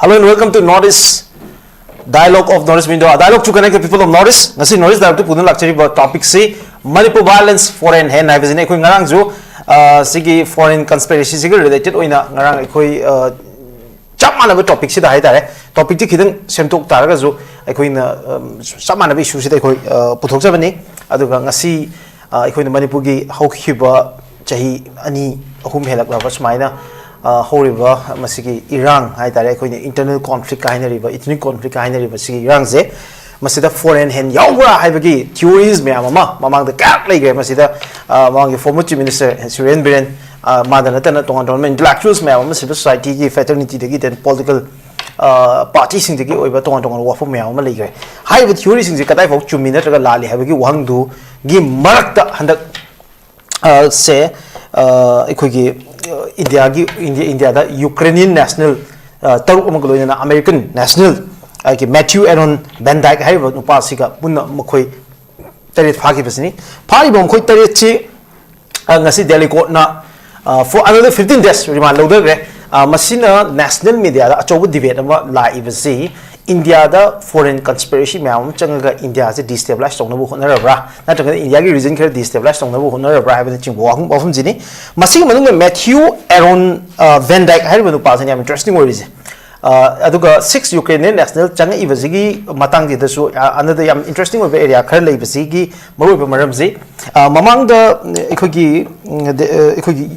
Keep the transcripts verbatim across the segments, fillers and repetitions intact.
Hello and welcome to North East Dialogue of North East Media, dialogue to connect the people of North East. ꯉꯁꯤ North East Dialogue two ꯄꯨꯗꯨꯅ ꯂꯥꯛꯆꯔꯤꯕ ꯇꯣꯄꯤꯛꯁꯤ Manipur violence four hand ꯍꯥꯏꯕꯁꯤꯅꯤ꯫ ꯑꯩꯈꯣꯏ ꯉꯔꯥꯡꯁꯨ ꯑ, ꯁꯤꯒꯤ four hand conspiracy ꯁꯤꯒ related ꯑꯣꯏꯅ ꯉꯔꯥꯡ ꯑꯩꯈꯣꯏ ꯑ, ꯆꯞ ꯃꯥꯟꯅꯕ ꯇꯣꯄꯤꯛꯁꯤꯗ ꯍꯥꯏꯇꯥꯔꯦ, ꯇꯣꯄꯤꯛꯇꯤ ꯈꯤꯇꯪ ꯁꯦꯝꯗꯣꯛ ꯇꯥꯔꯒꯁꯨ ꯑꯩꯈꯣꯏꯅ ꯑ, ꯆꯞ ꯃꯥꯟꯅꯕ ꯏꯁꯨꯁꯤꯗ ꯑꯩꯈꯣꯏ ꯑ, ꯄꯨꯊꯣꯛꯆꯕꯅꯤ꯫ ꯑꯗꯨꯒ ꯉꯁꯤ ꯑ, ꯑꯩꯈꯣꯏꯅ ꯃꯅꯤꯄꯨꯔꯒꯤ ꯍꯧꯈꯤꯕ ꯆꯍꯤ ꯑꯅꯤ ꯑꯍꯨꯝ ꯍꯦꯜꯂꯛꯂꯕ ꯁꯨꯃꯥꯏꯅ ꯑ, ꯍꯧꯔꯤꯕ ꯃꯁꯤꯒꯤ ꯏꯔꯥꯡ ꯍꯥꯏꯇꯥꯔꯦ, ꯑꯩꯈꯣꯏꯅ internal conflict ꯀ ꯍꯥꯏꯅꯔꯤꯕ, ethnic conflict ꯀ ꯍꯥꯏꯅꯔꯤꯕ ꯁꯤꯒꯤ ꯏꯔꯥꯡꯁꯦ, ꯃꯁꯤꯗ four hand hand ꯌꯥꯎꯕ꯭ꯔꯥ ꯍꯥꯏꯕꯒꯤ theories ꯃꯌꯥꯝ ꯑꯃ ꯃꯃꯥꯡꯗ ꯀꯌꯥ ꯂꯩꯈ꯭ꯔꯦ꯫ ꯃꯁꯤꯗ ꯑ, ꯃꯃꯥꯡꯒꯤ former Chief Minister ꯁꯨꯔꯦꯟ ꯕꯤꯔꯦꯟ ꯑ, ꯃꯥꯗ ꯅꯠꯇꯅ ꯇꯣꯉꯥꯟ ꯇꯣꯉꯥꯟꯕ intellectuals ꯃꯌꯥꯝ ꯑꯃ, civil society ꯒꯤ fraternity ꯗꯒꯤ, then political ꯑ, party ꯁꯤꯡꯗꯒꯤ ꯑꯣꯏꯕ ꯇꯣꯉꯥꯟ ꯇꯣꯉꯥꯟꯕ ꯋꯥꯐꯝ ꯃꯌꯥꯝ ꯑꯃ ꯂꯩꯈ꯭ꯔꯦ꯫ ꯍꯥꯏꯔꯤꯕ theory ꯁꯤꯡꯁꯦ ꯀꯗꯥꯏꯐꯥꯎ ꯆꯨꯝꯃꯤ ꯅꯠꯇ꯭ꯔꯒ ꯂꯥꯜꯂꯤ ꯍꯥꯏꯕꯒꯤ ꯋꯥꯍꯪꯗꯨꯒꯤ ꯃꯔꯛꯇ ꯍꯟꯗꯛ ꯑ, ꯁꯦ ꯑ, ꯑꯩꯈꯣꯏꯒꯤ ꯑ, ꯏꯟꯗꯤꯌꯥꯒꯤ ꯏꯟꯗꯤꯌꯥ ꯏꯟꯗꯤꯌꯥꯗ ꯌꯨꯀ꯭ꯔꯦꯅꯤꯌꯟ ꯅꯦꯁꯅꯦꯜ ꯑ, ꯇꯔꯨꯛ ꯑꯃꯒ ꯂꯣꯏꯅꯅ ꯑꯃꯦꯔꯤꯀꯟ ꯅꯦꯁꯅꯦꯜ ꯑꯩꯒꯤ ꯃꯦꯊ꯭ꯌꯨ ꯑꯦꯔꯣꯟ ꯚꯦꯟ ꯗꯥꯏꯛ ꯍꯥꯏꯔꯤꯕ ꯅꯨꯄꯥꯁꯤꯒ ꯄꯨꯟꯅ ꯃꯈꯣꯏ ꯇꯔꯦꯠ ꯐꯥꯈꯤꯕꯁꯤꯅꯤ꯫ ꯐꯥꯔꯤꯕ ꯃꯈꯣꯏ ꯇꯔꯦꯠꯁꯤ ꯑ, ꯉꯁꯤ ꯗꯦꯂꯤ ꯀꯣꯔꯠꯅ ꯑ, for another fifteen days remand ꯂꯧꯊꯈ꯭ꯔꯦ꯫ ꯑ, ꯃꯁꯤꯅ ꯅꯦꯁꯅꯦꯜ ꯃꯤꯗꯤꯌꯥꯗ ꯑꯆꯧꯕ ꯗꯤꯕꯦꯠ ꯑꯃ ꯂꯥꯛꯏꯕꯁꯤ, ꯏꯟꯗꯤꯌꯥꯗ foreign conspiracy ꯃꯌꯥꯝ ꯑꯃ ꯆꯪꯉꯒ ꯏꯟꯗꯤꯌꯥꯁꯦ destabilize ꯇꯧꯅꯕ ꯍꯣꯠꯅꯔꯕ꯭ꯔꯥ, ꯅꯠꯇ꯭ꯔꯒꯅ ꯏꯟꯗꯤꯌꯥꯒꯤ ꯔꯤꯖꯟ ꯈꯔ destabilize ꯇꯧꯅꯕ ꯍꯣꯠꯅꯔꯕ꯭ꯔꯥ ꯍꯥꯏꯕꯅꯆꯤꯡꯕ ꯋꯥꯍꯪ ꯋꯥꯐꯝꯁꯤꯅꯤ꯫ ꯃꯁꯤꯒꯤ ꯃꯅꯨꯡꯗ ꯃꯦꯊ꯭ꯌꯨ ꯑꯦꯔꯣꯟ ꯑ, ꯚꯦꯟ ꯗꯥꯏꯛ ꯍꯥꯏꯔꯤꯕ ꯅꯨꯄꯥꯁꯤꯅ ꯌꯥꯝ ꯏꯟꯇꯔꯦꯁꯇꯤꯡ ꯑꯣꯏꯔꯤꯁꯦ꯫ ꯑ, ꯑꯗꯨꯒ six Ukrainian national ꯆꯪꯉꯛꯏꯕꯁꯤꯒꯤ ꯃꯇꯥꯡꯁꯤꯗꯁꯨ ꯑ, another ꯌꯥꯝ ꯏꯟꯇꯔꯦꯁꯇꯤꯡ ꯑꯣꯏꯕ ꯑꯦꯔꯤꯌꯥ ꯈꯔ ꯂꯩꯕꯁꯤꯒꯤ ꯃꯔꯨꯑꯣꯏꯕ ꯃꯔꯝꯁꯤ, ꯑ, ꯃꯃꯥꯡꯗ ꯑꯩꯈꯣꯏꯒꯤ ꯎꯝ, ꯗ- ꯑ, ꯑꯩꯈꯣꯏꯒꯤ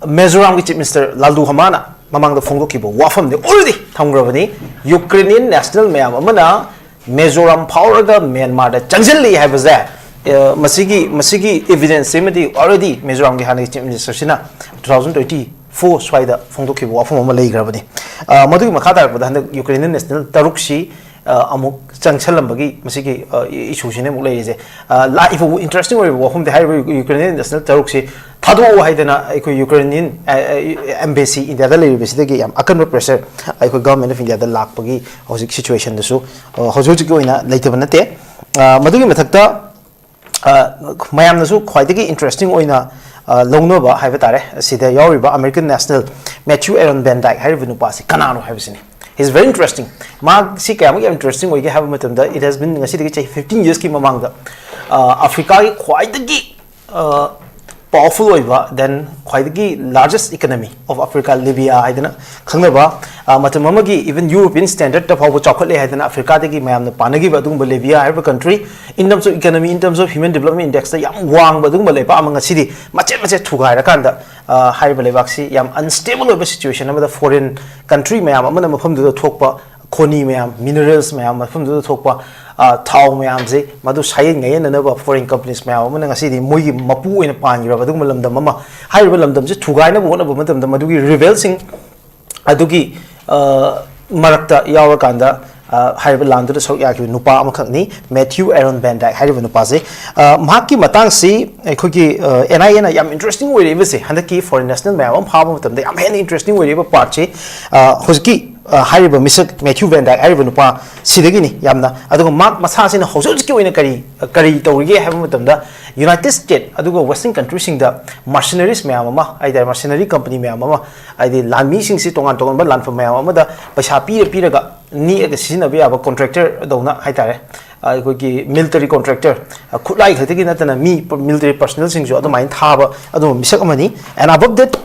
ꯃꯤꯖꯣꯔꯥꯝꯒꯤ ꯆꯤꯐ ꯃꯤꯅꯤꯁꯇꯔ ꯂꯥꯜꯗꯨ ꯍꯃꯥꯅ ꯃꯃꯥꯡꯗ ꯐꯣꯡꯗꯣꯛꯈꯤꯕ ꯋꯥꯐꯝꯗꯤ already ꯊꯝꯈ꯭ꯔꯕꯅꯤ꯫ ꯌꯨꯀ꯭ꯔꯦꯅꯤꯌꯟ ꯅꯦꯁꯅꯦꯜ ꯃꯌꯥꯝ ꯑꯃꯅ ꯃꯤꯖꯣꯔꯥꯝ ꯐꯥꯎꯔꯒ ꯃ꯭ꯌꯥꯟꯃꯥꯔꯗ ꯆꯪꯁꯤꯜꯂꯤ ꯍꯥꯏꯕꯁꯦ, ꯑ, ꯃꯁꯤꯒꯤ ꯃꯁꯤꯒꯤ ꯑꯦꯚꯤꯗꯦꯟꯁ ꯁꯤꯃꯗꯤ already ꯃꯤꯖꯣꯔꯥꯝꯒꯤ ꯍꯥꯟꯅꯒꯤ chief ꯃꯤꯅꯤꯁꯇꯔꯁꯤꯅ two thousand twenty four ꯁ꯭ꯋꯥꯏꯗ ꯐꯣꯡꯗꯣꯛꯈꯤꯕ ꯋꯥꯐꯝ ꯑꯃ ꯂꯩꯈ꯭ꯔꯕꯅꯤ꯫ ꯑ, ꯃꯗꯨꯒꯤ ꯃꯈꯥ ꯇꯥꯔꯛꯄꯗ ꯍꯟꯗꯛ ꯌꯨꯀ꯭ꯔꯦꯅꯤꯌꯟ ꯅꯦꯁꯅꯦꯜ ꯇꯔꯨꯛꯁꯤ ꯑ, ꯑꯃꯨꯛ ꯆꯪꯁꯜꯂꯝꯕꯒꯤ ꯃꯁꯤꯒꯤ ꯑ, ꯏ- ꯏꯁꯨꯁꯤꯅ ꯑꯃꯨꯛ ꯂꯩꯔꯤꯁꯦ꯫ ꯑ, ꯂꯥꯛꯏꯕ ꯏꯟꯇꯔꯦꯁꯇꯤꯡ ꯑꯣꯏꯔꯤꯕ ꯋꯥꯐꯝꯗꯤ, ꯍꯥꯏꯔꯤꯕ ꯌꯨꯀ꯭ꯔꯦꯅꯤꯌꯟ ꯅꯦꯁꯅꯦꯜ ꯇꯔꯨꯛꯁꯤ ꯊꯥꯗꯣꯛꯑꯣ ꯍꯥꯏꯗꯅ ꯑꯩꯈꯣꯏ ꯌꯨꯀ꯭ꯔꯦꯅꯤꯌꯟ ꯑ, ꯑ, ꯑꯦꯝꯕꯦꯁꯤ ꯏꯟꯗꯤꯌꯥꯗ ꯂꯩꯔꯤꯕꯁꯤꯗꯒꯤ ꯌꯥꯝ ꯑꯀꯟꯕ ꯄ꯭ꯔꯦꯁꯔ ꯑꯩꯈꯣꯏ ꯒꯚꯔꯟꯃꯦꯟ ꯑꯣꯐ ꯏꯟꯗꯤꯌꯥꯗ ꯂꯥꯛꯄꯒꯤ ꯍꯧꯖꯤꯛ ꯁꯤꯆꯨꯋꯦꯁꯟꯗꯁꯨ ꯑ, ꯍꯧꯖꯤꯛ ꯍꯧꯖꯤꯛꯀꯤ ꯑꯣꯏꯅ ꯂꯩꯇꯕ ꯅꯠꯇꯦ꯫ ꯑ, ꯃꯗꯨꯒꯤ ꯃꯊꯛꯇ ꯑ, ꯃꯌꯥꯝꯅꯁꯨ ꯈ꯭ꯋꯥꯏꯗꯒꯤ ꯏꯟꯇꯔꯦꯁꯇꯤꯡ ꯑꯣꯏꯅ ꯑ, ꯂꯧꯅꯕ ꯍꯥꯏꯕ ꯇꯥꯔꯦ, ꯑꯁꯤꯗ ꯌꯥꯎꯔꯤꯕ American national Matthew Aaron Van Dyke ꯍꯥꯏꯔꯤꯕ ꯅꯨꯄꯥꯁꯤ ꯀꯅꯥꯅꯣ ꯍꯥꯏꯕꯁꯤꯅꯤ꯫ He's very interesting. ꯃꯥꯁꯤ ꯀꯌꯥꯃꯨꯛ ꯌꯥꯝ interesting ꯑꯣꯏꯒꯦ ꯍꯥꯏꯕ ꯃꯇꯝꯗ, it has been ꯉꯁꯤꯗꯒꯤ ꯆꯍꯤ fifteen yearsꯀꯤ ꯃꯃꯥꯡꯗ, ꯑ, ꯑꯐ꯭ꯔꯤꯀꯥꯒꯤ ꯈ꯭ꯋꯥꯏꯗꯒꯤ, ꯑ, powerful ꯑꯣꯏꯕ, then ꯈ꯭ꯋꯥꯏꯗꯒꯤ largest economy of Africa, Libya ꯍꯥꯏꯗꯅ ꯈꯪꯅꯕ, ꯑ, ꯃꯇꯝ ꯑꯃꯒꯤ even European standardꯇ ꯐꯥꯎꯕ ꯆꯥꯎꯈꯠꯂꯦ ꯍꯥꯏꯗꯅ ꯑꯐ꯭ꯔꯤꯀꯥꯗꯒꯤ ꯃꯌꯥꯝꯅ ꯄꯥꯅꯈꯤꯕ ꯑꯗꯨꯒꯨꯝꯕ ꯂꯤꯕꯤꯌꯥ ꯍꯥꯏꯔꯤꯕ country, in terms of economy, in terms of human development indexꯇ ꯌꯥꯝ ꯋꯥꯡꯕ ꯑꯗꯨꯒꯨꯝꯕ ꯂꯩꯕꯥꯛ ꯑꯃ ꯉꯁꯤꯗꯤ ꯃꯆꯦꯠ ꯃꯆꯦꯠ ꯊꯨꯒꯥꯏꯔꯀꯥꯟꯗ, ꯑ, ꯍꯥꯏꯔꯤꯕ ꯂꯩꯕꯥꯛꯁꯤ ꯌꯥꯝ unstable ꯑꯣꯏꯕ situation ꯑꯃꯗ, foreign country ꯃꯌꯥꯝ ꯑꯃꯅ ꯃꯐꯝꯗꯨꯗ ꯊꯣꯛꯄ ꯈꯣꯅꯤ ꯃꯌꯥꯝ, minerals ꯃꯌꯥꯝ, ꯃꯐꯝꯗꯨꯗ ꯊꯣꯛꯄ, ꯑ, ꯊꯥꯎ ꯃꯌꯥꯝꯁꯦ ꯃꯗꯨ ꯁꯥꯌꯦꯟ ꯉꯥꯌꯦꯟꯅꯅꯕ foreign companies ꯃꯌꯥꯝ ꯑꯃꯅ ꯉꯁꯤꯗꯤ ꯃꯣꯏꯒꯤ ꯃꯄꯨ ꯑꯣꯏꯅ ꯄꯥꯟꯈ꯭ꯔꯕ ꯑꯗꯨꯒꯨꯝꯕ ꯂꯝꯗꯝ ꯑꯃ, ꯍꯥꯏꯔꯤꯕ ꯂꯝꯗꯝꯁꯦ ꯊꯨꯒꯥꯏꯅꯕ ꯍꯣꯠꯅꯕ ꯃꯇꯝꯗ ꯃꯗꯨꯒꯤ rebelꯁꯤꯡ ꯑꯗꯨꯒꯤ, ꯑ, ꯃꯔꯛꯇ ꯌꯥꯎꯔꯀꯥꯟꯗ, ꯑ, ꯍꯥꯏꯔꯤꯕ ꯂꯥꯟꯗꯨꯗ ꯁꯔꯨꯛ ꯌꯥꯈꯤꯕ ꯅꯨꯄꯥ ꯑꯃꯈꯛꯅꯤ, Matthew Aaron Van Dyke ꯍꯥꯏꯔꯤꯕ ꯅꯨꯄꯥꯁꯦ꯫ ꯑ, ꯃꯍꯥꯛꯀꯤ ꯃꯇꯥꯡꯁꯤ ꯑꯩꯈꯣꯏꯒꯤ, ꯑ, NIAꯅ ꯌꯥꯝ interesting ꯑꯣꯏꯔꯛꯏꯕꯁꯦ, ꯍꯟꯗꯛꯀꯤ foreign national ꯃꯌꯥꯝ ꯑꯃ ꯐꯥꯕ ꯃꯇꯝꯗ ꯌꯥꯝ ꯍꯦꯟꯅ interesting ꯑꯣꯏꯔꯛꯏꯕ partꯁꯤ, ꯑ, ꯍꯧꯖꯤꯛꯀꯤ, ꯑ, ꯍꯥꯏꯔꯤꯕ ꯃꯤꯁꯛ Matthew Van Dyke ꯍꯥꯏꯔꯤꯕ ꯅꯨꯄꯥ ꯁꯤꯗꯒꯤꯅꯤ ꯌꯥꯝꯅ꯫ ꯑꯗꯨꯒ ꯃꯍꯥꯛ ꯃꯁꯥꯁꯤꯅ ꯍꯧꯖꯤꯛ ꯍꯧꯖꯤꯛꯀꯤ ꯑꯣꯏꯅ ꯀꯔꯤ, ꯀꯔꯤ ꯇꯧꯔꯤꯒꯦ ꯍꯥꯏꯕ ꯃꯇꯝꯗ, United States ꯑꯗꯨꯒ Western countryꯁꯤꯡꯗ mercenaries ꯃꯌꯥꯝ ꯑꯃ, ꯍꯥꯏꯇꯥꯔꯦ, mercenary company ꯃꯌꯥꯝ ꯑꯃ, ꯍꯥꯏꯗꯤ ꯂꯥꯟꯃꯤꯁꯤꯡꯁꯤ ꯇꯣꯉꯥꯟ ꯇꯣꯉꯥꯟꯕ ꯂꯥꯟꯐꯝ ꯃꯌꯥꯝ ꯑꯃꯗ ꯄꯩꯁꯥ ꯄꯤꯔ ꯄꯤꯔꯒ ꯅꯦꯛꯑꯒ ꯁꯤꯖꯤꯟꯅꯕ ꯌꯥꯕ contractor ꯗꯧꯅ ꯍꯥꯏꯇꯥꯔꯦ, ꯑꯩꯈꯣꯏꯒꯤ military contractor, ꯈꯨꯠꯂꯥꯏ ꯈꯛꯇꯒꯤ ꯅꯠꯇꯅ ꯃꯤ military personnelꯁꯤꯡꯁꯨ ꯑꯗꯨꯃꯥꯏꯅ ꯊꯥꯕ ꯑꯗꯨꯒꯨꯝꯕ ꯃꯤꯁꯛ ꯑꯃꯅꯤ꯫ And above that,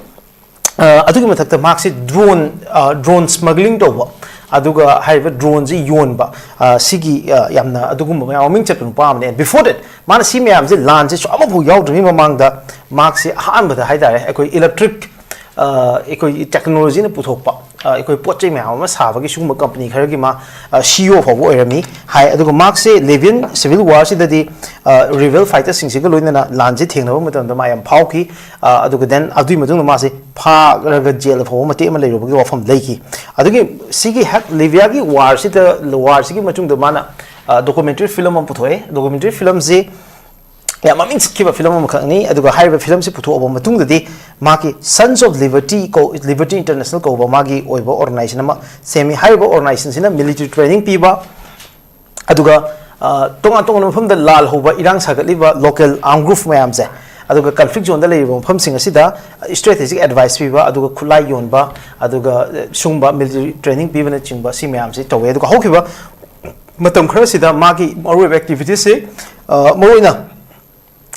ꯑ, ꯑꯗꯨꯒꯤ ꯃꯊꯛꯇ ꯃꯍꯥꯛꯁꯤ drone, ꯑ, drone smuggling ꯇꯧꯕ, ꯑꯗꯨꯒ ꯍꯥꯏꯔꯤꯕ droneꯁꯤ ꯌꯣꯟꯕ, ꯑ, ꯁꯤꯒꯤ, ꯑ, ꯌꯥꯝꯅ ꯑꯗꯨꯒꯨꯝꯕ ꯃꯌꯥꯝ ꯃꯃꯤꯡ ꯆꯠꯄ ꯅꯨꯄꯥ ꯑꯃꯅꯤ꯫ And before that, ꯃꯥꯅ ꯁꯤ ꯃꯌꯥꯝꯁꯦ, ꯂꯥꯟꯁꯦ ꯁꯨ ꯑꯃꯐꯥꯎ ꯌꯥꯎꯗ꯭ꯔꯤꯉꯩ ꯃꯃꯥꯡꯗ ꯃꯍꯥꯛꯁꯤ ꯑꯍꯥꯟꯕꯗ ꯍꯥꯏꯇꯥꯔꯦ, ꯑꯩꯈꯣꯏ electric, ꯑ, ꯑꯩꯈꯣꯏꯒꯤ technologyꯅ ꯄꯨꯊꯣꯛꯄ, ꯑ, ꯑꯩꯈꯣꯏ ꯄꯣꯠ ꯆꯩ ꯃꯌꯥꯝ ꯑꯃ ꯁꯥꯕꯒꯤ ꯁꯤꯒꯨꯝꯕ company ꯈꯔꯒꯤ ꯃꯥ, ꯑ, CEO ꯐꯥꯎꯕ ꯑꯣꯏꯔꯝꯃꯤ ꯍꯥꯏ꯫ ꯑꯗꯨꯒ ꯃꯍꯥꯛꯁꯦ Libyan civil warꯁꯤꯗꯗꯤ, ꯑ, rebel fighterꯁꯤꯡꯁꯤꯒ ꯂꯣꯏꯅꯅ ꯂꯥꯟꯁꯦ ꯊꯦꯡꯅꯕ ꯃꯇꯝꯗ ꯃꯥ ꯌꯥꯝ ꯐꯥꯎꯈꯤ꯫ ꯑ, ꯑꯗꯨꯒ then ꯑꯗꯨꯒꯤ ꯃꯇꯨꯡꯗ ꯃꯥꯁꯦ ꯐꯥꯔꯒ ꯖꯦꯜꯗ ꯐꯥꯎꯕ ꯃꯇꯦꯛ ꯑꯃ ꯂꯩꯔꯨꯕꯒꯤ ꯋꯥꯐꯝ ꯂꯩꯈꯤ꯫ ꯑꯗꯨꯒꯤ ꯁꯤꯒꯤ ꯍꯦꯛ ꯂꯤꯕꯤꯌꯥꯒꯤ ꯋꯥꯔꯁꯤꯗ, ꯋꯥꯔꯁꯤꯒꯤ ꯃꯇꯨꯡꯗ ꯃꯥꯅ, ꯑ, documentary film ꯑꯃ ꯄꯨꯊꯣꯛꯑꯦ꯫ Documentary filmꯁꯤ ꯌꯥꯝ ꯃꯃꯤꯡ ꯆꯠꯈꯤꯕ film ꯑꯃꯈꯛꯅꯤ꯫ ꯑꯗꯨꯒ ꯍꯥꯏꯔꯤꯕ filmꯁꯤ ꯄꯨꯊꯣꯛꯑꯕ ꯃꯇꯨꯡꯗꯗꯤ ꯃꯥꯒꯤ Sons of Liberty ꯀꯧ-, Liberty International ꯀꯧꯕ ꯃꯥꯒꯤ ꯑꯣꯏꯕ organization ꯑꯃ ꯁꯦꯝꯃꯤ꯫ ꯍꯥꯏꯔꯤꯕ organizationꯁꯤꯅ military training ꯄꯤꯕ, ꯑꯗꯨꯒ, ꯑ, ꯇꯣꯉꯥꯟ ꯇꯣꯉꯥꯟꯕ ꯃꯐꯝꯗ ꯂꯥꯜ ꯍꯧꯕ, ꯏꯔꯥꯡ ꯁꯥꯒꯠꯂꯤꯕ local armed group ꯃꯌꯥꯝꯁꯦ, ꯑꯗꯨꯒ ꯀꯟꯐ꯭ꯂꯤꯛ ꯖꯣꯟꯗ ꯂꯩꯔꯤꯕ ꯃꯐꯝꯁꯤꯡ ꯑꯁꯤꯗ ꯏꯁꯇ꯭ꯔꯦꯇꯦꯖꯤꯛ ꯑꯦꯗꯚꯥꯏꯁ ꯄꯤꯕ, ꯑꯗꯨꯒ ꯈꯨꯠꯂꯥꯏ ꯌꯣꯟꯕ, ꯑꯗꯨꯒ ꯁꯨꯝꯕ ꯃꯤꯂꯤꯇꯔꯤ ꯇ꯭ꯔꯦꯅꯤꯡ ꯄꯤꯕꯅꯆꯤꯡꯕ ꯁꯤ ꯃꯌꯥꯝꯁꯤ ꯇꯧꯋꯦ꯫ ꯑꯗꯨꯒ ꯍꯧꯈꯤꯕ ꯃꯇꯝ ꯈꯔꯁꯤꯗ ꯃꯥꯒꯤ ꯃꯔꯨꯑꯣꯏꯕ ꯑꯦꯛꯇꯤꯚꯤꯇꯤꯁꯁꯤ ꯃꯔꯨꯑꯣꯏꯅ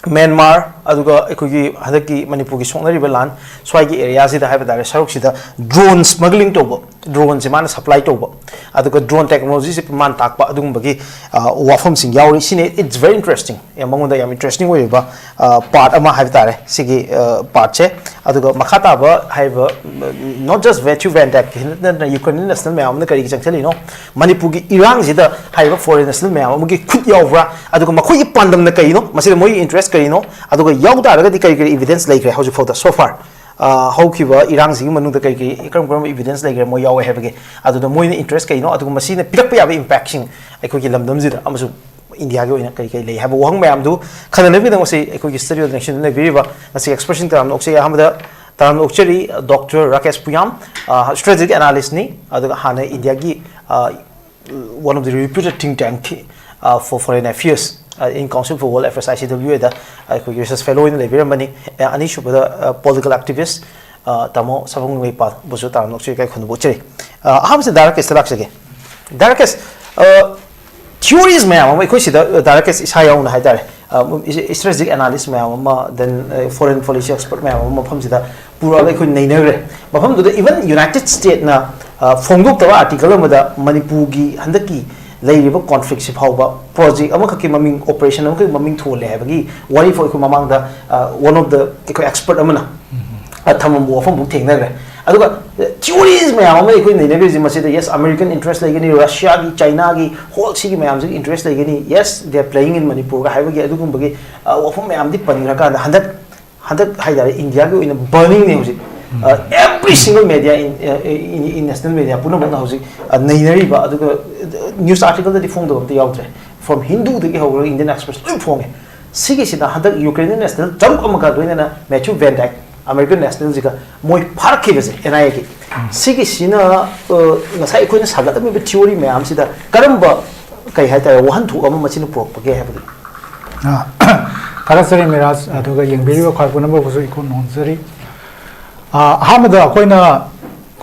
ꯃ꯭ꯌꯥꯟꯃꯥꯔ, ꯑꯗꯨꯒ ꯑꯩꯈꯣꯏꯒꯤ ꯍꯟꯗꯛꯀꯤ ꯃꯅꯤꯄꯨꯔꯒꯤ ꯁꯣꯛꯅꯔꯤꯕ ꯂꯥꯟ ꯁ꯭ꯋꯥꯏꯒꯤ ꯑꯦꯔꯤꯌꯥꯁꯤꯗ ꯍꯥꯏꯕ ꯇꯥꯔꯦ, ꯁꯔꯨꯛꯁꯤꯗ ꯗ꯭ꯔꯣꯟ ꯁ꯭ꯃꯒ꯭ꯂꯤꯡ ꯇꯧꯕ, ꯗ꯭ꯔꯣꯟꯁꯦ ꯃꯥꯅ ꯁꯄ꯭ꯂꯥꯏ ꯇꯧꯕ, ꯑꯗꯨꯒ ꯗ꯭ꯔꯣꯟ ꯇꯦꯛꯅꯣꯂꯣꯖꯤꯁꯦ ꯃꯥꯅ ꯇꯥꯛꯄ, ꯑꯗꯨꯒꯨꯝꯕꯒꯤ ꯋꯥꯐꯝꯁꯤꯡ ꯌꯥꯎꯔꯤ꯫ ꯁꯤꯅꯤ, it's very interesting, ꯃꯉꯣꯟꯗ ꯌꯥꯝ ꯏꯟꯇꯔꯦꯁꯇꯤꯡ ꯑꯣꯏꯔꯤꯕ ꯄꯥꯔꯠ ꯑꯃ ꯍꯥꯏꯕ ꯇꯥꯔꯦ ꯁꯤꯒꯤ ꯄꯥꯔꯠꯁꯦ꯫ ꯑꯗꯨꯒ ꯃꯈꯥ ꯇꯥꯕ ꯍꯥꯏꯔꯤꯕ, not just Matthew Van Dyck ꯅꯠꯇꯅ ꯌꯨꯀ꯭ꯔꯦꯟ ꯅꯦꯁꯅꯦꯜ ꯃꯌꯥꯝ ꯑꯃꯅ ꯀꯔꯤꯒꯤ ꯆꯪꯁꯤꯜꯂꯤꯅꯣ, ꯃꯅꯤꯄꯨꯔꯒꯤ ꯏꯔꯥꯡꯁꯤꯗ ꯍꯥꯏꯔꯤꯕ ꯐꯣꯔꯦꯟ ꯅꯦꯁꯅꯦꯜ ꯃꯌꯥꯝ ꯑꯃꯒꯤ ꯈꯨꯠ ꯌꯥꯎꯕ꯭ꯔꯥ, ꯑꯗꯨꯒ ꯃꯈꯣꯏꯒꯤ ꯄꯥꯟꯗꯝꯅ ꯀꯔꯤꯅꯣ, ꯃꯁꯤꯗ ꯃꯣꯏꯒꯤ ꯏꯟꯇꯔꯦꯁ ꯀꯔꯤꯅꯣ, ꯑꯗꯨꯒ ꯌꯥꯎ ꯇꯥꯔꯒꯗꯤ ꯀꯔꯤ ꯀꯔꯤ ꯏꯚꯤꯗꯦꯟꯁ ꯂꯩꯈ꯭ꯔꯦ ꯍꯧꯖꯤꯛ ꯐꯥꯎꯗ, so far? ꯍꯧꯈꯤꯕ ꯏꯔꯥꯡꯁꯤꯒꯤ ꯃꯅꯨꯡꯗ ꯀꯔꯤ ꯀꯔꯤ ꯀꯔꯝ ꯀꯔꯝꯕ ꯏꯚꯤꯗꯦꯟꯁ ꯂꯩꯈ꯭ꯔꯦ ꯃꯣꯏ ꯌꯥꯎꯋꯦ ꯍꯥꯏꯕꯒꯤ, ꯑꯗꯨꯗ ꯃꯣꯏꯅ ꯏꯟꯇꯔꯦꯁ ꯀꯩꯅꯣ, ꯑꯗꯨꯒ ꯃꯁꯤꯅ ꯄꯤꯔꯛꯄ ꯌꯥꯕ ꯏꯝꯄꯦꯛꯁꯤꯡ ꯑꯩꯈꯣꯏꯒꯤ ꯂꯝꯗꯝꯁꯤꯗ ꯑꯃꯁꯨꯡ ꯏꯟꯗꯤꯌꯥꯒꯤ ꯑꯣꯏꯅ ꯀꯔꯤ ꯀꯔꯤ ꯂꯩ ꯍꯥꯏꯕ ꯋꯥꯍꯪ ꯃꯌꯥꯝꯗꯨ ꯈꯟꯅꯅꯕꯒꯤꯗꯃꯛ ꯉꯁꯤ ꯑꯩꯈꯣꯏꯒꯤ ꯁ꯭ꯇꯨꯗꯤꯑꯣꯗ ꯅꯛꯁꯤꯟꯗꯨꯅ ꯂꯩꯕꯤꯔꯤꯕ ꯉꯁꯤ ꯑꯦꯛꯁꯄꯔꯠꯁꯤꯡ ꯇꯔꯥꯝꯅ ꯑꯣꯛꯆꯔꯤ꯫ ꯑꯍꯥꯟꯕꯗ ꯇꯔꯥꯝꯅ ꯑꯣꯛꯆꯔꯤ ꯗꯣꯛꯇꯔ ꯔꯥꯀꯦꯁ ꯄꯨꯌꯥꯝ, ꯁ꯭ꯇ꯭ꯔꯦꯇꯦꯖꯤꯛ ꯑꯦꯅꯥꯂꯤꯁꯅꯤ, ꯑꯗꯨꯒ ꯍꯥꯟꯅ ꯏꯟꯗꯤꯌꯥꯒꯤ one of the reputed think tank for foreign affairs in Council for World Affairs, ICWA ꯗ ꯑꯩꯈꯣꯏꯒꯤ ꯔꯤꯁꯔꯁ ꯐꯦꯂꯣ ꯑꯣꯏꯅ ꯂꯩꯕꯤꯔꯝꯕꯅꯤ꯫ ꯑꯅꯤꯁꯨꯕꯗ ꯄꯣꯂꯤꯇꯤꯀꯦꯜ ꯑꯦꯛꯇꯤꯚꯤꯁ ꯇꯥꯃꯣ ꯁꯥꯐꯝ ꯃꯩꯄꯥꯜꯕꯨꯁꯨ ꯇꯔꯥꯝꯅ ꯑꯣꯛꯆꯔꯤ, ꯀꯥꯏ ꯈꯨꯟꯗꯨꯕꯨ ꯎꯠꯆꯔꯤ꯫ ꯑꯍꯥꯟꯕꯁꯤꯗ ꯗꯥ ꯔꯥꯀꯦꯁꯇ ꯂꯥꯛꯆꯒꯦ꯫ ꯗꯥ ꯔꯥꯀꯦꯁ, ꯊꯤꯑꯣꯔꯤꯁ ꯃꯌꯥꯝ ꯑꯃ ꯑꯩꯈꯣꯏ ꯁꯤꯗ, ꯗꯥ ꯔꯥꯀꯦꯁ ꯏꯁꯥ ꯌꯥꯎꯅ ꯍꯥꯏꯇꯥꯔꯦ, ꯁ꯭ꯇ꯭ꯔꯦꯇꯦꯖꯤꯛ ꯑꯦꯅꯥꯂꯤꯁ ꯃꯌꯥꯝ ꯑꯃ, ꯗꯦꯟ ꯐꯣꯔꯦꯟ ꯄꯣꯂꯤꯁꯤ ꯑꯦꯛꯁꯄꯔꯠ ꯃꯌꯥꯝ ꯑꯃ ꯃꯐꯝꯁꯤꯗ ꯄꯨꯔꯛꯑꯒ ꯑꯩꯈꯣꯏ ꯅꯩꯅꯈ꯭ꯔꯦ꯫ ꯃꯐꯝꯗꯨꯗ ꯏꯚꯟ ꯌꯨꯅꯥꯏꯇꯦꯗ ꯁ꯭ꯇꯦꯠꯅ ꯐꯣꯡꯗꯣꯛꯇꯕ ꯑꯥꯔꯇꯤꯀꯜ ꯑꯃꯗ ꯃꯅꯤꯄꯨꯔꯒꯤ ꯍꯟꯗꯛꯀꯤ ꯂꯩꯔꯤꯕ ꯀꯣꯟꯐ꯭ꯂꯤꯛꯁꯤ ꯐꯥꯎꯕ ꯄ꯭ꯔꯣꯖꯦꯛ ꯑꯃꯈꯛꯀꯤ ꯃꯃꯤꯡ, ꯑꯣꯄꯔꯦꯁꯟ ꯑꯃꯈꯛꯀꯤ ꯃꯃꯤꯡ ꯊꯣꯜꯂꯦ ꯍꯥꯏꯕꯒꯤ ꯋꯥꯔꯤ ꯐꯥꯎ ꯑꯩꯈꯣꯏ ꯃꯃꯥꯡꯗ ꯋꯥꯟ ꯑꯣꯐ ꯗ ꯑꯩꯈꯣꯏ ꯑꯦꯛꯁꯄꯔꯠ ꯑꯃꯅ ꯊꯝꯃꯝꯕ ꯋꯥꯐꯝ ꯐꯥꯎ ꯊꯦꯡꯅꯈ꯭ꯔꯦ꯫ ꯑꯗꯨꯒ ꯊꯤꯑꯣꯔꯤꯁ ꯃꯌꯥꯝ ꯑꯃ ꯑꯩꯈꯣꯏ ꯅꯩꯅꯈ꯭ꯔꯤꯁꯤ ꯃꯁꯤꯗ, ꯌꯦꯁ, ꯑꯃꯦꯔꯤꯀꯟ ꯏꯟꯇꯔꯦꯁ ꯂꯩꯒꯅꯤ, ꯔꯁꯤꯌꯥꯒꯤ, ꯆꯥꯏꯅꯥꯒꯤ, ꯍꯣꯜ ꯁꯤꯒꯤ ꯃꯌꯥꯝꯁꯤꯒꯤ ꯏꯟꯇꯔꯦꯁ ꯂꯩꯒꯅꯤ, yes, they are playing in ꯃꯅꯤꯄꯨꯔꯒ ꯍꯥꯏꯕꯒꯤ ꯑꯗꯨꯒꯨꯝꯕꯒꯤ ꯋꯥꯐꯝ ꯃꯌꯥꯝꯗꯤ ꯄꯟꯈ꯭ꯔꯀꯥꯟꯗ ꯍꯟꯗꯛ ꯍꯟꯗꯛ ꯍꯥꯏꯇꯥꯔꯦ, ꯏꯟꯗꯤꯌꯥꯒꯤ ꯑꯣꯏꯅ ꯕꯔꯅꯤꯡꯅꯤ ꯍꯧꯖꯤꯛ꯫ Every single media in, in national media ꯄꯨꯝꯅꯃꯛꯅ ꯍꯧꯖꯤꯛ ꯅꯩꯅꯔꯤꯕ, ꯑꯗꯨꯒ ꯅ꯭ꯌꯨꯁ ꯑꯥꯔꯇꯤꯀꯜꯗꯗꯤ ꯐꯣꯡꯗꯕ ꯑꯝꯇ ꯌꯥꯎꯗ꯭ꯔꯦ꯫ ꯐ꯭ꯔꯣꯝ ꯍꯤꯟꯗꯨꯗꯒꯤ ꯍꯧꯔꯒ ꯏꯟꯗꯤꯌꯟ ꯑꯦꯛꯁꯄ꯭ꯔꯦꯁ ꯂꯣꯏ ꯐꯣꯡꯉꯦ꯫ ꯁꯤꯒꯤꯁꯤꯗ ꯍꯟꯗꯛ ꯌꯨꯀ꯭ꯔꯦꯟ ꯅꯦꯁꯅꯦꯜ ꯇꯔꯨꯛ ꯑꯃꯒ ꯂꯣꯏꯅꯅ ꯃꯦꯊ꯭ꯌꯨ ꯚꯦꯟ ꯗꯥꯏꯛ, ꯑꯃꯦꯔꯤꯀꯟ ꯅꯦꯁꯅꯦꯜꯁꯤꯒ ꯃꯣꯏ ꯐꯥꯔꯛꯈꯤꯕꯁꯦ, ꯑꯦꯟ ꯑꯥꯏ ꯑꯦꯒꯤ, ꯁꯤꯒꯤꯁꯤꯅ ꯉꯁꯥꯏ ꯑꯩꯈꯣꯏꯅ ꯁꯥꯒꯠꯂꯝꯃꯤꯕ ꯊꯤꯑꯣꯔꯤ ꯃꯌꯥꯝꯁꯤꯗ ꯀꯔꯝꯕ, ꯀꯩ ꯍꯥꯏꯇꯥꯔꯦ, ꯋꯥꯍꯟꯊꯣꯛ ꯑꯃ ꯃꯁꯤꯅ ꯄꯨꯔꯛꯄꯒꯦ ꯍꯥꯏꯕꯗꯨ? ꯊꯥꯒꯠꯆꯔꯤ ꯃꯤꯔꯥꯖ, ꯑꯗꯨꯒ ꯌꯦꯡꯕꯤꯔꯤꯕ ꯈ꯭ꯋꯥꯏ ꯄꯨꯝꯅꯃꯛꯄꯨꯁꯨ ꯏꯀꯣꯟ ꯅꯣꯟꯖꯔꯤ꯫ ꯑ, ꯑꯍꯥꯟꯕꯗ ꯑꯩꯈꯣꯏꯅ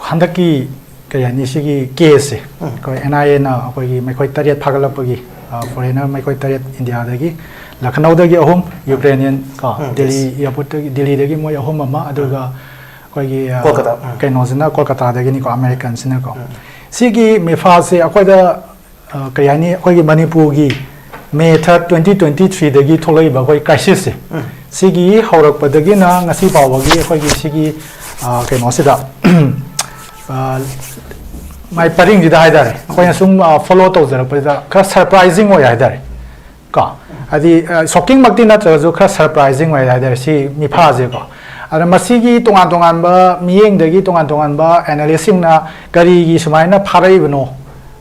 ꯍꯟꯗꯛꯀꯤ, ꯀꯔꯤ ꯍꯥꯏꯅꯤ, ꯁꯤꯒꯤ case ꯁꯦ ꯑꯩꯈꯣꯏ N I A ꯅ ꯑꯩꯈꯣꯏꯒꯤ ꯃꯈꯣꯏ ꯇꯔꯦꯠ ꯐꯥꯒꯠꯂꯛꯄꯒꯤ, ꯑ, foreigner ꯃꯈꯣꯏ ꯇꯔꯦꯠ, ꯏꯟꯗꯤꯌꯥꯗꯒꯤ, ꯂꯈꯅꯧꯗꯒꯤ ꯑꯍꯨꯝ, ꯌꯨꯀ꯭ꯔꯦꯅꯤꯌꯟ ꯀꯣ, ꯎꯝ, ꯗꯦꯜꯂꯤ airport ꯇꯒꯤ, ꯗꯦꯜꯂꯤꯗꯒꯤ ꯃꯣꯏ ꯑꯍꯨꯝ ꯑꯃ, ꯑꯗꯨꯒ ꯑꯩꯈꯣꯏꯒꯤ, ꯑ, ꯀꯣꯜꯀꯇꯥ, ꯎꯝ, ꯀꯩꯅꯣꯁꯤꯅ ꯀꯣꯜꯀꯇꯥꯗꯒꯤꯅꯤꯀꯣ, American ꯁꯤꯅꯀꯣ꯫ ꯎꯝ꯫ ꯁꯤꯒꯤ ꯃꯤꯐꯥꯁꯦ ꯑꯩꯈꯣꯏꯗ, ꯑ, ꯀꯔꯤ ꯍꯥꯏꯅꯤ, ꯑꯩꯈꯣꯏꯒꯤ ꯃꯅꯤꯄꯨꯔꯒꯤ May third, twenty twenty three ꯗꯒꯤ ꯊꯣꯛꯂꯛꯏꯕ ꯑꯩꯈꯣꯏ crisis ꯁꯦ, ꯎꯝ, ꯁꯤꯒꯤ ꯍꯧꯔꯛꯄꯗꯒꯤꯅ ꯉꯁꯤ ꯐꯥꯎꯕꯒꯤ ꯑꯩꯈꯣꯏꯒꯤ ꯁꯤꯒꯤ, ꯑ, ꯀꯩꯅꯣꯁꯤꯗ, ꯑ, ꯃꯥꯏ ꯄꯔꯤꯡꯁꯤꯗ ꯍꯥꯏꯇꯥꯔꯦ, ꯑꯩꯈꯣꯏꯅ ꯁꯨꯝ, ꯑ, follow ꯇꯧꯖꯔꯛꯄꯁꯤꯗ ꯈꯔ surprising ꯑꯣꯏ ꯍꯥꯏꯇꯥꯔꯦ꯫ ꯀꯣ, ꯍꯥꯏꯗꯤ, ꯑ, shocking ꯃꯛꯇꯤ ꯅꯠꯇ꯭ꯔꯒꯁꯨ ꯈꯔ surprising ꯑꯣꯏ ꯍꯥꯏꯇꯥꯔꯦ ꯁꯤ ꯃꯤꯐꯥꯁꯦꯀꯣ꯫ ꯑꯗ ꯃꯁꯤꯒꯤ ꯇꯣꯉꯥꯟ ꯇꯣꯉꯥꯟꯕ ꯃꯤꯠꯌꯦꯡꯗꯒꯤ ꯇꯣꯉꯥꯟ ꯇꯣꯉꯥꯟꯕ analyst ꯁꯤꯡꯅ ꯀꯔꯤꯒꯤ ꯁꯨꯃꯥꯏꯅ ꯐꯥꯔꯛꯏꯕꯅꯣ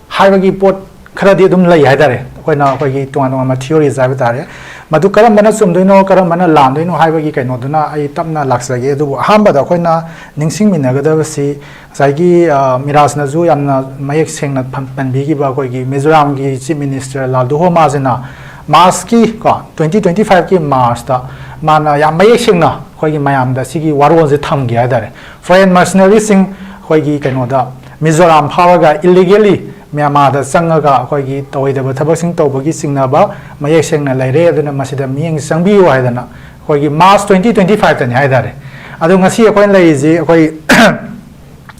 ꯍꯥꯏꯕꯒꯤ ꯄꯣꯠ ꯈꯔꯗꯤ ꯑꯗꯨꯝ ꯂꯩ ꯍꯥꯏꯇꯥꯔꯦ꯫ ꯑꯩꯈꯣꯏꯅ ꯑꯩꯈꯣꯏꯒꯤ ꯇꯣꯉꯥꯟ ꯇꯣꯉꯥꯟꯕ theories ꯍꯥꯏꯕ ꯇꯥꯔꯦ꯫ ꯃꯗꯨ ꯀꯔꯝꯕꯅ ꯆꯨꯝꯗꯣꯏꯅꯣ, ꯀꯔꯝꯕꯅ ꯂꯥꯟꯗꯣꯏꯅꯣ ꯍꯥꯏꯕꯒꯤ ꯀꯩꯅꯣꯗꯨꯅ ꯑꯩ ꯇꯞꯅ ꯂꯥꯛꯆꯒꯦ꯫ ꯑꯗꯨꯕꯨ ꯑꯍꯥꯟꯕꯗ ꯑꯩꯈꯣꯏꯅ ꯅꯤꯡꯁꯤꯡꯃꯤꯟꯅꯒꯗꯕꯁꯤ ꯉꯁꯥꯏꯒꯤ, ꯑ, ꯃꯤꯔꯥꯖꯅꯁꯨ ꯌꯥꯝꯅ ꯃꯌꯦꯛ ꯁꯦꯡꯅ ꯐꯝ-, ꯄꯟꯕꯤꯈꯤꯕ ꯑꯩꯈꯣꯏꯒꯤ ꯃꯤꯖꯣꯔꯥꯝꯒꯤ Chief Minister ꯂꯥꯜꯗꯨꯍꯣꯃꯥꯁꯤꯅ March ꯀꯤ ꯀꯣ, twenty twenty five ꯀꯤ March ꯇ ꯃꯥꯅ ꯌꯥꯝ ꯃꯌꯦꯛ ꯁꯦꯡꯅ ꯑꯩꯈꯣꯏꯒꯤ ꯃꯌꯥꯝꯗ ꯁꯤꯒꯤ ꯋꯥꯔꯣꯜꯁꯦ ꯊꯝꯈꯤ ꯍꯥꯏꯇꯥꯔꯦ꯫ Foreign mercenary ꯁꯤꯡ ꯑꯩꯈꯣꯏꯒꯤ ꯀꯩꯅꯣꯗ ꯃꯤꯖꯣꯔꯥꯝ ꯐꯥꯎꯔꯒ illegally ꯃ꯭ꯌꯥꯟꯃꯥꯔꯗ ꯆꯪꯉꯒ ꯑꯩꯈꯣꯏꯒꯤ ꯇꯧꯔꯣꯏꯗꯕ ꯊꯕꯛꯁꯤꯡ ꯇꯧꯕꯒꯤ ꯆꯤꯡꯅꯕ ꯃꯌꯦꯛ ꯁꯦꯡꯅ ꯂꯩꯔꯦ, ꯑꯗꯨꯅ ꯃꯁꯤꯗ ꯃꯤꯠꯌꯦꯡ ꯆꯪꯕꯤꯌꯨ ꯍꯥꯏꯗꯅ ꯑꯩꯈꯣꯏꯒꯤ March twenty twenty five ꯇꯅꯤ ꯍꯥꯏꯇꯥꯔꯦ꯫ ꯑꯗꯣ ꯉꯁꯤ ꯑꯩꯈꯣꯏꯅ ꯂꯩꯔꯤꯁꯤ ꯑꯩꯈꯣꯏ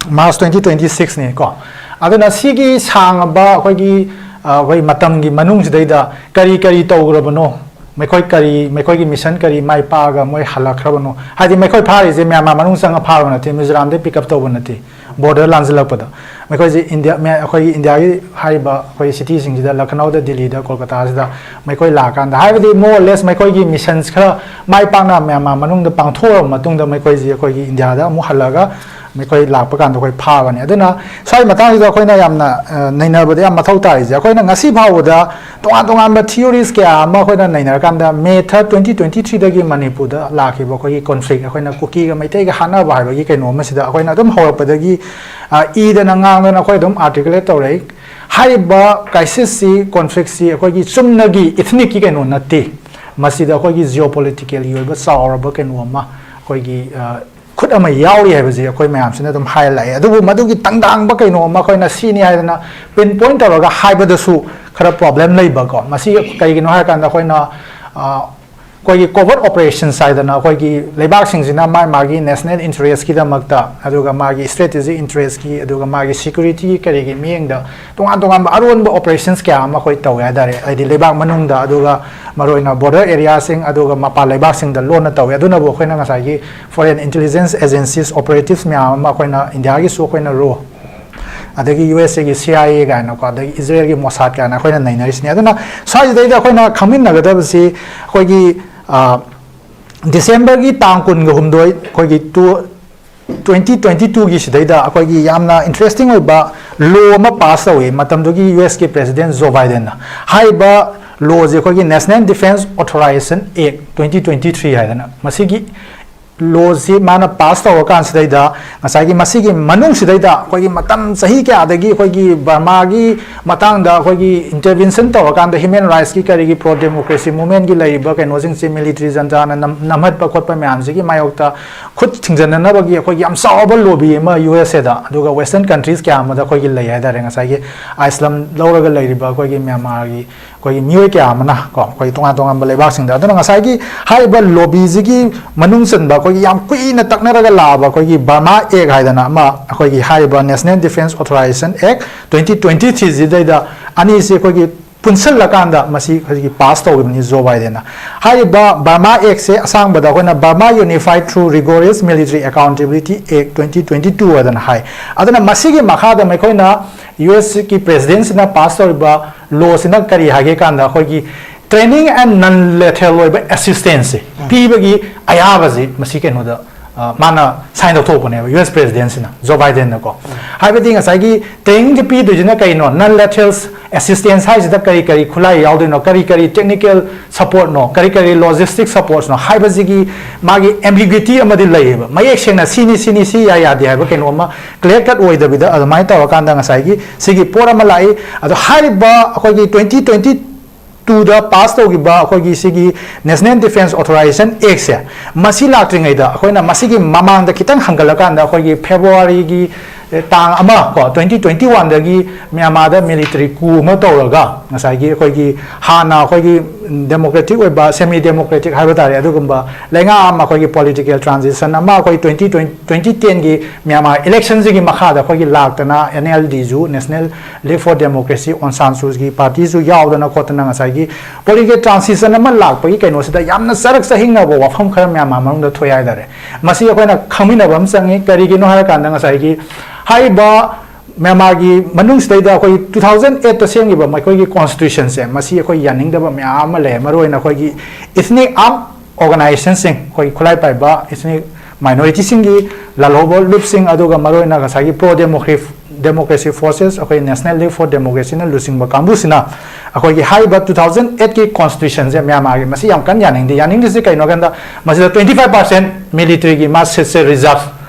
March twenty twenty six ꯅꯤ ꯀꯣ꯫ ꯑꯗꯨꯅ ꯁꯤꯒꯤ ꯁꯥꯡꯉꯕ ꯑꯩꯈꯣꯏꯒꯤ, ꯑ, ꯑꯩꯈꯣꯏ ꯃꯇꯝꯒꯤ ꯃꯅꯨꯡꯁꯤꯗꯩꯗ ꯀꯔꯤ ꯀꯔꯤ ꯇꯧꯈ꯭ꯔꯕꯅꯣ, ꯃꯈꯣꯏ ꯀꯔꯤ, ꯃꯈꯣꯏꯒꯤ mission ꯀꯔꯤ ꯃꯥꯏ ꯄꯥꯛꯑꯒ ꯃꯣꯏ ꯍꯜꯂꯛꯈ꯭ꯔꯕꯅꯣ? ꯍꯥꯏꯗꯤ ꯃꯈꯣꯏ ꯐꯥꯔꯤꯁꯦ ꯃ꯭ꯌꯥꯟꯃꯥꯔ ꯃꯅꯨꯡ ꯆꯪꯉ ꯐꯥꯕ ꯅꯠꯇꯦ, ꯃꯤꯖꯣꯔꯥꯝꯗꯩ pick up ꯇꯧꯕ ꯅꯠꯇꯦ, border ꯂꯥꯟꯁꯤꯜꯂꯛꯄꯗ꯫ ꯃꯈꯣꯏꯁꯦ ꯏꯟꯗꯤꯌꯥ, ꯃꯌꯥ-, ꯑꯩꯈꯣꯏꯒꯤ ꯏꯟꯗꯤꯌꯥꯒꯤ ꯍꯥꯏꯔꯤꯕ ꯑꯩꯈꯣꯏ city ꯁꯤꯡꯁꯤꯗ, ꯂꯈꯅꯧꯗ, ꯗꯤꯜꯂꯤꯗ, ꯀꯣꯜꯀꯇꯥꯁꯤꯗ ꯃꯈꯣꯏ ꯂꯥꯛꯑꯀꯥꯟꯗ, ꯍꯥꯏꯕꯗꯤ more or less ꯃꯈꯣꯏꯒꯤ missions ꯈꯔ ꯃꯥꯏ ꯄꯥꯛꯅ ꯃ꯭ꯌꯥꯟꯃꯥꯔ ꯃꯅꯨꯡꯗ ꯄꯥꯡꯊꯣꯛꯑꯕ ꯃꯇꯨꯡꯗ ꯃꯈꯣꯏꯁꯤ ꯑꯩꯈꯣꯏꯒꯤ ꯏꯟꯗꯤꯌꯥꯗ ꯑꯃꯨꯛ ꯍꯜꯂꯒ ꯃꯈꯣꯏ ꯂꯥꯛꯄ ꯀꯥꯟꯗ ꯑꯩꯈꯣꯏ ꯐꯥꯕꯅꯤ꯫ ꯑꯗꯨꯅ ꯁ꯭ꯋꯥꯏ ꯃꯇꯥꯡꯁꯤꯗ ꯑꯩꯈꯣꯏꯅ ꯌꯥꯝꯅ, ꯑ, ꯅꯩꯅꯕꯗ ꯌꯥꯝ ꯃꯊꯧ ꯇꯥꯔꯤꯁꯦ, ꯑꯩꯈꯣꯏꯅ ꯉꯁꯤ ꯐꯥꯎꯕꯗ ꯇꯣꯉꯥꯟ ꯇꯣꯉꯥꯟꯕ theories ꯀꯌꯥ ꯑꯃ ꯑꯩꯈꯣꯏꯅ ꯅꯩꯅꯔꯀꯥꯟꯗ, May third, twenty twenty three ꯗꯒꯤ ꯃꯅꯤꯄꯨꯔꯗ ꯂꯥꯛꯈꯤꯕ ꯑꯩꯈꯣꯏꯒꯤ conflict, ꯑꯩꯈꯣꯏꯅ ꯀꯨꯀꯤꯒ ꯃꯩꯇꯩꯒ ꯍꯥꯠꯅꯕ ꯍꯥꯏꯕꯒꯤ ꯀꯩꯅꯣ ꯑꯃꯁꯤꯗ ꯑꯩꯈꯣꯏꯅ ꯑꯗꯨꯝ ꯍꯧꯔꯛꯄꯗꯒꯤ, ꯑ, ꯏꯗꯅ ꯉꯥꯡꯗꯅ ꯑꯩꯈꯣꯏ ꯑꯗꯨꯝ articulate ꯇꯧꯔꯛꯏ꯫ ꯍꯥꯏꯔꯤꯕ crisis ꯁꯤ, conflict ꯁꯤ ꯑꯩꯈꯣꯏꯒꯤ ꯆꯨꯝꯅꯒꯤ ethnic ꯀꯤ ꯀꯩꯅꯣ ꯅꯠꯇꯦ꯫ ꯃꯁꯤꯗ ꯑꯩꯈꯣꯏꯒꯤ ꯖꯤꯑꯣ ꯄꯣꯂꯤꯇꯤꯀꯦꯜꯒꯤ ꯑꯣꯏꯕ ꯆꯥꯎꯔꯕ ꯀꯩꯅꯣ ꯑꯃ, ꯑꯩꯈꯣꯏꯒꯤ ꯈꯨꯠ ꯑꯃ ꯌꯥꯎꯔꯤ ꯍꯥꯏꯕꯁꯤ ꯑꯩꯈꯣꯏ ꯃꯌꯥꯝꯁꯤꯅ ꯑꯗꯨꯝ ꯍꯥꯏꯔ ꯂꯥꯛꯑꯦ꯫ ꯑꯗꯨꯕꯨ ꯃꯗꯨꯒꯤ ꯇꯪꯗꯥꯡꯕ ꯀꯩꯅꯣ ꯑꯃ ꯑꯩꯈꯣꯏꯅ ꯁꯤꯅꯤ ꯍꯥꯏꯗꯅ ꯄꯤꯟ ꯄꯣꯏꯟ ꯇꯧꯔꯒ ꯍꯥꯏꯕꯗꯁꯨ ꯈꯔ ꯄ꯭ꯔꯣꯕ꯭ꯂꯦꯝ ꯂꯩꯕꯀꯣ꯫ ꯃꯁꯤ ꯀꯩꯒꯤꯅꯣ ꯍꯥꯏꯔꯀꯥꯟꯗ ꯑꯩꯈꯣꯏꯅ ꯑꯩꯈꯣꯏꯒꯤ ꯀꯣꯕꯔꯠ ꯑꯣꯄꯔꯦꯁꯟꯁ ꯍꯥꯏꯗꯅ ꯑꯩꯈꯣꯏꯒꯤ ꯂꯩꯕꯥꯛꯁꯤꯡꯁꯤꯅ ꯃꯥꯒꯤ ꯃꯥꯒꯤ ꯅꯦꯁꯅꯦꯜ ꯏꯟꯇꯔꯦꯁꯀꯤꯗꯃꯛꯇ, ꯑꯗꯨꯒ ꯃꯥꯒꯤ ꯁ꯭ꯇ꯭ꯔꯦꯇꯦꯖꯤꯛ ꯏꯟꯇꯔꯦꯁꯀꯤ, ꯑꯗꯨꯒ ꯃꯥꯒꯤ ꯁꯦꯀ꯭ꯌꯨꯔꯤꯇꯤꯒꯤ ꯀꯔꯤꯒꯤ ꯃꯤꯠꯌꯦꯡꯗ ꯇꯣꯉꯥꯟ ꯇꯣꯉꯥꯟꯕ ꯑꯔꯣꯟꯕ ꯑꯣꯄꯔꯦꯁꯟꯁ ꯀꯌꯥ ꯑꯃ ꯑꯩꯈꯣꯏ ꯇꯧꯋꯦ ꯍꯥꯏꯇꯥꯔꯦ꯫ ꯍꯥꯏꯗꯤ ꯂꯩꯕꯥꯛ ꯃꯅꯨꯡꯗ, ꯑꯗꯨꯒ ꯃꯔꯨꯑꯣꯏꯅ ꯕꯣꯔꯗꯔ ꯑꯦꯔꯤꯌꯥꯁꯤꯡ, ꯑꯗꯨꯒ ꯃꯄꯥꯟ ꯂꯩꯕꯥꯛꯁꯤꯡꯗ ꯂꯣꯟꯅ ꯇꯧꯋꯦ꯫ ꯑꯗꯨꯅꯕꯨ ꯑꯩꯈꯣꯏꯅ ꯉꯁꯥꯏꯒꯤ ꯐꯣꯔꯦꯟ ꯏꯟꯇꯦꯂꯤꯖꯦꯟꯁ ꯑꯦꯖꯦꯟꯁꯤꯁ ꯑꯣꯄꯔꯦꯇꯤꯚꯁ ꯃꯌꯥꯝ ꯑꯃ ꯑꯩꯈꯣꯏꯅ ꯏꯟꯗꯤꯌꯥꯒꯤꯁꯨ ꯑꯩꯈꯣꯏꯅ ꯔꯣ, ꯑꯗꯒꯤ ꯌꯨ ꯑꯦꯁ ꯑꯦꯒꯤ ꯁꯤ ꯑꯥꯏ ꯑꯦ ꯀꯥꯏꯅꯀꯣ, ꯑꯗꯒꯤ ꯏꯖꯔꯦꯜꯒꯤ ꯃꯣꯁꯥꯗ ꯀꯥꯏꯅ ꯑꯩꯈꯣꯏꯅ ꯅꯩꯅꯔꯤꯁꯤꯅꯤ꯫ ꯑꯗꯨꯅ ꯁ꯭ꯋꯥꯏꯁꯤꯗꯩꯗ ꯑꯩꯈꯣꯏꯅ ꯈꯪꯃꯤꯟꯅꯒꯗꯕꯁꯤ ꯑꯩꯈꯣꯏꯒꯤ ꯗꯤꯁꯦꯝꯕꯔꯒꯤ ꯇꯥꯡ ꯀꯨꯟꯒ ꯍꯨꯝꯗꯣꯏ, ꯑꯩꯈꯣꯏꯒꯤ ꯇꯨ ꯇ꯭ꯋꯦꯟꯇꯤ ꯇ꯭ꯋꯦꯟꯇꯤ ꯇꯨꯒꯤ ꯁꯤꯗꯩꯗ ꯑꯩꯈꯣꯏꯒꯤ ꯌꯥꯝꯅ ꯏꯟꯇꯔꯦꯁꯇꯤꯡ ꯑꯣꯏꯕ ꯂꯣ ꯑꯃ ꯄꯥꯁ ꯇꯧꯏ ꯃꯇꯝꯗꯨꯒꯤ ꯌꯨ ꯑꯦꯁꯀꯤ ꯄ꯭ꯔꯦꯁꯤꯗꯦꯟ ꯖꯣ ꯕꯥꯏꯗꯦꯟꯅ꯫ ꯍꯥꯏꯔꯤꯕ ꯂꯣꯁꯦ ꯑꯩꯈꯣꯏꯒꯤ ꯅꯦꯁꯅꯦꯜ ꯗꯤꯐꯦꯟꯁ ꯑꯣꯊꯣꯔꯥꯏꯖꯦꯁꯟ ꯑꯦꯛ ꯇ꯭ꯋꯦꯟꯇꯤ ꯇ꯭ꯋꯦꯟꯇꯤ ꯊ꯭ꯔꯤ ꯍꯥꯏꯗꯅ, ꯃꯁꯤꯒꯤ ꯂꯣꯁꯤ ꯃꯥꯅ ꯄꯥꯁ ꯇꯧꯔꯀꯥꯟꯁꯤꯗꯩꯗ ꯉꯁꯥꯏꯒꯤ ꯃꯁꯤꯒꯤ ꯃꯅꯨꯡꯁꯤꯗꯩꯗ ꯑꯩꯈꯣꯏꯒꯤ ꯃꯇꯝ ꯆꯍꯤ ꯀꯌꯥꯗꯒꯤ ꯑꯩꯈꯣꯏꯒꯤ ꯕꯔꯃꯥꯒꯤ ꯃꯇꯥꯡꯗ ꯑꯩꯈꯣꯏꯒꯤ ꯏꯟꯇꯔꯚꯦꯟꯁꯟ ꯇꯧꯔꯀꯥꯟꯗ ꯍ꯭ꯌꯨꯃꯦꯟ ꯔꯥꯏꯠꯁꯀꯤ ꯀꯔꯤꯒꯤ ꯄ꯭ꯔꯣ ꯗꯦꯃꯣꯀ꯭ꯔꯦꯁꯤ ꯃꯨꯚꯃꯦꯟꯒꯤ ꯂꯩꯔꯤꯕ ꯀꯩꯅꯣꯁꯤꯡꯁꯦ ꯃꯤꯂꯤꯇꯔꯤ ꯖꯟꯇꯥꯅ ꯅꯝ-, ꯅꯝꯍꯠꯄ ꯈꯣꯠꯄ ꯃꯌꯥꯝꯁꯤꯒꯤ ꯃꯥꯌꯣꯛꯇ ꯈꯨꯠ ꯊꯤꯡꯖꯤꯟꯅꯅꯕꯒꯤ ꯑꯩꯈꯣꯏꯒꯤ ꯌꯥꯝ ꯆꯥꯎꯕ ꯂꯣꯕꯤ ꯑꯃ ꯌꯨ ꯑꯦꯁ ꯑꯦꯗ, ꯑꯗꯨꯒ ꯋꯦꯁꯇꯔꯟ ꯀꯟꯇ꯭ꯔꯤꯁ ꯀꯌꯥ ꯑꯃꯗ ꯑꯩꯈꯣꯏꯒꯤ ꯂꯩ ꯍꯥꯏꯇꯥꯔꯦ꯫ ꯉꯁꯥꯏꯒꯤ ꯑꯥꯏꯁꯂꯝ ꯂꯧꯔꯒ ꯂꯩꯔꯤꯕ ꯑꯩꯈꯣꯏꯒꯤ ꯃ꯭ꯌꯥꯟꯃꯥꯔꯒꯤ ꯑꯩꯈꯣꯏꯒꯤ ꯃꯤꯑꯣꯏ ꯀꯌꯥ ꯑꯃꯅ ꯀꯣ, ꯑꯩꯈꯣꯏ ꯇꯣꯉꯥꯟ ꯇꯣꯉꯥꯟꯕ ꯂꯩꯕꯥꯛꯁꯤꯡꯗ꯫ ꯑꯗꯨꯅ ꯉꯁꯥꯏꯒꯤ ꯍꯥꯏꯔꯤꯕ ꯂꯣꯕꯤꯁꯤꯒꯤ ꯃꯅꯨꯡ ꯆꯟꯕ ꯑꯩꯈꯣꯏꯒꯤ ꯌꯥꯝ ꯀꯨꯏꯅ ꯇꯛꯅꯔꯒ ꯂꯥꯛꯑꯕ ꯑꯩꯈꯣꯏꯒꯤ ꯕꯔꯃꯥ ꯑꯦꯛ ꯍꯥꯏꯗꯅ ꯑꯃ, ꯑꯩꯈꯣꯏꯒꯤ ꯍꯥꯏꯔꯤꯕ ꯅꯦꯁꯅꯦꯜ ꯗꯤꯐꯦꯟꯁ ꯑꯣꯊꯣꯔꯥꯏꯖꯦꯁꯟ ꯑꯦꯛ ꯇ꯭ꯋꯦꯟꯇꯤ ꯇ꯭ꯋꯦꯟꯇꯤ ꯊ꯭ꯔꯤꯁꯤꯗꯩꯗ ꯑꯅꯤꯁꯤ ꯑꯩꯈꯣꯏꯒꯤ ꯄꯨꯟꯁꯤꯜꯂꯀꯥꯟꯗ ꯃꯁꯤ ꯍꯧꯖꯤꯛꯀꯤ ꯄꯥꯁ ꯇꯧꯈꯤꯕꯅꯤ ꯖꯣ ꯕꯥꯏꯗꯦꯟꯅ꯫ ꯍꯥꯏꯔꯤꯕ ꯕꯔꯃꯥ ꯑꯦꯛꯁꯦ ꯑꯁꯥꯡꯕꯗ ꯑꯩꯈꯣꯏꯅ Burma Unified Through Rigorous Military Accountability Act twenty twenty-two ꯍꯥꯏꯗꯅ ꯍꯥꯏ꯫ ꯑꯗꯨꯅ ꯃꯁꯤꯒꯤ ꯃꯈꯥꯗ ꯑꯩꯈꯣꯏꯅ ꯌꯨ ꯑꯦꯁꯀꯤ ꯄ꯭ꯔꯦꯁꯤꯗꯦꯟꯁꯤꯅ ꯄꯥꯁ ꯇꯧꯔꯤꯕ ꯂꯣꯁꯤꯅ ꯀꯔꯤ ꯍꯥꯏꯒꯦ ꯀꯥꯟꯗ, ꯑꯩꯈꯣꯏꯒꯤ training and non-lethal ꯑꯣꯏꯕ ꯑꯦꯁꯤꯁꯇꯦꯟꯁꯁꯦ ꯄꯤꯕꯒꯤ ꯑꯌꯥꯕꯁꯦ ꯃꯁꯤ ꯀꯩꯅꯣꯗ, ꯑ, ꯃꯥꯅ ꯁꯥꯏꯟ ꯇꯧꯊꯣꯛꯄꯅꯦꯕ, ꯌꯨ ꯑꯦꯁ ꯄ꯭ꯔꯦꯁꯤꯗꯦꯟꯁꯤꯅ, ꯖꯣ ꯕꯥꯏꯗꯦꯟꯅꯀꯣ꯫ ꯍꯥꯏꯕꯗꯤ ꯉꯁꯥꯏꯒꯤ ꯇ꯭ꯔꯦꯅꯤꯡꯁꯦ ꯄꯤꯗꯣꯏꯁꯤꯅ ꯀꯩꯅꯣ, non-lethal assistance ꯍꯥꯏꯁꯤꯗ ꯀꯔꯤ ꯀꯔꯤ ꯈꯨꯠꯂꯥꯏ ꯌꯥꯎꯗꯣꯏꯅꯣ, ꯀꯔꯤ ꯀꯔꯤ technical supportꯅꯣ, ꯀꯔꯤ ꯀꯔꯤ logistic supportꯅꯣ ꯍꯥꯏꯕꯁꯤꯒꯤ ꯃꯥꯒꯤ ambiguity ꯑꯃꯗꯤ ꯂꯩꯌꯦꯕ꯫ ꯃꯌꯦꯛ ꯁꯦꯡꯅ ꯁꯤꯅꯤ, ꯁꯤꯅꯤ, ꯁꯤ ꯌꯥꯏ, ꯌꯥꯗꯦ ꯍꯥꯏꯕ ꯀꯩꯅꯣ ꯑꯃ clear cut ꯑꯣꯏꯗꯕꯤꯗ ꯑꯗꯨꯃꯥꯏꯅ ꯇꯧꯔꯀꯥꯟꯗ ꯉꯁꯥꯏꯒꯤ ꯁꯤꯒꯤ ꯄꯣꯠ ꯑꯃ ꯂꯥꯛꯏ꯫ ꯑꯗꯣ ꯍꯥꯏꯔꯤꯕ ꯑꯩꯈꯣꯏꯒꯤ twenty twenty ꯇꯨꯗ ꯄꯥꯁ ꯇꯧꯈꯤꯕ ꯑꯩꯈꯣꯏꯒꯤ ꯁꯤꯒꯤ National Defence Authorization Act ꯁꯦ, ꯃꯁꯤ ꯂꯥꯛꯇ꯭ꯔꯤꯉꯩꯗ, ꯑꯩꯈꯣꯏꯅ ꯃꯁꯤꯒꯤ ꯃꯃꯥꯡꯗ ꯈꯤꯇꯪ ꯍꯟꯒꯠꯂꯀꯥꯟꯗ, ꯑꯩꯈꯣꯏꯒꯤ February ꯒꯤ, ꯑꯦ, ꯇꯥꯡ ꯑꯃ ꯀꯣ, twenty twenty one ꯗꯒꯤ ꯃ꯭ꯌꯥꯟꯃꯥꯔꯗ military coup ꯑꯃ ꯇꯧꯔꯒ, ꯉꯁꯥꯏꯒꯤ ꯑꯩꯈꯣꯏꯒꯤ ꯍꯥꯟꯅ ꯑꯩꯈꯣꯏꯒꯤ democratic ꯑꯣꯏꯕ, semi democratic ꯍꯥꯏꯕ ꯇꯥꯔꯦ, ꯑꯗꯨꯒꯨꯝꯕ ꯂꯩꯉꯥꯛ ꯑꯃ, ꯑꯩꯈꯣꯏꯒꯤ political transition ꯑꯃ, ꯑꯩꯈꯣꯏ twenty twenty, twenty ten ꯒꯤ ꯃ꯭ꯌꯥꯟꯃꯥꯔ election ꯁꯤꯒꯤ ꯃꯈꯥꯗ ꯑꯩꯈꯣꯏꯒꯤ ꯂꯥꯛꯇꯅ, N L D ꯁꯨ, National League for Democracy, ꯑꯣꯟ ꯁꯥꯟ ꯁꯨ ꯀꯤ party ꯁꯨ ꯌꯥꯎꯗꯅ ꯈꯣꯠꯇꯅ, ꯉꯁꯥꯏꯒꯤ political transition ꯑꯃ ꯂꯥꯛꯄꯒꯤ ꯀꯩꯅꯣꯁꯤꯗ ꯌꯥꯝꯅ ꯆꯔꯛ ꯆꯍꯤꯡꯅꯕ ꯋꯥꯐꯝ ꯈꯔ ꯃ꯭ꯌꯥꯟꯃꯥꯔ ꯃꯅꯨꯡꯗ ꯊꯣꯛꯑꯦ ꯍꯥꯏꯇꯥꯔꯦ꯫ ꯃꯁꯤ ꯑꯩꯈꯣꯏꯅ ꯈꯪꯃꯤꯟꯅꯕ ꯑꯃ ꯆꯪꯉꯤ꯫ ꯀꯔꯤꯒꯤꯅꯣ ꯍꯥꯏꯔꯀꯥꯟꯗ, ꯉꯁꯥꯏꯒꯤ ꯍꯥꯏꯔꯤꯕ ꯃ꯭ꯌꯥꯟꯃꯥꯔꯒꯤ ꯃꯅꯨꯡꯁꯤꯗꯩꯗ ꯑꯩꯈꯣꯏ two thousand eight ꯇ ꯁꯦꯝꯈꯤꯕ ꯃꯈꯣꯏꯒꯤ constitution ꯁꯦ, ꯃꯁꯤ ꯑꯩꯈꯣꯏ ꯌꯥꯅꯤꯡꯗꯕ ꯃꯌꯥꯝ ꯑꯃ ꯂꯩ꯫ ꯃꯔꯨꯑꯣꯏꯅ ꯑꯩꯈꯣꯏꯒꯤ ethnic arm organization ꯁꯤꯡ, ꯑꯩꯈꯣꯏ ꯈꯨꯠꯂꯥꯏ ꯄꯥꯏꯕ ethnic minority ꯁꯤꯡꯒꯤ ꯂꯥꯜꯍꯧꯕ ꯂꯨꯞꯁꯤꯡ, ꯑꯗꯨꯒ ꯃꯔꯨꯑꯣꯏꯅ ꯉꯁꯥꯏꯒꯤ pro democracy, democracy forces, ꯑꯩꯈꯣꯏ National League for Democracy ꯅ ꯂꯨꯆꯤꯡꯕ ꯀꯥꯡꯕꯨꯁꯤꯅ ꯑꯩꯈꯣꯏꯒꯤ ꯍꯥꯏꯔꯤꯕ two thousand eight ꯀꯤ constitution ꯁꯦ ꯃ꯭ꯌꯥꯟꯃꯥꯔꯒꯤ, ꯃꯁꯤ ꯌꯥꯝ ꯀꯟꯅ ꯌꯥꯅꯤꯡꯗꯦ꯫ ꯌꯥꯅꯤꯡꯗ꯭ꯔꯤꯁꯦ ꯀꯩꯅꯣ ꯍꯥꯏ ꯀꯥꯟꯗ, ꯃꯁꯤꯗ twenty five percent military ꯒꯤ ꯃꯥ seat ꯁꯦ reserve,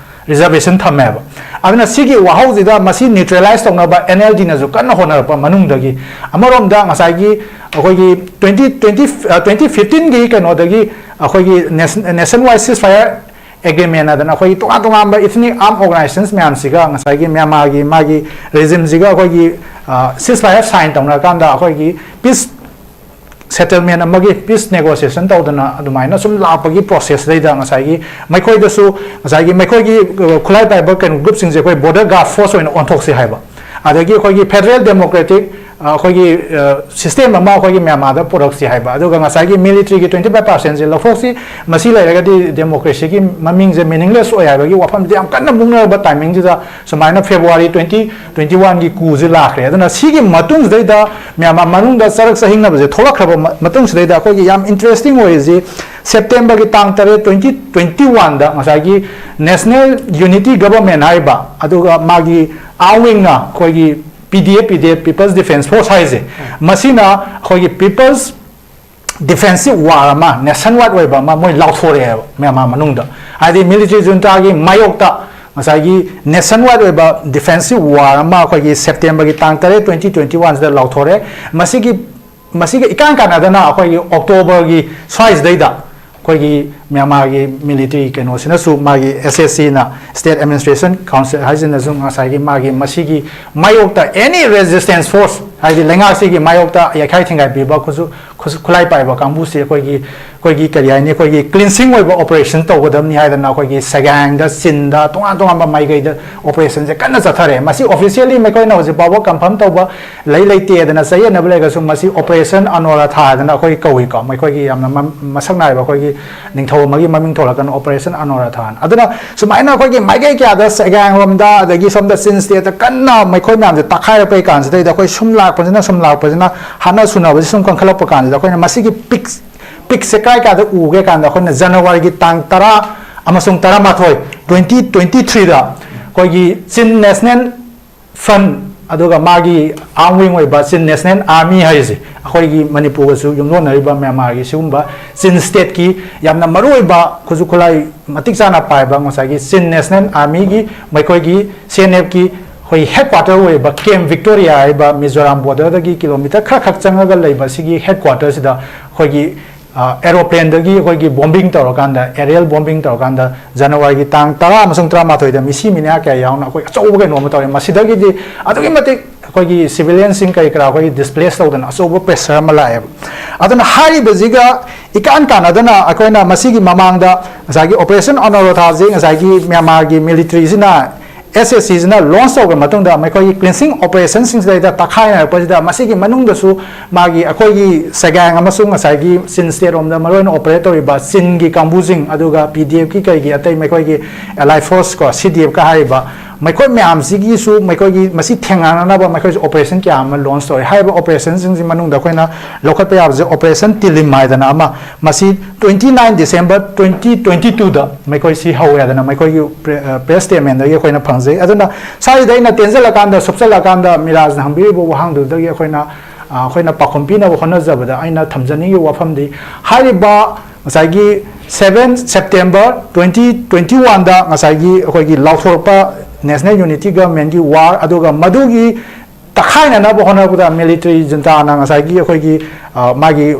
reservation ꯊꯝꯃꯦꯕ꯫ ꯑꯗꯨꯅ ꯁꯤꯒꯤ ꯋꯥꯍꯧꯁꯤꯗ ꯃꯁꯤ neutralize ꯇꯧꯅꯕ N L D ꯅꯁꯨ ꯀꯟꯅ ꯍꯣꯠꯅꯔꯛꯄ ꯃꯅꯨꯡꯗꯒꯤ, ꯑꯃꯔꯣꯝꯗ ꯉꯁꯥꯏꯒꯤ ꯑꯩꯈꯣꯏꯒꯤ twenty twenty, ꯑ, twenty fifteen ꯒꯤ ꯀꯩꯅꯣꯗꯒꯤ ꯑꯩꯈꯣꯏꯒꯤ nation-, nationwide ceasefire agreement ꯍꯥꯏꯗꯅ ꯑꯩꯈꯣꯏꯒꯤ ꯇꯣꯉꯥꯟ ꯇꯣꯉꯥꯟꯕ ethnic arm organizations ꯃꯌꯥꯝꯁꯤꯒ ꯉꯁꯥꯏꯒꯤ ꯃ꯭ꯌꯥꯟꯃꯥꯔꯒꯤ ꯃꯥꯒꯤ regime ꯁꯤꯒ ꯑꯩꯈꯣꯏꯒꯤ, ꯑ, ceasefire sign ꯇꯧꯅꯔꯀꯥꯟꯗ ꯑꯩꯈꯣꯏꯒꯤ peace settlement ꯑꯃꯒꯤ peace negotiation ꯇꯧꯗꯅ ꯑꯗꯨꯃꯥꯏꯅ ꯁꯨꯝ ꯂꯥꯛꯄꯒꯤ process ꯁꯤꯗꯩꯗ ꯉꯁꯥꯏꯒꯤ ꯃꯈꯣꯏꯗꯁꯨ, ꯉꯁꯥꯏꯒꯤ ꯃꯈꯣꯏꯒꯤ, ꯑ, ꯈꯨꯠꯂꯥꯏ ꯄꯥꯏꯕ ꯀꯩꯅꯣ group ꯁꯤꯡꯁꯦ ꯑꯩꯈꯣꯏ border guard force ꯑꯣꯏꯅ ꯑꯣꯟꯊꯣꯛꯁꯤ ꯍꯥꯏꯕ, ꯑꯗꯒꯤ ꯑꯩꯈꯣꯏꯒꯤ federal democratic, ꯑ, ꯑꯩꯈꯣꯏꯒꯤ, ꯑ, system ꯑꯃ ꯑꯩꯈꯣꯏꯒꯤ ꯃ꯭ꯌꯥꯟꯃꯥꯔꯗ ꯄꯨꯔꯛꯁꯤ ꯍꯥꯏꯕ, ꯑꯗꯨꯒ ꯉꯁꯥꯏꯒꯤ military ꯒꯤ twenty five percent ꯁꯦ ꯂꯧꯊꯣꯛꯁꯤ, ꯃꯁꯤ ꯂꯩꯔꯒꯗꯤ democracy ꯒꯤ ꯃꯃꯤꯡꯁꯦ meaningless ꯑꯣꯏ ꯍꯥꯏꯕꯒꯤ ꯋꯥꯐꯝꯁꯦ ꯌꯥꯝ ꯀꯟꯅ ꯃꯨꯛꯅꯔꯕ timing ꯁꯤꯗ ꯁꯨꯃꯥꯏꯅ February twenty twenty one ꯒꯤ coup ꯁꯦ ꯂꯥꯛꯈ꯭ꯔꯦ꯫ ꯑꯗꯨꯅ ꯁꯤꯒꯤ ꯃꯇꯨꯡꯁꯤꯗꯩꯗ ꯃ꯭ꯌꯥꯟꯃꯥꯔ ꯃꯅꯨꯡꯗ ꯆꯔꯛ ꯆꯍꯤꯡꯅꯕꯁꯦ ꯊꯣꯛꯂꯛꯈ꯭ꯔꯕ ꯃ-, ꯃꯇꯨꯡꯁꯤꯗꯩꯗ ꯑꯩꯈꯣꯏꯒꯤ ꯌꯥꯝ interesting ꯑꯣꯏꯔꯤꯁꯤ, September ꯒꯤ ꯇꯥꯡ ꯇꯔꯦꯠ, twenty twenty one ꯗ ꯉꯁꯥꯏꯒꯤ National Unity Government ꯍꯥꯏꯔꯤꯕ, ꯑꯗꯨꯒ ꯃꯥꯒꯤ arm wing ꯅ ꯑꯩꯈꯣꯏꯒꯤ P D F, P D F, People's Defence Force ꯍꯥꯏꯁꯦ, ꯃꯁꯤꯅ ꯑꯩꯈꯣꯏꯒꯤ People's Defensive War ꯑꯃ, nationwide ꯑꯣꯏꯕ ꯑꯃ ꯃꯣꯏ ꯂꯥꯎꯊꯣꯔꯛꯑꯦꯕ ꯃ꯭ꯌꯥꯟꯃꯥꯔ ꯃꯅꯨꯡꯗ꯫ ꯍꯥꯏꯗꯤ military junta ꯒꯤ ꯃꯥꯌꯣꯛꯇ ꯉꯁꯥꯏꯒꯤ nationwide ꯑꯣꯏꯕ defensive war ꯑꯃ ꯑꯩꯈꯣꯏꯒꯤ September ꯒꯤ ꯇꯥꯡ ꯇꯔꯦꯠ, twenty twenty one ꯁꯤꯗ ꯂꯥꯎꯊꯣꯔꯛꯑꯦ꯫ ꯃꯁꯤꯒꯤ ꯃꯁꯤꯒ ꯏꯀꯥꯟ ꯀꯥꯟꯅꯗꯅ ꯑꯩꯈꯣꯏꯒꯤ ꯑꯣꯛꯇꯣꯕꯔꯒꯤ ꯁ꯭ꯋꯥꯏꯁꯤꯗꯩꯗ ꯑꯩꯈꯣꯏꯒꯤ ꯃ꯭ꯌꯥꯟꯃꯥꯔꯒꯤ ꯃꯤꯂꯤꯇꯔꯤ ꯀꯩꯅꯣꯁꯤꯅꯁꯨ, ꯃꯥꯒꯤ ꯑꯦꯁ ꯑꯦꯁ ꯁꯤꯅ, ꯁ꯭ꯇꯦꯠ ꯑꯦꯗꯃꯤꯅꯤꯁꯇ꯭ꯔꯦꯁꯟ ꯀꯥꯎꯟꯁꯤꯜ ꯍꯥꯏꯁꯤꯅꯁꯨ, ꯉꯁꯥꯏꯒꯤ ꯃꯥꯒꯤ ꯃꯁꯤꯒꯤ ꯃꯥꯌꯣꯛꯇ ꯑꯦꯅꯤ ꯔꯦꯖꯤꯁꯇꯦꯟꯁ ꯐꯣꯔꯁ, ꯍꯥꯏꯗꯤ ꯂꯩꯉꯥꯛꯁꯤꯒꯤ ꯃꯥꯌꯣꯛꯇ ꯌꯩꯈꯥꯏ ꯊꯤꯡꯒꯥꯏ ꯄꯤꯕ ꯈꯨꯠꯁꯨ-, ꯈꯨꯠꯁꯨ-, ꯈꯨꯠꯂꯥꯏ ꯄꯥꯏꯕ ꯀꯥꯡꯕꯨꯁꯤ ꯑꯩꯈꯣꯏꯒꯤ, ꯑꯩꯈꯣꯏꯒꯤ ꯀꯔꯤ ꯍꯥꯏꯅꯤ, ꯑꯩꯈꯣꯏꯒꯤ ꯀ꯭ꯂꯤꯟꯁꯤꯡ ꯑꯣꯏꯕ ꯑꯣꯄꯔꯦꯁꯟ ꯇꯧꯒꯗꯕꯅꯤ ꯍꯥꯏꯗꯅ ꯑꯩꯈꯣꯏꯒꯤ ꯁꯦꯒꯥꯡꯗ, ꯆꯤꯟꯗ, ꯇꯣꯉꯥꯟ ꯇꯣꯉꯥꯟꯕ ꯃꯥꯏꯀꯩꯗ ꯑꯣꯄꯔꯦꯁꯟꯁꯦ ꯀꯟꯅ ꯆꯠꯊꯔꯦ꯫ ꯃꯁꯤ ꯑꯣꯐꯤꯁꯤꯌꯦꯜꯂꯤ ꯃꯈꯣꯏꯅ ꯍꯧꯖꯤꯛ ꯐꯥꯎꯕ ꯀꯟꯐꯥꯔꯝ ꯇꯧꯕ ꯂꯩ ꯂꯩꯇꯦꯗꯅ ꯆꯌꯦꯠꯅꯕ ꯂꯩꯔꯒꯁꯨ, ꯃꯁꯤ ꯑꯣꯄꯔꯦꯁꯟ ꯑꯅꯣꯔꯥꯊꯥ ꯍꯥꯏꯗꯅ ꯑꯩꯈꯣꯏ ꯀꯧꯏꯀꯣ, ꯃꯈꯣꯏꯒꯤ ꯌꯥꯝꯅ ꯃ-, ꯃꯁꯛ ꯅꯥꯏꯕ ꯑꯩꯈꯣꯏꯒꯤ ꯅꯤꯡꯊꯧ ꯑꯃꯒꯤ ꯃꯃꯤꯡ ꯊꯣꯜꯂꯛꯀꯅꯨ, ꯑꯣꯄꯔꯦꯁꯟ ꯑꯅꯣꯔꯥꯊꯥ ꯍꯥꯏꯅ꯫ ꯑꯗꯨꯅ ꯁꯨꯃꯥꯏꯅ ꯑꯩꯈꯣꯏꯒꯤ ꯃꯥꯏꯀꯩ ꯀꯌꯥꯗ ꯁꯦꯒꯥꯡꯂꯣꯝꯗ, ꯑꯗꯒꯤ ꯁꯣꯝꯗ ꯆꯤꯟ ꯁ꯭ꯇꯦꯠꯇ ꯀꯟꯅ ꯃꯈꯣꯏ ꯃꯌꯥꯝꯁꯦ ꯇꯛꯈꯥꯏꯔꯛꯄꯒꯤ ꯀꯥꯟꯁꯤꯗꯩꯗ, ꯑꯩꯈꯣꯏ ꯁꯨꯝ ꯂꯥꯛꯄꯁꯤꯅ, ꯁꯨꯝ ꯂꯥꯛꯄꯁꯤꯅ, ꯍꯥꯠꯅ ꯁꯨꯅꯕꯁꯤ ꯁꯨꯝ ꯀꯟꯈꯠꯂꯛꯄ ꯀꯥꯟꯁꯤꯗ, ꯑꯩꯈꯣꯏꯅ ꯃꯁꯤꯒꯤ ꯄꯤꯛꯁ ꯄꯤꯛꯁꯦ ꯀꯥꯏ ꯀꯥꯏꯗ ꯎꯒꯦ ꯀꯥꯟꯗ, ꯑꯩꯈꯣꯏꯅ ꯖꯅꯋꯥꯔꯤꯒꯤ ꯇꯥꯡ ꯇꯔꯥ ꯑꯃꯁꯨꯡ ꯇꯔꯥꯃꯥꯊꯣꯏ, ꯇ꯭ꯋꯦꯟꯇꯤ ꯇ꯭ꯋꯦꯟꯇꯤ ꯊ꯭ꯔꯤꯗ ꯑꯩꯈꯣꯏꯒꯤ ꯆꯤꯟ ꯅꯦꯁꯅꯦꯜ ꯐ꯭ꯔꯟ, ꯑꯗꯨꯒ ꯃꯥꯒꯤ ꯑꯥꯔꯝ ꯋꯤꯡ ꯑꯣꯏꯕ ꯆꯤꯟ ꯅꯦꯁꯅꯦꯜ ꯑꯥꯔꯃꯤ ꯍꯥꯏꯔꯤꯁꯦ, ꯑꯩꯈꯣꯏꯒꯤ ꯃꯅꯤꯄꯨꯔꯒꯁꯨ ꯌꯨꯝꯂꯣꯟꯅꯔꯤꯕ ꯃ꯭ꯌꯥꯟꯃꯥꯔꯒꯤ ꯁꯤꯒꯨꯝꯕ ꯆꯤꯟ ꯁ꯭ꯇꯦꯠꯀꯤ ꯌꯥꯝꯅ ꯃꯔꯨꯑꯣꯏꯕ ꯈꯨꯠꯁꯨ ꯈꯨꯠꯂꯥꯏ ꯃꯇꯤꯛ ꯆꯥꯅ ꯄꯥꯏꯕ ꯉꯁꯥꯏꯒꯤ ꯆꯤꯟ ꯅꯦꯁꯅꯦꯜ ꯑꯥꯔꯃꯤꯒꯤ, ꯃꯈꯣꯏꯒꯤ ꯁꯤ ꯑꯦꯟ ꯑꯦꯐꯀꯤ ꯑꯩꯈꯣꯏ ꯍꯦꯗ ꯀ꯭ꯋꯥꯇꯔ ꯑꯣꯏꯔꯤꯕ ꯀꯦꯝ ꯚꯤꯛꯇꯣꯔꯤꯌꯥ ꯍꯥꯏꯔꯤꯕ ꯃꯤꯖꯣꯔꯥꯝ ꯕꯣꯔꯗꯔꯗꯒꯤ ꯀꯤꯂꯣꯃꯤꯇꯔ ꯈꯔ ꯈꯛ ꯆꯪꯉꯒ ꯂꯩꯕ ꯁꯤꯒꯤ ꯍꯦꯗ ꯀ꯭ꯋꯥꯇꯔꯁꯤꯗ ꯑꯩꯈꯣꯏꯒꯤ, ꯑ, ꯑꯦꯔꯣꯄ꯭ꯂꯦꯟꯗꯒꯤ ꯑꯩꯈꯣꯏꯒꯤ ꯕꯣꯝꯕꯤꯡ ꯇꯧꯔꯀꯥꯟꯗ, ꯑꯦꯔꯤꯌꯦꯜ ꯕꯣꯝꯕꯤꯡ ꯇꯧꯔꯀꯥꯟꯗ, ꯖꯅꯋꯥꯔꯤꯒꯤ ꯇꯥꯡ ꯇꯔꯥ ꯑꯃꯁꯨꯡ ꯇꯔꯥꯃꯥꯊꯣꯏꯗ ꯃꯤꯁꯤ ꯃꯤꯅꯥ ꯀꯌꯥ ꯌꯥꯎꯅ ꯑꯩꯈꯣꯏ ꯑꯆꯧꯕ ꯀꯩꯅꯣ ꯑꯃ ꯇꯧꯔꯦ꯫ ꯃꯁꯤꯗꯒꯤꯗꯤ ꯑꯗꯨꯛꯀꯤ ꯃꯇꯤꯛ ꯑꯩꯈꯣꯏꯒꯤ ꯁꯤꯚꯤꯂꯤꯌꯟꯁꯤꯡ ꯀꯔꯤ ꯀꯔꯥ ꯑꯩꯈꯣꯏꯒꯤ ꯗꯤꯁꯄ꯭ꯂꯦꯁ ꯇꯧꯗꯅ ꯑꯆꯧꯕ ꯄ꯭ꯔꯦꯁꯔ ꯑꯃ ꯂꯥꯛꯑꯦꯕ꯫ ꯑꯗꯨꯅ ꯍꯥꯏꯔꯤꯕꯁꯤꯒ ꯏꯀꯥꯟ ꯀꯥꯟꯅꯗꯅ, ꯑꯩꯈꯣꯏꯅ ꯃꯁꯤꯒꯤ ꯃꯃꯥꯡꯗ ꯉꯁꯥꯏꯒꯤ ꯑꯣꯄꯔꯦꯁꯟ ꯑꯅꯣꯔꯣꯊꯥꯁꯤ ꯉꯁꯥꯏꯒꯤ ꯃ꯭ꯌꯥꯟꯃꯥꯔꯒꯤ ꯃꯤꯂꯤꯇ꯭ꯔꯤꯁꯤꯅ, ꯑꯦꯁ ꯑꯦꯁ ꯁꯤꯁꯤꯅ ꯂꯣꯟꯆ ꯇꯧꯈ꯭ꯔ ꯃꯇꯨꯡꯗ, ꯃꯈꯣꯏꯒꯤ ꯀ꯭ꯂꯤꯟꯁꯤꯡ ꯑꯣꯄꯔꯦꯁꯟꯁꯤꯡꯁꯤꯗꯩꯗ ꯇꯛꯈꯥꯏꯅꯔꯛꯄꯁꯤꯗ, ꯃꯁꯤꯒꯤ ꯃꯅꯨꯡꯗꯁꯨ ꯃꯥꯒꯤ ꯑꯩꯈꯣꯏꯒꯤ ꯁꯦꯒꯥꯡ ꯑꯃꯁꯨꯡ ꯉꯁꯥꯏꯒꯤ ꯆꯤꯟ ꯁ꯭ꯇꯦꯠ ꯔꯣꯝꯗ ꯃꯔꯨꯑꯣꯏꯅ ꯑꯣꯄꯔꯦꯠ ꯇꯧꯔꯤꯕ ꯆꯤꯟꯒꯤ ꯀꯥꯡꯕꯨꯁꯤꯡ, ꯑꯗꯨꯒ ꯄꯤ ꯗꯤ ꯑꯦꯐꯀꯤ ꯀꯩꯒꯤ ꯑꯇꯩ ꯃꯈꯣꯏꯒꯤ ꯑꯦꯂꯥꯏ ꯐꯣꯔꯁ ꯀꯣ, ꯁꯤ ꯗꯤ ꯑꯦꯐꯀ ꯍꯥꯏꯔꯤꯕ, ꯃꯈꯣꯏ ꯃꯌꯥꯝꯁꯤꯒꯤꯁꯨ ꯃꯈꯣꯏꯒꯤ ꯃꯁꯤ ꯊꯦꯡꯅꯅꯅꯕ ꯃꯈꯣꯏꯁꯨ ꯑꯣꯄꯔꯦꯁꯟ ꯀꯌꯥ ꯑꯃ ꯂꯣꯟꯆ ꯇꯧꯔꯤ꯫ ꯍꯥꯏꯔꯤꯕ ꯑꯣꯄꯔꯦꯁꯟꯁꯤꯡꯁꯤ ꯃꯅꯨꯡꯗ ꯑꯩꯈꯣꯏꯅ ꯂꯧꯈꯠꯄ ꯌꯥꯕꯁꯦ ꯑꯣꯄꯔꯦꯁꯟ ꯇꯤꯂꯤꯝ ꯍꯥꯏꯗꯅ ꯑꯃ, ꯃꯁꯤ twenty nine December twenty twenty twoꯗ ꯃꯈꯣꯏ ꯁꯤ ꯍꯧꯋꯦ ꯍꯥꯏꯗꯅ ꯃꯈꯣꯏꯒꯤ ꯄ꯭ꯔꯦ-, ꯑ, ꯄ꯭ꯔꯦꯁ ꯁ꯭ꯇꯦꯠꯃꯦꯟꯗꯒꯤ ꯑꯩꯈꯣꯏꯅ ꯐꯪꯖꯩ꯫ ꯑꯗꯨꯅ ꯁ꯭ꯋꯥꯏꯗ ꯑꯩꯅ ꯇꯦꯟꯖꯜꯂꯀꯥꯟꯗ, ꯁꯨꯞꯆꯜꯂꯀꯥꯟꯗ ꯃꯤꯔꯥꯖꯅ ꯍꯪꯕꯤꯔꯤꯕ ꯋꯥꯍꯪꯗꯨꯗꯒꯤ ꯑꯩꯈꯣꯏꯅ, ꯑ, ꯑꯩꯈꯣꯏꯅ ꯄꯥꯎꯈꯨꯝ ꯄꯤꯅꯕ ꯍꯣꯠꯅꯖꯕꯗ ꯑꯩꯅ ꯊꯝꯖꯅꯤꯡꯉꯤꯕ ꯋꯥꯐꯝꯗꯤ, ꯍꯥꯏꯔꯤꯕ ꯉꯁꯥꯏꯒꯤ seven September twenty twenty oneꯗ ꯉꯁꯥꯏꯒꯤ ꯑꯩꯈꯣꯏꯒꯤ ꯂꯥꯎꯊꯣꯔꯛꯄ National Unity Governmentꯀꯤ ꯋꯥꯔ, ꯑꯗꯨꯒ ꯃꯗꯨꯒꯤ ꯇꯛꯈꯥꯏꯅꯅꯕ ꯍꯣꯠꯅꯔꯛꯄꯗ ꯃꯤꯂꯤꯇꯔꯤ ꯖꯟꯇꯥꯅ ꯉꯁꯥꯏꯒꯤ ꯑꯩꯈꯣꯏꯒꯤ ꯃꯥꯒꯤ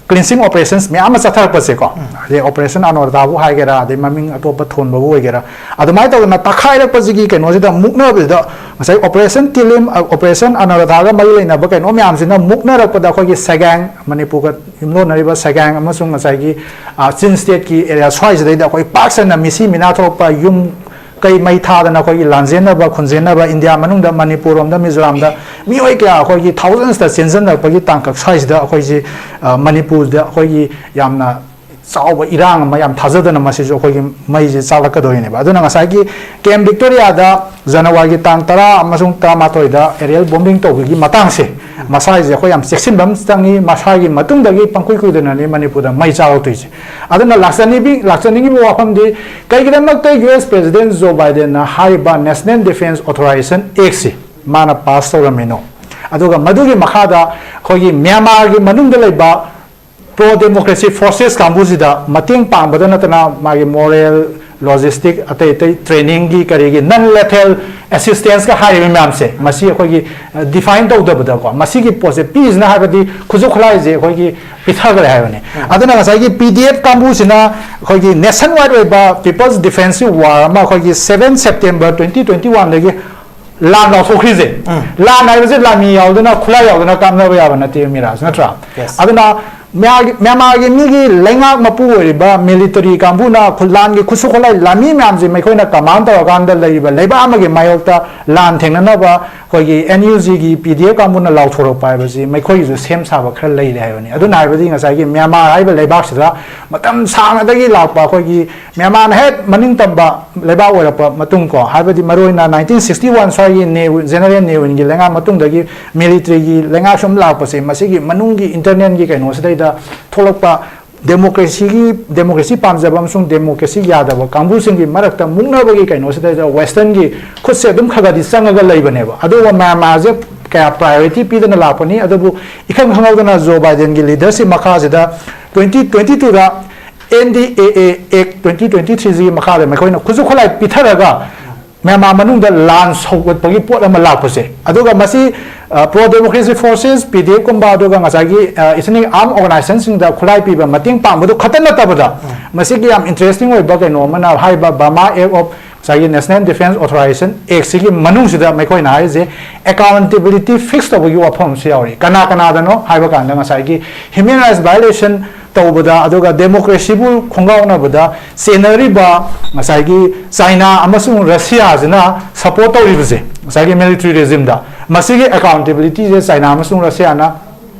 cleansing operations ꯃꯌꯥꯝ ꯑꯃ ꯆꯠꯊꯔꯛꯄꯁꯦꯀꯣ, ꯑꯗꯩ Operation Anodha ꯕꯨ ꯍꯥꯏꯒꯦꯔꯥ, ꯑꯗꯩ ꯃꯃꯤꯡ ꯑꯇꯣꯞꯄ ꯊꯣꯟꯕꯕꯨ ꯑꯣꯏꯒꯦꯔꯥ, ꯑꯗꯨꯃꯥꯏꯅ ꯇꯧꯗꯅ ꯇꯛꯈꯥꯏꯔꯛꯄꯁꯤꯒꯤ ꯀꯩꯅꯣꯁꯤꯗ ꯃꯨꯛꯅꯕꯁꯤꯗ ꯉꯁꯥꯏ Operation Tilim, Operation Anodha ꯒ ꯃꯔꯤ ꯂꯩꯅꯕ ꯀꯩꯅꯣ ꯃꯌꯥꯝꯁꯤꯅ ꯃꯨꯛꯅꯔꯛꯄꯗ ꯑꯩꯈꯣꯏꯒꯤ ꯁꯦꯒꯥꯡ, ꯃꯅꯤꯄꯨꯔꯒ ꯌꯨꯝꯂꯣꯟꯅꯔꯤꯕ ꯁꯦꯒꯥꯡ ꯑꯃꯁꯨꯡ ꯉꯁꯥꯏꯒꯤ ꯆꯤꯟ ꯁ꯭ꯇꯦꯠꯀꯤ ꯑꯦꯔꯤꯌꯥ ꯁ꯭ꯋꯥꯏꯁꯤꯗꯩꯗ ꯑꯩꯈꯣꯏ ꯄꯥꯛ ꯁꯟꯅ ꯃꯤꯁꯤ ꯃꯤꯅꯥ ꯊꯣꯛꯂꯛꯄ, ꯌꯨꯝ ꯀꯩ ꯃꯩ ꯊꯥꯗꯅ ꯑꯩꯈꯣꯏꯒꯤ ꯂꯥꯟꯖꯦꯟꯅꯕ ꯈꯨꯟꯖꯦꯟꯅꯕ, ꯏꯟꯗꯤꯌꯥ ꯃꯅꯨꯡꯗ ꯃꯅꯤꯄꯨꯔ ꯔꯣꯝꯗ, ꯃꯤꯖꯣꯔꯥꯝꯗ ꯃꯤꯑꯣꯏ ꯀꯌꯥ ꯑꯩꯈꯣꯏꯒꯤ thousands ꯇ ꯆꯦꯟꯁꯤꯟꯅꯔꯛꯄꯒꯤ ꯇꯥꯡꯀꯛ ꯁ꯭ꯋꯥꯏꯁꯤꯗ ꯑꯩꯈꯣꯏꯁꯤ ꯃꯅꯤꯄꯨꯔꯗ ꯑꯩꯈꯣꯏꯒꯤ ꯌꯥꯝꯅ ꯆꯥꯎꯕ ꯏꯔꯥꯡ ꯑꯃ ꯌꯥꯝ ꯊꯥꯖꯗꯅ ꯃꯁꯤꯁꯨ ꯑꯩꯈꯣꯏꯒꯤ ꯃꯩꯁꯦ ꯆꯥꯛꯂꯛꯀꯗꯣꯔꯤꯅꯦꯕ꯫ ꯑꯗꯨꯅ ꯉꯁꯥꯏꯒꯤ Camp Victoria ꯗ ꯖꯅꯋꯥꯔꯤꯒꯤ ꯇꯥꯡ ꯇꯔꯥ ꯑꯃꯁꯨꯡ ꯇꯔꯥꯃꯥꯊꯣꯏꯗ aerial bombing ꯇꯧꯕꯒꯤ ꯃꯇꯥꯡꯁꯦ, ꯃꯁꯥꯒꯤꯁꯦ ꯑꯩꯈꯣꯏ ꯌꯥꯝ ꯆꯦꯛꯁꯤꯟꯕ ꯑꯃ ꯆꯪꯉꯤ꯫ ꯃꯁꯥꯒꯤ ꯃꯇꯨꯡꯗꯒꯤ ꯄꯪꯀꯨꯏ ꯀꯨꯏꯗꯅꯅꯤ ꯃꯅꯤꯄꯨꯔꯗ ꯃꯩ ꯆꯥꯛꯂꯛꯇꯣꯏꯁꯦ꯫ ꯑꯗꯨꯅ ꯂꯥꯛꯆꯅꯤꯡꯕ ꯂꯥꯛꯆꯅꯤꯡꯉꯤꯕ ꯋꯥꯐꯝꯗꯤ ꯀꯩꯒꯤꯗꯃꯛꯇ U S President Joe Biden ꯅ ꯍꯥꯏꯔꯤꯕ National Defense Authorization Act ꯁꯤ ꯃꯥꯅ pass ꯇꯧꯔꯝꯃꯤꯅꯣ? ꯑꯗꯨꯒ ꯃꯗꯨꯒꯤ ꯃꯈꯥꯗ ꯑꯩꯈꯣꯏꯒꯤ ꯃ꯭ꯌꯥꯟꯃꯥꯔꯒꯤ ꯃꯅꯨꯡꯗ ꯂꯩꯕ pro democracy forces ꯀꯥꯡꯕꯨꯁꯤꯗ ꯃꯇꯦꯡ ꯄꯥꯡꯕꯗ ꯅꯠꯇꯅ ꯃꯥꯒꯤ moral, logistic, ꯑꯇꯩ ꯑꯇꯩ training ꯒꯤ ꯀꯔꯤꯒꯤ non lethal assistance ꯀ ꯍꯥꯏꯔꯤꯕ ꯃꯌꯥꯝꯁꯦ, ꯃꯁꯤ ꯑꯩꯈꯣꯏꯒꯤ define ꯇꯧꯗꯕꯗꯀꯣ, ꯃꯁꯤꯒꯤ ꯄꯣꯠꯁꯦ ꯄꯤꯁꯤꯅ ꯍꯥꯏꯕꯗꯤ ꯈꯨꯠꯁꯨ ꯈꯨꯠꯂꯥꯏꯁꯦ ꯑꯩꯈꯣꯏꯒꯤ ꯄꯤꯊꯈ꯭ꯔꯦ ꯍꯥꯏꯕꯅꯤ꯫ ꯑꯗꯨꯅ ꯉꯁꯥꯏꯒꯤ P D F ꯀꯥꯡꯕꯨꯁꯤꯅ ꯑꯩꯈꯣꯏꯒꯤ nationwide ꯑꯣꯏꯕ People's Defensive War ꯑꯃ ꯑꯩꯈꯣꯏꯒꯤ seven September twenty twenty one ꯗꯒꯤ ꯂꯥꯟ ꯂꯥꯎꯊꯣꯛꯈ꯭ꯔꯤꯁꯦ꯫ ꯂꯥꯟ ꯍꯥꯏꯕꯁꯦ ꯂꯥꯟꯃꯤ ꯌꯥꯎꯗꯅ, ꯈꯨꯠꯂꯥꯏ ꯌꯥꯎꯗꯅ ꯀꯥꯞꯅꯕ ꯌꯥꯕ ꯅꯠꯇꯦ, ꯃꯤꯔꯥꯖ, ꯅꯠꯇ꯭ꯔꯥ? Yes. ꯑꯗꯨꯅ ꯃ꯭ꯌꯥ-, ꯃ꯭ꯌꯥꯟꯃꯥꯔꯒꯤ ꯃꯤꯒꯤ ꯂꯩꯉꯥꯛ ꯃꯄꯨ ꯑꯣꯏꯔꯤꯕ ꯃꯤꯂꯤꯇꯔꯤ ꯀꯥꯡꯕꯨꯅ ꯈꯨ-, ꯂꯥꯟꯒꯤ ꯈꯨꯠꯁꯨ ꯈꯨꯠꯂꯥꯏ ꯂꯥꯟꯃꯤ ꯃꯌꯥꯝꯁꯦ ꯃꯈꯣꯏꯅ command ꯇꯧꯔꯀꯥꯟꯗ ꯂꯩꯔꯤꯕ ꯂꯩꯕꯥꯛ ꯑꯃꯒꯤ ꯃꯥꯌꯣꯛꯇ ꯂꯥꯟ ꯊꯦꯡꯅꯅꯕ ꯑꯩꯈꯣꯏꯒꯤ N U G ꯒꯤ P D F ꯀꯥꯡꯕꯨꯅ ꯂꯥꯎꯊꯣꯔꯛꯄ ꯍꯥꯏꯕꯁꯤ ꯃꯈꯣꯏꯒꯤꯁꯨ ꯁꯦꯝ ꯁꯥꯕ ꯈꯔ ꯂꯩꯔꯦ ꯍꯥꯏꯕꯅꯤ꯫ ꯑꯗꯨꯅ ꯍꯥꯏꯕꯗꯤ ꯉꯁꯥꯏꯒꯤ ꯃ꯭ꯌꯥꯟꯃꯥꯔ ꯍꯥꯏꯔꯤꯕ ꯂꯩꯕꯥꯛꯁꯤꯗ ꯃꯇꯝ ꯁꯥꯡꯅꯗꯒꯤ ꯂꯥꯛꯄ ꯑꯩꯈꯣꯏꯒꯤ ꯃ꯭ꯌꯥꯟꯃꯥꯔꯅ ꯍꯦꯛ ꯃꯅꯤꯡ ꯇꯝꯕ ꯂꯩꯕꯥꯛ ꯑꯣꯏꯔꯛꯄ ꯃꯇꯨꯡ ꯀꯣ, ꯍꯥꯏꯕꯗꯤ ꯃꯔꯨꯑꯣꯏꯅ nineteen sixty one ꯁ꯭ꯋꯥꯏꯒꯤ ꯅꯦ-, General Ne Winꯒꯤ ꯂꯩꯉꯥꯛ ꯃꯇꯨꯡꯗꯒꯤ ꯃꯤꯂꯤꯇꯔꯤꯒꯤ ꯂꯩꯉꯥꯛ ꯁꯨꯝ ꯂꯥꯛꯄꯁꯦ, ꯃꯁꯤꯒꯤ ꯃꯅꯨꯡꯒꯤ internalꯒꯤ ꯀꯩꯅꯣꯁꯤꯗꯩꯗ ꯊꯣꯛꯂꯛꯄ democracyꯒꯤ, democracy ꯄꯥꯝꯖꯕ ꯑꯃꯁꯨꯡ democracy ꯌꯥꯗꯕ ꯀꯥꯡꯕꯨꯁꯤꯡꯒꯤ ꯃꯔꯛꯇ ꯃꯨꯛꯅꯕꯒꯤ ꯀꯩꯅꯣꯁꯤꯗꯩꯗ Westernꯒꯤ ꯈꯨꯠꯁꯦ ꯑꯗꯨꯝ ꯈꯔ ꯈꯔꯗꯤ ꯆꯪꯉꯒ ꯂꯩꯕꯅꯦꯕ꯫ ꯑꯗꯨꯕꯨ ꯃ꯭ꯌꯥꯟꯃꯥꯔꯁꯦ ꯀꯌꯥ priority ꯄꯤꯗꯅ ꯂꯥꯛꯄꯅꯤ꯫ ꯑꯗꯨꯕꯨ ꯏꯈꯪ ꯈꯪꯍꯧꯗꯅ Joe Bidenꯒꯤ leadership ꯃꯈꯥꯁꯤꯗ twenty twenty twoꯗ N D A A Act twenty twenty threeꯁꯤꯒꯤ ꯃꯈꯥꯗ ꯃꯈꯣꯏꯅ ꯈꯨꯠꯁꯨ ꯈꯨꯠꯂꯥꯏ ꯄꯤꯊꯔꯒ ꯃ꯭ꯌꯥꯟꯃꯥꯔ ꯃꯅꯨꯡꯗ ꯂꯥꯟ ꯁꯧꯒꯠꯄꯒꯤ ꯄꯣꯠ ꯑꯃ ꯂꯥꯛꯄꯁꯦ, ꯑꯗꯨꯒ ꯃꯁꯤ ꯄ꯭ꯔꯣ ꯗꯦꯃꯣꯀ꯭ꯔꯦꯁꯤ ꯐꯣꯔꯁꯦꯁ, ꯄꯤ ꯗꯤ ꯑꯦꯐ ꯀꯨꯝꯕ, ꯑꯗꯨꯒ ꯉꯁꯥꯏꯒꯤ ꯏꯊꯅꯤꯛ ꯑꯥꯔꯝ ꯑꯣꯔꯒꯅꯥꯏꯖꯦꯁꯟꯁꯤꯡꯗ ꯈꯨꯠꯂꯥꯏ ꯄꯤꯕ, ꯃꯇꯦꯡ ꯄꯥꯡꯕꯗꯨ ꯈꯛꯇ ꯅꯠꯇꯕꯗ, ꯃꯁꯤꯒꯤ ꯌꯥꯝ ꯏꯟꯇꯔꯦꯁꯇꯤꯡ ꯑꯣꯏꯕ ꯀꯩꯅꯣ ꯑꯃꯅ, ꯍꯥꯏꯔꯤꯕ ꯕꯔꯃꯥ ꯑꯦꯛ ꯑꯣꯐ ꯉꯁꯥꯏꯒꯤ ꯅꯦꯁꯅꯦꯜ ꯗꯤꯐꯦꯟꯁ ꯑꯣꯊꯣꯔꯥꯏꯖꯦꯁꯟ ꯑꯦꯛꯁꯤꯒꯤ ꯃꯅꯨꯡꯁꯤꯗ ꯃꯈꯣꯏꯅ ꯍꯥꯏꯔꯤꯁꯦ ꯑꯦꯀꯥꯎꯟꯇꯦꯕꯤꯂꯤꯇꯤ ꯐꯤꯛꯁ ꯇꯧꯕꯒꯤ ꯋꯥꯐꯝ ꯑꯃꯁꯨ ꯌꯥꯎꯔꯤ꯫ ꯀꯅꯥ ꯀꯅꯥꯗꯅꯣ ꯍꯥꯏꯕ ꯀꯥꯟꯗ, ꯉꯁꯥꯏꯒꯤ ꯍ꯭ꯌꯨꯃꯦꯟ ꯔꯥꯏꯠꯁ ꯚꯥꯏꯑꯣꯂꯦꯁꯟ ꯇꯧꯕꯗ, ꯑꯗꯨꯒ ꯗꯦꯃꯣꯀ꯭ꯔꯦꯁꯤꯕꯨ ꯈꯣꯡꯒꯥꯎꯅꯕꯗ ꯆꯦꯟꯅꯔꯤꯕ ꯉꯁꯥꯏꯒꯤ ꯆꯥꯏꯅꯥ ꯑꯃꯁꯨꯡ ꯔꯁꯤꯌꯥꯁꯤꯅ ꯁꯄꯣꯔꯠ ꯇꯧꯔꯤꯕꯁꯦ, ꯉꯁꯥꯏꯒꯤ ꯃꯤꯂꯤꯇꯔꯤ ꯔꯦꯖꯤꯝꯗ, ꯃꯁꯤꯒꯤ ꯑꯦꯀꯥꯎꯟꯇꯦꯕꯤꯂꯤꯇꯤꯁꯦ ꯆꯥꯏꯅꯥ ꯑꯃꯁꯨꯡ ꯔꯁꯤꯌꯥꯅ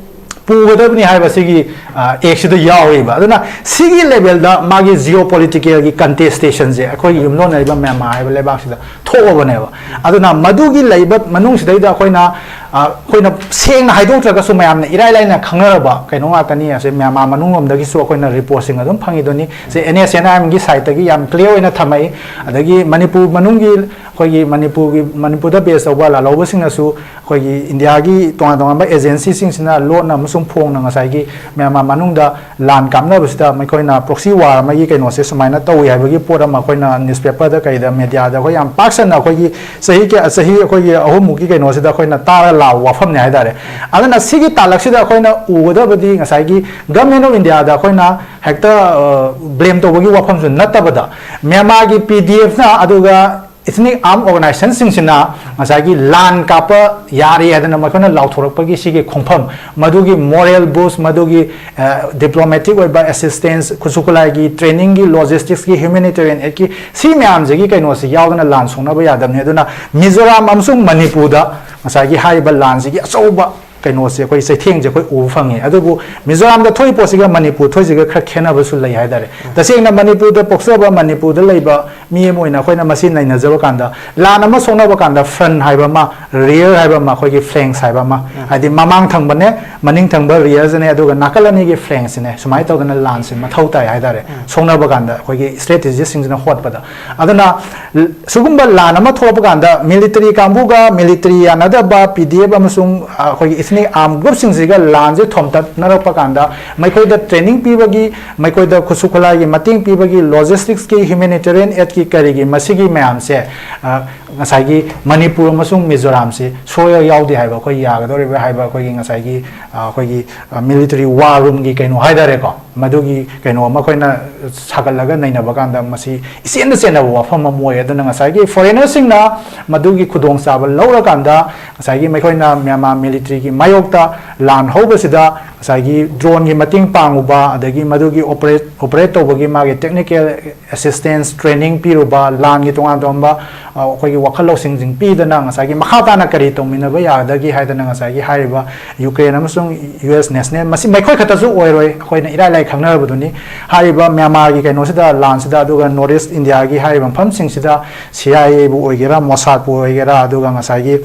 ꯄꯨꯒꯗꯕꯅꯤ ꯍꯥꯏꯕꯁꯤꯒꯤ, ꯑ, ꯑꯦꯛꯁꯤꯗ ꯌꯥꯎꯔꯤꯕ꯫ ꯑꯗꯨꯅ ꯁꯤꯒꯤ ꯂꯦꯚꯦꯜꯗ ꯃꯥꯒꯤ ꯖꯤꯑꯣ ꯄꯣꯂꯤꯇꯤꯀꯦꯜꯒꯤ ꯀꯟꯇꯦꯁꯇꯦꯁꯟꯁꯦ ꯑꯩꯈꯣꯏꯒꯤ ꯌꯨꯝꯂꯣꯟꯅꯔꯤꯕ ꯃ꯭ꯌꯥꯟꯃꯥꯔ ꯍꯥꯏꯕ ꯂꯩꯕꯥꯛꯁꯤꯗ ꯊꯣꯛꯑꯕꯅꯦꯕ꯫ ꯑꯗꯨꯅ ꯃꯗꯨꯒꯤ ꯂꯩꯕ ꯃꯅꯨꯡꯁꯤꯗꯩꯗ ꯑꯩꯈꯣꯏꯅ, ꯑ, ꯑꯩꯈꯣꯏꯅ ꯁꯦꯡꯅ ꯍꯥꯏꯗꯣꯛꯇ꯭ꯔꯒꯁꯨ ꯃꯌꯥꯝꯅ ꯏꯔꯥꯏ ꯂꯥꯏꯅ ꯈꯪꯅꯔꯕ ꯀꯩꯅꯣ ꯉꯥꯛꯇꯅꯤ꯫ ꯑꯁꯤ ꯃ꯭ꯌꯥꯟꯃꯥꯔ ꯃꯅꯨꯡꯂꯣꯝꯗꯒꯤꯁꯨ ꯑꯩꯈꯣꯏꯅ ꯔꯤꯄꯣꯔꯠꯁꯤꯡ ꯑꯗꯨꯝ ꯐꯪꯉꯤꯗꯨꯅꯤ꯫ ꯁꯤ ꯑꯦꯟ ꯑꯦꯁ ꯑꯦꯟ ꯑꯥꯏ ꯑꯦꯝꯒꯤ ꯁꯥꯏꯠꯇꯒꯤ ꯌꯥꯝ ꯀ꯭ꯂꯤꯌꯥꯔ ꯑꯣꯏꯅ ꯊꯝꯃꯛꯏ꯫ ꯑꯗꯒꯤ ꯃꯅꯤꯄꯨꯔ ꯃꯅꯨꯡꯒꯤ, ꯑꯩꯈꯣꯏꯒꯤ ꯃꯅꯤꯄꯨꯔꯒꯤ, ꯃꯅꯤꯄꯨꯔꯗ ꯕꯦꯁ ꯇꯧꯕ ꯂꯥꯜꯍꯧꯕꯁꯤꯡꯅꯁꯨ ꯑꯩꯈꯣꯏꯒꯤ ꯏꯟꯗꯤꯌꯥꯒꯤ ꯇꯣꯉꯥꯟ ꯇꯣꯉꯥꯟꯕ ꯑꯦꯖꯦꯟꯁꯤꯁꯤꯡꯁꯤꯅ ꯂꯣꯟꯅ ꯑꯃꯁꯨꯡ ꯐꯣꯡꯅ ꯉꯁꯥꯏꯒꯤ ꯃ꯭ꯌꯥꯟꯃꯥꯔ ꯃꯅꯨꯡꯗ ꯂꯥꯟ ꯀꯥꯞꯅꯕꯁꯤꯗ ꯃꯈꯣꯏꯅ ꯄ꯭ꯔꯣꯛꯁꯤ ꯋꯥꯔ ꯑꯃꯒꯤ ꯀꯩꯅꯣꯁꯦ ꯁꯨꯃꯥꯏꯅ ꯇꯧꯏ ꯍꯥꯏꯕꯒꯤ ꯄꯣꯠ ꯑꯃ ꯑꯩꯈꯣꯏꯅ ꯅ꯭ꯌꯨꯁꯄꯦꯄꯔꯗ ꯀꯩꯗ ꯃꯦꯗꯤꯌꯥꯗ ꯑꯩꯈꯣꯏ ꯌꯥꯝ ꯄꯥꯛ ꯁꯟꯅ ꯑꯩꯈꯣꯏꯒꯤ ꯆꯍꯤ ꯀꯌꯥ, ꯆꯍꯤ ꯑꯩꯈꯣꯏꯒꯤ ꯑꯍꯨꯝꯃꯨꯛꯀꯤ ꯀꯩꯅꯣꯁꯤꯗ ꯑꯩꯈꯣꯏꯅ ꯇꯥꯔ ꯂꯥꯛꯄ ꯋꯥꯐꯝꯅꯦ ꯍꯥꯏꯇꯥꯔꯦ꯫ ꯑꯗꯨꯅ ꯁꯤꯒꯤ ꯇꯥꯂꯛꯁꯤꯗ ꯑꯩꯈꯣꯏꯅ ꯎꯒꯗꯕꯗꯤ ꯉꯁꯥꯏꯒꯤ ꯒꯃꯦꯟ ꯑꯣꯐ ꯏꯟꯗꯤꯌꯥꯗ ꯑꯩꯈꯣꯏꯅ ꯍꯦꯛꯇ ꯕ꯭ꯂꯦꯝ ꯇꯧꯕꯒꯤ ꯋꯥꯐꯝꯁꯨ ꯅꯠꯇꯕꯗ, ꯃ꯭ꯌꯥꯟꯃꯥꯔꯒꯤ ꯄꯤ ꯗꯤ ꯑꯦꯐꯅ ꯑꯗꯨꯒ ꯏꯊꯅꯤꯛ ꯑꯥꯔꯝ ꯑꯣꯔꯒꯅꯥꯏꯖꯦꯁꯟꯁꯤꯡꯁꯤꯅ ꯉꯁꯥꯏꯒꯤ ꯂꯥꯟ ꯀꯥꯞꯄ ꯌꯥꯔꯦ ꯍꯥꯏꯗꯅ ꯃꯈꯣꯏꯅ ꯂꯥꯎꯊꯣꯔꯛꯄꯒꯤ ꯁꯤꯒꯤ ꯈꯣꯡꯐꯝ, ꯃꯗꯨꯒꯤ ꯃꯣꯔꯦꯜ ꯕꯨꯁ, ꯃꯗꯨꯒꯤ ꯗꯤꯄ꯭ꯂꯣꯃꯦꯇꯤꯛ ꯑꯣꯏꯕ ꯑꯦꯁꯤꯁꯇꯦꯟꯁ, ꯈꯨꯠꯁꯨ ꯈꯨꯠꯂꯥꯏꯒꯤ, ꯇ꯭ꯔꯦꯅꯤꯡꯒꯤ, ꯂꯣꯖꯤꯁꯇꯤꯛꯁꯀꯤ, ꯍ꯭ꯌꯨꯃꯦꯅꯤꯇꯦꯔꯤꯌꯟ ꯑꯦꯗꯀꯤ, ꯁꯤ ꯃꯌꯥꯝꯁꯤꯒꯤ ꯀꯩꯅꯣꯁꯤ ꯌꯥꯎꯗꯅ ꯂꯥꯟ ꯁꯣꯛꯅꯕ ꯌꯥꯗꯕꯅꯤ꯫ ꯑꯗꯨꯅ ꯃꯤꯖꯣꯔꯥꯝ ꯑꯃꯁꯨꯡ ꯃꯅꯤꯄꯨꯔꯗ ꯉꯁꯥꯏꯒꯤ ꯍꯥꯏꯔꯤꯕ ꯂꯥꯟꯁꯤꯒꯤ ꯑꯆꯧꯕ ꯀꯩꯅꯣꯁꯦ, ꯑꯩꯈꯣꯏ ꯆꯩꯊꯦꯡꯁꯦ ꯑꯩꯈꯣꯏ ꯎꯕ ꯐꯪꯉꯤ꯫ ꯑꯗꯨꯕꯨ ꯃꯤꯖꯣꯔꯥꯝꯗ ꯊꯣꯛꯏ ꯄꯣꯠꯁꯤꯒ ꯃꯅꯤꯄꯨꯔ ꯊꯣꯛꯏꯁꯤꯒ ꯈꯔ ꯈꯦꯠꯅꯕꯁꯨ ꯂꯩ ꯍꯥꯏꯇꯥꯔꯦ꯫ ꯇꯁꯦꯡꯅ ꯃꯅꯤꯄꯨꯔꯗ ꯄꯣꯛꯆꯕ, ꯃꯅꯤꯄꯨꯔꯗ ꯂꯩꯕ ꯃꯤ ꯑꯃ ꯑꯣꯏꯅ ꯑꯩꯈꯣꯏꯅ ꯃꯁꯤ ꯅꯩꯅꯖꯕ ꯀꯥꯟꯗ, ꯂꯥꯟ ꯑꯃ ꯁꯣꯛꯅꯕ ꯀꯥꯟꯗ ꯐ꯭ꯔꯟ ꯍꯥꯏꯕ ꯑꯃ, ꯔꯤꯌꯔ ꯍꯥꯏꯕ ꯑꯃ, ꯑꯩꯈꯣꯏꯒꯤ ꯐ꯭ꯂꯦꯡꯁ ꯍꯥꯏꯕ ꯑꯃ, ꯍꯥꯏꯗꯤ ꯃꯃꯥꯡ ꯊꯪꯕꯅꯦ, ꯃꯅꯤꯡ ꯊꯪꯕ ꯔꯤꯌꯔꯁꯤꯅꯦ, ꯑꯗꯨꯒ ꯅꯥꯀꯜ ꯑꯅꯤꯒꯤ ꯐ꯭ꯂꯦꯡꯁꯁꯤꯅꯦ, ꯁꯨꯃꯥꯏꯅ ꯇꯧꯗꯅ ꯂꯥꯟꯁꯦ ꯃꯊꯧ ꯇꯥꯏ ꯍꯥꯏꯇꯥꯔꯦ꯫ ꯁꯣꯛꯅꯕ ꯀꯥꯟꯗ ꯑꯩꯈꯣꯏꯒꯤ ꯁ꯭ꯇ꯭ꯔꯦꯇꯦꯖꯤꯁꯁꯤꯡꯁꯤꯅ ꯍꯣꯠꯄꯗ꯫ ꯑꯗꯨꯅ ꯁꯤꯒꯨꯝꯕ ꯂꯥꯟ ꯑꯃ ꯊꯣꯛꯂꯛꯄ ꯀꯥꯟꯗ ꯃꯤꯂꯤꯇꯔꯤ ꯀꯥꯡꯕꯨꯒ ꯃꯤꯂꯤꯇꯔꯤ ꯌꯥꯅꯗꯕ ꯄꯤ ꯗꯤ ꯑꯦꯐ ꯑꯃꯁꯨꯡ, ꯑ, ꯑꯩꯈꯣꯏꯒꯤ ꯑꯥꯔꯝ ꯒ꯭ꯔꯨꯞꯁꯤꯡꯁꯤꯒ ꯂꯥꯟꯁꯦ ꯊꯣꯝꯇꯠꯅꯔꯛꯄ ꯀꯥꯟꯗ ꯃꯈꯣꯏꯗ ꯇ꯭ꯔꯦꯅꯤꯡ ꯄꯤꯕꯒꯤ, ꯃꯈꯣꯏꯗ ꯈꯨꯠꯁꯨ ꯈꯨꯠꯂꯥꯏꯒꯤ ꯃꯇꯦꯡ ꯄꯤꯕꯒꯤ, ꯂꯣꯖꯤꯁꯇꯤꯛꯁꯀꯤ, ꯍ꯭ꯌꯨꯃꯦꯅꯤꯇꯦꯔꯤꯌꯟ ꯑꯦꯗꯀꯤ, ꯀꯔꯤꯒꯤ, ꯃꯁꯤꯒꯤ ꯃꯌꯥꯝꯁꯦ ꯉꯁꯥꯏꯒꯤ ꯃꯅꯤꯄꯨꯔ ꯑꯃꯁꯨꯡ ꯃꯤꯖꯣꯔꯥꯝꯁꯤ ꯁꯣꯏꯔ ꯌꯥꯎꯗꯦ ꯍꯥꯏꯕ, ꯑꯩꯈꯣꯏ ꯌꯥꯒꯗꯧꯔꯤꯕ꯭ꯔꯥ ꯍꯥꯏꯕ ꯑꯩꯈꯣꯏꯒꯤ ꯉꯁꯥꯏꯒꯤ ꯑꯩꯈꯣꯏꯒꯤ ꯃꯤꯂꯤꯇꯔꯤ ꯋꯥꯔ ꯔꯨꯝꯒꯤ ꯀꯩꯅꯣ ꯍꯥꯏꯇꯥꯔꯦꯀꯣ, ꯃꯗꯨꯒꯤ ꯀꯩꯅꯣ ꯑꯃ ꯑꯩꯈꯣꯏꯅ ꯁꯥꯒꯠꯂꯒ ꯅꯩꯅꯕ ꯀꯥꯟꯗ ꯃꯁꯤ ꯏꯆꯦꯟꯗ ꯆꯦꯟꯅꯕ ꯋꯥꯐꯝ ꯑꯃ ꯑꯣꯏ꯫ ꯑꯗꯨꯅ ꯉꯁꯥꯏꯒꯤ ꯐꯣꯔꯦꯅꯔꯁꯤꯡꯅ ꯃꯗꯨꯒꯤ ꯈꯨꯗꯣꯡꯆꯥꯕ ꯂꯧꯔꯀꯥꯟꯗ ꯉꯁꯥꯏꯒꯤ ꯃꯈꯣꯏꯅ ꯃ꯭ꯌꯥꯟꯃꯥꯔ ꯃꯤꯂꯤꯇꯔꯤꯒꯤ ꯃꯥꯌꯣꯛꯇ ꯂꯥꯟ ꯍꯧꯕꯁꯤꯗ ꯉꯁꯥꯏꯒꯤ ꯗ꯭ꯔꯣꯟꯒꯤ ꯃꯇꯦꯡ ꯄꯥꯡꯉꯨꯕ, ꯑꯗꯒꯤ ꯃꯗꯨꯒꯤ ꯑꯣꯄꯔꯦꯠ ꯑꯣꯄꯔꯦꯠ ꯇꯧꯕꯒꯤ ꯃꯥꯒꯤ ꯇꯦꯛꯅꯤꯀꯦꯜ ꯑꯦꯁꯤꯁꯇꯦꯟꯁ ꯇ꯭ꯔꯦꯅꯤꯡ ꯄꯤꯔꯨꯕ, ꯂꯥꯟꯒꯤ ꯇꯣꯉꯥꯟ ꯇꯣꯉꯥꯟꯕ ꯑ, ꯑꯩꯈꯣꯏꯒꯤ ꯋꯥꯈꯜ ꯂꯧꯁꯤꯡꯁꯤꯡ ꯄꯤꯗꯅ ꯉꯁꯥꯏꯒꯤ ꯃꯈꯥ ꯇꯥꯅ ꯀꯔꯤ ꯇꯧꯃꯤꯟꯅꯕ ꯌꯥꯒꯗꯒꯦ ꯍꯥꯏꯗꯅ ꯉꯁꯥꯏꯒꯤ ꯍꯥꯏꯔꯤꯕ ꯌꯨꯀ꯭ꯔꯦꯟ ꯑꯃꯁꯨꯡ ꯌꯨ ꯑꯦꯁ ꯅꯦꯁꯅꯦꯜ, ꯃꯁꯤ ꯃꯈꯣꯏ ꯈꯛꯇꯁꯨ ꯑꯣꯏꯔꯣꯏ, ꯑꯩꯈꯣꯏꯅ ꯏꯔꯥꯏ ꯂꯥꯏ ꯈꯪꯅꯔꯕꯗꯨꯅꯤ꯫ ꯍꯥꯏꯔꯤꯕ ꯃ꯭ꯌꯥꯟꯃꯥꯔꯒꯤ ꯀꯩꯅꯣꯁꯤꯗ, ꯂꯥꯟꯁꯤꯗ, ꯑꯗꯨꯒ ꯅꯣꯔꯠ ꯏꯁ ꯏꯟꯗꯤꯌꯥꯒꯤ ꯍꯥꯏꯔꯤꯕ ꯃꯐꯝꯁꯤꯡꯁꯤꯗ ꯁꯤ ꯑꯥꯏ ꯑꯦꯕꯨ ꯑꯣꯏꯒꯦꯔꯥ, ꯃꯣꯁꯥꯗꯄꯨ ꯑꯣꯏꯒꯦꯔꯥ, ꯑꯗꯨꯒ ꯉꯁꯥꯏꯒꯤ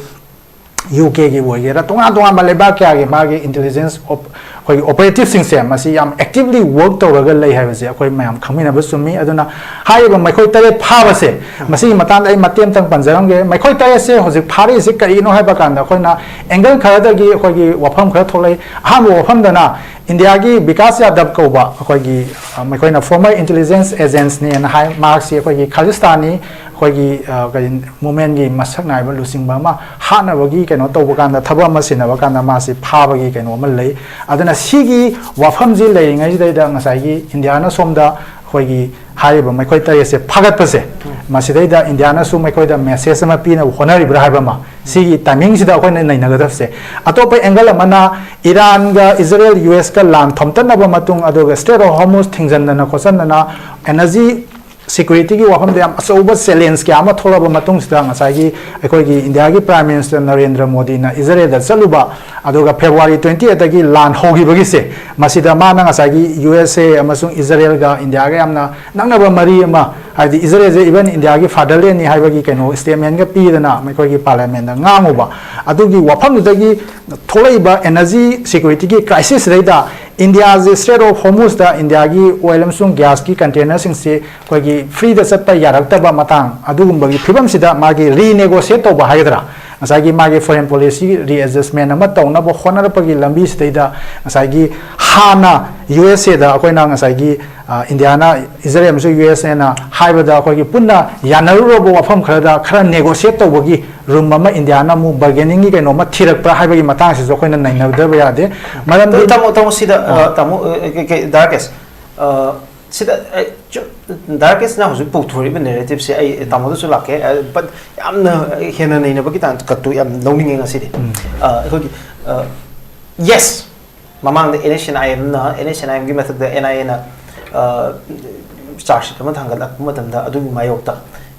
ꯌꯨ ꯀꯦꯒꯤꯕꯨ ꯑꯣꯏꯒꯦꯔꯥ, ꯇꯣꯉꯥꯟ ꯇꯣꯉꯥꯟꯕ ꯂꯩꯕꯥꯛ ꯀꯌꯥꯒꯤ ꯃꯥꯒꯤ ꯏꯟꯇꯦꯂꯤꯖꯦꯟꯁ ꯑꯩꯈꯣꯏꯒꯤ ꯑꯣꯄꯔꯦꯇꯤꯚꯁꯤꯡꯁꯦ ꯃꯁꯤ ꯌꯥꯝ ꯑꯦꯛꯇꯤꯚꯂꯤ ꯋꯔꯛ ꯇꯧꯔꯒ ꯂꯩ ꯍꯥꯏꯕꯁꯦ ꯑꯩꯈꯣꯏ ꯃꯌꯥꯝ ꯈꯪꯃꯤꯟꯅꯕ ꯆꯨꯝꯃꯤ꯫ ꯑꯗꯨꯅ ꯍꯥꯏꯔꯤꯕ ꯃꯈꯣꯏ ꯇꯔꯦꯠ ꯐꯥꯕꯁꯦ, ꯃꯁꯤꯒꯤ ꯃꯇꯥꯡꯗ ꯑꯩ ꯃꯇꯦꯛ ꯑꯃꯇꯪ ꯄꯟꯖꯔꯝꯒꯦ꯫ ꯃꯈꯣꯏ ꯇꯔꯦꯠꯁꯦ ꯍꯧꯖꯤꯛ ꯐꯥꯔꯛꯏꯁꯦ ꯀꯔꯤꯅꯣ ꯍꯥꯏꯕ ꯀꯥꯟꯗ, ꯑꯩꯈꯣꯏꯅ ꯑꯦꯡꯒꯜ ꯈꯔꯗꯒꯤ ꯑꯩꯈꯣꯏꯒꯤ ꯋꯥꯐꯝ ꯈꯔ ꯊꯣꯛꯂꯛꯏ꯫ ꯑꯍꯥꯟꯕ ꯋꯥꯐꯝꯗꯅ ꯏꯟꯗꯤꯌꯥꯒꯤ ꯕꯤꯀꯥꯁ ꯌꯥꯗꯕ ꯀꯧꯕ ꯑꯩꯈꯣꯏꯒꯤ, ꯑ, ꯃꯈꯣꯏꯅ ꯐꯣꯔꯃꯔ ꯏꯟꯇꯦꯂꯤꯖꯦꯟꯁ ꯑꯦꯖꯦꯟꯁꯅꯦꯅ ꯍꯥꯏ, ꯃꯍꯥꯛꯁꯤ ꯑꯩꯈꯣꯏꯒꯤ ꯈꯥꯂꯤꯁꯇꯥꯅꯤ ꯑꯩꯈꯣꯏꯒꯤ, ꯑ, ꯀꯔꯤ, ꯃꯨꯞꯃꯦꯟꯒꯤ ꯃꯁꯛ ꯅꯥꯏꯕ ꯂꯨꯆꯤꯡꯕ ꯑꯃ ꯍꯥꯠꯅꯕꯒꯤ ꯀꯩꯅꯣ ꯇꯧꯕ ꯀꯥꯟꯗ, ꯊꯕꯛ ꯑꯃ ꯁꯤꯟꯅꯕ ꯀꯥꯟꯗ ꯃꯥꯁꯤ ꯐꯥꯕꯒꯤ ꯀꯩꯅꯣ ꯑꯃ ꯂꯩ꯫ ꯑꯗꯨꯅ ꯁꯤꯒꯤ ꯋꯥꯐꯝꯁꯤ ꯂꯩꯔꯤꯉꯩꯁꯤꯗꯩꯗ ꯉꯁꯥꯏꯒꯤ ꯏꯟꯗꯤꯌꯥꯅ ꯁꯣꯝꯗ ꯑꯩꯈꯣꯏꯒꯤ ꯍꯥꯏꯔꯤꯕ ꯃꯈꯣꯏ ꯇꯔꯦꯠꯁꯦ ꯐꯥꯒꯠꯄꯁꯦ, ꯃꯁꯤꯗꯩꯗ ꯏꯟꯗꯤꯌꯥꯅꯁꯨ ꯃꯈꯣꯏꯗ ꯃꯦꯁꯦꯖ ꯑꯃ ꯄꯤꯅꯕ ꯍꯣꯠꯅꯔꯤꯕ꯭ꯔꯥ ꯍꯥꯏꯕ ꯑꯃ, ꯁꯤꯒꯤ ꯇꯥꯏꯃꯤꯡꯁꯤꯗ ꯑꯩꯈꯣꯏꯅ ꯅꯩꯅꯒꯗꯕꯁꯦ꯫ ꯑꯇꯣꯞꯄ ꯑꯦꯡꯒꯜ ꯑꯃꯅ ꯏꯔꯥꯟꯒ ꯏꯖꯔꯦꯜ, ꯌꯨ ꯑꯦꯁꯀ ꯂꯥꯟ ꯊꯣꯝꯇꯠꯅꯕ ꯃꯇꯨꯡ, ꯑꯗꯨꯒ ꯁ꯭ꯇ꯭ꯔꯦꯠ ꯑꯣꯐ ꯍꯣꯔꯃꯨꯖ ꯊꯤꯡꯖꯤꯟꯗꯅ ꯈꯣꯠꯆꯟꯗꯅ, ꯑꯦꯅꯔꯖꯤ ꯁꯦꯀ꯭ꯌꯨꯔꯤꯇꯤꯒꯤ ꯋꯥꯐꯝꯗ ꯌꯥꯝ ꯑꯆꯧꯕ ꯆꯦꯂꯦꯟꯖ ꯀꯌꯥ ꯑꯃ ꯊꯣꯛꯂꯕ ꯃꯇꯨꯡꯁꯤꯗ, ꯉꯁꯥꯏꯒꯤ ꯑꯩꯈꯣꯏꯒꯤ ꯏꯟꯗꯤꯌꯥꯒꯤ ꯄ꯭ꯔꯥꯏꯝ ꯃꯤꯅꯤꯁꯇꯔ ꯅꯔꯦꯟꯗ꯭ꯔ ꯃꯣꯗꯤꯅ ꯏꯖꯔꯦꯜꯗ ꯆꯠꯂꯨꯕ, ꯑꯗꯨꯒ ꯐꯦꯕ꯭ꯔꯨꯋꯥꯔꯤ ꯇ꯭ꯋꯦꯟꯇꯤ ꯑꯩꯠꯇꯒꯤ ꯂꯥꯟ ꯍꯧꯈꯤꯕꯒꯤꯁꯦ, ꯃꯁꯤꯗ ꯃꯥꯅ ꯉꯁꯥꯏꯒꯤ ꯌꯨ ꯑꯦꯁ ꯑꯦ ꯑꯃꯁꯨꯡ ꯏꯖꯔꯦꯜꯒ ꯏꯟꯗꯤꯌꯥꯒ ꯌꯥꯝꯅ ꯅꯛꯅꯕ ꯃꯔꯤ ꯑꯃ, ꯍꯥꯏꯕꯗꯤ ꯏꯖꯔꯦꯜꯁꯦ ꯏꯚꯟ ꯏꯟꯗꯤꯌꯥꯒꯤ ꯐꯥꯗꯔꯂꯦꯟꯅꯤ ꯍꯥꯏꯕꯒꯤ ꯀꯩꯅꯣ ꯁ꯭ꯇꯦꯠꯃꯦꯟꯒ ꯄꯤꯗꯅ ꯃꯈꯣꯏꯒꯤ ꯄꯥꯔꯂꯤꯌꯥꯃꯦꯟꯗ ꯉꯥꯡꯉꯨꯕ꯫ ꯑꯗꯨꯒꯤ ꯋꯥꯐꯝꯗꯨꯗꯒꯤ ꯊꯣꯛꯂꯛꯏꯕ ꯑꯦꯅꯔꯖꯤ ꯁꯦꯀ꯭ꯌꯨꯔꯤꯇꯤꯒꯤ ꯀ꯭ꯔꯥꯏꯁꯤꯁꯁꯤꯗꯩꯗ ꯏꯟꯗꯤꯌꯥꯁꯦ ꯁ꯭ꯇ꯭ꯔꯦꯠ ꯑꯣꯐ ꯍꯣꯔꯃꯨꯖꯇ ꯏꯟꯗꯤꯌꯥꯒꯤ ꯑꯣꯏꯜ ꯑꯃꯁꯨꯡ ꯒ꯭ꯌꯥꯁꯀꯤ ꯀꯟꯇꯦꯅꯔꯁꯤꯡꯁꯤ ꯑꯩꯈꯣꯏꯒꯤ ꯐ꯭ꯔꯤꯗ ꯆꯠꯄ ꯌꯥꯔꯛꯇꯕ ꯃꯇꯥꯡ, ꯑꯗꯨꯒꯨꯝꯕꯒꯤ ꯐꯤꯕꯝꯁꯤꯗ ꯃꯥꯒꯤ ꯔꯤꯅꯦꯒꯣꯁꯤꯌꯦꯠ ꯇꯧꯕ ꯍꯥꯏꯒꯗ꯭ꯔꯥ, ꯉꯁꯥꯏꯒꯤ ꯃꯥꯒꯤ foreign policy readjustment ꯑꯃ ꯇꯧꯅꯕ ꯍꯣꯠꯅꯔꯛꯄꯒꯤ ꯂꯝꯕꯤꯁꯤꯗꯩꯗ ꯉꯁꯥꯏꯒꯤ ꯍꯥꯟꯅ ꯌꯨ ꯑꯦꯁ ꯑꯦꯗ ꯑꯩꯈꯣꯏꯅ ꯉꯁꯥꯏꯒꯤ, ꯑ, ꯏꯟꯗꯤꯌꯥꯅ, ꯏꯖꯔꯦꯜ ꯑꯃꯁꯨꯡ ꯌꯨ ꯑꯦꯁ ꯑꯦꯅ ꯍꯥꯏꯕꯗ ꯑꯩꯈꯣꯏꯒꯤ ꯄꯨꯟꯅ ꯌꯥꯅꯔꯨꯔꯕ ꯋꯥꯐꯝ ꯈꯔꯗ ꯈꯔ negotiate ꯇꯧꯕꯒꯤ room ꯑꯃ ꯏꯟꯗꯤꯌꯥꯅ ꯑꯃꯨꯛ bargainingꯒꯤ ꯀꯩꯅꯣꯝꯃ ꯊꯤꯔꯛꯄ꯭ꯔꯥ ꯍꯥꯏꯕꯒꯤ ꯃꯇꯥꯡꯁꯤꯁꯨ ꯑꯩꯈꯣꯏꯅ ꯅꯩꯅꯗꯕ ꯌꯥꯗꯦ꯫ ꯃꯔꯝꯗꯤ ꯇꯥꯃꯣ, ꯇꯥꯃꯣ, ꯁꯤꯗ, ꯑ, ꯇꯥꯃꯣ, ꯑ, ꯀꯩ, ꯀꯩ, ꯗꯥꯔꯀꯦꯁ, ꯑ, ꯁꯤꯗ, ꯑꯩ, ꯆꯨ-, ꯗꯥꯔꯀꯦꯁꯅ ꯍꯧꯖꯤꯛ ꯄꯨꯊꯣꯔꯛꯏꯕ narrativeꯁꯦ ꯑꯩ ꯇꯥꯃꯣꯗꯁꯨ ꯂꯥꯛꯀꯦ, ꯑ, but ꯌꯥꯝꯅ ꯍꯦꯟꯅ ꯅꯩꯅꯕꯒꯤ ꯇꯥꯡ-, ꯀꯠꯇꯨ ꯌꯥꯝ ꯂꯧꯅꯤꯡꯉꯦ ꯉꯁꯤꯗꯤ꯫ ꯑ, ꯑꯩꯈꯣꯏꯒꯤ, ꯑ, yes, ꯃꯃꯥꯡꯗ NHNIMꯅ, NHNIMꯒꯤ ꯃꯊꯛꯇ NIAꯅ, ꯑ, charge sheet ꯑꯃ ꯊꯥꯡꯒꯠꯂꯛꯄ ꯃꯇꯝꯗ ꯑꯗꯨꯒꯤ ꯃꯥꯌꯣꯛꯇ,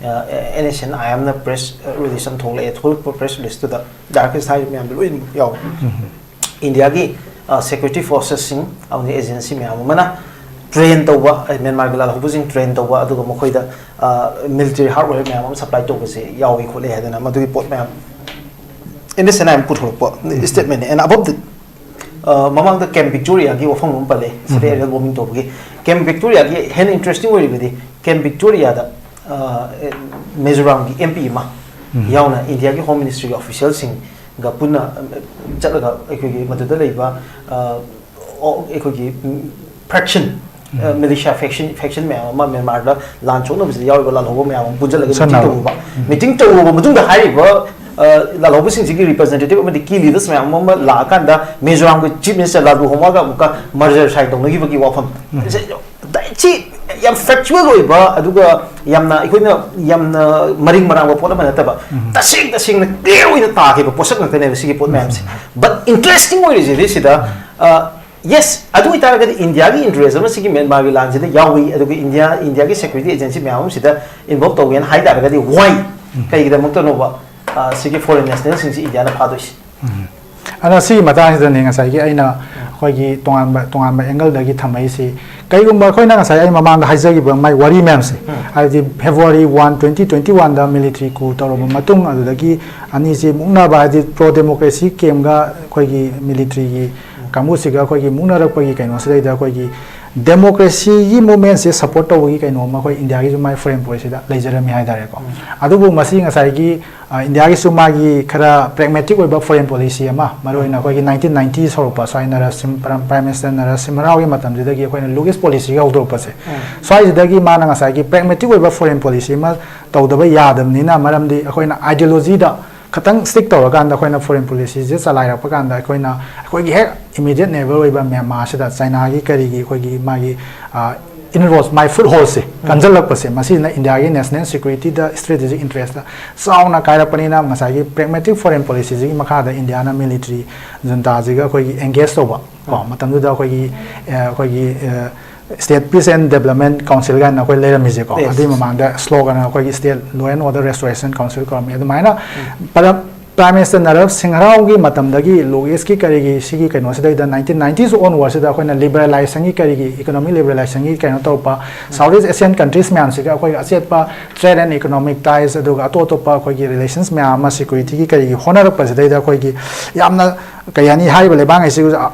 ꯑ, NHNIMꯅ press release ꯑꯃ ꯊꯣꯛꯂꯛꯑꯦ꯫ ꯊꯣꯛꯂꯛꯄ press releaseꯇꯨꯗ ꯗꯥꯔꯀꯦꯁ ꯍꯥꯏꯔꯤꯕ ꯃꯌꯥꯝꯗꯣ ꯂꯣꯏꯅꯃꯛ ꯌꯥꯎꯋꯦ꯫ ꯏꯟꯗꯤꯌꯥꯒꯤ, ꯑ, security forcesꯁꯤꯡ ꯑꯃꯗꯤ agency ꯃꯌꯥꯝ ꯑꯃꯅ train ꯇꯧꯕ, ꯑ, ꯃ꯭ꯌꯥꯟꯃꯥꯔꯒꯤ ꯂꯥꯜꯍꯧꯕꯁꯤꯡ train ꯇꯧꯕ, ꯑꯗꯨꯒ ꯃꯈꯣꯏꯗ, ꯑ, military hardware ꯃꯌꯥꯝ ꯑꯃ supply ꯇꯧꯕꯁꯦ ꯌꯥꯎꯏ ꯈꯣꯠꯂꯤ ꯍꯥꯏꯗꯅ ꯃꯗꯨꯒꯤ ꯄꯣꯠ ꯃꯌꯥꯝ NHNIM ꯄꯨꯊꯣꯔꯛꯄ statementꯅꯦ꯫ And above the, ꯑ, ꯃꯃꯥꯡꯗ Camp Victoriaꯒꯤ ꯋꯥꯐꯝ ꯑꯃ ꯄꯜꯂꯦ, ꯁꯤꯗ area bombing ꯇꯧꯕꯒꯤ꯫ Camp Victoriaꯒꯤ ꯍꯦꯟꯅ interesting ꯑꯣꯏꯔꯤꯕꯗꯤ Camp Victoriaꯗ, ꯑ, ꯃꯤꯖꯣꯔꯥꯝꯒꯤ MP ꯑꯃ ꯌꯥꯎꯅ ꯏꯟꯗꯤꯌꯥꯒꯤ Home Ministryꯒꯤ officialꯁꯤꯡꯒ ꯄꯨꯟꯅ, ꯑ, ꯆꯠꯂꯒ ꯑꯩꯈꯣꯏꯒꯤ ꯃꯗꯨꯗ ꯂꯩꯕ, ꯑ, ꯑꯣ, ꯑꯩꯈꯣꯏꯒꯤ, ꯎꯝ, faction, ꯑ, militia faction, faction ꯃꯌꯥꯝ ꯑꯃ ꯃ꯭ꯌꯥꯟꯃꯥꯔꯗ ꯂꯥꯟ ꯁꯣꯛꯅꯕꯁꯤꯗ ꯌꯥꯎꯔꯤꯕ ꯂꯥꯜꯍꯧꯕ ꯃꯌꯥꯝ ꯑꯃ ꯄꯨꯟꯁꯤꯜꯂꯒ meeting ꯁꯝꯅ ꯇꯧꯔꯨꯕ꯫ Meeting ꯇꯧꯔꯨꯕ ꯃꯇꯨꯡꯗ ꯍꯥꯏꯔꯤꯕ, ꯑ, ꯂꯥꯜꯍꯧꯕꯁꯤꯡꯁꯤꯒꯤ representative ꯑꯃꯗꯤ key leaders ꯃꯌꯥꯝ ꯑꯃ ꯂꯥꯛꯑꯀꯥꯟꯗ ꯃꯤꯖꯣꯔꯥꯝꯒꯤ Chief Minister ꯂꯥꯂꯨ ꯍꯣꯡꯃꯥꯒ ꯑꯃꯨꯛꯀ merger sign ꯇꯧꯅꯈꯤꯕꯒꯤ ꯋꯥꯐꯝ꯫ ꯁꯤ ꯌꯥꯝ factual ꯑꯣꯏꯕ, ꯑꯗꯨꯒ ꯌꯥꯝꯅ, ꯑꯩꯈꯣꯏꯅ ꯌꯥꯝꯅ ꯃꯔꯤꯡ ꯃꯔꯥꯡꯕ ꯄꯣꯠ ꯑꯃ ꯅꯠꯇꯕ, ꯇꯁꯦꯡ ꯇꯁꯦꯡꯅ clear ꯑꯣꯏꯅ ꯇꯥꯈꯤꯕ ꯄꯣꯠꯁꯛ ꯉꯥꯛꯇꯅꯦꯕ ꯁꯤꯒꯤ ꯄꯣꯠ ꯃꯌꯥꯝꯁꯦ꯫ But interesting ꯑꯣꯏꯔꯤꯁꯤꯗꯤ ꯁꯤꯗ, ꯑ, yes, ꯑꯗꯨ ꯑꯣꯏꯇꯥꯔꯒꯗꯤ ꯏꯟꯗꯤꯌꯥꯒꯤ interest ꯑꯃ ꯁꯤꯒꯤ ꯃ꯭ꯌꯥꯟꯃꯥꯔꯒꯤ ꯂꯥꯟꯁꯤꯗ ꯌꯥꯎꯏ, ꯑꯗꯨꯒ ꯏꯟꯗꯤꯌꯥ, ꯏꯟꯗꯤꯌꯥꯒꯤ security agency ꯃꯌꯥꯝ ꯑꯃ ꯁꯤꯗ involve ꯇꯧꯒꯦꯅ ꯍꯥꯏ ꯇꯥꯔꯒꯗꯤ why? ꯀꯩꯒꯤꯗꯃꯛꯇꯅꯣꯕ, ꯑ, ꯁꯤꯒꯤ foreign nationalꯁꯤꯡꯁꯤ ꯏꯟꯗꯤꯌꯥꯅ ꯐꯥꯗꯣꯏꯁꯤ? ꯑꯗꯣ ꯁꯤꯒꯤ ꯃꯇꯥꯡꯁꯤꯗꯅꯦ ꯉꯁꯥꯏꯒꯤ ꯑꯩꯅ ꯑꯩꯈꯣꯏꯒꯤ ꯇꯣꯉꯥꯟꯕ, ꯇꯣꯉꯥꯟꯕ angleꯗꯒꯤ ꯊꯝꯃꯛꯏꯁꯤ꯫ ꯀꯩꯒꯨꯝꯕ ꯑꯩꯈꯣꯏꯅ ꯉꯁꯥꯏ ꯑꯩ ꯃꯃꯥꯡꯗ ꯍꯥꯏꯖꯈꯤꯕ ꯃꯥꯏ ꯋꯥꯔꯤ ꯃꯌꯥꯝꯁꯦ, ꯍꯥꯏꯕꯗꯤ February one, twenty twenty oneꯗ military coup ꯇꯧꯔꯕ ꯃꯇꯨꯡ, ꯑꯗꯨꯗꯒꯤ ꯑꯅꯤꯁꯤ ꯃꯨꯛꯅꯕ, ꯍꯥꯏꯗꯤ pro democracy campꯒ ꯑꯩꯈꯣꯏꯒꯤ militaryꯒꯤ ꯀꯥꯡꯕꯨꯁꯤꯒ ꯑꯩꯈꯣꯏꯒꯤ ꯃꯨꯛꯅꯔꯛꯄꯒꯤ ꯀꯩꯅꯣꯁꯤꯗꯩꯗ ꯑꯩꯈꯣꯏꯒꯤ ꯗꯦꯃꯣꯀ꯭ꯔꯦꯁꯤꯒꯤ ꯃꯨꯚꯃꯦꯟꯁꯦ ꯁꯄꯣꯔꯠ ꯇꯧꯕꯒꯤ ꯀꯩꯅꯣꯝꯃ ꯑꯩꯈꯣꯏ ꯏꯟꯗꯤꯌꯥꯒꯤꯁꯨ ꯃꯥꯏ ꯐꯣꯔꯦꯟ ꯄꯣꯂꯤꯁꯤꯗ ꯂꯩꯖꯔꯝꯃꯤ ꯍꯥꯏ ꯇꯥꯔꯦꯀꯣ꯫ ꯑꯗꯨꯕꯨ ꯃꯁꯤ ꯉꯁꯥꯏꯒꯤ, ꯑ, ꯏꯟꯗꯤꯌꯥꯒꯤꯁꯨ ꯃꯥꯒꯤ ꯈꯔ ꯄ꯭ꯔꯦꯒꯃꯦꯇꯤꯛ ꯑꯣꯏꯕ ꯐꯣꯔꯦꯟ ꯄꯣꯂꯤꯁꯤ ꯑꯃ, ꯃꯔꯨꯑꯣꯏꯅ ꯑꯩꯈꯣꯏꯒꯤ ꯅꯥꯏꯟꯇꯤꯟ ꯅꯥꯏꯟꯇꯤ ꯍꯧꯔꯛꯄ, ꯁ꯭ꯋꯥꯏ ꯅꯔꯁꯤꯝ-, ꯄ꯭ꯔꯥꯏꯝ ꯃꯤꯅꯤꯁꯇꯔ ꯅꯔꯁꯤꯝꯍ ꯔꯥꯎꯒꯤ ꯃꯇꯝꯁꯤꯗꯒꯤ ꯑꯩꯈꯣꯏꯅ ꯂꯨꯛ ꯏꯁ ꯄꯣꯂꯤꯁꯤ ꯍꯧꯗꯣꯔꯛꯄꯁꯦ, ꯁ꯭ꯋꯥꯏꯁꯤꯗꯒꯤ ꯃꯥꯅ ꯉꯁꯥꯏꯒꯤ ꯄ꯭ꯔꯦꯒꯃꯦꯇꯤꯛ ꯑꯣꯏꯕ ꯐꯣꯔꯦꯟ ꯄꯣꯂꯤꯁꯤ ꯑꯃ ꯇꯧꯗꯕ ꯌꯥꯗꯕꯅꯤꯅ, ꯃꯔꯝꯗꯤ ꯑꯩꯈꯣꯏꯅ ꯑꯥꯏꯗꯤꯌꯣꯂꯣꯖꯤꯗ ꯈꯇꯪ ꯁ꯭ꯇꯤꯛ ꯇꯧꯔꯀꯥꯟꯗ ꯑꯩꯈꯣꯏꯅ ꯐꯣꯔꯦꯟ ꯄꯣꯂꯤꯁꯤꯁꯦ ꯆꯂꯥꯏꯔꯛꯄ ꯀꯥꯟꯗ, ꯑꯩꯈꯣꯏꯅ ꯑꯩꯈꯣꯏꯒꯤ ꯍꯦꯛ ꯏꯃꯤꯗꯤꯌꯦꯠ ꯅꯦꯕꯔ ꯑꯣꯏꯕ ꯃ꯭ꯌꯥꯟꯃꯥꯔꯁꯤꯗ ꯆꯥꯏꯅꯥꯒꯤ ꯀꯔꯤꯒꯤ ꯑꯩꯈꯣꯏꯒꯤ ꯃꯥꯒꯤ, ꯑ, ꯏꯟꯔꯣꯁ, ꯃꯥꯏ ꯐꯨꯠ ꯍꯣꯜꯁꯦ ꯀꯟꯖꯜꯂꯛꯄꯁꯦ, ꯃꯁꯤꯅ ꯏꯟꯗꯤꯌꯥꯒꯤ ꯅꯦꯁꯅꯦꯜ ꯁꯦꯀ꯭ꯌꯨꯔꯤꯇꯤꯗ, ꯏꯁꯇ꯭ꯔꯦꯇꯦꯖꯤꯛ ꯏꯟꯇꯔꯦꯁꯇ ꯆꯥꯎꯅ ꯀꯥꯏꯔꯛꯄꯅꯤꯅ, ꯉꯁꯥꯏꯒꯤ ꯄ꯭ꯔꯦꯒꯃꯦꯇꯤꯛ ꯐꯣꯔꯦꯟ ꯄꯣꯂꯤꯁꯤꯁꯤꯒꯤ ꯃꯈꯥꯗ ꯏꯟꯗꯤꯌꯥꯅ ꯃꯤꯂꯤꯇꯔꯤ ꯖꯨꯟꯇꯥꯁꯤꯒ ꯑꯩꯈꯣꯏꯒꯤ ꯑꯦꯡꯒꯦꯖ ꯇꯧꯕ ꯀꯣ, ꯃꯇꯝꯗꯨꯗ ꯑꯩꯈꯣꯏꯒꯤ, ꯑ, ꯑꯩꯈꯣꯏꯒꯤ, ꯑ, state peace and development council ꯀꯥꯏꯅ ꯑꯩꯈꯣꯏ ꯂꯩꯔꯝꯃꯤꯁꯦꯀꯣ꯫ Yes. ꯑꯗꯨꯒꯤ ꯃꯃꯥꯡꯗ ꯁ꯭ꯂꯣꯒꯟ ꯑꯩꯈꯣꯏꯒꯤ state law and order restoration council ꯀꯧꯔꯝꯃꯤ꯫ ꯑꯗꯨꯃꯥꯏꯅ ꯄ꯭ꯔꯥꯏꯝ ꯃꯤꯅꯤꯁꯇꯔ ꯅꯔꯁꯤꯝꯍ ꯔꯥꯎꯒꯤ ꯃꯇꯝꯗꯒꯤ ꯂꯨꯛ ꯏꯁꯀꯤ ꯀꯔꯤꯒꯤ ꯁꯤꯒꯤ ꯀꯩꯅꯣꯁꯤꯗꯩꯗ ꯅꯥꯏꯟꯇꯤꯟ ꯅꯥꯏꯟꯇꯤꯁ ꯑꯣꯟꯋꯥꯔꯗꯁꯤꯗ ꯑꯩꯈꯣꯏꯅ ꯂꯤꯕꯔꯦꯂꯥꯏꯖꯦꯁꯟꯒꯤ ꯀꯔꯤꯒꯤ, ꯏꯀꯣꯅꯣꯃꯤꯛ ꯂꯤꯕꯔꯦꯂꯥꯏꯖꯦꯁꯟꯒꯤ ꯀꯩꯅꯣ ꯇꯧꯔꯛꯄ, ꯁꯥꯎꯠ ꯏꯁ ꯑꯦꯁꯤꯌꯥꯟ ꯀꯟꯇ꯭ꯔꯤꯁ ꯃꯌꯥꯝꯁꯤꯒ ꯑꯩꯈꯣꯏꯒꯤ ꯑꯆꯦꯠꯄ ꯇ꯭ꯔꯦꯗ ꯑꯦꯟ ꯏꯀꯣꯅꯣꯃꯤꯛ ꯇꯥꯏꯁ, ꯑꯗꯨꯒ ꯑꯇꯣꯞ ꯑꯇꯣꯞꯄ ꯑꯩꯈꯣꯏꯒꯤ ꯔꯤꯂꯦꯁꯟꯁ ꯃꯌꯥꯝ ꯑꯃ ꯁꯦꯀ꯭ꯌꯨꯔꯤꯇꯤꯒꯤ ꯀꯔꯤꯒꯤ ꯍꯣꯠꯅꯔꯛꯄꯁꯤꯗꯩꯗ ꯑꯩꯈꯣꯏꯒꯤ ꯌꯥꯝꯅ, ꯀꯩ ꯍꯥꯏꯅꯤ, ꯍꯥꯏꯔꯤꯕ ꯂꯩꯕꯥꯛꯉꯩꯁꯤ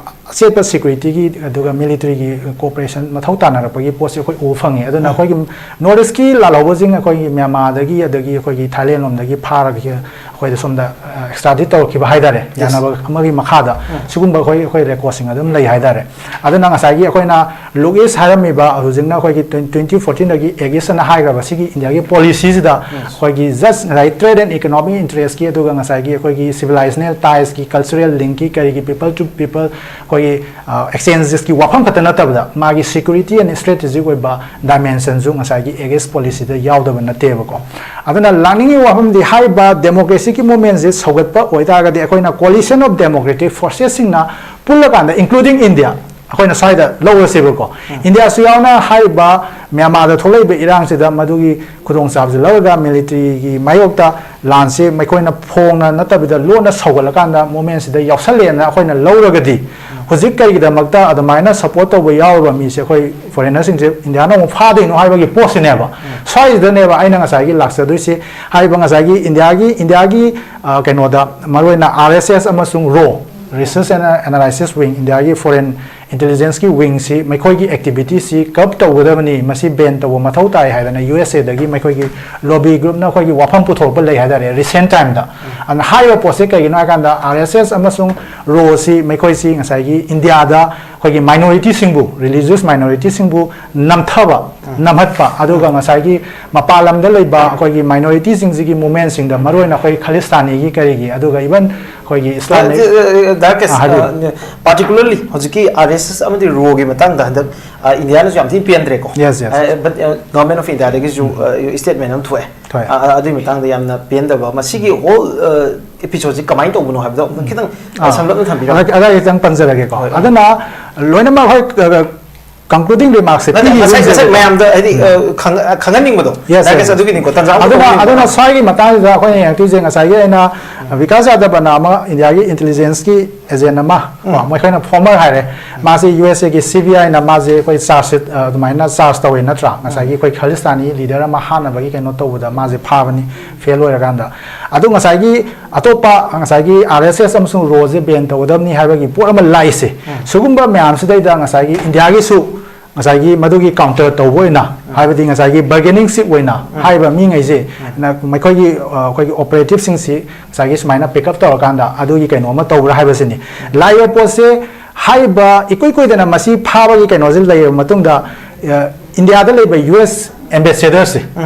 ꯑꯆꯦꯠꯄ ꯁꯦꯀ꯭ꯌꯨꯔꯤꯇꯤꯒꯤ ꯑꯗꯨꯒ ꯃꯤꯂꯤꯇꯔꯤꯒꯤ ꯀꯣꯑꯣꯄꯔꯦꯁꯟ ꯃꯊꯧ ꯇꯥꯅꯔꯛꯄꯒꯤ ꯄꯣꯠꯁꯤ ꯑꯩꯈꯣꯏ ꯎꯕ ꯐꯪꯉꯤ꯫ ꯑꯗꯨꯅ ꯑꯩꯈꯣꯏꯒꯤ ꯅꯣꯔꯠ ꯏꯁꯀꯤ ꯂꯥꯜꯍꯧꯕꯁꯤꯡ ꯑꯩꯈꯣꯏꯒꯤ ꯃ꯭ꯌꯥꯟꯃꯥꯔꯗꯒꯤ, ꯑꯗꯒꯤ ꯑꯩꯈꯣꯏꯒꯤ ꯊꯥꯏꯂꯦꯟ ꯂꯣꯝꯗꯒꯤ ꯐꯥꯔꯒ ꯑꯩꯈꯣꯏꯗ ꯁꯣꯝꯗ, ꯑ, ꯑꯦꯛꯁꯇ꯭ꯔꯥꯗꯤꯠ ꯇꯧꯔꯛꯈꯤꯕ ꯍꯥꯏ ꯇꯥꯔꯦ, ꯌꯥꯅꯕ ꯑꯃꯒꯤ ꯃꯈꯥꯗ꯫ ꯁꯤꯒꯨꯝꯕ ꯑꯩꯈꯣꯏ, ꯑꯩꯈꯣꯏ ꯔꯦꯀꯣꯔꯠꯁꯤꯡ ꯑꯗꯨꯝ ꯂꯩ ꯍꯥꯏ ꯇꯥꯔꯦ꯫ ꯑꯗꯨꯅ ꯉꯁꯥꯏꯒꯤ ꯑꯩꯈꯣꯏꯅ ꯂꯨꯛ ꯏꯁ ꯍꯥꯏꯔꯝꯃꯤꯕ, ꯍꯧꯖꯤꯛꯅ ꯑꯩꯈꯣꯏꯒꯤ ꯇ꯭ꯋꯦꯟꯇꯤ ꯐꯣꯔꯇꯤꯟꯗꯒꯤ ꯑꯦꯛ ꯏꯁ ꯑꯅ ꯍꯥꯏꯈ꯭ꯔꯕ ꯁꯤꯒꯤ ꯏꯟꯗꯤꯌꯥꯒꯤ ꯄꯣꯂꯤꯁꯤꯁꯤꯗ ꯑꯩꯈꯣꯏꯒꯤ ꯖꯁ ꯉꯁꯥꯏ ꯇ꯭ꯔꯦꯗ ꯑꯦꯟ ꯏꯀꯣꯅꯣꯃꯤꯛ ꯏꯟꯇꯔꯦꯁꯀꯤ, ꯑꯗꯨꯒ ꯉꯁꯥꯏꯒꯤ ꯑꯩꯈꯣꯏꯒꯤ ꯁꯤꯚꯤꯂꯥꯏꯖꯦꯁꯅꯦꯜ ꯇꯥꯏꯁꯀꯤ, ꯀꯜꯆꯔꯦꯜ ꯂꯤꯡꯀꯤ, ꯀꯔꯤꯒꯤ, ꯄꯤꯄꯜ ꯇꯨ ꯄꯤꯄꯜ ꯑꯩꯈꯣꯏꯒꯤ, ꯑ, ꯑꯦꯛꯁꯆꯦꯟꯖꯦꯁꯀꯤ ꯋꯥꯐꯝ ꯈꯛꯇ ꯅꯠꯇꯕꯗ ꯃꯥꯒꯤ ꯁꯦꯀ꯭ꯌꯨꯔꯤꯇꯤ ꯑꯦꯟ ꯁ꯭ꯇ꯭ꯔꯦꯇꯦꯖꯤꯛ ꯑꯣꯏꯕ ꯗꯥꯏꯃꯦꯟꯁꯟꯁꯨ ꯉꯁꯥꯏꯒꯤ ꯑꯦꯛ ꯏꯁ ꯄꯣꯂꯤꯁꯤꯗ ꯌꯥꯎꯗꯕ ꯅꯠꯇꯦꯕꯀꯣ꯫ ꯑꯗꯨꯅ ꯂꯥꯛꯅꯤꯡꯉꯤꯕ ꯋꯥꯐꯝꯗꯤ, ꯍꯥꯏꯔꯤꯕ ꯗꯦꯃꯣꯀ꯭ꯔꯦꯁꯤꯒꯤ ꯃꯨꯚꯃꯦꯟꯁꯦ ꯁꯧꯒꯠꯄ ꯑꯣꯏꯇꯥꯔꯒꯗꯤ, ꯑꯩꯈꯣꯏꯅ coalition of democratic forcesꯁꯤꯡꯅ ꯄꯨꯜꯂꯀꯥꯟꯗ, including India, ꯑꯩꯈꯣꯏꯅ ꯁ꯭ꯋꯥꯏꯗ ꯂꯧꯔꯁꯦꯕꯀꯣ, ꯏꯟꯗꯤꯌꯥꯁꯨ ꯌꯥꯎꯅ ꯍꯥꯏꯔꯤꯕ ꯃ꯭ꯌꯥꯟꯃꯥꯔꯗ ꯊꯣꯛꯂꯛꯏꯕ ꯏꯔꯥꯡꯁꯤꯗ ꯃꯗꯨꯒꯤ ꯈꯨꯗꯣꯡꯆꯥꯕꯁꯤ ꯂꯧꯔꯒ ꯃꯤꯂꯤꯇꯔꯤꯒꯤ ꯃꯥꯌꯣꯛꯇ ꯂꯥꯟꯁꯦ ꯃꯈꯣꯏꯅ ꯐꯣꯡꯅ ꯅꯠꯇꯕꯤꯗ ꯂꯣꯟꯅ ꯁꯧꯒꯠꯂꯀꯥꯟꯗ ꯃꯣꯃꯦꯟꯁꯤꯗ ꯌꯥꯎꯁꯜꯂꯦꯅ ꯑꯩꯈꯣꯏꯅ ꯂꯧꯔꯒꯗꯤ, ꯍꯧꯖꯤꯛ ꯀꯔꯤꯒꯤꯗꯃꯛꯇ ꯑꯗꯨꯃꯥꯏꯅ ꯁꯞꯄꯣꯔꯠ ꯇꯧꯕ ꯌꯥꯎꯔꯤꯕ ꯃꯤꯁꯦ ꯑꯩꯈꯣꯏ ꯐꯣꯔꯦꯟꯅꯔꯁꯤꯡꯁꯦ ꯏꯟꯗꯤꯌꯥꯅ ꯑꯃꯨꯛ ꯐꯥꯗꯣꯏꯅꯣ ꯍꯥꯏꯕꯒꯤ ꯄꯣꯠꯁꯤꯅꯦꯕ꯫ ꯁ꯭ꯋꯥꯏꯁꯤꯗꯅꯦꯕ ꯑꯩꯅ ꯉꯁꯥꯏꯒꯤ ꯂꯥꯛꯆꯗꯣꯏꯁꯦ꯫ ꯍꯥꯏꯔꯤꯕ ꯉꯁꯥꯏꯒꯤ ꯏꯟꯗꯤꯌꯥꯒꯤ, ꯏꯟꯗꯤꯌꯥꯒꯤ, ꯑ, ꯀꯩꯅꯣꯗ, ꯃꯔꯨꯑꯣꯏꯅ ꯑꯥꯔ ꯑꯦꯁ ꯑꯦꯁ ꯑꯃꯁꯨꯡ ꯔꯣ, Research and Analysis Wing, ꯏꯟꯗꯤꯌꯥꯒꯤ ꯐꯣꯔꯦꯟ intelligence ꯀꯤ wing ꯁꯤ ꯃꯈꯣꯏꯒꯤ activity ꯁꯤ curb ꯇꯧꯒꯗꯕꯅꯤ, ꯃꯁꯤ ban ꯇꯧꯕ ꯃꯊꯧ ꯇꯥꯏ ꯍꯥꯏꯗꯅ ꯌꯨ ꯑꯦꯁ ꯑꯦ ꯗꯒꯤ ꯃꯈꯣꯏꯒꯤ lobby group ꯅ ꯑꯩꯈꯣꯏꯒꯤ ꯋꯥꯐꯝ ꯄꯨꯊꯣꯔꯛꯄ ꯂꯩ ꯍꯥꯏꯇꯥꯔꯦ recent time ꯗ꯫ ꯑꯗꯨꯅ ꯍꯥꯏꯔꯤꯕ ꯄꯣꯠꯁꯦ ꯀꯩꯒꯤꯅꯣ ꯍꯥꯏ ꯀꯥꯟꯗ, ꯑꯥꯔ ꯑꯦꯁ ꯑꯦꯁ ꯑꯃꯁꯨꯡ ꯔꯣ ꯁꯤ ꯃꯈꯣꯏꯁꯤ ꯉꯁꯥꯏꯒꯤ ꯏꯟꯗꯤꯌꯥꯗ ꯑꯩꯈꯣꯏꯒꯤ minority ꯁꯤꯡꯕꯨ, religious minority ꯁꯤꯡꯕꯨ ꯅꯝꯊꯕ, ꯅꯝꯍꯠꯄ, ꯑꯗꯨꯒ ꯉꯁꯥꯏꯒꯤ ꯃꯄꯥꯟ ꯂꯝꯗ ꯂꯩꯕ ꯑꯩꯈꯣꯏꯒꯤ minority ꯁꯤꯡꯁꯤꯒꯤ movement ꯁꯤꯡꯗ, ꯃꯔꯨꯑꯣꯏꯅ ꯑꯩꯈꯣꯏ ꯈꯥꯂꯤꯁꯇꯥꯅꯤꯒꯤ ꯀꯔꯤꯒꯤ, ꯑꯗꯨꯒ even ꯑꯩꯈꯣꯏꯒꯤ ꯏꯁꯂꯥꯃꯤꯛ, ꯗꯥ ꯀꯦꯁ, ꯑꯥ, ꯍꯥꯏꯕꯤꯌꯨ꯫ ꯑ, particularly ꯍꯧꯖꯤꯛꯀꯤ ꯑꯥꯔ ꯑꯦꯁ ꯑꯦꯁ ꯑꯃꯗꯤ ꯔꯣꯒꯤ ꯃꯇꯥꯡꯗ ꯍꯟꯗꯛ, ꯑ, ꯏꯟꯗꯤꯌꯥꯅꯁꯨ ꯌꯥꯝ ꯊꯤꯅ ꯄꯦꯟꯗ꯭ꯔꯦꯀꯣ꯫ Yes, yes. ꯑ, but, ꯑ, Government of India ꯗꯒꯤꯁꯨ, ꯑ, statement ꯑꯃ ꯊꯣꯛꯑꯦ꯫ ꯍꯣꯏ꯫ ꯑ, ꯑ, ꯑꯗꯨꯒꯤ ꯃꯇꯥꯡꯗ ꯌꯥꯝꯅ ꯄꯦꯟꯗꯕ, ꯃꯁꯤꯒꯤ whole, ꯑ, episode ꯁꯤ ꯀꯃꯥꯏꯅ ꯇꯧꯕꯅꯣ ꯍꯥꯏꯕꯗꯣ ꯑꯃꯨꯛ ꯈꯤꯇꯪ, ꯑ, ꯑꯥ꯫ ꯁꯝꯂꯞꯅ ꯊꯝꯕꯤꯔꯝꯃꯨ꯫ ꯑꯗ, ꯑꯗ ꯈꯤꯇꯪ ꯄꯟꯖꯔꯒꯦꯀꯣ꯫ ꯍꯣꯏ, ꯍꯣꯏ꯫ ꯑꯗꯨꯅ ꯂꯣꯏꯅꯃꯛ ꯍꯣꯏ, ꯑ, concluding remarks ꯁꯦ ꯅꯠꯇꯦ, ꯉꯁꯥꯏ, ꯄꯤꯈꯤꯕꯁꯤꯡꯁꯦ ꯉꯁꯥꯏ ꯃꯌꯥꯝꯗ ꯍꯥꯏꯗꯤ, ꯎꯝ꯫ ꯑ, ꯈꯪ-, ꯑ, ꯈꯪꯍꯟꯅꯤꯡꯕꯗꯣ꯫ Yes, ꯗꯥ ꯀꯦꯁ, yes. ꯑꯗꯨꯒꯤꯅꯤꯀꯣ, ꯇꯟꯖꯥ ꯑꯃ ꯑꯗꯨꯅ, ꯂꯧꯍꯧꯅꯤꯡꯕ꯫ ꯑꯗꯨꯅ ꯁ꯭ꯋꯥꯏꯒꯤ ꯃꯇꯥꯡꯁꯤꯗ ꯑꯩꯈꯣꯏꯅ ꯌꯦꯡꯉꯛꯇꯣꯏꯁꯦ, ꯉꯁꯥꯏꯒꯤ ꯑꯩꯅ ꯕꯤꯀꯥꯁ ꯌꯥꯗꯕꯅ ꯑꯃ ꯏꯟꯗꯤꯌꯥꯒꯤ intelligence ꯀꯤ agent ꯑꯃ, ꯎꯝ꯫ ꯀꯣ, ꯃꯣꯏ ꯑꯩꯈꯣꯏꯅ former ꯍꯥꯏꯔꯦ, ꯃꯥꯁꯦ ꯌꯨ ꯑꯦꯁ ꯑꯦ ꯒꯤ ꯁꯤ ꯕꯤ ꯑꯥꯏ ꯅ ꯃꯥꯁꯦ ꯑꯩꯈꯣꯏ charge sheet, ꯑ, ꯑꯗꯨꯃꯥꯏꯅ charge ꯇꯧꯋꯦ ꯅꯠꯇ꯭ꯔꯥ? ꯉꯁꯥꯏꯒꯤ ꯎꯝ꯫ ꯑꯩꯈꯣꯏ ꯈꯥꯂꯤꯁꯇꯥꯅꯤ leader ꯑꯃ ꯍꯥꯠꯅꯕꯒꯤ ꯀꯩꯅꯣ ꯇꯧꯕꯗ ꯃꯥꯁꯦ ꯐꯥꯕꯅꯤ, fail ꯑꯣꯏꯔꯀꯥꯟꯗ꯫ ꯑꯗꯣ ꯉꯁꯥꯏꯒꯤ ꯑꯇꯣꯞꯄ, ꯉꯁꯥꯏꯒꯤ ꯑꯥꯔ ꯑꯦꯁ ꯑꯦꯁ ꯑꯃꯁꯨꯡ ꯔꯣ ꯁꯦ ban ꯇꯧꯒꯗꯕꯅꯤ ꯍꯥꯏꯕꯒꯤ ꯄꯣꯠ ꯑꯃ ꯂꯥꯛꯏꯁꯦ, ꯎꯝ꯫ ꯁꯤꯒꯨꯝꯕ ꯃꯌꯥꯝꯁꯤꯗꯩꯗ ꯉꯁꯥꯏꯒꯤ ꯏꯟꯗꯤꯌꯥꯒꯤꯁꯨ ꯉꯁꯥꯏꯒꯤ ꯃꯗꯨꯒꯤ counter ꯇꯧꯕ ꯑꯣꯏꯅ, ꯎꯝ꯫ ꯍꯥꯏꯕꯗꯤ ꯉꯁꯥꯏꯒꯤ bargaining chip ꯑꯣꯏꯅ ꯎꯝ꯫ ꯍꯥꯏꯔꯤꯕ ꯃꯤꯉꯩꯁꯦ, ꯎꯝ꯫ ꯅ-, ꯃꯈꯣꯏꯒꯤ, ꯑ, ꯑꯩꯈꯣꯏꯒꯤ operatives ꯁꯤꯡꯁꯤ ꯉꯁꯥꯏꯒꯤ ꯁꯨꯃꯥꯏꯅ pick up ꯇꯧꯔꯀꯥꯟꯗ ꯑꯗꯨꯒꯤ ꯀꯩꯅꯣ ꯑꯃ ꯇꯧꯕ꯭ꯔꯥ ꯍꯥꯏꯕꯁꯤꯅꯤ꯫ ꯂꯥꯛꯏꯕ ꯄꯣꯠꯁꯦ ꯍꯥꯏꯔꯤꯕ ꯏꯀꯨꯏ ꯀꯨꯏꯗꯅ ꯃꯁꯤ ꯐꯥꯕꯒꯤ ꯀꯩꯅꯣꯁꯦ ꯂꯩꯔꯕ ꯃꯇꯨꯡꯗ, ꯑ, ꯏꯟꯗꯤꯌꯥꯗ ꯂꯩꯕ ꯌꯨ ꯑꯦꯁ ambassador ꯁꯦ, ꯎꯝ꯫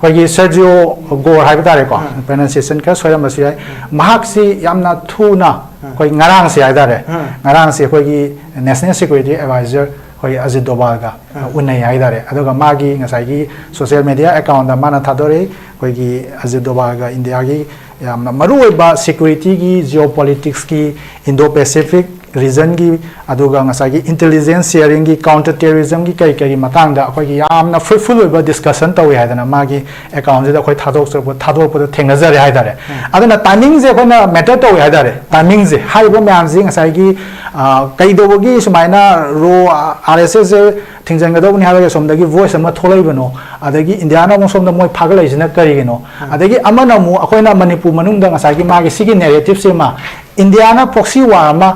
ꯑꯩꯈꯣꯏꯒꯤ ꯁꯔꯖꯤꯑꯣ ꯒꯣꯔ ꯍꯥꯏꯕ ꯇꯥꯔꯦꯀꯣ, ꯎꯝ꯫ Pronunciation ꯈꯔ ꯁꯣꯏꯔꯝꯕꯁꯨ ꯌꯥꯏ, ꯎꯝ꯫ ꯃꯍꯥꯛꯁꯤ ꯌꯥꯝꯅ ꯊꯨꯅ, ꯎꯝ꯫ ꯑꯩꯈꯣꯏ ꯉꯔꯥꯡꯁꯦ ꯍꯥꯏꯇꯥꯔꯦ, ꯎꯝ꯫ ꯉꯔꯥꯡꯁꯦ ꯑꯩꯈꯣꯏꯒꯤ National Security Advisor ꯑꯩꯈꯣꯏ ꯑꯖꯤꯠ ꯗꯣꯚꯥꯜꯒ, ꯎꯝ꯫ ꯎꯅꯩ ꯍꯥꯏꯇꯥꯔꯦ꯫ ꯑꯗꯨꯒ ꯃꯥꯒꯤ ꯉꯁꯥꯏꯒꯤ social media account ꯇ ꯃꯥꯅ ꯊꯥꯗꯣꯔꯛꯏ, ꯑꯩꯈꯣꯏꯒꯤ ꯑꯖꯤꯠ ꯗꯣꯚꯥꯜꯒ ꯏꯟꯗꯤꯌꯥꯒꯤ ꯌꯥꯝꯅ ꯃꯔꯨꯑꯣꯏꯕ security ꯒꯤ, geopolitics ꯀꯤ, Indo Pacific region ꯒꯤ, ꯑꯗꯨꯒ ꯉꯁꯥꯏꯒꯤ intelligence sharing ꯒꯤ, counter terrorism ꯒꯤ ꯀꯔꯤ ꯀꯔꯤ ꯃꯇꯥꯡꯗ ꯑꯩꯈꯣꯏꯒꯤ ꯌꯥꯝꯅ fruitful ꯑꯣꯏꯕ discussion ꯇꯧꯏ ꯍꯥꯏꯗꯅ ꯃꯥꯒꯤ account ꯁꯤꯗ ꯑꯩꯈꯣꯏ ꯊꯥꯗꯣꯛꯆꯔꯛꯄ-, ꯊꯥꯗꯣꯔꯛꯄꯗ ꯊꯦꯡꯅꯖꯔꯦ ꯍꯥꯏꯇꯥꯔꯦ꯫ ꯎꯝ꯫ ꯑꯗꯨꯅ timing ꯁꯦ ꯑꯩꯈꯣꯏꯅ matter ꯇꯧꯏ ꯍꯥꯏꯇꯥꯔꯦ꯫ Timing ꯁꯦ, ꯍꯥꯏꯔꯤꯕ ꯃꯌꯥꯝꯁꯤ ꯉꯁꯥꯏꯒꯤ, ꯑ, ꯀꯩꯗꯧꯕꯒꯤ ꯁꯨꯃꯥꯏꯅ ꯔꯣ, ꯑꯥꯔ ꯑꯦꯁ ꯑꯦꯁ ꯁꯦ ꯊꯤꯡꯖꯤꯟꯒꯗꯧꯕꯅꯤ ꯍꯥꯏꯔꯒ ꯁꯣꯝꯗꯒꯤ voice ꯑꯃ ꯊꯣꯛꯂꯛꯏꯕꯅꯣ, ꯑꯗꯒꯤ ꯏꯟꯗꯤꯌꯥꯅ ꯑꯃꯨꯛ ꯁꯣꯝꯗ ꯃꯣꯏ ꯐꯥꯒꯠꯂꯛꯏꯁꯤꯅ ꯀꯔꯤꯒꯤꯅꯣ? ꯎꯝ꯫ ꯑꯗꯒꯤ ꯑꯃꯅ ꯑꯃꯨꯛ ꯑꯩꯈꯣꯏꯅ ꯃꯅꯤꯄꯨꯔ ꯃꯅꯨꯡꯗ ꯉꯁꯥꯏꯒꯤ ꯃꯥꯒꯤ ꯁꯤꯒꯤ narrative ꯁꯤꯃ ꯏꯟꯗꯤꯌꯥꯅ proxy war ꯑꯃ,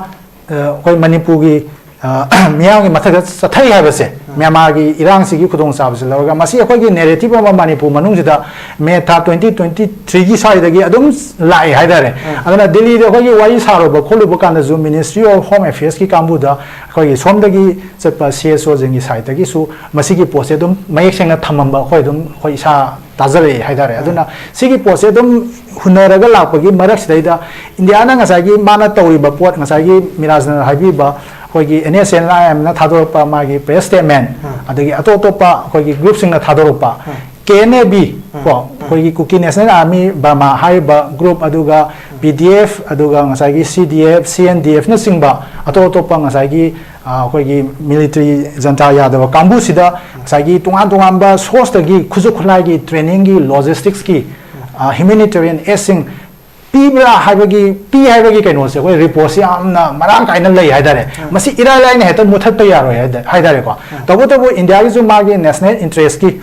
ꯑ, ꯑꯩꯈꯣꯏ ꯃꯅꯤꯄꯨꯔꯒꯤ ꯃꯤꯌꯥꯝꯒꯤ ꯃꯊꯛꯇ ꯆꯠꯊꯩ ꯍꯥꯏꯕꯁꯦ, ꯃ꯭ꯌꯥꯟꯃꯥꯔꯒꯤ ꯏꯔꯥꯡꯁꯤꯒꯤ ꯈꯨꯗꯣꯡꯆꯥꯕꯁꯤ ꯂꯧꯔꯒ, ꯃꯁꯤ ꯑꯩꯈꯣꯏꯒꯤ ꯅꯦꯔꯦꯇꯤꯞ ꯑꯃ ꯃꯅꯤꯄꯨꯔ ꯃꯅꯨꯡꯁꯤꯗ ꯃꯦ ꯊꯥ ꯇ꯭ꯋꯦꯟꯇꯤ ꯇ꯭ꯋꯦꯟꯇꯤ ꯊ꯭ꯔꯤꯒꯤ ꯁ꯭ꯋꯥꯏꯗꯒꯤ ꯑꯗꯨꯝ ꯂꯥꯛꯑꯦ ꯍꯥꯏꯇꯥꯔꯦ꯫ ꯑꯗꯨꯅ ꯗꯤꯜꯂꯤꯗ ꯑꯩꯈꯣꯏꯒꯤ ꯋꯥꯔꯤ ꯁꯥꯔꯨꯕ ꯈꯣꯠꯂꯨꯕ ꯀꯥꯟꯗꯁꯨ Ministry of Home Affairsꯀꯤ ꯀꯥꯡꯕꯨꯗ ꯑꯩꯈꯣꯏꯒꯤ ꯁꯣꯝꯗꯒꯤ ꯆꯠꯄ C S Oꯁꯤꯡꯒꯤ sideꯇꯒꯤꯁꯨ ꯃꯁꯤꯒꯤ ꯄꯣꯠꯁꯦ ꯑꯗꯨꯝ ꯃꯌꯦꯛ ꯁꯦꯡꯅ ꯊꯝꯃꯝꯕ ꯑꯩꯈꯣꯏ ꯑꯗꯨꯝ, ꯑꯩꯈꯣꯏ ꯏꯁꯥ ꯇꯥꯖꯔꯛꯑꯦ ꯍꯥꯏꯇꯥꯔꯦ꯫ ꯑꯗꯨꯅ ꯁꯤꯒꯤ ꯄꯣꯠꯁꯦ ꯑꯗꯨꯝ ꯍꯨꯟꯅꯔꯒ ꯂꯥꯛꯄꯒꯤ ꯃꯔꯛꯁꯤꯗꯩꯗ ꯏꯟꯗꯤꯌꯥꯅ ꯉꯁꯥꯏꯒꯤ ꯃꯥꯅ ꯇꯧꯔꯤꯕ ꯄꯣꯠ, ꯉꯁꯥꯏꯒꯤ ꯃꯤꯔꯥꯖꯅ ꯍꯥꯏꯕꯤꯕ ꯑꯩꯈꯣꯏꯒꯤ N S N I M ꯅ ꯊꯥꯗꯣꯔꯛꯄ ꯃꯥꯒꯤ press statement, ꯑꯗꯒꯤ ꯑꯇꯣꯞ ꯑꯇꯣꯞꯄ ꯑꯩꯈꯣꯏꯒꯤ groupꯁꯤꯡꯅ ꯊꯥꯗꯣꯔꯛꯄ, K N A B ꯀꯣ, ꯑꯩꯈꯣꯏꯒꯤ Kuki National Army Burma ꯍꯥꯏꯔꯤꯕ group, ꯑꯗꯨꯒ P D F, ꯑꯗꯨꯒ ꯉꯁꯥꯏꯒꯤ C D F, C N D F ꯅꯆꯤꯡꯕ ꯑꯇꯣꯞ ꯑꯇꯣꯞꯄ ꯉꯁꯥꯏꯒꯤ, ꯑ, ꯑꯩꯈꯣꯏꯒꯤ military ꯖꯟꯇ꯭ꯔ ꯌꯥꯗꯕ ꯀꯥꯡꯕꯨꯁꯤꯗ ꯉꯁꯥꯏꯒꯤ ꯇꯣꯉꯥꯟ ꯇꯣꯉꯥꯟꯕ sourceꯇꯒꯤ ꯈꯨꯠꯁꯨ ꯈꯨꯠꯂꯥꯏꯒꯤ, trainingꯒꯤ, logisticsꯀꯤ, ꯑ, humanitarian aidꯁꯤꯡ ꯄꯤꯕ꯭ꯔꯥ ꯍꯥꯏꯕꯒꯤ, ꯄꯤ ꯍꯥꯏꯕꯒꯤ ꯀꯩꯅꯣꯁꯦ ꯑꯩꯈꯣꯏ reportꯁꯦ ꯌꯥꯝꯅ ꯃꯔꯥꯡ ꯀꯥꯏꯅ ꯂꯩ ꯍꯥꯏꯇꯥꯔꯦ꯫ ꯃꯁꯤ ꯏꯔꯥꯏ ꯂꯥꯏꯅ ꯍꯦꯛꯇ ꯃꯨꯠꯊꯠꯄ ꯌꯥꯔꯣꯏ ꯍꯥꯏꯗ-, ꯍꯥꯏꯇꯥꯔꯦꯀꯣ꯫ ꯇꯧꯕꯇꯕꯨ ꯏꯟꯗꯤꯌꯥꯒꯤꯁꯨ ꯃꯥꯒꯤ national interestꯀꯤ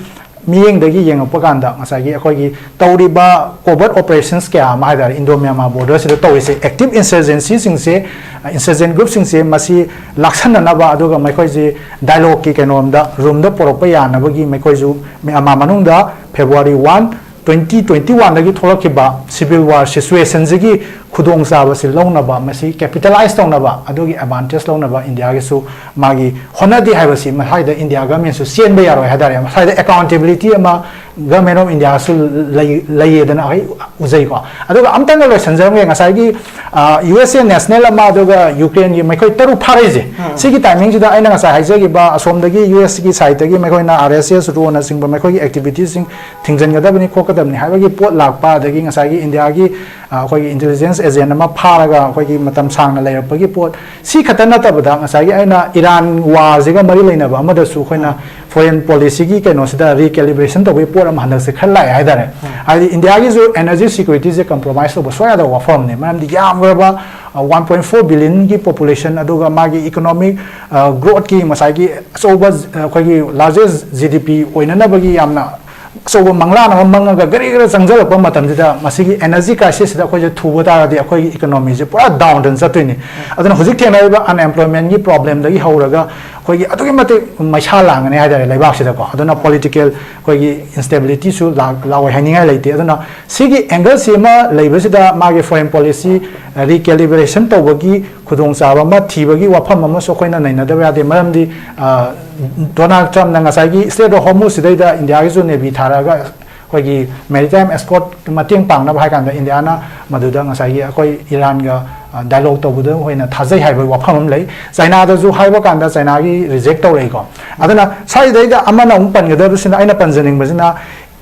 ꯃꯤꯠꯌꯦꯡꯗꯒꯤ ꯌꯦꯡꯉꯛꯄ ꯀꯥꯟꯗ ꯉꯁꯥꯏꯒꯤ ꯑꯩꯈꯣꯏꯒꯤ ꯇꯧꯔꯤꯕ covert operations ꯀꯌꯥ ꯑꯃ ꯍꯥꯏꯇꯥꯔꯦ, Indo Myanmar borderꯁꯤꯗ ꯇꯧꯔꯤꯁꯦ, active insurgencyꯁꯤꯡꯁꯦ, insurgent groupꯁꯤꯡꯁꯦ ꯃꯁꯤ ꯂꯥꯛꯁꯟꯅꯅꯕ, ꯑꯗꯨꯒ ꯃꯈꯣꯏꯁꯤ dialogueꯀꯤ ꯀꯩꯅꯣꯝꯗ, roomꯗ ꯄꯨꯔꯛꯄ ꯌꯥꯅꯕꯒꯤ ꯃꯈꯣꯏꯁꯨ ꯃ꯭ꯌꯥꯟꯃꯥꯔ ꯃꯅꯨꯡꯗ February one, twenty twenty oneꯗꯒꯤ ꯊꯣꯛꯂꯛꯈꯤꯕ civil war situationꯁꯤꯒꯤ ꯈꯨꯗꯣꯡꯆꯥꯕꯁꯤ ꯂꯧꯅꯕ, ꯃꯁꯤ capitalise ꯇꯧꯅꯕ, ꯑꯗꯨꯒꯤ advantage ꯂꯧꯅꯕ ꯏꯟꯗꯤꯌꯥꯒꯤꯁꯨ ꯃꯥꯒꯤ ꯍꯣꯠꯅꯗꯦ ꯍꯥꯏꯕꯁꯤ ꯃꯁꯥꯏꯗ ꯏꯟꯗꯤꯌꯥ governmentꯁꯨ ꯆꯦꯟꯕ ꯌꯥꯔꯣꯏ ꯍꯥꯏꯇꯥꯔꯦ꯫ ꯃꯁꯥꯏꯗ accountability ꯑꯃ Government of Indiaꯁꯨ ꯂꯩ-, ꯂꯩꯌꯦꯗꯅ ꯑꯩ ꯎꯖꯩꯀꯣ꯫ ꯑꯗꯨꯒ ꯑꯝꯇꯪꯒ ꯂꯣꯏꯁꯟꯖꯔꯝꯒꯦ, ꯉꯁꯥꯏꯒꯤ, ꯑ, U S A national ꯑꯃ, ꯑꯗꯨꯒ Ukraineꯒꯤ ꯃꯈꯣꯏ ꯇꯔꯨꯛ ꯐꯥꯔꯛꯏꯁꯦ, ꯁꯤꯒꯤ timingꯁꯤꯗ ꯑꯩꯅ ꯉꯁꯥꯏ ꯍꯥꯏꯖꯈꯤꯕ ꯑꯁꯣꯝꯗꯒꯤ U Sꯒꯤ sideꯇꯒꯤ ꯃꯈꯣꯏꯅ R S S ROꯅꯆꯤꯡꯕ ꯃꯈꯣꯏꯒꯤ activitiesꯁꯤꯡ ꯊꯤꯡꯖꯤꯟꯒꯗꯕꯅꯤ ꯈꯣꯠꯀꯗꯕꯅꯤ ꯍꯥꯏꯕꯒꯤ ꯄꯣꯠ ꯂꯥꯛꯄ, ꯑꯗꯒꯤ ꯉꯁꯥꯏꯒꯤ ꯏꯟꯗꯤꯌꯥꯒꯤ, ꯑ, ꯑꯩꯈꯣꯏꯒꯤ intelligence agent ꯑꯃ ꯐꯥꯔꯒ ꯑꯩꯈꯣꯏꯒꯤ ꯃꯇꯝ ꯁꯥꯡꯅ ꯂꯩꯔꯛꯄꯒꯤ ꯄꯣꯠ, ꯁꯤ ꯈꯛꯇ ꯅꯠꯇꯕꯗ ꯉꯁꯥꯏꯒꯤ ꯑꯩꯅ ꯏꯔꯥꯟ warꯁꯤꯒ ꯃꯔꯤ ꯂꯩꯅꯕ ꯑꯃꯗꯁꯨ ꯑꯩꯈꯣꯏꯅ foreign policyꯒꯤ ꯀꯩꯅꯣꯁꯤꯗ recalibration ꯇꯧꯕꯒꯤ ꯄꯣꯠ ꯑꯃ ꯍꯟꯗꯛꯁꯦ ꯈꯔ ꯂꯥꯛꯑꯦ ꯍꯥꯏꯇꯥꯔꯦ꯫ ꯍꯥꯏꯗꯤ ꯏꯟꯗꯤꯌꯥꯒꯤꯁꯨ energy securityꯁꯦ compromise ꯇꯧꯕ ꯁꯨꯡꯌꯥ ꯌꯥꯗꯕ ꯋꯥꯐꯝꯅꯤ, ꯃꯔꯝꯗꯤ ꯌꯥꯝꯈ꯭ꯔꯕ, ꯑ, one point four billionꯒꯤ population, ꯑꯗꯨꯒ ꯃꯥꯒꯤ economic, ꯑ, growthꯀꯤ ꯉꯁꯥꯏꯒꯤ ꯑꯆꯧꯕ, ꯑ, ꯑꯩꯈꯣꯏꯒꯤ largest G D P ꯑꯣꯏꯅꯅꯕꯒꯤ ꯌꯥꯝꯅ ꯑꯆꯧꯕ ꯃꯪꯂꯥꯟ ꯑꯃ ꯃꯪꯉꯒ ꯒꯔꯤ ꯒꯔ ꯆꯪꯁꯤꯜꯂꯛꯄ ꯃꯇꯝꯁꯤꯗ, ꯃꯁꯤꯒꯤ energy crisis ꯁꯤꯗ ꯑꯩꯈꯣꯏꯁꯦ ꯊꯨꯕ ꯇꯥꯔꯒꯗꯤ ꯑꯩꯈꯣꯏꯒꯤ economy ꯁꯦ ꯄꯨꯔꯥ down ꯗ ꯆꯠꯇꯣꯏꯅꯤ꯫ ꯑꯗꯨꯅ ꯍꯧꯖꯤꯛ ꯊꯦꯡꯅꯔꯤꯕ unemployment ꯒꯤ problem ꯗꯒꯤ ꯍꯧꯔꯒ ꯑꯩꯈꯣꯏꯒꯤ ꯑꯗꯨꯛꯀꯤ ꯃꯇꯤꯛ ꯃꯩꯁꯥ ꯂꯥꯡꯒꯅꯤ ꯍꯥꯏꯇꯥꯔꯦ ꯂꯩꯕꯥꯛꯁꯤꯗꯀꯣ꯫ ꯑꯗꯨꯅ political ꯑꯩꯈꯣꯏꯒꯤ instability ꯁꯨ ꯂꯥꯛ-, ꯂꯥꯛꯑꯣꯏ ꯍꯥꯏꯅꯤꯡꯉꯥꯏ ꯂꯩꯇꯦ꯫ ꯑꯗꯨꯅ ꯁꯤꯒꯤ angle ꯁꯤ ꯑꯃ ꯂꯩꯕꯁꯤꯗ ꯃꯥꯒꯤ foreign policy recalibration ꯇꯧꯕꯒꯤ ꯈꯨꯗꯣꯡꯆꯥꯕ ꯑꯃ ꯊꯤꯕꯒꯤ ꯋꯥꯐꯝ ꯑꯃꯁꯨ ꯑꯩꯈꯣꯏꯅ ꯅꯩꯅꯗꯕ ꯌꯥꯗꯦ꯫ ꯃꯔꯝꯗꯤ, ꯑ, ꯗꯣꯅꯥꯜꯗ ꯇ꯭ꯔꯝꯞꯅ ꯉꯁꯥꯏꯒꯤ Strait of Hormuz ꯁꯤꯗꯩꯗ ꯏꯟꯗꯤꯌꯥꯒꯤꯁꯨ navy ꯊꯥꯔꯛꯑꯒ ꯑꯩꯈꯣꯏꯒꯤ maritime escort ꯃꯇꯦꯡ ꯄꯥꯡꯅꯕ ꯍꯥꯏ ꯀꯥꯟꯗ ꯏꯟꯗꯤꯌꯥꯅ ꯃꯗꯨꯗ ꯉꯁꯥꯏꯒꯤ ꯑꯩꯈꯣꯏ ꯏꯔꯥꯟꯒ, ꯑ, dialogue ꯇꯧꯕꯗ ꯑꯣꯏꯅ ꯊꯥꯖꯩ ꯍꯥꯏꯕꯒꯤ ꯋꯥꯐꯝ ꯑꯃ ꯂꯩ꯫ ꯆꯥꯏꯅꯥꯗꯁꯨ ꯍꯥꯏꯕ ꯀꯥꯟꯗ ꯆꯥꯏꯅꯥꯒꯤ reject ꯇꯧꯔꯛꯏꯀꯣ꯫ ꯑꯗꯨꯅ ꯁ꯭ꯋꯥꯏꯗꯩꯗ ꯑꯃꯅ ꯑꯃꯨꯛ ꯄꯟꯒꯗꯕꯁꯤꯅ, ꯑꯩꯅ ꯄꯟꯖꯅꯤꯡꯕꯁꯤꯅ,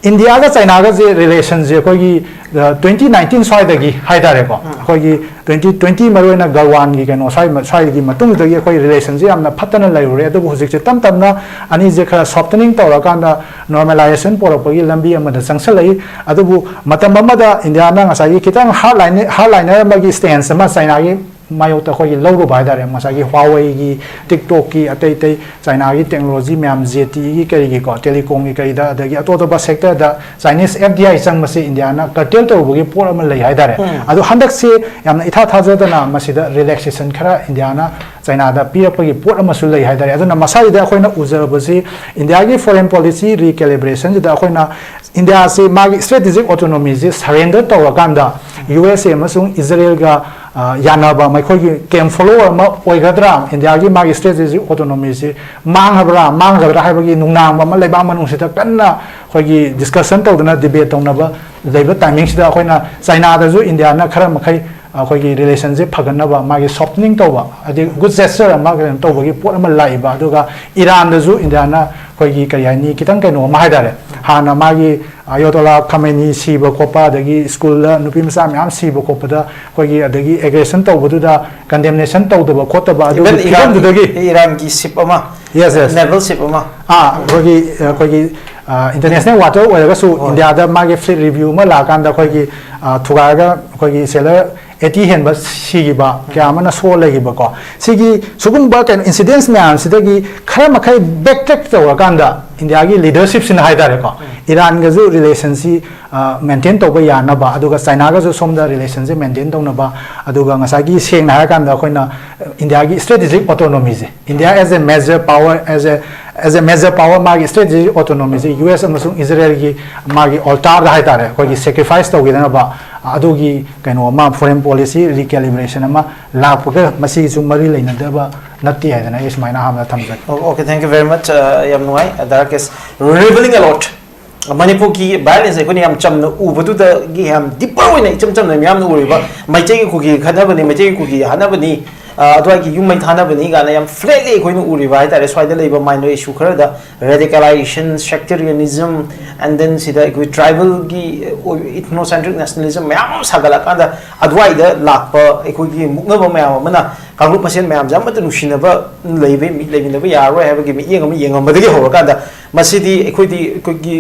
ꯏꯟꯗꯤꯌꯥꯒ ꯆꯥꯏꯅꯥꯒꯁꯦ relation ꯁꯦ ꯑꯩꯈꯣꯏꯒꯤ, ꯑ, twenty nineteen ꯁ꯭ꯋꯥꯏꯗꯒꯤ ꯍꯥꯏꯇꯥꯔꯦꯀꯣ, ꯑꯩꯈꯣꯏꯒꯤ twenty twenty, ꯃꯔꯨꯑꯣꯏꯅ ꯒꯜꯋꯥꯟꯒꯤ ꯀꯩꯅꯣ ꯁ꯭ꯋꯥꯏ, ꯁ꯭ꯋꯥꯏꯒꯤ ꯃꯇꯨꯡꯗꯒꯤ ꯑꯩꯈꯣꯏ relation ꯁꯦ ꯌꯥꯝꯅ ꯐꯠꯇꯅ ꯂꯩꯔꯨꯔꯦ꯫ ꯑꯗꯨꯕꯨ ꯍꯧꯖꯤꯛꯁꯦ ꯇꯞ ꯇꯞꯅ ꯑꯅꯤꯁꯦ ꯈꯔ softening ꯇꯧꯔꯀꯥꯟꯗ, normalization ꯄꯣꯔꯛꯄꯒꯤ ꯂꯝꯕꯤ ꯑꯃꯗ ꯆꯪꯁꯤꯜꯂꯛꯏ꯫ ꯑꯗꯨꯕꯨ ꯃꯇꯝ ꯑꯃꯗ ꯏꯟꯗꯤꯌꯥꯅ ꯉꯁꯥꯏꯒꯤ ꯈꯤꯇꯪ hardline-, hardliner ꯑꯃꯒꯤ stance ꯑꯃ ꯆꯥꯏꯅꯥꯒꯤ ꯃꯥꯌꯣꯛꯇ ꯑꯩꯈꯣꯏꯒꯤ ꯂꯧꯔꯨꯕ ꯍꯥꯏꯇꯥꯔꯦ꯫ ꯉꯁꯥꯏꯒꯤ Huawei ꯒꯤ, TikTok ꯀꯤ, ꯑꯇꯩ ꯑꯇꯩ ꯆꯥꯏꯅꯥꯒꯤ technology ꯃꯌꯥꯝ, ZTE ꯒꯤ ꯀꯔꯤꯒꯤꯀꯣ, telecom ꯒꯤ ꯀꯔꯤꯗ, ꯑꯗꯒꯤ ꯑꯇꯣꯞ ꯑꯇꯣꯞꯄ sector the Chinese F D I ꯆꯪꯕꯁꯦ Indian curtail ꯇꯧꯔꯨꯕꯒꯤ ꯄꯣꯠ ꯑꯃ ꯂꯩ ꯍꯥꯏꯇꯥꯔꯦ꯫ ꯑꯗꯣ ꯍꯟꯗꯛꯁꯦ ꯌꯥꯝꯅ ꯏꯊꯥ ꯊꯥꯖꯗꯅ ꯃꯁꯤꯗ relaxation ꯈꯔ ꯏꯟꯗꯤꯌꯥꯅ ꯆꯥꯏꯅꯥꯗ ꯄꯤꯔꯛꯄꯒꯤ ꯄꯣꯠ ꯑꯃꯁꯨ ꯂꯩ ꯍꯥꯏꯇꯥꯔꯦ꯫ ꯑꯗꯨꯅ ꯃꯁꯥꯁꯤꯗ ꯑꯩꯈꯣꯏꯅ ꯎꯖꯕꯁꯤ ꯏꯟꯗꯤꯌꯥꯒꯤ foreign policy recalibration ꯁꯤꯗ ꯑꯩꯈꯣꯏꯅ ꯏꯟꯗꯤꯌꯥꯁꯤ ꯃꯥꯒꯤ strategic autonomy ꯁꯤ surrender ꯇꯧꯔꯀꯥꯟꯗ U S A ꯑꯃꯁꯨꯡ ꯏꯖꯔꯦꯜꯒ, ꯑ, ꯌꯥꯅꯕ ꯃꯈꯣꯏꯒꯤ camp follower ꯑꯃ ꯑꯣꯏꯒꯗ꯭ꯔꯥ, ꯏꯟꯗꯤꯌꯥꯒꯤ ꯃꯥꯒꯤ strategic autonomy ꯁꯤ ꯃꯥꯡꯉꯕ꯭ꯔꯥ ꯃꯥꯡꯒꯗ꯭ꯔꯥ ꯍꯥꯏꯕꯒꯤ ꯅꯨꯡꯅꯥꯡꯕ ꯑꯃ ꯂꯩꯕꯥꯛ ꯃꯅꯨꯡꯁꯤꯗ ꯀꯟꯅ ꯑꯩꯈꯣꯏꯒꯤ discussion ꯇꯧꯗꯅ, debate ꯇꯧꯅꯕ ꯂꯩꯕ timing ꯁꯤꯗ ꯑꯩꯈꯣꯏꯅ ꯆꯥꯏꯅꯥꯗꯁꯨ ꯏꯟꯗꯤꯌꯥꯅ ꯈꯔ ꯃꯈꯩ ꯑꯩꯈꯣꯏꯒꯤ relation ꯁꯦ ꯐꯒꯠꯅꯕ ꯃꯥꯒꯤ softening ꯇꯧꯕ, ꯍꯥꯏꯗꯤ good gesture ꯑꯃ ꯀꯩꯅꯣ ꯇꯧꯕꯒꯤ ꯄꯣꯠ ꯑꯃ ꯂꯥꯛꯏꯕ꯫ ꯑꯗꯨꯒ ꯏꯔꯥꯟꯗꯁꯨ ꯏꯟꯗꯤꯌꯥꯅ ꯑꯩꯈꯣꯏꯒꯤ ꯀꯔꯤ ꯍꯥꯏꯅꯤ, ꯈꯤꯇꯪ ꯀꯩꯅꯣ ꯑꯃ ꯍꯥꯏꯇꯥꯔꯦ, ꯍꯥꯟꯅ ꯃꯥꯒꯤ ꯑꯌꯣꯇꯣꯂꯥ ꯈꯃꯦꯅꯤ ꯁꯤꯕ ꯈꯣꯠꯄ, ꯑꯗꯒꯤ school ꯗ ꯅꯨꯄꯤ ꯃꯆꯥ ꯃꯌꯥꯝ ꯁꯤꯕ ꯈꯣꯠꯄꯗ ꯑꯩꯈꯣꯏꯒꯤ, ꯑꯗꯒꯤ aggression ꯇꯧꯕꯗꯨꯗ condemnation ꯇꯧꯗꯕ ꯈꯣꯠꯇꯕ, ꯑꯗꯨꯒꯤ even ꯏꯔꯥꯟ, ꯐꯤꯕꯝꯗꯨꯗꯒꯤ ꯏꯔꯥꯟꯒꯤ ship ꯑꯃ, yes, yes, naval ship ꯑꯃ, ꯑꯥ, ꯑꯩꯈꯣꯏꯒꯤ, ꯑꯩꯈꯣꯏꯒꯤ, ꯑ, international water ꯑꯣꯏꯔꯒꯁꯨ ꯍꯣꯏ, ꯏꯟꯗꯤꯌꯥꯗ ꯃꯥꯒꯤ fleet review ꯑꯃ ꯂꯥꯛꯑꯀꯥꯟꯗ ꯑꯩꯈꯣꯏꯒꯤ, ꯑ, ꯊꯨꯒꯥꯏꯔꯒ ꯑꯩꯈꯣꯏꯒꯤ sailor eighty ꯍꯦꯟꯕ ꯁꯤꯈꯤꯕ, ꯀꯌꯥ ꯑꯃꯅ ꯁꯣꯛꯑ ꯂꯩꯈꯤꯕꯀꯣ꯫ ꯁꯤꯒꯤ ꯁꯤꯒꯨꯝꯕ ꯀꯩꯅꯣ incidents ꯃꯌꯥꯝꯁꯤꯗꯒꯤ ꯈꯔ ꯃꯈꯩ backtrack ꯇꯧꯔꯀꯥꯟꯗ ꯏꯟꯗꯤꯌꯥꯒꯤ leadership ꯁꯤꯅ ꯍꯥꯏꯇꯥꯔꯦꯀꯣ, ꯏꯔꯥꯟꯒꯁꯨ ꯔꯤꯂꯦꯁꯟꯁꯤ ꯃꯦꯟꯇꯦꯟ ꯇꯧꯕ ꯌꯥꯅꯕ, ꯑꯗꯨꯒ ꯆꯥꯏꯅꯥꯒꯁꯨ ꯁꯣꯝꯗ ꯔꯤꯂꯦꯁꯟꯁꯤ ꯃꯦꯟꯇꯦꯟ ꯇꯧꯅꯕ, ꯑꯗꯨꯒ ꯉꯁꯥꯏꯒꯤ ꯁꯦꯡꯅ ꯍꯥꯏꯔꯀꯥꯟꯗ ꯑꯩꯈꯣꯏꯅ ꯏꯟꯗꯤꯌꯥꯒꯤ ꯁ꯭ꯇ꯭ꯔꯦꯇꯦꯖꯤꯛ ꯑꯣꯇꯣꯅꯣꯃꯤꯁꯦ, India as a major power, as a as a major power, ꯃꯥꯒꯤ ꯁ꯭ꯇ꯭ꯔꯦꯇꯦꯖꯤꯛ ꯑꯣꯇꯣꯅꯣꯃꯤꯁꯦ ꯌꯨ ꯑꯦꯁ ꯑꯃꯁꯨꯡ ꯏꯖꯔꯦꯜꯒꯤ ꯃꯥꯒꯤ ꯑꯣꯜꯇꯥꯔꯗ ꯍꯥꯏꯇꯥꯔꯦ, ꯑꯩꯈꯣꯏꯒꯤ ꯁꯦꯀ꯭ꯔꯤꯐꯥꯏꯁ ꯇꯧꯈꯤꯗꯅꯕ, ꯑꯗꯨꯒꯤ ꯀꯩꯅꯣ ꯑꯃ, ꯐꯣꯔꯦꯟ ꯄꯣꯂꯤꯁꯤ ꯔꯤꯀꯦꯂꯤꯕ꯭ꯔꯦꯁꯟ ꯑꯃ ꯂꯥꯛꯄꯒ ꯃꯁꯤꯒꯤꯁꯨ ꯃꯔꯤ ꯂꯩꯅꯗꯕ ꯅꯠꯇꯦ ꯍꯥꯏꯗꯅ ꯑꯩ ꯁꯨꯃꯥꯏꯅ ꯑꯍꯥꯟꯕꯗ ꯊꯝꯖꯒꯦ꯫ Okay, thank you very much. Uh, ꯌꯥꯝ ꯅꯨꯡꯉꯥꯏ, ꯗꯥ ꯔꯥꯀꯦꯁ꯫ Revealing a lot. ꯃꯅꯤꯄꯨꯔꯒꯤ ꯚꯥꯏꯑꯣꯂꯦꯟꯁ ꯑꯩꯈꯣꯏꯅ ꯌꯥꯝ ꯆꯝꯅ ꯎꯕꯗꯨꯗꯒꯤ ꯌꯥꯝ ꯗꯤꯄꯔ ꯑꯣꯏꯅ ꯏꯆꯝ ꯆꯝꯅ ꯃꯤꯌꯥꯝꯅ ꯎꯔꯤꯕ, ꯃꯩꯇꯩꯒꯤ ꯀꯨꯀꯤ ꯈꯠꯅꯕꯅꯤ, ꯃꯩꯇꯩꯒꯤ ꯀꯨꯀꯤ ꯍꯥꯠꯅꯕꯅꯤ, ꯑ, ꯑꯗꯨꯋꯥꯏꯒꯤ ꯌꯨꯝ ꯃꯩ ꯊꯥꯅꯕꯅꯤ ꯀꯥꯏꯅ ꯌꯥꯝ ꯐ꯭ꯂꯦꯠꯂꯤ ꯑꯩꯈꯣꯏꯅ ꯎꯔꯤꯕ ꯍꯥꯏꯇꯥꯔꯦ꯫ ꯁ꯭ꯋꯥꯏꯗ ꯂꯩꯕ ꯃꯥꯏꯅꯣꯔ ꯏꯁꯨ ꯈꯔꯗ ꯔꯦꯗꯤꯀꯦꯂꯥꯏꯖꯦꯁꯟ, ꯁꯦꯛꯇꯔꯤꯌꯅꯤꯖꯝ, ꯑꯦꯟ ꯗꯦꯟ ꯁꯤꯗ ꯑꯩꯈꯣꯏ ꯇ꯭ꯔꯥꯏꯕꯦꯜꯒꯤ ꯏꯊꯅꯣ ꯁꯦꯟꯇ꯭ꯔꯤꯛ ꯅꯦꯁꯅꯦꯂꯤꯖꯝ ꯃꯌꯥꯝ ꯑꯃ ꯁꯥꯒꯠꯂꯛꯀꯥꯟꯗ, ꯑꯗꯨꯋꯥꯏꯗ ꯂꯥꯛꯄ ꯑꯩꯈꯣꯏꯒꯤ ꯃꯨꯛꯅꯕ ꯃꯌꯥꯝ ꯑꯃꯅ ꯀꯥꯡꯂꯨꯞ ꯃꯁꯦꯟ ꯃꯌꯥꯝꯁꯦ ꯑꯃꯠꯇ ꯅꯨꯡꯁꯤꯅꯕ ꯂꯩꯕ, ꯂꯩꯃꯤꯟꯅꯕ ꯌꯥꯔꯔꯣꯏ ꯍꯥꯏꯕꯒꯤ ꯃꯤꯠꯌꯦꯡ ꯑꯃ ꯌꯦꯡꯉꯝꯕꯗꯒꯤ ꯍꯧꯔꯀꯥꯟꯗ, ꯃꯁꯤꯗꯤ ꯑꯩꯈꯣꯏꯗꯤ ꯑꯩꯈꯣꯏꯒꯤ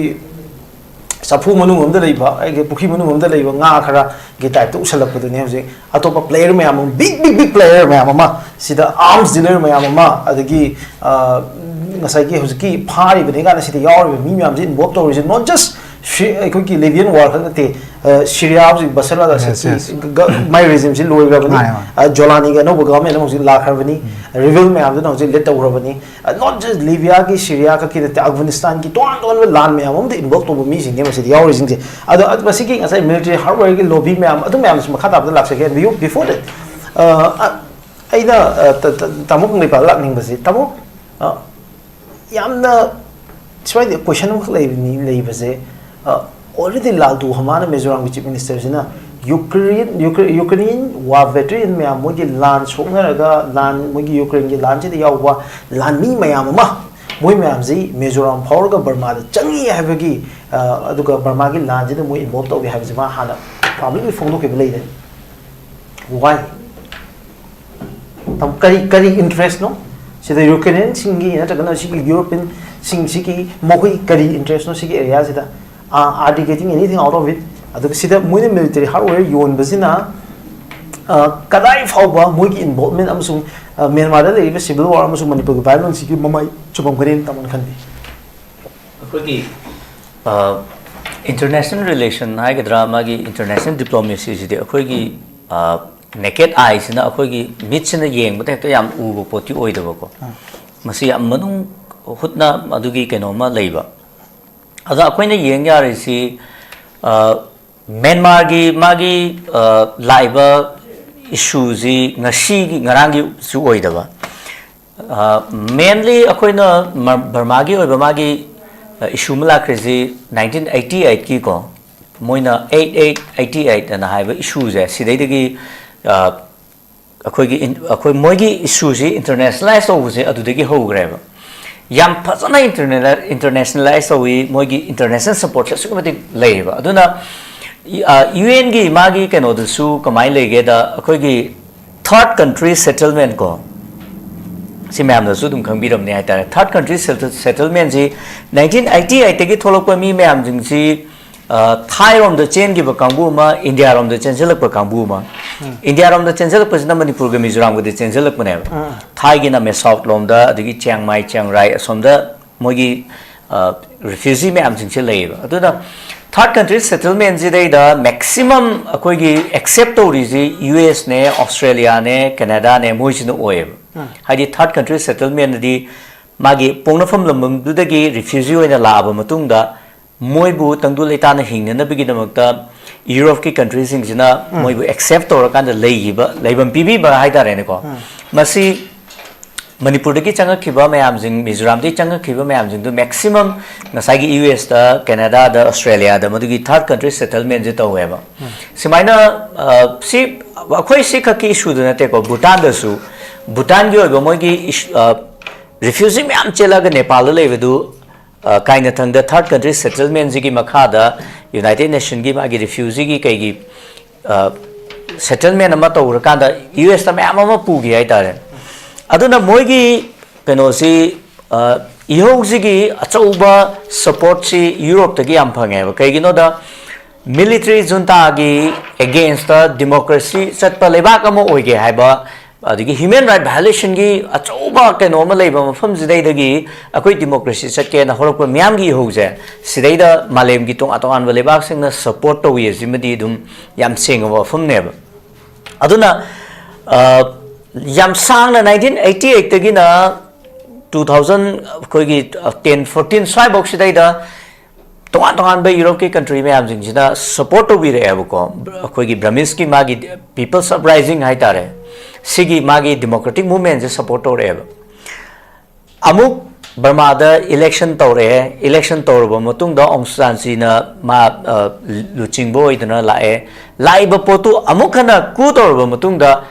ꯆꯐꯨ ꯃꯅꯨꯡ ꯑꯃꯗ ꯂꯩꯕ, ꯑꯩꯒꯤ ꯄꯨꯈ꯭ꯔꯤ ꯃꯅꯨꯡ ꯑꯃꯗ ꯂꯩꯕ ꯉꯥ ꯈꯔꯒꯤ ꯇꯥꯏꯞꯇ ꯎꯁꯜꯂꯛꯄꯗꯨꯅꯤ꯫ ꯍꯧꯖꯤꯛ ꯑꯇꯣꯞꯄ ꯄ꯭ꯂꯦꯌꯔ ꯃꯌꯥꯝ ꯑꯃ, ꯕꯤꯛ ꯕꯤꯛ ꯕꯤꯛ ꯄ꯭ꯂꯦꯌꯔ ꯃꯌꯥꯝ ꯑꯃ, ꯁꯤꯗ ꯑꯥꯔꯝꯁ ꯗꯤꯂꯔ ꯃꯌꯥꯝ ꯑꯃ, ꯑꯗꯒꯤ, ꯑ, ꯉꯁꯥꯏꯒꯤ ꯍꯧꯖꯤꯛꯀꯤ ꯐꯥꯔꯤꯕꯅꯤ ꯀꯥꯏꯅ ꯁꯤꯗ ꯌꯥꯎꯔꯤꯕ ꯃꯤ ꯃꯌꯥꯝꯁꯤ ꯏꯟꯚꯣꯜꯕ ꯇꯧꯔꯤꯁꯦ, not just ꯁꯤ-, ꯑꯩꯈꯣꯏꯒꯤ ꯂꯤꯕꯤꯌꯟ ꯋꯥꯔ ꯈꯛ ꯅꯠꯇꯦ, ꯑ, ꯁꯤꯔꯤꯌꯥ ꯍꯧꯖꯤꯛ ꯕꯁꯔ ꯑꯜ ꯑꯁꯗꯀꯤ ꯒ-, ꯃꯥꯏ ꯔꯦꯖꯤꯝꯁꯤ ꯂꯣꯏꯈ꯭ꯔꯕꯅꯤ꯫ ꯃꯥꯅꯦ, ꯃꯥꯅꯦ꯫ ꯑ, ꯖꯣꯂꯥꯅꯤꯒ ꯑꯅꯧꯕ ꯒꯚꯔꯟꯃꯦꯟ ꯑꯃ ꯍꯧꯖꯤꯛ ꯂꯥꯛꯈ꯭ꯔꯕꯅꯤ꯫ ꯔꯤꯕꯦꯜ ꯃꯌꯥꯝꯗꯨꯅ ꯍꯧꯖꯤꯛ ꯂꯤꯗ ꯇꯧꯈ꯭ꯔꯕꯅꯤ꯫ ꯑ, not just ꯂꯤꯕꯤꯌꯥꯒꯤ, ꯁꯤꯔꯤꯌꯥ ꯈꯛꯀꯤ ꯅꯠꯇꯦ, ꯑꯐꯒꯥꯅꯤꯁꯇꯥꯟꯒꯤ ꯇꯣꯉꯥꯟ ꯇꯣꯉꯥꯟꯕ ꯂꯥꯟ ꯃꯌꯥꯝ ꯑꯃꯗ ꯏꯟꯚꯣꯜꯕ ꯇꯧꯕ ꯃꯤꯁꯤꯡꯅꯦ ꯃꯁꯤꯗ ꯌꯥꯎꯔꯤꯁꯤꯡꯁꯦ꯫ ꯑꯗꯣ, ꯑ, ꯃꯁꯤꯒꯤ ꯉꯁꯥꯏ ꯃꯤꯂꯤꯇꯔꯤ ꯍꯥꯔꯗꯋꯦꯌꯔꯒꯤ ꯂꯣꯕꯤ ꯃꯌꯥꯝ ꯑꯗꯨ ꯃꯌꯥꯝꯗꯨꯁꯨ ꯃꯈꯥ ꯇꯥꯕꯗ ꯂꯥꯛꯆꯒꯦ꯫ Before that, ꯑ, ꯑ, ꯑꯩꯅ, ꯑ, ꯇ-, ꯇ-, ꯇꯥꯃꯣ ꯀꯪꯂꯩꯄꯥꯛ ꯂꯥꯛꯅꯤꯡꯕꯁꯦ, ꯇꯥꯃꯣ, ꯑ, ꯌꯥꯝꯅ ꯁ꯭ꯋꯥꯏꯗ ꯀꯣꯏꯁꯟ ꯑꯃꯈꯛ ꯂꯩꯕꯅꯤ, ꯂꯩꯕꯁꯦ, ꯑ, already ꯂꯥꯜ ꯗꯨꯍꯣꯃꯥꯅ, ꯃꯤꯖꯣꯔꯥꯝꯒꯤ ꯆꯤꯐ ꯃꯤꯅꯤꯁꯇꯔꯁꯤꯅ, ꯌꯨꯀ꯭ꯔꯦꯟ, ꯌꯨꯀ꯭ꯔꯦ-, ꯌꯨꯀ꯭ꯔꯦꯅꯤꯌꯟ ꯋꯥꯔ ꯚꯦꯇꯔꯤꯌꯟ ꯃꯌꯥꯝ, ꯃꯣꯏꯒꯤ ꯂꯥꯟ ꯁꯣꯛꯅꯔꯒ, ꯂꯥꯟ, ꯃꯣꯏꯒꯤ ꯌꯨꯀ꯭ꯔꯦꯟꯒꯤ ꯂꯥꯟꯁꯤꯗ ꯌꯥꯎꯕ ꯂꯥꯟꯃꯤ ꯃꯌꯥꯝ ꯑꯃ, ꯃꯣꯏ ꯃꯌꯥꯝꯁꯤ ꯃꯤꯖꯣꯔꯥꯝ ꯐꯥꯎꯔꯒ ꯕꯔꯃꯥꯗ ꯆꯪꯉꯤ ꯍꯥꯏꯕꯒꯤ, ꯑ, ꯑꯗꯨꯒ ꯕꯔꯃꯥꯒꯤ ꯂꯥꯟꯁꯤꯗ ꯃꯣꯏ ꯏꯟꯚꯣꯜꯕ ꯇꯧꯏ ꯍꯥꯏꯕꯁꯤ ꯃꯥ ꯍꯥꯟꯅ ꯄꯥꯕ꯭ꯂꯤꯛꯂꯤ ꯐꯣꯡꯗꯣꯛꯈꯤꯕ ꯂꯩꯔꯦ꯫ Why? ꯇꯥꯃꯣ, ꯀꯔꯤ, ꯀꯔꯤ ꯏꯟꯇꯔꯦꯁꯅꯣ? ꯁꯤꯗ ꯌꯨꯀ꯭ꯔꯦꯅꯤꯌꯟꯁꯤꯡꯒꯤ ꯅꯠꯇ꯭ꯔꯒꯅ ꯁꯤꯒꯤ ꯌꯨꯔꯣꯄꯤꯌꯟꯁꯤꯡꯁꯤꯒꯤ ꯃꯈꯣꯏ ꯀꯔꯤ ꯏꯟꯇꯔꯦꯁꯅꯣ ꯁꯤꯒꯤ ꯑꯦꯔꯤꯌꯥꯁꯤꯗ? Are they getting anything out of it? ꯑꯗꯨꯒ ꯁꯤꯗ ꯃꯣꯏꯅ ꯃꯤꯂꯤꯇꯔꯤ ꯍꯥꯔꯗꯋꯦꯌꯔ ꯌꯣꯟꯕꯁꯤꯅ, ꯑ, ꯀꯗꯥꯏ ꯐꯥꯎꯕ ꯃꯣꯏꯒꯤ ꯏꯟꯚꯣꯜꯕꯃꯦꯟ ꯑꯃꯁꯨꯡ, ꯑ, ꯃ꯭ꯌꯥꯟꯃꯥꯔꯗ ꯂꯩꯔꯤꯕ ꯁꯤꯚꯤꯜ ꯋꯥꯔ ꯑꯃꯁꯨꯡ ꯃꯅꯤꯄꯨꯔꯒꯤ ꯚꯥꯏꯑꯣꯂꯦꯟꯁꯀꯤ ꯃꯃꯥꯏ ꯆꯨꯝꯃꯝꯒꯅꯤ ꯇꯥꯃꯣꯅ ꯈꯟꯕꯤ? ꯑꯩꯈꯣꯏꯒꯤ ꯏꯟꯇꯔꯅꯦꯁꯅꯦꯜ ꯔꯤꯂꯦꯁꯟ ꯍꯥꯏꯒꯗ꯭ꯔꯥ, ꯃꯥꯒꯤ ꯏꯟꯇꯔꯅꯦꯁꯅꯦꯜ ꯗꯤꯄ꯭ꯂꯣꯃꯦꯁꯤꯁꯤꯗꯤ ꯑꯩꯈꯣꯏꯒꯤ ꯅꯦꯀꯦꯠ ꯑꯥꯏꯁꯤꯅ, ꯑꯩꯈꯣꯏꯒꯤ ꯃꯤꯠꯁꯤꯅ ꯌꯦꯡꯕꯗ ꯍꯦꯛꯇ ꯌꯥꯝ ꯎꯕ ꯄꯣꯠꯇꯤ ꯑꯣꯏꯗꯕꯀꯣ꯫ ꯃꯁꯤ ꯌꯥꯝ ꯃꯅꯨꯡ ꯍꯨꯠꯅ ꯑꯗꯨꯒꯤ ꯀꯩꯅꯣꯝꯃ ꯂꯩꯕ꯫ ꯑꯗꯣ ꯑꯩꯈꯣꯏꯅ ꯌꯦꯡ ꯌꯥꯔꯤꯁꯤ, ꯃꯦꯟꯃꯥꯔꯒꯤ ꯃꯥꯒꯤ ꯂꯥꯛꯏꯕ ꯏꯁꯨꯁꯤ ꯉꯁꯤꯒꯤ ꯉꯔꯥꯡꯒꯤꯁꯨ ꯑꯣꯏꯗꯕ꯫ ꯃꯦꯟꯂꯤ ꯑꯩꯈꯣꯏꯅ ꯕꯔꯃꯥꯒꯤ ꯑꯣꯏꯕ ꯃꯥꯒꯤ ꯏꯁꯨ ꯑꯃ ꯂꯥꯛꯈ꯭ꯔꯤꯁꯤ ꯅꯥꯏꯟꯇꯤꯟ ꯑꯩꯠꯇꯤ ꯑꯩꯠꯀꯤꯀꯣ, ꯃꯣꯏꯅ ꯑꯩꯠ ꯑꯩꯠ ꯑꯩꯠꯇꯤ ꯑꯩꯠ ꯑꯅ ꯍꯥꯏꯕ ꯏꯁꯨꯁꯦ, ꯁꯤꯗꯩꯗꯒꯤ ꯑꯩꯈꯣꯏꯒꯤ ꯑꯩꯈꯣꯏ ꯃꯣꯏꯒꯤ ꯏꯁꯨꯁꯤ ꯏꯟꯇꯔꯅꯦꯁꯅꯦꯂꯥꯏꯁ ꯇꯧꯕꯁꯦ ꯑꯗꯨꯗꯒꯤ ꯍꯧꯈ꯭ꯔꯦꯕ꯫ ꯌꯥꯝ ꯐꯖꯅ ꯏꯟꯇꯔꯅꯦꯁꯅꯦꯂꯥꯏꯁ ꯇꯧꯏ, ꯃꯣꯏꯒꯤ ꯏꯟꯇꯔꯅꯦꯁꯅꯦꯜ ꯁꯄꯣꯔꯠꯁꯦ ꯑꯁꯨꯛꯀꯤ ꯃꯇꯤꯛ ꯂꯩꯌꯦꯕ꯫ ꯑꯗꯨꯅ ꯌꯨ ꯑꯦꯟꯒꯤ ꯃꯥꯒꯤ ꯀꯩꯅꯣꯗꯨꯁꯨ ꯀꯃꯥꯏꯅ ꯂꯩꯒꯦꯗ, ꯑꯩꯈꯣꯏꯒꯤ ꯊꯥꯔꯠ ꯀꯟꯇ꯭ꯔꯤ ꯁꯦꯇꯜꯃꯦꯟ ꯀꯣ, ꯁꯤ ꯃꯌꯥꯝꯅꯁꯨ ꯑꯗꯨꯝ ꯈꯪꯕꯤꯔꯝꯅꯤ ꯍꯥꯏꯇꯥꯔꯦ꯫ ꯊꯥꯔꯠ ꯀꯟꯇ꯭ꯔꯤ ꯁꯦꯇꯜꯃꯦꯟꯁꯤ ꯅꯥꯏꯟꯇꯤꯟ ꯑꯩꯠꯇꯤ ꯑꯩꯠꯇꯒꯤ ꯊꯣꯛꯂꯛꯄ ꯃꯤ ꯃꯌꯥꯝꯁꯤꯡꯁꯤ ꯊꯥꯏꯔꯣꯝꯗ ꯆꯦꯟꯈꯤꯕ ꯀꯥꯡꯕꯨ ꯑꯃ, ꯏꯟꯗꯤꯌꯥꯔꯣꯝꯗ ꯆꯦꯟꯁꯤꯜꯂꯛꯄ ꯀꯥꯡꯕꯨ ꯑꯃ꯫ ꯏꯟꯗꯤꯌꯥꯔꯣꯝꯗ ꯆꯦꯟꯁꯤꯜꯂꯛꯄꯁꯤꯅ ꯃꯅꯤꯄꯨꯔꯒ ꯃꯤꯖꯣꯔꯥꯝꯒꯗꯤ ꯆꯦꯟꯁꯤꯜꯂꯛꯄꯅꯦꯕ꯫ ꯊꯥꯏꯒꯤꯅ ꯃꯦꯁꯥꯎꯠ ꯂꯣꯝꯗ, ꯑꯗꯒꯤ ꯆꯤꯌꯥꯡꯃꯥꯏ, ꯆꯤꯌꯥꯡꯔꯥꯏ ꯑꯁꯣꯝꯗ ꯃꯣꯏꯒꯤ ꯔꯤꯐ꯭ꯌꯨꯖꯤ ꯃꯌꯥꯝꯁꯤꯡꯁꯦ ꯂꯩꯌꯦꯕ꯫ ꯑꯗꯨꯅ ꯊꯥꯔꯠ ꯀꯟꯇ꯭ꯔꯤ ꯁꯦꯇꯜꯃꯦꯟꯁꯤꯗꯩꯗ ꯃꯦꯛꯁꯤꯃꯝ ꯑꯩꯈꯣꯏꯒꯤ ꯑꯦꯛꯁꯦꯞ ꯇꯧꯔꯤꯁꯤ ꯌꯨ ꯑꯦꯁꯅꯦ, ꯑꯣꯁꯇ꯭ꯔꯦꯂꯤꯌꯥꯅꯦ, ꯀꯦꯅꯥꯗꯥꯅꯦ, ꯃꯣꯏꯁꯤꯅ ꯑꯣꯏꯌꯦꯕ꯫ ꯍꯥꯏꯗꯤ ꯊꯥꯔꯠ ꯀꯟꯇ꯭ꯔꯤ ꯁꯦꯇꯜꯃꯦꯟꯗꯗꯤ ꯃꯥꯒꯤ ꯄꯣꯛꯅꯐꯝ ꯂꯝꯗꯝꯗꯨꯗꯒꯤ ꯔꯤꯐ꯭ꯌꯨꯖꯤ ꯑꯣꯏꯅ ꯂꯥꯛꯑꯕ ꯃꯇꯨꯡꯗ ꯃꯣꯏꯕꯨ ꯇꯪꯗꯨ ꯂꯩꯇꯥꯅ ꯍꯤꯡꯅꯅꯕꯒꯤꯗꯃꯛꯇ ꯌꯨꯔꯣꯞꯀꯤ ꯀꯟꯇ꯭ꯔꯤꯁꯤꯡꯁꯤꯅ ꯃꯣꯏꯕꯨ ꯑꯦꯛꯁꯦꯞ ꯇꯧꯔꯀꯥꯟꯗ ꯂꯩꯈꯤꯕ, ꯂꯩꯐꯝ ꯄꯤꯕꯤꯕ ꯍꯥꯏꯇꯥꯔꯦꯅꯦꯀꯣ꯫ ꯃꯁꯤ ꯃꯅꯤꯄꯨꯔꯗꯒꯤ ꯆꯪꯉꯛꯈꯤꯕ ꯃꯌꯥꯝꯁꯤꯡ, ꯃꯤꯖꯣꯔꯥꯝꯗꯒꯤ ꯆꯪꯉꯛꯈꯤꯕ ꯃꯌꯥꯝꯁꯤꯡꯗꯨ ꯃꯦꯛꯁꯤꯃꯝ ꯉꯁꯥꯏꯒꯤ ꯌꯨ ꯑꯦꯁꯇ, ꯀꯦꯅꯥꯗꯥꯗ, ꯑꯣꯁꯇ꯭ꯔꯦꯂꯤꯌꯥꯗ ꯃꯗꯨꯒꯤ ꯊꯥꯔꯠ ꯀꯟꯇ꯭ꯔꯤ ꯁꯦꯇꯜꯃꯦꯟꯁꯦ ꯇꯧꯋꯦꯕ꯫ ꯁꯨꯃꯥꯏꯅ ꯁꯤ ꯑꯩꯈꯣꯏ ꯁꯤꯈꯛꯀꯤ ꯏꯁꯨꯗ ꯅꯠꯇꯦꯀꯣ, ꯚꯨꯇꯥꯟꯗꯁꯨ, ꯚꯨꯇꯥꯟꯒꯤ ꯑꯣꯏꯕ ꯃꯣꯏꯒꯤ ꯔꯤꯐ꯭ꯌꯨꯖꯤ ꯃꯌꯥꯝ ꯆꯦꯜꯂꯒ ꯅꯦꯄꯥꯜꯗ ꯂꯩꯕꯗꯨ ꯀꯥꯏꯅꯊꯪꯗ ꯊꯥꯔꯠ ꯀꯟꯇ꯭ꯔꯤ ꯁꯦꯇꯜꯃꯦꯟꯁꯤꯒꯤ ꯃꯈꯥꯗ ꯌꯨꯅꯥꯏꯇꯦꯠ ꯅꯦꯁꯟꯒꯤ ꯃꯥꯒꯤ ꯔꯤꯐ꯭ꯌꯨꯖꯤꯒꯤ ꯀꯩꯒꯤ ꯁꯦꯇꯜꯃꯦꯟ ꯑꯃ ꯇꯧꯈ꯭ꯔꯀꯥꯟꯗ ꯌꯨ ꯑꯦꯁꯇ ꯃꯌꯥꯝ ꯑꯃ ꯄꯨꯈꯤ ꯍꯥꯏꯇꯥꯔꯦ꯫ ꯑꯗꯨꯅ ꯃꯣꯏꯒꯤ ꯀꯩꯅꯣꯁꯤ, ꯏꯍꯧꯁꯤꯒꯤ ꯑꯆꯧꯕ ꯁꯄꯣꯔꯠꯁꯤ ꯌꯨꯔꯣꯞꯇꯒꯤ ꯌꯥꯝ ꯐꯪꯉꯦꯕ꯫ ꯀꯩꯒꯤꯅꯣꯗ, ꯃꯤꯂꯤꯇꯔꯤ ꯖꯨꯟꯇꯥꯒꯤ ꯑꯦꯒꯦꯟꯁꯇ ꯗꯤꯃꯣꯀ꯭ꯔꯦꯁꯤ ꯆꯠꯄ ꯂꯩꯕꯥꯛ ꯑꯃ ꯑꯣꯏꯒꯦ ꯍꯥꯏꯕ ꯑꯗꯒꯤ human right violationꯒꯤ ꯑꯆꯧꯕ ꯀꯩꯅꯣ ꯑꯃ ꯂꯩꯕ ꯃꯐꯝꯁꯤꯗꯩꯗꯒꯤ ꯑꯩꯈꯣꯏ democracy ꯆꯠꯀꯦꯅ ꯍꯧꯔꯛꯄ ꯃꯤꯌꯥꯝꯒꯤ ꯏꯍꯧꯁꯦ ꯁꯤꯗꯩꯗ ꯃꯥꯂꯦꯝꯒꯤ ꯇꯣꯉꯥꯟ ꯇꯣꯉꯥꯟꯕ ꯂꯩꯕꯥꯛꯁꯤꯡꯅ support ꯇꯧꯏ ꯑꯁꯤꯃꯗꯤ ꯑꯗꯨꯝ ꯌꯥꯝ ꯁꯦꯡꯉꯕ ꯋꯥꯐꯝꯅꯦꯕ꯫ ꯑꯗꯨꯅ, ꯑ, ꯌꯥꯝ ꯁꯥꯡꯅ nineteen eighty eightꯇꯒꯤꯅ two thousand, ꯑꯩꯈꯣꯏꯒꯤ, ꯑ, ten fourteen ꯁ꯭ꯋꯥꯏꯐꯧ ꯁꯤꯗꯩꯗ ꯇꯣꯉꯥꯟ ꯇꯣꯉꯥꯟꯕ ꯌꯨꯔꯣꯞꯀꯤ country ꯃꯌꯥꯝꯁꯤꯡꯁꯤꯅ support ꯇꯧꯕꯤꯔꯛꯑꯦꯕꯀꯣ꯫ ꯑꯩꯈꯣꯏꯒꯤ Burmeseꯀꯤ ꯃꯥꯒꯤ People's Uprising ꯍꯥꯏꯇꯥꯔꯦ, ꯁꯤꯒꯤ ꯃꯥꯒꯤ democratic movementꯁꯦ support ꯇꯧꯔꯛꯑꯦꯕ꯫ ꯑꯃꯨꯛ ꯕꯔꯃꯥꯗ election ꯇꯧꯔꯛꯑꯦ꯫ Election ꯇꯧꯔꯕ ꯃꯇꯨꯡꯗ ꯑꯣꯡ ꯁꯥꯟ ꯁꯨ ꯆꯤꯅ ꯃꯥ, ꯑ, ꯂꯨꯆꯤꯡꯕ ꯑꯣꯏꯗꯅ ꯂꯥꯛꯑꯦ꯫ ꯂꯥꯛꯏꯕ ꯄꯣꯠꯇꯨ ꯑꯃꯨꯛ ꯍꯟꯅ coup ꯇꯧꯔꯕ ꯃꯇꯨꯡꯗ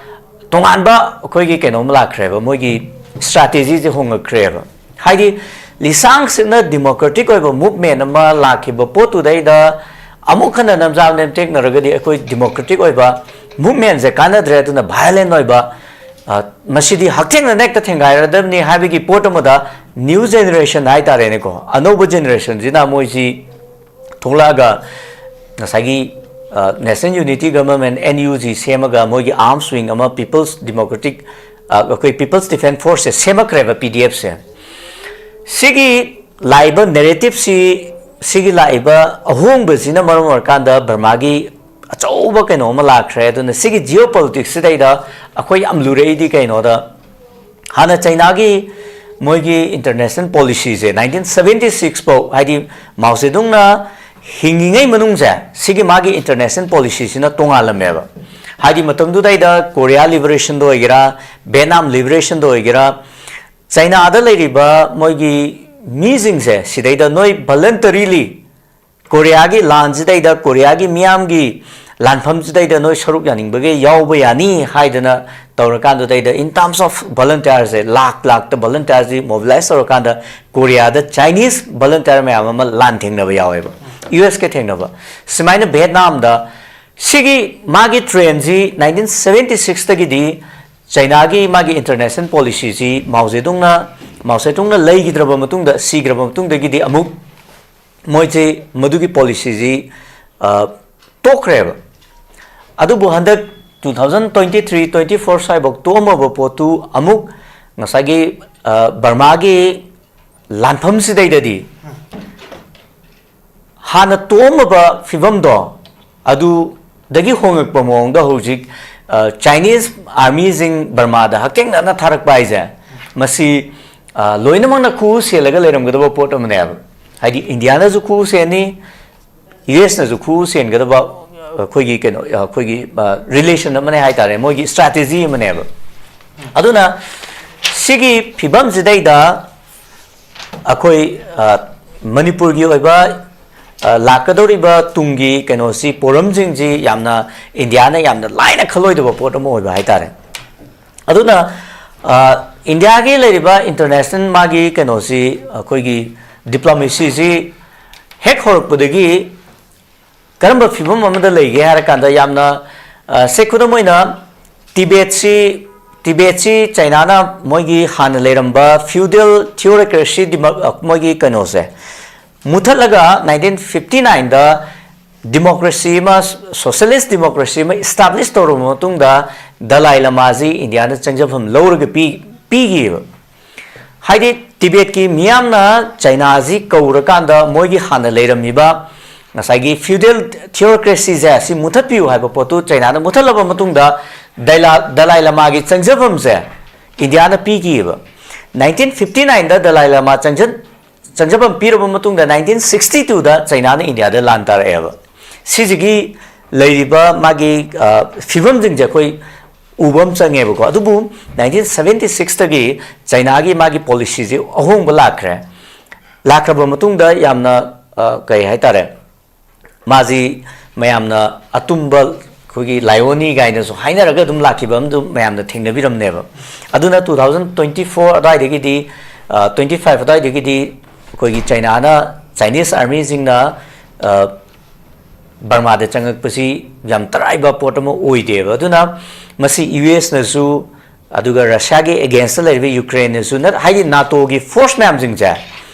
ꯇꯣꯉꯥꯟꯕ ꯑꯩꯈꯣꯏꯒꯤ ꯀꯩꯅꯣꯝ ꯂꯥꯛꯈ꯭ꯔꯦꯕ, ꯃꯣꯏꯒꯤ strategyꯁꯦ ꯍꯣꯡꯉꯛꯈ꯭ꯔꯦꯕ꯫ ꯍꯥꯏꯗꯤ, ꯂꯤꯁꯥꯡ ꯁꯤꯠꯅ democratic ꯑꯣꯏꯕ movement ꯑꯃ ꯂꯥꯛꯈꯤꯕ ꯄꯣꯠꯇꯨꯗꯩꯗ ꯑꯃꯨꯛ ꯍꯟꯅ ꯅꯝꯖꯥ ꯅꯦꯝꯇꯦꯛꯅꯔꯒꯗꯤ ꯑꯩꯈꯣꯏ democratic ꯑꯣꯏꯕ movementꯁꯦ ꯀꯥꯟꯅꯗ꯭ꯔꯦ, ꯑꯗꯨꯅ violent ꯑꯣꯏꯕ, ꯑ, ꯃꯁꯤꯗꯤ ꯍꯛꯊꯦꯡꯅꯅ ꯍꯦꯛꯇ ꯊꯦꯡꯒꯥꯏꯔꯗꯕꯅꯤ ꯍꯥꯏꯕꯒꯤ ꯄꯣꯠ ꯑꯃꯗ new generation ꯍꯥꯏꯇꯥꯔꯦꯅꯦꯀꯣ, ꯑꯅꯧꯕ generationꯁꯤꯅ ꯃꯣꯏꯁꯤ ꯊꯣꯛꯂꯛꯑꯒ ꯉꯁꯥꯏꯒꯤ, ꯑ, National Unity Government, NUG, ꯁꯦꯝꯃꯒ ꯃꯣꯏꯒꯤ arms wing ꯑꯃ People's Democratic, ꯑ, ꯑꯩꯈꯣꯏ People's Defence Forceꯁꯦ ꯁꯦꯝꯃꯛꯈ꯭ꯔꯦꯕ, PDFꯁꯦ꯫ ꯁꯤꯒꯤ ꯂꯥꯛꯏꯕ narrativeꯁꯤ, ꯁꯤꯒꯤ ꯂꯥꯛꯏꯕ ꯑꯍꯣꯡꯕꯁꯤꯅ ꯃꯔꯝ ꯑꯣꯏꯔꯀꯥꯟꯗ ꯕꯔꯃꯥꯒꯤ ꯑꯆꯧꯕ ꯀꯩꯅꯣ ꯑꯃ ꯂꯥꯛꯈ꯭ꯔꯦ꯫ ꯑꯗꯨꯅ ꯁꯤꯒꯤ geopoliticsꯁꯤꯗꯩꯗ ꯑꯩꯈꯣꯏ ꯌꯥꯝ ꯂꯨꯔꯛꯏꯗꯤ ꯀꯩꯅꯣꯗ, ꯍꯥꯟꯅ ꯆꯩꯅꯥꯒꯤ ꯃꯣꯏꯒꯤ international policyꯁꯦ nineteen seventy six ꯐꯥꯎ, ꯍꯥꯏꯗꯤ ꯃꯥꯎ ꯖꯦꯗꯨꯡꯅ ꯍꯤꯡꯉꯤꯉꯩ ꯃꯅꯨꯡꯁꯦ, ꯁꯤꯒꯤ ꯃꯥꯒꯤ international policyꯁꯤꯅ ꯇꯣꯉꯥꯜꯂꯝꯃꯦꯕ꯫ ꯍꯥꯏꯗꯤ ꯃꯇꯝꯗꯨꯗꯩꯗ Korea liberationꯗ ꯑꯣꯏꯒꯦꯔꯥ, Vietnam liberationꯗ ꯑꯣꯏꯒꯦꯔꯥ, ꯆꯩꯅꯥꯗ ꯂꯩꯔꯤꯕ ꯃꯣꯏꯒꯤ ꯃꯤꯁꯤꯡꯁꯦ ꯁꯤꯗꯩꯗ ꯅꯣꯏ voluntarily ꯀꯣꯔꯤꯌꯥꯒꯤ ꯂꯥꯟꯁꯤꯗꯩꯗ, ꯀꯣꯔꯤꯌꯥꯒꯤ ꯃꯤꯌꯥꯝꯒꯤ ꯂꯥꯟꯐꯝꯁꯤꯗꯩꯗ ꯅꯣꯏ ꯁꯔꯨꯛ ꯌꯥꯅꯤꯡꯕꯒꯤ ꯌꯥꯎꯕ ꯌꯥꯅꯤ ꯍꯥꯏꯗꯅ ꯇꯧꯔꯀꯥꯟꯗꯨꯗꯩꯗ, in terms of volunteerꯁꯦ, ꯂꯥꯛ ꯂꯥꯛꯇ volunteerꯁꯤ mobilize ꯇꯧꯔꯀꯥꯟꯗ ꯀꯣꯔꯤꯌꯥꯗ Chinese volunteer ꯃꯌꯥꯝ ꯑꯃ ꯂꯥꯟ ꯊꯦꯡꯅꯕ ꯌꯥꯎꯋꯦꯕ, USꯀ ꯊꯦꯡꯅꯕ꯫ ꯁꯨꯃꯥꯏꯅ ꯚꯦꯠꯅꯥꯝꯗ ꯁꯤꯒꯤ ꯃꯥꯒꯤ trendꯁꯤ nineteen seventy sixꯇꯒꯤꯗꯤ ꯆꯩꯅꯥꯒꯤ ꯃꯥꯒꯤ international policyꯁꯤ ꯃꯥꯎ ꯖꯦꯗꯨꯡꯅ, ꯃꯥꯎ ꯖꯦꯗꯨꯡꯅ ꯂꯩꯈꯤꯗ꯭ꯔꯕ ꯃꯇꯨꯡꯗ, ꯁꯤꯈ꯭ꯔꯕ ꯃꯇꯨꯡꯗꯒꯤꯗꯤ ꯑꯃꯨꯛ ꯃꯣꯏꯁꯦ ꯃꯗꯨꯒꯤ policyꯁꯤ, ꯑ, ꯇꯣꯛꯈ꯭ꯔꯦꯕ꯫ ꯑꯗꯨꯕꯨ ꯍꯟꯗꯛ two thousand twenty three twenty four ꯁ꯭ꯋꯥꯏꯐꯥꯎ ꯇꯣꯛꯑꯝꯃꯕ ꯄꯣꯠꯇꯨ ꯑꯃꯨꯛ ꯉꯁꯥꯏꯒꯤ, ꯑ, ꯕꯔꯃꯥꯒꯤ ꯂꯥꯟꯐꯝꯁꯤꯗꯩꯗꯗꯤ ꯍꯥꯟꯅ ꯇꯣꯛꯑꯝꯃꯕ ꯐꯤꯕꯝꯗꯣ ꯑꯗꯨꯗꯒꯤ ꯍꯣꯡꯉꯛꯄ ꯃꯑꯣꯡꯗ ꯍꯧꯖꯤꯛ, ꯑ, ꯆꯥꯏꯅꯤꯁ ꯑꯥꯔꯃꯤꯁꯤꯡ ꯕꯔꯃꯥꯗ ꯍꯛꯊꯦꯡꯅꯅ ꯊꯥꯔꯛꯄ ꯍꯥꯏꯁꯦ, ꯃꯁꯤ, ꯑ, ꯂꯣꯏꯅꯃꯛꯅ ꯈꯨ ꯁꯦꯜꯂꯒ ꯂꯩꯔꯝꯒꯗꯕ ꯄꯣꯠ ꯑꯃꯅꯦꯕ꯫ ꯍꯥꯏꯗꯤ ꯏꯟꯗꯤꯌꯥꯅꯁꯨ ꯈꯨ ꯁꯦꯟꯅꯤ, ꯌꯨ ꯑꯦꯁꯅꯁꯨ ꯈꯨ ꯁꯦꯟꯒꯗꯕ ꯑꯩꯈꯣꯏꯒꯤ ꯀꯩꯅꯣ, ꯑꯩꯈꯣꯏꯒꯤ, ꯑ, ꯔꯤꯂꯦꯁꯟ ꯑꯃꯅꯦ ꯍꯥꯏꯇꯥꯔꯦ, ꯃꯣꯏꯒꯤ ꯏꯁꯇ꯭ꯔꯥꯇꯦꯖꯤ ꯑꯃꯅꯦꯕ꯫ ꯑꯗꯨꯅ ꯁꯤꯒꯤ ꯐꯤꯕꯝꯁꯤꯗꯩꯗ ꯑꯩꯈꯣꯏ, ꯑ, ꯃꯅꯤꯄꯨꯔꯒꯤ ꯑꯣꯏꯕ, ꯑ, ꯂꯥꯛꯀꯗꯧꯔꯤꯕ ꯇꯨꯡꯒꯤ ꯀꯩꯅꯣꯁꯤ, ꯄꯣꯔꯝꯁꯤꯡꯁꯤ ꯌꯥꯝꯅ ꯏꯟꯗꯤꯌꯥꯅ ꯌꯥꯝꯅ ꯂꯥꯏꯅ ꯈꯜꯂꯣꯏꯗꯕ ꯄꯣꯠ ꯑꯃ ꯑꯣꯏꯕ ꯍꯥꯏꯇꯥꯔꯦ꯫ ꯑꯗꯨꯅ, ꯑ, ꯏꯟꯗꯤꯌꯥꯒꯤ ꯂꯩꯔꯤꯕ ꯏꯟꯇꯔꯅꯦꯁꯅꯦꯜ ꯃꯥꯒꯤ ꯀꯩꯅꯣꯁꯤ, ꯑꯩꯈꯣꯏꯒꯤ ꯗꯤꯄ꯭ꯂꯣꯃꯦꯁꯤꯁꯤ ꯍꯦꯛ ꯍꯧꯔꯛꯄꯗꯒꯤ ꯀꯔꯝꯕ ꯐꯤꯕꯝ ꯑꯃꯗ ꯂꯩꯒꯦ ꯍꯥꯏꯔꯀꯥꯟꯗ, ꯌꯥꯝꯅ, ꯑ, ꯁꯦ, ꯈꯨꯗꯝ ꯑꯣꯏꯅ ꯇꯤꯕꯦꯠꯁꯤ, ꯇꯤꯕꯦꯠꯁꯤ ꯆꯩꯅꯥꯅ ꯃꯣꯏꯒꯤ ꯍꯥꯟꯅ ꯂꯩꯔꯝꯕ ꯐ꯭ꯌꯨꯗꯦꯜ ꯊꯤꯑꯣꯔꯣꯀ꯭ꯔꯦꯁꯤ ꯗꯤꯃꯣ-, ꯑ, ꯃꯣꯏꯒꯤ ꯀꯩꯅꯣꯁꯦ ꯃꯨꯊꯠꯂꯒ ꯅꯥꯏꯟꯇꯤꯟ ꯐꯤꯐꯇꯤ ꯅꯥꯏꯟꯗ ꯗꯤꯃꯣꯀ꯭ꯔꯦꯁꯤ ꯑꯃ, ꯁꯣꯁꯤꯌꯦꯂꯤꯁ ꯗꯤꯃꯣꯀ꯭ꯔꯦꯁꯤ ꯑꯃ ꯏꯁꯇꯥꯕ꯭ꯂꯤꯁ ꯇꯧꯔꯕ ꯃꯇꯨꯡꯗ ꯗꯂꯥꯏ ꯂꯃꯥꯁꯤ ꯏꯟꯗꯤꯌꯥꯗ ꯆꯪꯖꯐꯝ ꯂꯧꯔꯒ ꯄꯤ-, ꯄꯤꯈꯤꯕ꯫ ꯍꯥꯏꯗꯤ ꯇꯤꯕꯦꯠꯀꯤ ꯃꯤꯌꯥꯝꯅ ꯆꯩꯅꯥꯁꯤ ꯀꯧꯔꯀꯥꯟꯗ ꯃꯣꯏꯒꯤ ꯍꯥꯟꯅ ꯂꯩꯔꯝꯃꯤꯕ ꯉꯁꯥꯏꯒꯤ ꯐ꯭ꯌꯨꯗꯦꯜ ꯊꯤꯑꯣꯀ꯭ꯔꯦꯁꯤꯁꯦ ꯁꯤ ꯃꯨꯊꯠꯄꯤꯌꯨ ꯍꯥꯏꯕ ꯄꯣꯠꯇꯨ ꯆꯩꯅꯥꯅ ꯃꯨꯊꯠꯂꯕ ꯃꯇꯨꯡꯗ ꯗꯥꯏꯂꯥ-, ꯗꯂꯥꯏ ꯂꯃꯥꯒꯤ ꯆꯪꯖꯐꯝꯁꯦ ꯏꯟꯗꯤꯌꯥꯅ ꯄꯤꯈꯤꯑꯕ꯫ ꯅꯥꯏꯟꯇꯤꯟ ꯐꯤꯐꯇꯤ ꯅꯥꯏꯟꯗ ꯗꯂꯥꯏ ꯂꯃꯥ ꯆꯪꯖ-, ꯆꯪꯖꯐꯝ ꯄꯤꯔꯕ ꯃꯇꯨꯡꯗ ꯅꯥꯏꯟꯇꯤꯟ ꯁꯤꯛꯁꯇꯤ ꯇꯨꯗ ꯆꯩꯅꯥꯅ ꯏꯟꯗꯤꯌꯥꯗ ꯂꯥꯟ ꯇꯥꯔꯛꯑꯦꯕ꯫ ꯁꯤꯁꯤꯒꯤ ꯂꯩꯔꯤꯕ ꯃꯥꯒꯤ, ꯑ, ꯐꯤꯕꯝꯁꯤꯡꯁꯦ ꯑꯩꯈꯣꯏ ꯎꯕ ꯑꯃ ꯆꯪꯉꯦꯕꯀꯣ꯫ ꯑꯗꯨꯕꯨ ꯅꯥꯏꯟꯇꯤꯟ ꯁꯚꯦꯟꯇꯤ ꯁꯤꯛꯁꯇꯒꯤ ꯆꯩꯅꯥꯒꯤ ꯃꯥꯒꯤ ꯄꯣꯂꯤꯁꯤꯁꯤ ꯑꯍꯣꯡꯕ ꯂꯥꯛꯈ꯭ꯔꯦ꯫ ꯂꯥꯛꯈ꯭ꯔꯕ ꯃꯇꯨꯡꯗ ꯌꯥꯝꯅ, ꯑ, ꯀꯩ ꯍꯥꯏꯇꯥꯔꯦ, ꯃꯥꯁꯤ ꯃꯌꯥꯝꯅ ꯑꯇꯨꯝꯕ ꯑꯩꯈꯣꯏꯒꯤ ꯂꯥꯏꯑꯣꯟꯅꯤ ꯀꯥꯏꯅꯁꯨ ꯍꯥꯏꯅꯔꯒ ꯑꯗꯨꯝ ꯂꯥꯛꯈꯤꯕ ꯑꯃꯗꯨ ꯃꯌꯥꯝꯅ ꯊꯦꯡꯅꯕꯤꯔꯝꯅꯦꯕ꯫ ꯑꯗꯨꯅ two thousand twenty four ꯑꯗꯨꯋꯥꯏꯗꯒꯤꯗꯤ, ꯑ, twenty five ꯑꯗꯨꯋꯥꯏꯗꯒꯤꯗꯤ ꯑꯩꯈꯣꯏꯒꯤ ꯆꯩꯅꯥꯅ, ꯆꯥꯏꯅꯤꯁ ꯑꯥꯔꯃꯤꯁꯤꯡꯅ, ꯑ, ꯕꯔꯃꯥꯗ ꯆꯪꯉꯛꯄꯁꯤ ꯌꯥꯝ ꯇꯔꯥꯏꯕ ꯄꯣꯠ ꯑꯃ ꯑꯣꯏꯗꯦꯕ꯫ ꯑꯗꯨꯅ ꯃꯁꯤ ꯌꯨ ꯑꯦꯁꯅꯁꯨ, ꯑꯗꯨꯒ ꯔꯁꯤꯌꯥꯒꯤ ꯑꯦꯒꯦꯟꯁꯇ ꯂꯩꯔꯤꯕ ꯌꯨꯀ꯭ꯔꯦꯟꯅꯁꯨ ꯅꯠ-, ꯍꯥꯏꯗꯤ ꯅꯥꯇꯣꯒꯤ ꯐꯣꯔꯁ ꯃꯌꯥꯝꯁꯤꯡꯁꯦ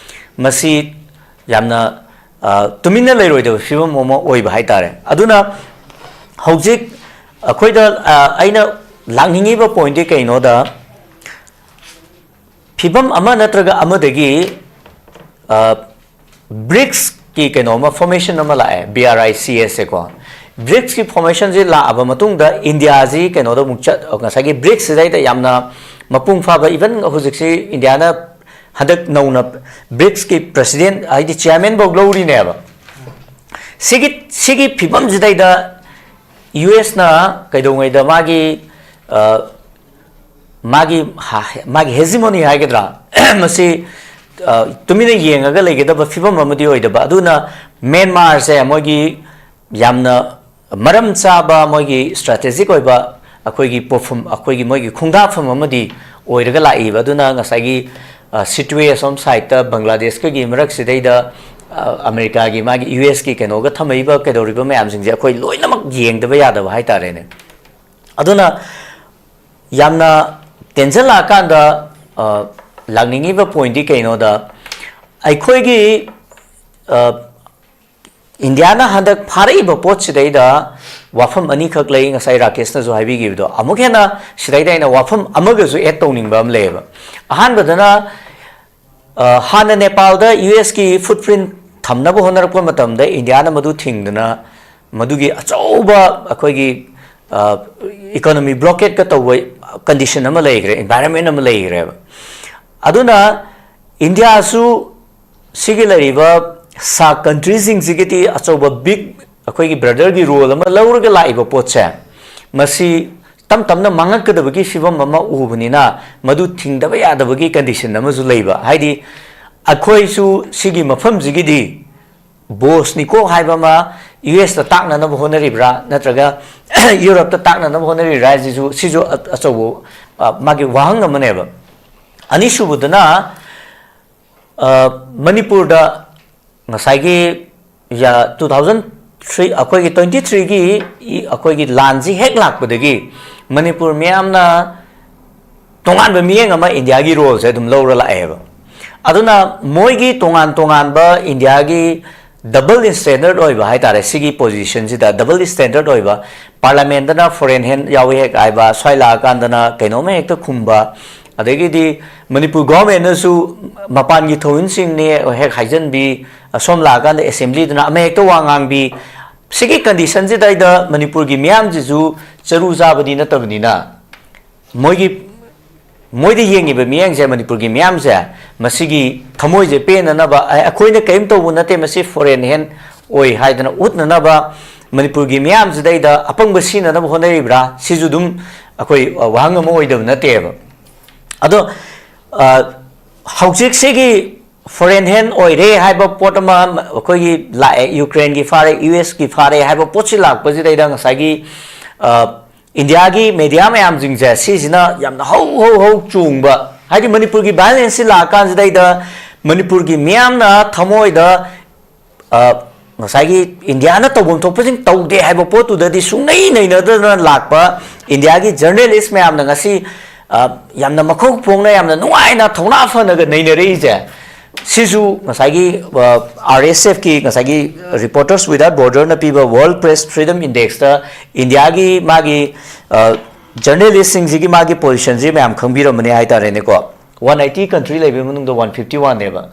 ꯃꯁꯤ ꯌꯥꯝꯅ, ꯑ, ꯇꯨꯃꯤꯟꯅ ꯂꯩꯔꯣꯏꯗꯕ ꯐꯤꯕꯝ ꯑꯃ ꯑꯣꯏꯕ ꯍꯥꯏꯇꯥꯔꯦ꯫ ꯑꯗꯨꯅ ꯍꯧꯖꯤꯛ ꯑꯩꯈꯣꯏꯗ ꯑ, ꯑꯩꯅ ꯂꯥꯛꯅꯤꯡꯉꯤꯕ ꯄꯣꯏꯟꯗꯤ ꯀꯩꯅꯣꯗ, ꯐꯤꯕꯝ ꯑꯃ ꯅꯠꯇ꯭ꯔꯒ ꯑꯃꯗꯒꯤ ꯕ꯭ꯔꯤꯛꯁꯀꯤ ꯀꯩꯅꯣ ꯑꯃ, ꯐꯣꯔꯃꯦꯁꯟ ꯑꯃ ꯂꯥꯛꯑꯦ, B R I C S ꯑꯦꯀꯣ. ꯕ꯭ꯔꯤꯛꯁꯀꯤ ꯐꯣꯔꯃꯦꯁꯟꯁꯤ ꯂꯥꯛꯑꯕ ꯃꯇꯨꯡꯗ ꯏꯟꯗꯤꯌꯥꯁꯤ ꯀꯩꯅꯣꯗ ꯑꯃꯨꯛ ꯆꯠ ꯉꯁꯥꯏꯒꯤ ꯕ꯭ꯔꯤꯛꯁꯁꯤꯗꯩꯗ ꯌꯥꯝꯅ ꯃꯄꯨꯡ ꯐꯥꯕ, ꯏꯚꯟ ꯍꯧꯖꯤꯛꯁꯤ ꯏꯟꯗꯤꯌꯥꯅ ꯍꯟꯗꯛ ꯅꯧꯅ ꯕ꯭ꯔꯤꯛꯁꯀꯤ ꯄ꯭ꯔꯁꯤꯗꯦꯟ ꯍꯥꯏꯗꯤ ꯆꯤꯌꯥꯔꯃꯦꯟꯐꯧ ꯂꯧꯔꯤꯅꯦꯕ. ꯁꯤꯒꯤ ꯁꯤꯒꯤ ꯐꯤꯕꯝꯁꯤꯗꯩꯗ ꯌꯨ ꯑꯦꯁꯅ ꯀꯩꯗꯧꯉꯩꯗ ꯃꯥꯒꯤ ꯑ, ꯃꯥꯒꯤ ꯍꯥ- ꯃꯥꯒꯤ ꯍꯦꯖꯤꯃꯣꯅꯤ ꯍꯥꯏꯒꯗ꯭ꯔꯥ, ꯃꯁꯤ ꯑ, ꯇꯨꯃꯤꯟꯅ ꯌꯦꯡꯉꯒ ꯂꯩꯒꯗꯕ ꯐꯤꯕꯝ ꯑꯃꯗꯤ ꯑꯣꯏꯗꯕ. ꯑꯗꯨꯅ ꯃ꯭ꯌꯥꯟꯃꯥꯔꯁꯦ ꯃꯣꯏꯒꯤ ꯌꯥꯝꯅ ꯃꯔꯝ ꯆꯥꯕ, ꯃꯣꯏꯒꯤ ꯁ꯭ꯇ꯭ꯔꯦꯇꯦꯖꯤꯛ ꯑꯣꯏꯕ ꯑꯩꯈꯣꯏꯒꯤ ꯄꯣꯠꯐꯝ, ꯑꯩꯈꯣꯏꯒꯤ ꯃꯣꯏꯒꯤ ꯈꯣꯡꯗꯥꯐꯝ ꯑꯃꯗꯤ ꯑꯣꯏꯔꯒ ꯂꯥꯛꯏꯕ. ꯑꯗꯨꯅ ꯉꯁꯥꯏꯒꯤ ꯁꯤꯇꯨꯋꯦ ꯑꯁꯣꯝ ꯁꯥꯏꯠꯇ ꯕꯪꯒ꯭ꯂꯥꯗꯦꯁꯀꯒꯤ ꯃꯔꯛꯁꯤꯗꯩꯗ ꯑ, ꯑꯃꯦꯔꯤꯀꯥꯒꯤ, ꯃꯥꯒꯤ ꯌꯨ ꯑꯦꯁꯀꯤ ꯀꯩꯅꯣꯒ ꯊꯝꯃꯛꯏꯕ ꯀꯩꯗꯧꯔꯤꯕ ꯃꯌꯥꯝꯁꯤꯡꯁꯦ ꯑꯩꯈꯣꯏ ꯂꯣꯏꯅꯃꯛ ꯌꯦꯡꯗꯕ ꯌꯥꯗꯕ ꯍꯥꯏꯇꯥꯔꯦꯅꯦ. ꯑꯗꯨꯅ ꯌꯥꯝꯅ ꯇꯦꯟꯁꯤꯜꯂꯛꯑꯀꯥꯟꯗ ꯑ, ꯂꯥꯛꯅꯤꯡꯉꯤꯕ ꯄꯣꯏꯟꯗꯤ ꯀꯩꯅꯣꯗ, ꯑꯩꯈꯣꯏꯒꯤ ꯑ, ꯏꯟꯗꯤꯌꯥꯅ ꯍꯟꯗꯛ ꯐꯥꯔꯛꯏꯕ ꯄꯣꯠꯁꯤꯗꯩꯗ ꯋꯥꯐꯝ ꯑꯅꯤꯈꯛ ꯂꯩ, ꯉꯁꯥꯏ ꯔꯥꯀꯦꯁꯅꯁꯨ ꯍꯥꯏꯕꯤꯈꯤꯕꯗꯣ. ꯑꯃꯨꯛ ꯍꯦꯟꯅ ꯁꯤꯗꯩꯗ ꯑꯩꯅ ꯋꯥꯐꯝ ꯑꯃꯒꯁꯨ ꯑꯦꯗ ꯇꯧꯅꯤꯡꯕ ꯑꯃ ꯂꯩꯌꯦꯕ. ꯑꯍꯥꯟꯕꯗꯅ ꯑ, ꯍꯥꯟꯅ ꯅꯦꯄꯥꯜꯗ ꯌꯨ ꯑꯦꯁꯀꯤ ꯐꯨꯠꯄ꯭ꯔꯤꯟ ꯊꯝꯅꯕ ꯍꯣꯠꯅꯔꯛꯄ ꯃꯇꯝꯗ ꯏꯟꯗꯤꯌꯥꯅ ꯃꯗꯨ ꯊꯤꯡꯗꯅ ꯃꯗꯨꯒꯤ ꯑꯆꯧꯕ ꯑꯩꯈꯣꯏꯒꯤ ꯏꯀꯣꯅꯣꯃꯤ ꯕ꯭ꯂꯣꯀꯦꯠꯀ ꯇꯧꯕ ꯀꯟꯗꯤꯁꯟ ꯑꯃ ꯂꯩꯈ꯭ꯔꯦ, ꯏꯟꯚꯥꯏꯔꯟꯃꯦꯟ ꯑꯃ ꯂꯩꯈ꯭ꯔꯦꯕ. ꯑꯗꯨꯅ ꯏꯟꯗꯤꯌꯥꯁꯨ ꯁꯤꯒꯤ ꯂꯩꯔꯤꯕ ꯁꯥꯔꯛ ꯀꯟꯇ꯭ꯔꯤꯁꯤꯡꯁꯤꯒꯤꯗꯤ ꯑꯆꯧꯕ ꯕꯤꯛ ꯑꯩꯈꯣꯏꯒꯤ ꯕ꯭ꯔꯗꯔꯒꯤ ꯔꯣꯜ ꯑꯃ ꯂꯧꯔꯒ ꯂꯥꯛꯏꯕ ꯄꯣꯠꯁꯦ, ꯃꯁꯤ ꯇꯞ ꯇꯞꯅ ꯃꯥꯡꯉꯛꯀꯗꯕꯒꯤ ꯐꯤꯕꯝ ꯑꯃ ꯎꯕꯅꯤꯅ ꯃꯗꯨ ꯊꯤꯡꯗꯕ ꯌꯥꯗꯕꯒꯤ ꯀꯟꯗꯤꯁꯟ ꯑꯃꯁꯨ ꯂꯩꯕ. ꯍꯥꯏꯗꯤ ꯑꯩꯈꯣꯏꯁꯨ ꯁꯤꯒꯤ ꯃꯐꯝꯁꯤꯒꯤꯗꯤ ꯕꯣꯁꯅꯤꯀꯣ ꯍꯥꯏꯕ ꯑꯃ ꯌꯨ ꯑꯦꯁꯇ ꯇꯥꯛꯅꯅꯕ ꯍꯣꯠꯅꯔꯤꯕ꯭ꯔꯥ ꯅꯠꯇ꯭ꯔꯒ ꯌꯨꯔꯞꯇ ꯇꯥꯛꯅꯅꯕ ꯍꯣꯠꯅꯔꯤꯕ꯭ꯔꯥ ꯍꯥꯏꯁꯤꯁꯨ, ꯁꯤꯁꯨ ꯑ- ꯑꯆꯧꯕ ꯑ, ꯃꯥꯒꯤ ꯋꯥꯍꯪ ꯑꯃꯅꯦꯕ. ꯑꯅꯤꯁꯨꯕꯗꯅ ꯑ, ꯃꯅꯤꯄꯨꯔꯗ ꯉꯁꯥꯏꯒꯤ ꯇꯨ ꯊꯥꯎꯖꯟ ꯊ꯭ꯔꯤ, ꯑꯩꯈꯣꯏꯒꯤ ꯇ꯭ꯋꯦꯟꯇꯤ ꯊ꯭ꯔꯤꯒꯤ ꯑꯩꯈꯣꯏꯒꯤ ꯂꯥꯟꯁꯤ ꯍꯦꯛ ꯂꯥꯛꯄꯗꯒꯤ ꯃꯅꯤꯄꯨꯔ ꯃꯤꯌꯥꯝꯅ ꯇꯣꯉꯥꯟꯕ ꯃꯤꯠꯌꯦꯡ ꯑꯃ ꯏꯟꯗꯤꯌꯥꯒꯤ ꯔꯣꯜꯁꯦ ꯑꯗꯨꯝ ꯂꯧꯔ ꯂꯥꯛꯑꯦꯕ. ꯑꯗꯨꯅ ꯃꯣꯏꯒꯤ ꯇꯣꯉꯥꯟ ꯇꯣꯉꯥꯟꯕ ꯏꯟꯗꯤꯌꯥꯒꯤ ꯗꯕꯜ ꯁ꯭ꯇꯦꯟꯗꯔꯠ ꯑꯣꯏꯕ ꯍꯥꯏꯇꯥꯔꯦ꯫ ꯁꯤꯒꯤ ꯄꯣꯖꯤꯁꯟꯁꯤꯗ ꯗꯕꯜ ꯁ꯭ꯇꯦꯟꯗꯔꯠ ꯑꯣꯏꯕ, ꯄꯥꯔꯂꯥꯃꯦꯟꯗꯅ ꯐꯣꯔꯦꯟ ꯍꯦꯟ ꯌꯥꯎꯏ ꯍꯦꯛ ꯍꯥꯏꯕ, ꯁ꯭ꯋꯥꯏ ꯂꯥꯛꯑꯀꯥꯟꯗꯅ ꯀꯩꯅꯣꯝꯃ ꯍꯦꯛꯇ ꯈꯨꯝꯕ, ꯑꯗꯒꯤꯗꯤ ꯃꯅꯤꯄꯨꯔ ꯒꯣꯔꯃꯦꯟꯅꯁꯨ ꯃꯄꯥꯟꯒꯤ ꯊꯧꯃꯤꯟꯁꯤꯡꯅꯤ ꯍꯦꯛ ꯍꯥꯏꯖꯟꯕꯤ, ꯑꯁꯣꯝ ꯂꯥꯛꯑꯀꯥꯟꯗ ꯑꯦꯁꯦꯝꯕ꯭ꯂꯤꯗꯅ ꯑꯃ ꯍꯦꯛꯇ ꯋꯥ ꯉꯥꯡꯕꯤ꯫ ꯁꯤꯒꯤ ꯀꯟꯗꯤꯁꯟꯁꯤꯗꯩꯗ ꯃꯅꯤꯄꯨꯔꯒꯤ ꯃꯤꯌꯥꯝꯁꯤꯁꯨ ꯆꯔꯨ ꯆꯥꯕꯗꯤ ꯅꯠꯇꯕꯅꯤꯅ, ꯃꯣꯏꯒꯤ, ꯃꯣꯏꯗ ꯌꯦꯡꯉꯤꯕ ꯃꯤꯌꯥꯝꯁꯦ, ꯃꯅꯤꯄꯨꯔꯒꯤ ꯃꯤꯌꯥꯝꯁꯦ, ꯃꯁꯤꯒꯤ ꯊꯃꯣꯏꯁꯦ ꯄꯦꯟꯅꯅꯕ, "ꯑꯦ, ꯑꯩꯈꯣꯏꯅ ꯀꯔꯤꯝ ꯇꯧꯕ ꯅꯠꯇꯦ, ꯃꯁꯤ ꯐꯣꯔꯦꯟ ꯍꯦꯟ ꯑꯣꯏ" ꯍꯥꯏꯗꯅ ꯎꯠꯅꯅꯕ ꯃꯅꯤꯄꯨꯔꯒꯤ ꯃꯤꯌꯥꯝꯁꯤꯗꯩꯗ ꯑꯄꯪꯕ ꯁꯤꯅꯅꯕ ꯍꯣꯠꯅꯔꯤꯕ꯭ꯔꯥ? ꯁꯤꯁꯨ ꯑꯗꯨꯝ ꯑꯩꯈꯣꯏ, ꯑ, ꯋꯥꯍꯪ ꯑꯃ ꯑꯣꯏꯗꯕ ꯅꯠꯇꯦꯕ꯫ ꯑꯗꯣ, ꯑ, ꯍꯧꯖꯤꯛꯁꯤꯒꯤ ꯐꯣꯔꯦꯟ ꯍꯦꯟ ꯑꯣꯏꯔꯦ ꯍꯥꯏꯕ ꯄꯣꯠ ꯑꯃ ꯑꯩꯈꯣꯏꯒꯤ ꯂꯥꯛꯑꯦ, ꯌꯨꯀ꯭ꯔꯦꯟꯒꯤ ꯐꯥꯔꯦ, ꯌꯨ ꯑꯦꯁꯀꯤ ꯐꯥꯔꯦ ꯍꯥꯏꯕ ꯄꯣꯠꯁꯤ ꯂꯥꯛꯄꯁꯤꯗꯩꯗ ꯉꯁꯥꯏꯒꯤ, ꯑ, ꯏꯟꯗꯤꯌꯥꯒꯤ ꯃꯦꯗꯤꯌꯥ ꯃꯌꯥꯝꯁꯤꯡꯁꯦ, ꯁꯤꯁꯤꯅ ꯌꯥꯝꯅ ꯍꯧ ꯍꯧ ꯍꯧ ꯆꯣꯡꯕ, ꯍꯥꯏꯗꯤ ꯃꯅꯤꯄꯨꯔꯒꯤ ꯚꯥꯏꯑꯣꯂꯦꯟꯁꯁꯤ ꯂꯥꯛꯑꯀꯥꯟꯁꯤꯗꯩꯗ ꯃꯅꯤꯄꯨꯔꯒꯤ ꯃꯤꯌꯥꯝꯅ ꯊꯃꯣꯏꯗ, ꯑ, ꯉꯁꯥꯏꯒꯤ ꯏꯟꯗꯤꯌꯥꯅ ꯇꯧꯐꯝ ꯊꯣꯛꯄꯁꯤꯡ ꯇꯧꯗꯦ ꯍꯥꯏꯕ ꯄꯣꯠꯇꯨꯗꯗꯤ ꯁꯨꯡꯅꯩ ꯅꯩꯅꯗꯅ ꯂꯥꯛꯄ ꯏꯟꯗꯤꯌꯥꯒꯤ ꯖꯔꯅꯦꯂꯤꯁ ꯃꯌꯥꯝꯅ ꯉꯁꯤ, ꯑ, ꯌꯥꯝꯅ ꯃꯈꯧ ꯐꯣꯡꯅ, ꯌꯥꯝꯅ ꯅꯨꯡꯉꯥꯏꯅ, ꯊꯧꯅꯥ ꯐꯅꯒ ꯅꯩꯅꯔꯛꯏꯁꯦ, ꯁꯤꯁꯨ ꯉꯁꯥꯏꯒꯤ, ꯑ, ꯑꯥꯔ ꯑꯦꯁ ꯑꯦꯐꯀꯤ, ꯉꯁꯥꯏꯒꯤ Reporters Without Borderꯅ ꯄꯤꯕ World Press Freedom Indexꯇ ꯏꯟꯗꯤꯌꯥꯒꯤ ꯃꯥꯒꯤ, ꯑ, ꯖꯔꯅꯦꯂꯤꯁꯁꯤꯡꯁꯤꯒꯤ ꯃꯥꯒꯤ ꯄꯣꯖꯤꯁꯟꯁꯤ ꯃꯌꯥꯝ ꯈꯪꯕꯤꯔꯝꯃꯅꯤ ꯍꯥꯏꯇꯥꯔꯦꯅꯦꯀꯣ꯫ ꯋꯥꯟ ꯑꯩꯠꯇꯤ ꯀꯟꯇ꯭ꯔꯤ ꯂꯩꯕꯒꯤ ꯃꯅꯨꯡꯗ ꯋꯥꯟ ꯐꯤꯐꯇꯤ ꯋꯥꯟꯅꯦꯕ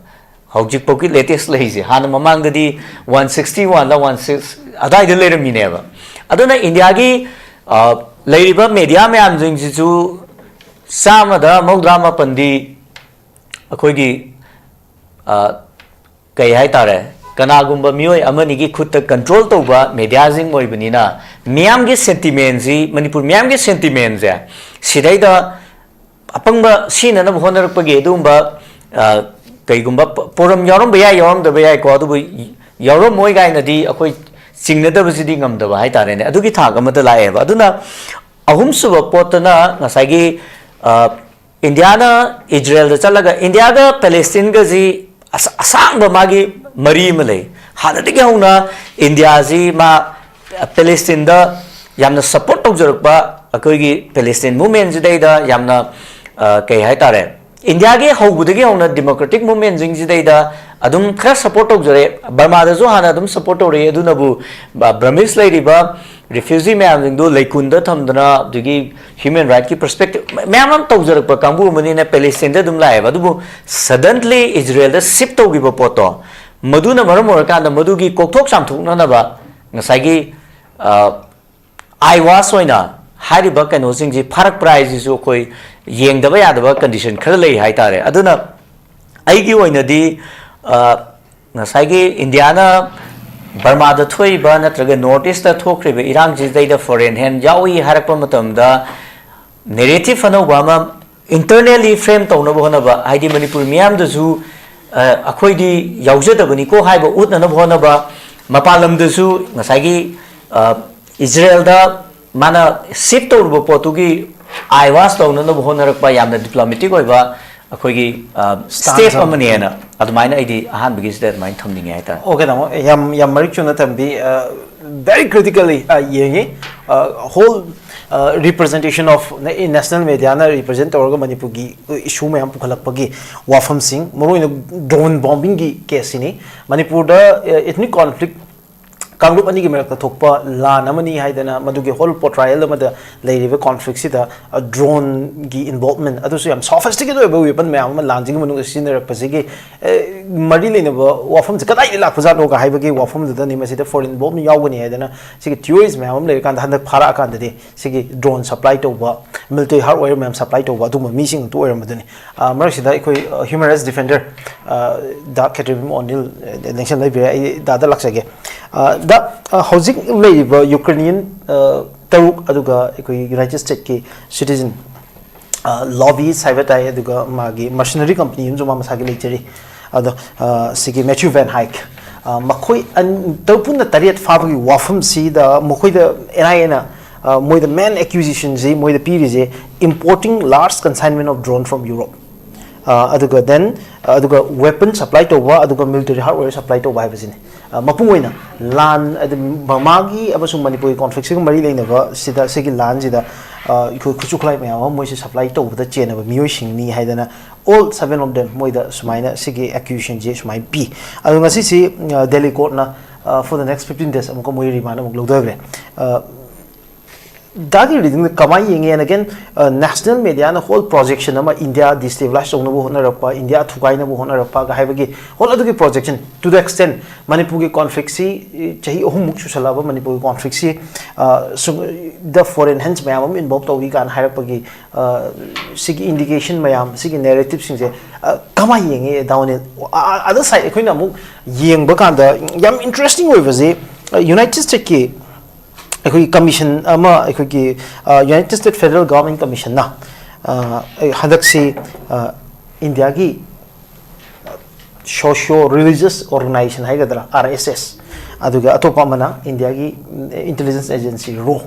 ꯍꯧꯖꯤꯛꯐꯥꯎꯒꯤ ꯂꯦꯇꯦꯁ ꯂꯩꯔꯤꯁꯦ꯫ ꯍꯥꯟꯅ ꯃꯃꯥꯡꯗꯗꯤ ꯋꯥꯟ ꯁꯤꯛꯁꯇꯤ ꯋꯥꯟꯗ ꯋꯥꯟ ꯁꯤꯛꯁ ꯑꯗꯨꯋꯥꯏꯗ ꯂꯩꯔꯝꯃꯤꯅꯦꯕ꯫ ꯑꯗꯨꯅ ꯏꯟꯗꯤꯌꯥꯒꯤ, ꯑ, ꯂꯩꯔꯤꯕ ꯃꯦꯗꯤꯌꯥ ꯃꯌꯥꯝꯁꯤꯡꯁꯤꯁꯨ ꯆꯥꯝꯃꯗ ꯃꯧꯗ꯭ꯔꯥ ꯃꯥꯄꯟꯗꯤ ꯑꯩꯈꯣꯏꯒꯤ, ꯑ, ꯀꯩ ꯍꯥꯏꯇꯥꯔꯦ, ꯀꯅꯥꯒꯨꯝꯕ ꯃꯤꯑꯣꯏ ꯑꯃꯅꯤꯒꯤ ꯈꯨꯠꯇ ꯀꯟꯇ꯭ꯔꯣꯜ ꯇꯧꯕ ꯃꯦꯗꯤꯌꯥꯁꯤꯡ ꯑꯣꯏꯕꯅꯤꯅ, ꯃꯤꯌꯥꯝꯒꯤ ꯁꯦꯟꯇꯤꯃꯦꯟꯁꯤ, ꯃꯅꯤꯄꯨꯔ ꯃꯤꯌꯥꯝꯒꯤ ꯁꯦꯟꯇꯤꯃꯦꯟꯁꯦ ꯁꯤꯗꯩꯗ ꯑꯄꯪꯕ ꯁꯤꯅꯅꯕ ꯍꯣꯠꯅꯔꯛꯄꯒꯤ ꯑꯗꯨꯒꯨꯝꯕ, ꯑ, ꯀꯩꯒꯨꯝꯕ ꯄ-, ꯄꯣꯔꯝ ꯌꯥꯎꯔꯝꯕ ꯌꯥꯏ, ꯌꯥꯎꯔꯝꯗꯕ ꯌꯥꯏꯀꯣ, ꯑꯗꯨꯕꯨ ꯌꯥꯎꯔꯝꯃꯣꯏ ꯀꯥꯏꯅꯗꯤ ꯑꯩꯈꯣꯏ ꯆꯤꯡꯅꯗꯕꯁꯤꯗꯤ ꯉꯝꯗꯕ ꯍꯥꯏꯇꯥꯔꯦꯅꯦ꯫ ꯑꯗꯨꯒꯤ ꯊꯥꯛ ꯑꯃꯗ ꯂꯥꯛꯑꯦꯕ꯫ ꯑꯗꯨꯅ ꯑꯍꯨꯝꯁꯨꯕ ꯄꯣꯠꯇꯅ ꯉꯁꯥꯏꯒꯤ, ꯑ, ꯏꯟꯗꯤꯌꯥꯅ ꯏꯖꯔꯦꯜꯗ ꯆꯠꯂꯒ, ꯏꯟꯗꯤꯌꯥꯒ ꯄꯦꯂꯦꯁꯇꯤꯟꯒꯁꯤ ꯑꯁ-, ꯑꯁꯥꯡꯕ ꯃꯥꯒꯤ ꯃꯔꯤ ꯑꯃ ꯂꯩ꯫ ꯍꯥꯟꯅꯗꯒꯤ ꯍꯧꯅ ꯏꯟꯗꯤꯌꯥꯁꯤ ꯃꯥ ꯄꯦꯂꯦꯁꯇꯤꯟꯗ ꯌꯥꯝꯅ ꯁꯞꯄꯣꯔꯠ ꯇꯧꯖꯔꯛꯄ, ꯑꯩꯈꯣꯏꯒꯤ ꯄꯦꯂꯦꯁꯇꯤꯟ ꯃꯨꯞꯃꯦꯟꯁꯤꯗꯩꯗ ꯌꯥꯝꯅ, ꯑ, ꯀꯩ ꯍꯥꯏꯇꯥꯔꯦ, ꯏꯟꯗꯤꯌꯥꯒꯤ ꯍꯧꯕꯗꯒꯤ ꯍꯧꯅ ꯗꯦꯃꯣꯀ꯭ꯔꯦꯇꯤꯛ ꯃꯨꯞꯃꯦꯟꯁꯤꯡꯁꯤꯗꯩꯗ ꯑꯗꯨꯝ ꯈꯔ ꯁꯞꯄꯣꯔꯠ ꯇꯧꯖꯔꯦ꯫ ꯕꯔꯃꯥꯗꯁꯨ ꯍꯥꯟꯅ ꯑꯗꯨꯝ ꯁꯞꯄꯣꯔꯠ ꯇꯧꯔꯛꯏ, ꯑꯗꯨꯅꯕꯨ ꯕ-, ꯕ꯭ꯔꯃꯤꯁ ꯂꯩꯔꯤꯕ ꯔꯤꯐ꯭ꯌꯨꯖꯤ ꯃꯌꯥꯝꯁꯤꯡꯗꯨ ꯂꯩꯀꯨꯟꯗ ꯊꯝꯗꯅ, ꯑꯗꯒꯤ ꯍ꯭ꯌꯨꯃꯦꯟ ꯔꯥꯏꯠꯀꯤ ꯄꯔꯁꯄꯦꯛꯇꯤꯞ ꯃ-, ꯃꯌꯥꯝ ꯑꯃ ꯇꯧꯖꯔꯛꯄ ꯀꯥꯡꯕꯨ ꯑꯃꯅꯤꯅ ꯄꯦꯂꯦꯁꯇꯤꯟꯗ ꯑꯗꯨꯝ ꯂꯥꯛꯑꯦꯕ꯫ ꯑꯗꯨꯕꯨ ꯁꯗꯟꯂꯤ ꯏꯖꯔꯦꯜꯗ ꯁꯤꯞ ꯇꯧꯈꯤꯕ ꯄꯣꯠꯇꯣ, ꯃꯗꯨꯅ ꯃꯔꯝ ꯑꯣꯏꯔꯀꯥꯟꯗ ꯃꯗꯨꯒꯤ ꯀꯣꯛꯊꯣꯛ ꯆꯥꯝꯊꯣꯛꯅꯅꯕ ꯉꯁꯥꯏꯒꯤ, ꯑ, ꯑꯥꯏ ꯋꯥꯁ ꯑꯣꯏꯅ ꯍꯥꯏꯔꯤꯕ ꯀꯩꯅꯣꯁꯤꯡꯁꯤ ꯐꯥꯔꯛꯄ꯭ꯔꯥ ꯍꯥꯏꯁꯤꯁꯨ ꯑꯩꯈꯣꯏ ꯌꯦꯡꯗꯕ ꯌꯥꯗꯕ ꯀꯟꯗꯤꯁꯟ ꯈꯔ ꯂꯩ ꯍꯥꯏꯇꯥꯔꯦ꯫ ꯑꯗꯨꯅ ꯑꯩꯒꯤ ꯑꯣꯏꯅꯗꯤ, ꯑ, ꯉꯁꯥꯏꯒꯤ ꯏꯟꯗꯤꯌꯥꯅ ꯕꯔꯃꯥꯗ ꯊꯣꯛꯏꯕ ꯅꯠꯇ꯭ꯔꯒ ꯅꯣꯔꯠ ꯏꯁꯇ ꯊꯣꯛꯈ꯭ꯔꯤꯕ ꯏꯔꯥꯡꯁꯤꯗꯩꯗ ꯐꯣꯔꯦꯟ ꯍꯦꯟ ꯌꯥꯎꯏ ꯍꯥꯏꯔꯛꯄ ꯃꯇꯝꯗ, ꯅꯦꯔꯦꯇꯤꯞ ꯑꯅꯧꯕ ꯑꯃ ꯏꯟꯇꯔꯅꯦꯜꯂꯤ ꯐ꯭ꯔꯦꯝ ꯇꯧꯅꯕ ꯍꯣꯠꯅꯕ, ꯍꯥꯏꯗꯤ ꯃꯅꯤꯄꯨꯔ ꯃꯤꯌꯥꯝꯗꯁꯨ, ꯑ, ꯑꯩꯈꯣꯏꯗꯤ ꯌꯥꯎꯖꯗꯕꯅꯤꯀꯣ ꯍꯥꯏꯕ ꯎꯠꯅꯅꯕ ꯍꯣꯠꯅꯕ, ꯃꯄꯥꯟ ꯂꯝꯗꯁꯨ ꯉꯁꯥꯏꯒꯤ, ꯑ, ꯏꯖꯔꯦꯜꯗ ꯃꯥꯅ ꯁꯤꯞ ꯇꯧꯔꯨꯕ ꯄꯣꯠꯇꯨꯒꯤ ꯑꯥꯏ ꯋꯥꯁ ꯇꯧꯅꯅꯕ ꯍꯣꯠꯅꯔꯛꯄ ꯌꯥꯝꯅ ꯗꯤꯄ꯭ꯂꯣꯃꯦꯇꯤꯛ ꯑꯣꯏꯕ ꯑꯩꯈꯣꯏꯒꯤ, ꯑ, ꯁ꯭ꯇꯦꯞ ꯑꯃꯅꯦꯅ ꯑꯗꯨꯃꯥꯏꯅ ꯑꯩꯗꯤ ꯑꯍꯥꯟꯕꯒꯤꯁꯤꯗ ꯑꯗꯨꯃꯥꯏꯅ ꯊꯝꯅꯤꯡꯉꯦ ꯍꯥꯏꯇꯥꯔꯦ꯫ ꯑꯣꯀꯦ, ꯇꯥꯃꯣ, ꯌꯥꯝ, ꯌꯥꯝ ꯃꯔꯤꯛ ꯆꯨꯝꯅ ꯊꯝꯕꯤ꯫ ꯑ, very critically, ꯑ, ꯌꯦꯡꯉꯤ꯫ ꯑ, whole, ꯑ, representation of ꯅ-, national media ꯅ represent ꯇꯧꯔꯒ ꯃꯅꯤꯄꯨꯔꯒꯤ ꯏꯁꯨ ꯃꯌꯥꯝ ꯄꯨꯈꯠꯂꯛꯄꯒꯤ ꯋꯥꯐꯝꯁꯤꯡ, ꯃꯔꯨꯑꯣꯏꯅ drone bombing ꯒꯤ case ꯁꯤꯅꯤ꯫ ꯃꯅꯤꯄꯨꯔꯗ, ꯑ, ethnic conflict ꯀꯥꯡꯂꯨꯞ ꯑꯅꯤꯒꯤ ꯃꯔꯛꯇ ꯊꯣꯛꯄ ꯂꯥꯟ ꯑꯃꯅꯤ ꯍꯥꯏꯗꯅ ꯃꯗꯨꯒꯤ whole portrayal ꯑꯃꯗ ꯂꯩꯔꯤꯕ conflict ꯁꯤꯗ, ꯑ, drone ꯒꯤ involvement, ꯑꯗꯨꯁꯨ ꯌꯥꯝ sophisticated ꯑꯣꯏꯕ weapon ꯃꯌꯥꯝ ꯑꯃ ꯂꯥꯟꯁꯤꯒꯤ ꯃꯅꯨꯡꯗ ꯁꯤꯖꯤꯟꯅꯔꯛꯄꯁꯤꯒꯤ, ꯑ, ꯃꯔꯤ ꯂꯩꯅꯕ ꯋꯥꯐꯝꯁꯦ ꯀꯗꯥꯏꯗꯒꯤ ꯂꯥꯛꯄꯖꯥꯠꯅꯣꯒ ꯍꯥꯏꯕꯒꯤ ꯋꯥꯐꯝꯗꯨꯗꯅꯤ꯫ ꯃꯁꯤꯗ foreign involvement ꯌꯥꯎꯒꯅꯤ ꯍꯥꯏꯗꯅ ꯁꯤꯒꯤ theories ꯃꯌꯥꯝ ꯑꯃ ꯂꯩꯔꯀꯥꯟꯗ, ꯍꯟꯗꯛ ꯐꯥꯔꯛꯑꯀꯥꯟꯗꯗꯤ ꯁꯤꯒꯤ drone supply ꯇꯧꯕ, military hardware ꯃꯌꯥꯝ supply ꯇꯧꯕ ꯑꯗꯨꯒꯨꯝꯕ ꯃꯤꯁꯤꯡ ꯑꯗꯨ ꯑꯣꯏꯔꯝꯕꯗꯨꯅꯤ꯫ ꯑ, ꯃꯔꯛꯁꯤꯗ ꯑꯩꯈꯣꯏ, ꯑ, human rights defender, ꯑ, ꯗꯥ ꯈꯦꯇ꯭ꯔꯤꯕꯝ ꯑꯣꯅꯤꯜ, ꯑ, ꯂꯦꯡꯁꯟ ꯂꯩꯕꯤꯔꯦ꯫ ꯑꯩ ꯗꯥꯗ ꯂꯥꯛꯆꯒꯦ꯫ ꯑ, ꯗꯥ, ꯑ, ꯍꯧꯖꯤꯛ ꯂꯩꯔꯤꯕ Ukrainian, ꯑ, ꯇꯔꯨꯛ, ꯑꯗꯨꯒ ꯑꯩꯈꯣꯏ United States ꯀꯤ citizen, ꯑ, lobbyist ꯍꯥꯏꯕ ꯇꯥꯏ, ꯑꯗꯨꯒ ꯃꯥꯒꯤ mercenary company ꯑꯃꯁꯨ ꯃꯥ ꯃꯁꯥꯒꯤ ꯂꯩꯖꯔꯤ꯫ ꯑꯗꯣ, ꯑ, ꯁꯤꯒꯤ Matthew Van Hike, ꯑ, ꯃꯈꯣꯏ ꯑꯟ-, ꯇꯔꯨꯛ ꯄꯨꯟꯅ ꯇꯔꯦꯠ ꯐꯥꯕꯒꯤ ꯋꯥꯐꯝꯁꯤꯗ ꯃꯈꯣꯏꯗ N I A ꯅ, ꯑ, ꯃꯣꯏꯗ main accusation ꯁꯤ ꯃꯣꯏꯗ ꯄꯤꯔꯤꯁꯦ importing large consignment of drone from Europe꯫ ꯑ, ꯑꯗꯨꯒ then, ꯑ, ꯑꯗꯨꯒ weapon supply ꯇꯧꯕ, ꯑꯗꯨꯒ military hardware supply ꯇꯧꯕ ꯍꯥꯏꯕꯁꯤꯅꯤ꯫ ꯑ, ꯃꯄꯨꯡ ꯑꯣꯏꯅ ꯂꯥꯟ, ꯑꯗꯨ ꯃꯃꯥꯒꯤ ꯑꯃꯁꯨꯡ ꯃꯅꯤꯄꯨꯔꯒꯤ conflict ꯁꯤꯒ ꯃꯔꯤ ꯂꯩꯅꯕ ꯁꯤꯗ, ꯁꯤꯒꯤ ꯂꯥꯟꯁꯤꯗ, ꯑ, ꯑꯩꯈꯣꯏ ꯈꯨꯠꯁꯨ ꯈꯨꯠꯂꯥꯏ ꯃꯌꯥꯝ ꯑꯃ ꯃꯣꯏꯁꯤ supply ꯇꯧꯕꯗ ꯆꯦꯟꯅꯕ ꯃꯤꯑꯣꯏꯁꯤꯡꯅꯤ ꯍꯥꯏꯗꯅ all seven of them ꯃꯣꯏꯗ ꯁꯨꯃꯥꯏꯅ ꯁꯤꯒꯤ ꯑꯦꯀ꯭ꯌꯨꯖꯦꯁꯟꯁꯦ ꯁꯨꯃꯥꯏꯅ ꯄꯤ꯫ ꯑꯗꯣ ꯉꯁꯤꯁꯤ Delhi ꯀꯣꯔꯠꯅ for the next fifteen days ꯑꯃꯨꯛꯀ ꯃꯣꯏ ꯔꯤꯃꯥꯟ ꯑꯃꯨꯛ ꯂꯧꯊꯈ꯭ꯔꯦ꯫ ꯗꯥꯒꯤ ꯔꯤꯗꯤꯡꯗ ꯀꯃꯥꯏꯅ ꯌꯦꯡꯉꯤ? And again, ꯅꯦꯁꯅꯦꯜ ꯃꯦꯗꯤꯌꯥꯅ ꯍꯣꯜ ꯄ꯭ꯔꯣꯖꯦꯛꯁꯟ ꯑꯃ ꯏꯟꯗꯤꯌꯥ ꯗꯤꯁꯇꯦꯕꯤꯂꯥꯏꯁ ꯇꯧꯅꯕ ꯍꯣꯠꯅꯔꯛꯄ, ꯏꯟꯗꯤꯌꯥ ꯊꯨꯒꯥꯏꯅꯕ ꯍꯣꯠꯅꯔꯛꯄꯒ ꯍꯥꯏꯕꯒꯤ ꯍꯣꯜ ꯑꯗꯨꯒꯤ ꯄ꯭ꯔꯣꯖꯦꯛꯁꯟ, to the extent ꯃꯅꯤꯄꯨꯔꯒꯤ ꯀꯣꯟꯐ꯭ꯂꯤꯛꯁꯤ ꯆꯍꯤ ꯑꯍꯨꯝꯃꯨꯛ ꯁꯨꯁꯜꯂꯛꯑꯕ ꯃꯅꯤꯄꯨꯔꯒꯤ ꯀꯣꯟꯐ꯭ꯂꯤꯛꯁꯤ ꯗ ꯐꯣꯔꯦꯟ ꯍꯦꯟꯁ ꯃꯌꯥꯝ ꯑꯃ ꯏꯟꯚꯣꯜꯕ ꯇꯧꯏ ꯀꯥꯏꯅ ꯍꯥꯏꯔꯛꯄꯒꯤ ꯁꯤꯒꯤ ꯏꯟꯗꯤꯀꯦꯁꯟ ꯃꯌꯥꯝ, ꯁꯤꯒꯤ ꯅꯦꯔꯦꯇꯤꯞꯁꯤꯡꯁꯦ ꯀꯃꯥꯏꯅ ꯌꯦꯡꯉꯤ ꯗꯥ ꯑꯣꯅꯤꯜ? ꯑꯗꯔ ꯁꯥꯏꯠ ꯑꯩꯈꯣꯏꯅ ꯑꯃꯨꯛ ꯌꯦꯡꯕ ꯀꯥꯟꯗ ꯌꯥꯝ ꯏꯟꯇꯔꯦꯁꯇꯤꯡ ꯑꯣꯏꯕꯁꯤ ꯌꯨꯅꯥꯏꯇꯦꯗ ꯁ꯭ꯇꯦꯠꯀꯤ ꯑꯩꯈꯣꯏꯒꯤ ꯀꯃꯤꯁꯟ ꯑꯃ ꯑꯩꯈꯣꯏꯒꯤ ꯌꯨꯅꯥꯏꯇꯦꯗ ꯁ꯭ꯇꯦꯠ ꯐꯦꯗꯔꯦꯜ ꯒꯚꯔꯟꯃꯦꯟꯠ ꯀꯃꯤꯁꯟꯅ ꯍꯟꯗꯛꯁꯤ ꯏꯟꯗꯤꯌꯥꯒꯤ ꯁꯣꯁꯤꯌꯣ ꯔꯤꯂꯤꯖꯤꯌꯁ ꯑꯣꯔꯒꯅꯥꯏꯖꯦꯁꯟ ꯍꯥꯏꯒꯗ꯭ꯔꯥ, ꯑꯥꯔ ꯑꯦꯁ ꯑꯦꯁ, ꯑꯗꯨꯒ ꯑꯇꯣꯞꯄ ꯑꯃꯅ ꯏꯟꯗꯤꯌꯥꯒꯤ ꯏꯟꯇꯦꯂꯤꯖꯦꯟꯁ ꯑꯦꯖꯦꯟꯁꯤ ꯔꯣ,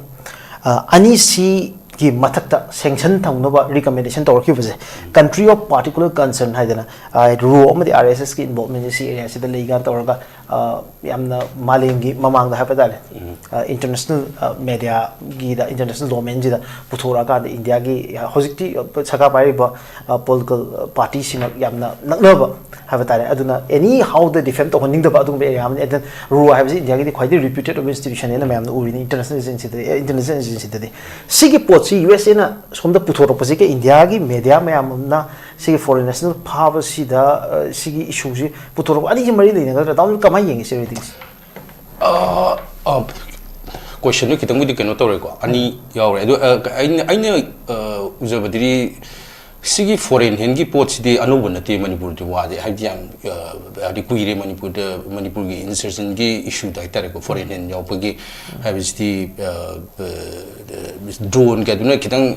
ꯑꯅꯤꯁꯤꯒꯤ ꯃꯊꯛꯇ ꯁꯦꯡꯁꯟ ꯇꯧꯅꯕ recommendation ꯇꯧꯔꯛꯈꯤꯕꯁꯦ, country of particular concern ꯍꯥꯏꯗꯅ ꯔꯣ ꯑꯃꯗꯤ ꯑꯥꯔ ꯑꯦꯁ ꯑꯦꯁꯀꯤ ꯏꯟꯚꯣꯜꯕꯃꯦꯟꯁꯦ ꯁꯤ ꯑꯦꯔꯤꯌꯥꯁꯤꯗ ꯂꯩ ꯀꯥꯏꯅ ꯇꯧꯔꯒ ꯌꯥꯝꯅ ꯃꯥꯂꯦꯝꯒꯤ ꯃꯃꯥꯡꯗ ꯍꯥꯏꯕ ꯇꯥꯔꯦ, ꯏꯟꯇꯔꯅꯦꯁꯅꯦꯜ ꯃꯦꯗꯤꯌꯥꯒꯤꯗ, ꯏꯟꯇꯔꯅꯦꯁꯅꯦꯜ ꯗꯣꯃꯦꯟꯁꯤꯗ ꯄꯨꯊꯣꯔꯛꯑꯀꯥꯟꯗ ꯏꯟꯗꯤꯌꯥꯒꯤ ꯍꯧꯖꯤꯛꯇꯤ ꯁꯔꯀꯥꯔ ꯄꯥꯏꯔꯤꯕ ꯄꯣꯂꯤꯇꯤꯀꯦꯜ ꯄꯥꯔꯇꯤꯁꯤꯃꯛ ꯌꯥꯝꯅ ꯅꯛꯅꯕ ꯍꯥꯏꯕ ꯇꯥꯔꯦ, ꯑꯗꯨꯅ ꯑꯦꯅꯤ ꯍꯥꯎꯗ ꯗꯤꯐꯦꯝ ꯇꯧꯍꯟꯅꯤꯡꯗꯕ ꯑꯗꯨꯒꯨꯝꯕ ꯑꯦꯔꯤꯌꯥ ꯑꯃꯅꯤ꯫ ꯑꯦꯟ ꯔꯣ ꯍꯥꯏꯕꯁꯤ ꯏꯟꯗꯤꯌꯥꯒꯤꯗꯤ ꯈ꯭ꯋꯥꯏꯗꯒꯤ ꯔꯤꯄ꯭ꯌꯨꯇꯦꯠ ꯑꯣꯏꯕ ꯏꯟꯁꯇꯤꯇ꯭ꯌꯨꯁꯟꯅꯦꯅ ꯃꯌꯥꯝꯅ ꯎꯔꯤꯅꯤ ꯏꯟꯇꯔꯅꯦꯁꯅꯦꯜ ꯑꯦꯖꯦꯟꯁꯤꯗꯗꯤ, ꯏꯟꯇꯦꯂꯤꯖꯦꯟꯁ ꯑꯦꯖꯦꯟꯁꯤꯗꯗꯤ꯫ ꯁꯤꯒꯤ ꯄꯣꯠꯁꯤ ꯌꯨ ꯑꯦꯁ ꯑꯦꯅ ꯁꯣꯝꯗ ꯄꯨꯊꯣꯔꯛꯄꯁꯤꯒ ꯏꯟꯗꯤꯌꯥꯒꯤ ꯃꯦꯗꯤꯌꯥ ꯃꯌꯥꯝ ꯑꯃꯅ ꯁꯤꯒꯤ ꯐꯣꯔꯦꯟ ꯅꯦꯁꯅꯦꯜ ꯐꯥꯕꯁꯤꯗ ꯁꯤꯒꯤ ꯏꯁꯨꯁꯤ ꯄꯨꯊꯣꯔꯛꯄ ꯑꯅꯤꯁꯤ ꯃꯔꯤ ꯂꯩꯅꯒꯗ꯭ꯔꯥ? ꯗꯥ ꯑꯣꯅꯤꯜ ꯀꯃꯥꯏꯅ ꯌꯦꯡꯉꯤ ꯁꯤ ꯔꯤꯗꯤꯡꯁꯤ? ꯀꯣꯏꯁꯟꯗꯣ ꯈꯤꯇꯪꯕꯨꯗꯤ ꯀꯩꯅꯣ ꯇꯧꯔꯦꯀꯣ, ꯑꯅꯤ ꯌꯥꯎꯔꯦ꯫ ꯑꯗꯣ ꯑꯩꯅ ꯑꯩꯅ ꯎꯖꯕꯗꯗꯤ ꯁꯤꯒꯤ ꯐꯣꯔꯦꯟ ꯍꯦꯟꯒꯤ ꯄꯣꯠꯁꯤꯗꯤ ꯑꯅꯧꯕ ꯅꯠꯇꯦ ꯃꯅꯤꯄꯨꯔꯗꯤ ꯋꯥꯁꯦ, ꯍꯥꯏꯕꯗꯤ ꯌꯥꯝ ꯍꯥꯏꯕꯗꯤ ꯀꯨꯏꯔꯦ ꯃꯅꯤꯄꯨꯔꯗ, ꯃꯅꯤꯄꯨꯔꯒꯤ ꯏꯟꯁꯔꯖꯦꯟꯒꯤ ꯏꯁꯨꯗ ꯍꯥꯏꯇꯥꯔꯦꯀꯣ, ꯐꯣꯔꯦꯟ ꯍꯦꯟ ꯌꯥꯎꯕꯒꯤ ꯍꯥꯏꯕꯁꯤꯗꯤ ꯗ꯭ꯔꯣꯟ ꯀꯥꯏꯗꯨꯅ ꯈꯤꯇꯪ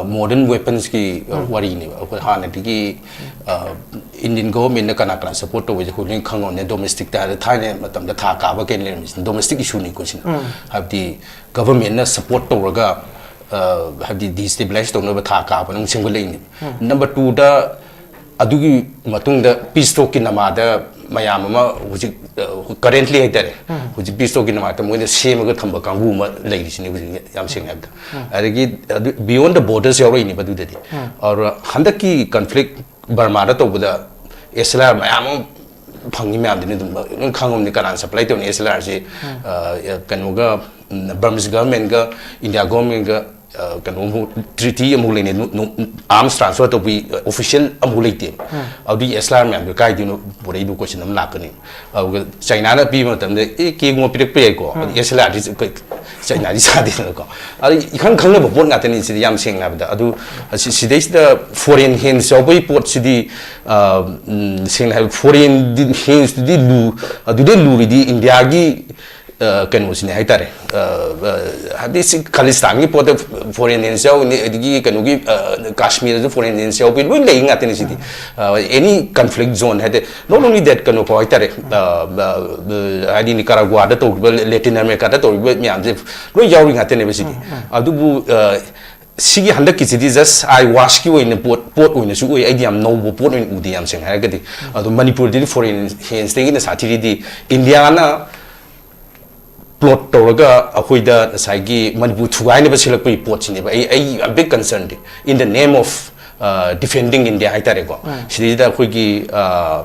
ꯃꯣꯗꯔꯟ ꯋꯦꯄꯟꯁꯀꯤ ꯋꯥꯔꯤꯅꯦꯕ꯫ ꯑꯩꯈꯣꯏ ꯍꯥꯟꯅꯗꯒꯤ ꯏꯟꯗꯤꯌꯟ ꯒꯣꯕꯔꯃꯦꯟꯠꯅ ꯀꯅꯥ ꯀꯅꯥ ꯁꯄꯣꯔꯠ ꯇꯧꯕꯁꯦ ꯑꯩꯈꯣꯏ ꯂꯣꯏꯅ ꯈꯪꯉꯝꯅꯦ꯫ ꯗꯣꯃꯦꯁꯇꯤꯛꯇ ꯍꯥꯏꯔ ꯊꯥꯏꯅ ꯃꯇꯝꯗ ꯊꯥ ꯀꯥꯕ ꯀꯩꯅ ꯂꯩꯔꯝꯃꯤꯁꯤꯅ ꯗꯣꯃꯦꯁꯇꯤꯛ ꯏꯁꯨꯅꯤꯀꯣ ꯁꯤꯅ꯫ ꯍꯥꯏꯕꯗꯤ ꯒꯕꯔꯃꯦꯟꯠꯅ ꯁꯄꯣꯔꯠ ꯇꯧꯔꯒ ꯍꯥꯏꯕꯗꯤ ꯗꯤꯁꯇꯦꯕꯤꯂꯥꯏꯁ ꯇꯧꯅꯕ ꯊꯥ ꯀꯥꯕꯅ ꯑꯃꯨꯛ ꯁꯦꯝꯒꯠꯂꯛꯏꯅꯦ꯫ ꯅꯝꯕꯔ ꯇꯨꯗ ꯑꯗꯨꯒꯤ ꯃꯇꯨꯡꯗ ꯄꯤꯁ ꯇꯣꯛꯀꯤ ꯅꯃꯥꯗ ꯃꯌꯥꯝ ꯑꯃ ꯍꯧꯖꯤꯛ ꯀꯔꯦꯟꯠꯂꯤ ꯍꯥꯏꯇꯥꯔꯦ, ꯍꯧꯖꯤꯛ ꯄꯤꯁ ꯇꯣꯛꯀꯤ ꯅꯃꯥꯗ ꯃꯣꯏꯅ ꯁꯦꯝꯃꯒ ꯊꯝꯕ ꯀꯥꯡꯕꯨ ꯑꯃ ꯂꯩꯔꯤꯁꯤꯅꯦ ꯍꯧꯖꯤꯛ, ꯌꯥꯝ ꯁꯦꯡꯅ ꯍꯥꯏꯕꯗ꯫ ꯑꯗꯒꯤ ꯑꯗꯨ ꯕꯤꯌꯣꯟ ꯗ ꯕꯣꯔꯗꯔꯁ ꯌꯥꯎꯔꯛꯏꯅꯦꯕ ꯑꯗꯨꯗꯗꯤ꯫ ꯑꯗꯨꯒ ꯍꯟꯗꯛꯀꯤ ꯀꯟꯐ꯭ꯂꯤꯛ ꯕꯔꯃꯥꯗ ꯇꯧꯕꯗ ꯑꯦꯁ ꯑꯦꯜ ꯑꯥꯔ ꯃꯌꯥꯝ ꯑꯃ ꯐꯪꯉꯤ ꯃꯌꯥꯝꯗꯨꯅꯤ ꯑꯗꯨꯝ ꯂꯣꯏ ꯈꯪꯉꯝꯅꯤ ꯀꯅꯥꯅ ꯁꯄ꯭ꯂꯥꯏ ꯇꯧꯅꯤ ꯑꯦꯁ ꯑꯦꯜ ꯑꯥꯔꯁꯤ꯫ ꯀꯩꯅꯣꯒ ꯕꯔꯃꯤꯁ ꯒꯚꯔꯟꯃꯦꯟꯒ ꯏꯟꯗꯤꯌꯥ ꯒꯚꯔꯟꯃꯦꯟꯒ ꯀꯩꯅꯣ ꯑꯃꯨꯛ ꯇ꯭ꯔꯤꯇꯤ ꯑꯃꯨꯛ ꯂꯩꯅꯩ꯫ ꯑꯥꯔꯝꯁ ꯇ꯭ꯔꯥꯟꯁꯐꯔ ꯇꯧꯕꯤ ꯑꯣꯐꯤꯁꯤꯌꯦꯜ ꯑꯃꯨꯛ ꯂꯩꯇꯦꯕ꯫ ꯑꯗꯨꯒꯤ ꯑꯦꯁ ꯑꯦꯜ ꯑꯥꯔ ꯃꯌꯥꯝꯗꯣ ꯀꯥꯏꯗꯩꯅꯣ ꯄꯨꯔꯛꯏꯗꯣ ꯀꯣꯏꯁꯟ ꯑꯃ ꯂꯥꯛꯀꯅꯤ꯫ ꯑꯗꯨꯒ ꯆꯥꯏꯅꯥꯅ ꯄꯤꯕ ꯃꯇꯝꯗ ꯑꯦ ꯀꯦꯒꯨꯝꯕ ꯄꯤꯔꯛꯄ ꯌꯥꯏꯀꯣ, ꯑꯗꯨ ꯑꯦꯁ ꯑꯦꯜ ꯑꯥꯔꯗꯤ ꯆꯥꯏꯅꯥꯗꯤ ꯆꯥꯗꯦꯗꯅꯀꯣ꯫ ꯑꯗꯨ ꯏꯈꯪ ꯈꯪꯅꯕ ꯄꯣꯠ ꯉꯥꯛꯇꯅꯤ ꯁꯤꯗꯤ ꯌꯥꯝ ꯁꯦꯡꯅ ꯍꯥꯏꯕꯗ꯫ ꯑꯗꯨ ꯁꯤꯗꯩꯁꯤꯗ ꯐꯣꯔꯦꯟ ꯍꯦꯟꯁ ꯌꯥꯎꯕꯒꯤ ꯄꯣꯠꯁꯤꯗꯤ ꯁꯦꯡꯅ ꯍꯥꯏꯕ ꯐꯣꯔꯦꯟ ꯍꯦꯟꯁꯇꯨꯗꯤ ꯂꯨ ꯑꯗꯨꯗꯩ ꯂꯨꯔꯤꯗꯤ ꯏꯟꯗꯤꯌꯥꯒꯤ ꯀꯩꯅꯣꯁꯤꯅꯦ ꯍꯥꯏꯇꯥꯔꯦ꯫ ꯍꯥꯏꯕꯗꯤ ꯁꯤ ꯈꯥꯂꯤꯁꯇꯥꯟꯒꯤ ꯄꯣꯠꯇ ꯐꯣꯔꯦꯟ ꯍꯦꯟꯁ ꯌꯥꯎꯒꯅꯤ, ꯑꯗꯒꯤ ꯀꯩꯅꯣꯒꯤ ꯀꯥꯁꯃꯤꯔꯗꯁꯨ ꯐꯣꯔꯦꯟ ꯍꯦꯟꯁ ꯌꯥꯎꯕꯒꯤ ꯂꯣꯏ ꯂꯩ ꯉꯥꯛꯇꯅꯤ ꯁꯤꯗꯤ꯫ ꯑꯦꯅꯤ ꯀꯟꯐ꯭ꯂꯤꯛ ꯖꯣꯟ ꯍꯥꯏꯗꯤ not only that ꯀꯩꯅꯣ ꯐꯥꯎ ꯍꯥꯏꯇꯥꯔꯦ꯫ ꯍꯥꯏꯗꯤ ꯅꯤꯀꯥꯔꯥꯒꯨꯋꯥꯗ ꯇꯧꯔꯤꯕ, ꯂꯦꯇꯤꯟ ꯑꯃꯦꯔꯤꯀꯥꯗ ꯇꯧꯔꯤꯕ ꯃꯌꯥꯝꯁꯦ ꯂꯣꯏ ꯌꯥꯎꯔꯤ ꯉꯥꯛꯇꯅꯦꯕ ꯁꯤꯗꯤ꯫ ꯑꯗꯨꯕꯨ ꯁꯤꯒꯤ ꯍꯟꯗꯛꯀꯤꯁꯤꯗꯤ just eye washꯀꯤ ꯑꯣꯏꯅ ꯄꯣꯠ ꯄꯣꯠ ꯑꯣꯏꯅꯁꯨ ꯎꯏ꯫ ꯑꯩꯗꯤ ꯌꯥꯝ ꯅꯧꯕ ꯄꯣꯠ ꯑꯣꯏꯅ ꯎꯗꯦ ꯌꯥꯝ ꯁꯦꯡꯅ ꯍꯥꯏꯔꯒꯗꯤ꯫ ꯑꯗꯣ ꯃꯅꯤꯄꯨꯔꯗꯗꯤ ꯐꯣꯔꯦꯟ ꯍꯦꯟꯁꯇꯒꯤꯅ ꯁꯥꯊꯤꯔꯤꯗꯤ ꯏꯟꯗꯤꯌꯥꯅ ꯄ꯭ꯂꯣꯠ ꯇꯧꯔꯒ ꯑꯩꯈꯣꯏꯗ ꯉꯁꯥꯏꯒꯤ ꯃꯅꯤꯄꯨꯔ ꯊꯨꯒꯥꯏꯅꯕ ꯁꯤꯜꯂꯛꯄꯒꯤ ꯄꯣꯠꯁꯤꯅꯦꯕ ꯑꯩ ꯑꯩꯒꯤ big concernꯗꯤ, in the name of defending India ꯍꯥꯏꯇꯥꯔꯦꯀꯣ꯫ ꯁꯤꯗꯩꯁꯤꯗ ꯑꯩꯈꯣꯏꯒꯤ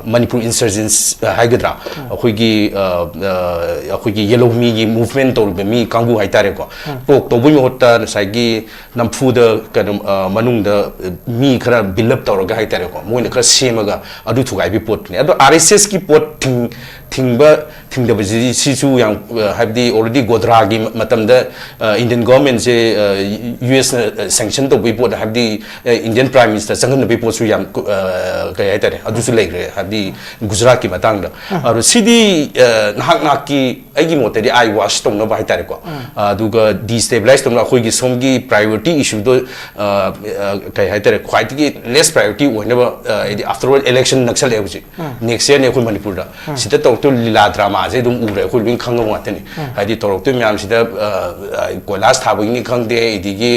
ꯃꯅꯤꯄꯨꯔ ꯏꯟꯁꯔꯖꯦꯟꯁ ꯍꯥꯏꯒꯗ꯭ꯔꯥ, ꯑꯩꯈꯣꯏꯒꯤ ꯑꯩꯈꯣꯏꯒꯤ ꯌꯦꯂꯧꯃꯤꯒꯤ ꯃꯨꯚꯃꯦꯟ ꯇꯧꯔꯤꯕ ꯃꯤ ꯀꯥꯡꯕꯨ ꯍꯥꯏꯇꯥꯔꯦꯀꯣ꯫ ꯄ꯭ꯂꯣꯠ ꯇꯧꯕꯒꯤ ꯃꯍꯨꯠꯇ ꯉꯁꯥꯏꯒꯤ ꯅꯝꯐꯨꯗ ꯀꯩꯅꯣ ꯃꯅꯨꯡꯗ ꯃꯤ ꯈꯔ ꯕꯤꯜ ꯑꯞ ꯇꯧꯔꯒ ꯍꯥꯏꯇꯥꯔꯦꯀꯣ, ꯃꯣꯏꯅ ꯈꯔ ꯁꯦꯝꯃꯒ ꯑꯗꯨ ꯊꯨꯒꯥꯏꯕꯒꯤ ꯄꯣꯠꯇꯨꯅꯤ꯫ ꯑꯗꯣ ꯑꯥꯔ ꯑꯦꯁ ꯑꯦꯁꯀꯤ ꯄꯣꯠ ꯊꯤꯡ ꯊꯤꯡꯕ ꯊꯤꯡꯗꯕꯁꯤ ꯁꯤꯁꯨ ꯌꯥꯝ ꯍꯥꯏꯕꯗꯤ already ꯒꯣꯗ꯭ꯔꯥꯒꯤ ꯃꯇꯝꯗ ꯏꯟꯗꯤꯌꯟ ꯒꯣꯔꯃꯦꯟꯁꯦ ꯌꯨ ꯑꯦꯁꯅ ꯁꯦꯡꯁꯟ ꯇꯧꯕꯒꯤ ꯄꯣꯠ ꯍꯥꯏꯕꯗꯤ ꯏꯟꯗꯤꯌꯟ ꯄ꯭ꯔꯥꯏꯝ ꯃꯤꯅꯤꯁꯇꯔ ꯆꯪꯍꯟꯅꯕꯒꯤ ꯄꯣꯠꯁꯨ ꯌꯥꯝ ꯀꯩ ꯍꯥꯏꯇꯥꯔꯦ ꯑꯗꯨꯁꯨ ꯂꯩꯈ꯭ꯔꯦ ꯍꯥꯏꯕꯗꯤ ꯒꯨꯖꯔꯥꯠꯀꯤ ꯃꯇꯥꯡꯗ꯫ ꯑꯗꯣ ꯁꯤꯗꯤ ꯅꯍꯥꯛ ꯅꯍꯥꯛꯀꯤ ꯑꯩꯒꯤ ꯃꯣꯠꯇꯗꯤ eye wash ꯇꯧꯅꯕ ꯍꯥꯏꯇꯥꯔꯦꯀꯣ꯫ ꯑꯗꯨꯒ destabilize ꯇꯧꯅꯕ ꯑꯩꯈꯣꯏꯒꯤ ꯁꯣꯝꯒꯤ priority issueꯗꯣ ꯀꯩ ꯍꯥꯏꯇꯥꯔꯦ ꯈ꯭ꯋꯥꯏꯗꯒꯤ less priority ꯑꯣꯏꯅꯕ ꯍꯥꯏꯗꯤ after all election ꯅꯛꯁꯜꯂꯛꯑꯦ ꯍꯧꯖꯤꯛ꯫ Next yearꯅꯦ ꯑꯩꯈꯣꯏ ꯃꯅꯤꯄꯨꯔꯗ꯫ ꯁꯤꯗ ꯇꯧꯔꯛꯇꯣꯏ ꯂꯤꯂꯥ ꯗ꯭ꯔꯃꯥꯁꯦ ꯑꯗꯨꯝ ꯎꯔꯦ ꯑꯩꯈꯣꯏ ꯂꯣꯏ ꯈꯪꯉꯕ ꯉꯥꯛꯇꯅꯤ꯫ ꯍꯥꯏꯗꯤ ꯇꯧꯔꯛꯇꯣꯏ ꯃꯌꯥꯝꯁꯤꯗ ꯀꯣꯏꯂꯥꯁ ꯊꯥꯕꯒꯤꯅꯤ ꯈꯪꯗꯦ ꯑꯗꯒꯤ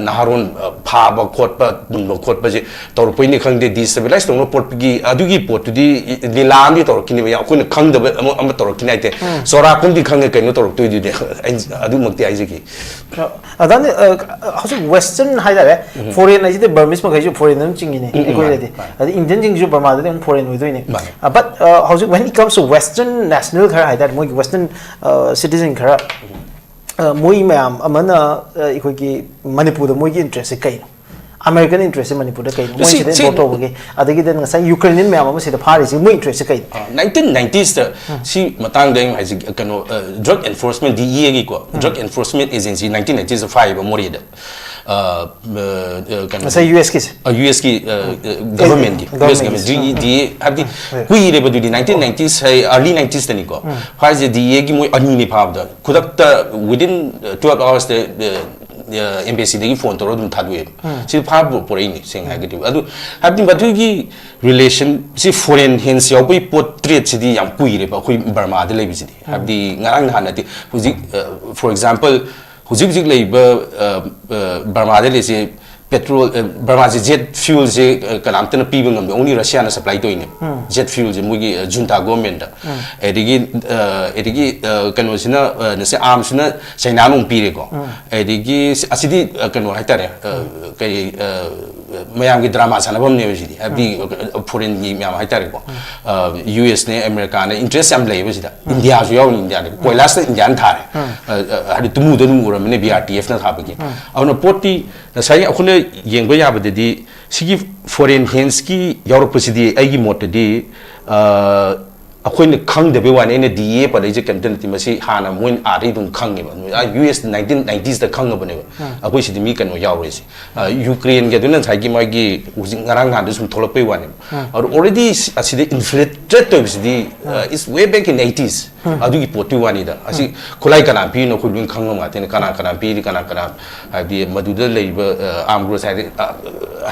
ꯅꯍꯥꯔꯣꯟ ꯐꯥꯕ ꯈꯣꯠꯄ ꯃꯨꯟꯕ ꯈꯣꯠꯄꯁꯦ ꯇꯧꯔꯛꯄꯩꯅꯤ ꯈꯪꯗꯦ, ꯗꯤꯁꯇꯦꯕꯤꯂꯥꯏꯁ ꯇꯧꯅꯕ ꯄꯣꯠꯀꯤ ꯑꯗꯨꯒꯤ ꯄꯣꯠꯇꯨꯗꯤ ꯂꯤꯂꯥ ꯑꯃꯗꯤ ꯇꯧꯔꯛꯈꯤꯅꯦꯕ, ꯑꯩꯈꯣꯏꯅ ꯈꯪꯗꯕ ꯑꯃ ꯑꯃ ꯇꯧꯔꯛꯈꯤꯅꯤ ꯍꯥꯏꯇꯥꯔꯦ꯫ ꯆꯥꯎꯔꯥꯛꯄ ꯑꯃꯗꯤ ꯈꯪꯉꯦ ꯀꯩꯅꯣ ꯇꯧꯔꯛꯇꯣꯏꯗꯨꯗꯤ꯫ ꯑꯩ ꯑꯗꯨꯃꯛꯇꯤ ꯍꯥꯏꯖꯒꯦ꯫ ꯑꯗꯅꯤ ꯍꯧꯖꯤꯛ ꯋꯦꯁꯇꯔꯟ ꯍꯥꯏꯇꯥꯔꯦ, ꯐꯣꯔꯦꯟ ꯍꯥꯏꯁꯤꯗꯤ ꯕꯔꯃꯤꯁ ꯃꯈꯩꯁꯨ ꯐꯣꯔꯦꯟ ꯑꯗꯨꯝ ꯆꯤꯡꯉꯤꯅꯦ ꯎꯝ, ꯎꯝ, ꯑꯩꯈꯣꯏꯗꯗꯤ꯫ ꯃꯥꯅꯦ, ꯃꯥꯅꯦ꯫ ꯑꯗꯩ ꯏꯟꯗꯤꯌꯟꯁꯤꯡꯁꯨ ꯕꯔꯃꯥꯗꯗꯤ ꯑꯗꯨꯝ ꯐꯣꯔꯦꯟ ꯑꯣꯏꯗꯣꯏꯅꯦ꯫ ꯃꯥꯅꯦ꯫ ꯕꯠ ꯍꯧꯖꯤꯛ when it comes to western national ꯈꯔ ꯍꯥꯏꯇꯥꯔꯦ, ꯃꯣꯏꯒꯤ ꯋꯦꯁꯇꯔꯟ ꯁꯤꯇꯤꯖꯟ ꯈꯔ, ꯑ, ꯃꯣꯏ ꯃꯌꯥꯝ ꯑꯃꯅ, ꯑ, ꯑꯩꯈꯣꯏꯒꯤ ꯃꯅꯤꯄꯨꯔꯗ ꯃꯣꯏꯒꯤ ꯏꯟꯇꯔꯦꯁꯁꯦ ꯀꯩꯅꯣ? ꯑꯃꯦꯔꯤꯀꯟ ꯏꯟꯇꯔꯦꯁꯁꯦ ꯃꯅꯤꯄꯨꯔꯗ ꯀꯩꯅꯣ? ꯃꯣꯏ ꯁꯤ- ꯁꯤꯗ ꯁꯤ- ꯏꯟꯚꯣꯜꯕ ꯇꯧꯕꯒꯤ, ꯑꯗꯒꯤꯗꯤ ꯉꯁꯥꯏ ꯌꯨꯀ꯭ꯔꯦꯅꯤꯌꯟ ꯃꯌꯥꯝ ꯑꯃ ꯁꯤꯗ ꯐꯥꯔꯤꯁꯦ ꯃꯣꯏ ꯏꯟꯇꯔꯦꯁꯁꯦ ꯀꯩꯅꯣ? ꯅꯥꯏꯟꯇꯤꯟ ꯅꯥꯏꯟꯇꯤꯁꯇ ꯁꯤ ꯃꯇꯥꯡꯗ ꯑꯩꯅ ꯍꯥꯏꯖꯒꯦ, ꯀꯩꯅꯣ, ꯗ꯭ꯔꯒ ꯑꯦꯟꯐꯣꯔꯁꯃꯦꯟ, ꯗꯤ ꯏ ꯑꯦꯒꯤꯀꯣ, ꯗ꯭ꯔꯒ ꯑꯦꯟꯐꯣꯔꯁꯃꯦꯟ ꯑꯦꯖꯦꯟꯁꯤ ꯅꯥꯏꯟꯇꯤꯟ ꯅꯥꯏꯟꯇꯤꯁꯇ ꯐꯥꯏꯌꯦꯕ ꯃꯣꯔꯦꯗ꯫ ꯑ, ꯑ, ꯀꯩꯅꯣ, ꯉꯁꯥꯏ ꯌꯨ ꯑꯦꯁꯀꯤꯁꯦ ꯌꯨ ꯑꯦꯁꯀꯤ ꯒꯚꯔꯟꯃꯦꯟꯠꯀꯤ, ꯌꯨ ꯑꯦꯁ ꯒꯚꯔꯟꯃꯦꯟꯠꯀꯤ꯫ ꯒꯚꯔꯟꯃꯦꯟꯠ, ꯗꯤ ꯏ ꯑꯦ ꯍꯥꯏꯕꯗꯤ ꯍꯣꯏ꯫ ꯀꯨꯏꯔꯦꯕ ꯑꯗꯨꯗꯤ, ꯅꯥꯏꯟꯇꯤꯟ ꯅꯥꯏꯟꯇꯤꯁ ꯍꯥꯏ, ꯑꯥꯔꯂꯤ ꯅꯥꯏꯟꯇꯤꯁꯇꯅꯤꯀꯣ꯫ ꯍꯥꯏꯁꯦ ꯗꯤ ꯏ ꯑꯦꯒꯤ ꯃꯣꯏ ꯑꯅꯤꯅꯤ ꯐꯥꯕꯗ, ꯈꯨꯗꯛꯇ within twelve hours ꯑꯦꯝꯕꯦꯁꯤꯗꯒꯤ ꯐꯣꯟ ꯇꯧꯔꯒ ꯑꯗꯨꯝ ꯊꯥꯗꯣꯛꯑꯦꯕ꯫ ꯁꯤ ꯐꯥꯕ ꯄꯣꯔꯛꯏꯅꯤ ꯁꯦꯡꯅ ꯍꯥꯏꯔꯒꯗꯤ꯫ ꯑꯗꯨ ꯍꯥꯏꯕꯗꯤ ꯃꯗꯨꯒꯤ ꯔꯤꯂꯦꯁꯟꯁꯤ, ꯐꯣꯔꯦꯟ ꯍꯦꯟꯁ ꯌꯥꯎꯕꯒꯤ ꯄꯣꯠ ꯇ꯭ꯔꯦꯠꯁꯤꯗꯤ ꯌꯥꯝ ꯀꯨꯏꯔꯦꯕ ꯑꯩꯈꯣꯏ ꯕꯔꯃꯥꯗ ꯂꯩꯕꯁꯤꯗꯤ꯫ ꯍꯥꯏꯕꯗꯤ ꯉꯔꯥꯡ ꯅꯍꯥꯟ ꯅꯠꯇꯦ꯫ ꯍꯧꯖꯤꯛ, ꯐꯣꯔ ꯑꯦꯛꯖꯥꯝꯄꯜ, ꯍꯧꯖꯤꯛ ꯍꯧꯖꯤꯛ ꯂꯩꯔꯤꯕ, ꯑ, ꯑ, ꯕꯔꯃꯥꯗ ꯂꯩꯔꯤꯁꯦ ꯄꯦꯇ꯭ꯔꯣꯜ, ꯑ, ꯕꯔꯃꯥꯁꯦ ꯖꯦꯠ ꯐ꯭ꯌꯨꯜꯁꯦ, ꯑ, ꯀꯅꯥꯝꯇꯅ ꯄꯤꯕ ꯉꯝꯗꯦ, ꯑꯣꯡꯂꯤ ꯔꯁꯤꯌꯥꯅ ꯁꯄ꯭ꯂꯥꯏ ꯇꯧꯔꯤꯅꯦ꯫ ꯖꯦꯠ ꯐ꯭ꯌꯨꯜꯁꯦ ꯃꯣꯏꯒꯤ, ꯑ, ꯖꯨꯟꯇꯥ ꯒꯣꯔꯃꯦꯟꯠꯇ꯫ ꯑꯗꯒꯤ, ꯑ, ꯑꯗꯒꯤ, ꯑ, ꯀꯩꯅꯣꯁꯤꯅ, ꯑ, ꯅꯁꯦ ꯑꯥꯔꯝꯁꯤꯅ ꯆꯩꯅꯥꯅ ꯑꯃꯨꯛ ꯄꯤꯔꯦꯀꯣ꯫ ꯑꯗꯒꯤ ꯁꯤ- ꯑꯁꯤꯗꯤ, ꯑ, ꯀꯩꯅꯣ ꯍꯥꯏꯇꯥꯔꯦ, ꯑ, ꯀꯩ, ꯑ, ꯃꯌꯥꯝꯒꯤ ꯗ꯭ꯔꯃꯥ ꯁꯥꯟꯅꯐꯝꯅꯦꯕ ꯁꯤꯗꯤ, ꯍꯥꯏꯕꯗꯤ, ꯑ, ꯐꯣꯔꯦꯟꯒꯤ ꯃꯌꯥꯝ ꯍꯥꯏꯇꯥꯔꯦꯀꯣ꯫ ꯑ, ꯌꯨ ꯑꯦꯁꯅꯦ, ꯑꯃꯦꯔꯤꯀꯥꯅ ꯏꯟꯇꯔꯦꯁ ꯌꯥꯝ ꯂꯩꯌꯦꯕ ꯁꯤꯗ꯫ ꯏꯟꯗꯤꯌꯥꯁꯨ ꯌꯥꯎꯔꯤ, ꯏꯟꯗꯤꯌꯥꯅ ꯀꯣꯏꯂꯥꯁꯇ ꯏꯟꯗꯤꯌꯥꯅ ꯊꯥꯔꯦ꯫ ꯑ, ꯑ, ꯍꯥꯏꯗꯤ ꯇꯨꯃꯨꯗ ꯑꯗꯨꯝ ꯎꯔꯝꯃꯅꯤ, ꯕꯤ ꯑꯥꯔ ꯇꯤ ꯑꯦꯐꯅ ꯊꯥꯕꯒꯤ꯫ ꯑꯗꯨꯅ ꯄꯣꯠꯇꯤ ꯉꯁꯥꯏꯒꯤ ꯑꯩꯈꯣꯏꯅ ꯌꯦꯡꯕ ꯌꯥꯕꯗꯗꯤ ꯁꯤꯒꯤ ꯐꯣꯔꯦꯟ ꯍꯦꯟꯁꯀꯤ ꯌꯥꯎꯔꯛꯄꯁꯤꯗꯤ ꯑꯩꯒꯤ ꯃꯣꯠꯇꯗꯤ, ꯑ, ꯑꯩꯈꯣꯏꯅ ꯈꯪꯗꯕꯩ ꯋꯥꯅꯤ꯫ ꯑꯩꯅ ꯗꯤ ꯑꯦ ꯄꯜꯂꯛꯏꯁꯦ ꯀꯩꯝꯇ ꯅꯠꯇꯦ, ꯃꯁꯤ ꯍꯥꯟꯅ ꯃꯣꯏꯅ ꯑꯥꯗꯩ ꯑꯗꯨꯝ ꯈꯪꯉꯦꯕ꯫ ꯌꯨ ꯑꯦꯁ ꯅꯥꯏꯟꯇꯤꯟ ꯅꯥꯏꯟꯇꯤꯁꯇ ꯈꯪꯉꯕꯅꯦꯕ, ꯑꯩꯈꯣꯏ ꯁꯤꯗꯤ ꯃꯤ ꯀꯩꯅꯣ ꯌꯥꯎꯔꯦꯁꯦ꯫ ꯑ, ꯌꯨꯀ꯭ꯔꯦꯟꯒꯤ ꯑꯗꯨꯅ ꯉꯁꯥꯏꯒꯤ ꯃꯥꯒꯤ ꯍꯧꯖꯤꯛ ꯉꯔꯥꯡ ꯅꯍꯥꯟꯗ ꯁꯨꯝ ꯊꯣꯛꯂꯛꯄꯩ ꯋꯥꯅꯦꯕ꯫ ꯑꯗꯣ ꯑꯣꯜꯔꯦꯗꯤ ꯑꯁꯤꯗ ꯏꯟꯐꯤꯜꯇ꯭ꯔꯦꯠ ꯇꯧꯔꯤꯕꯁꯤꯗꯤ, ꯑ, is way back in eighties꯫ ꯑꯗꯨꯒꯤ ꯄꯣꯠꯇꯨꯒꯤ ꯋꯥꯅꯤꯗ꯫ ꯑꯁꯤ ꯈꯨꯠꯂꯥꯏ ꯀꯅꯥ ꯄꯤꯔꯤꯅꯣ ꯑꯩꯈꯣꯏ ꯂꯣꯏ ꯈꯪꯉꯕ ꯉꯥꯛꯇꯅꯤ꯫ ꯀꯅꯥ ꯀꯅꯥ ꯄꯤꯔꯤ, ꯀꯅꯥ ꯀꯅꯥ, ꯍꯥꯏꯕꯗꯤ ꯃꯗꯨꯗ ꯂꯩꯔꯤꯕ, ꯑ, ꯑꯥꯔꯝ ꯒ꯭ꯔꯨꯞꯁ ꯍꯥꯏꯗꯤ, ꯑ,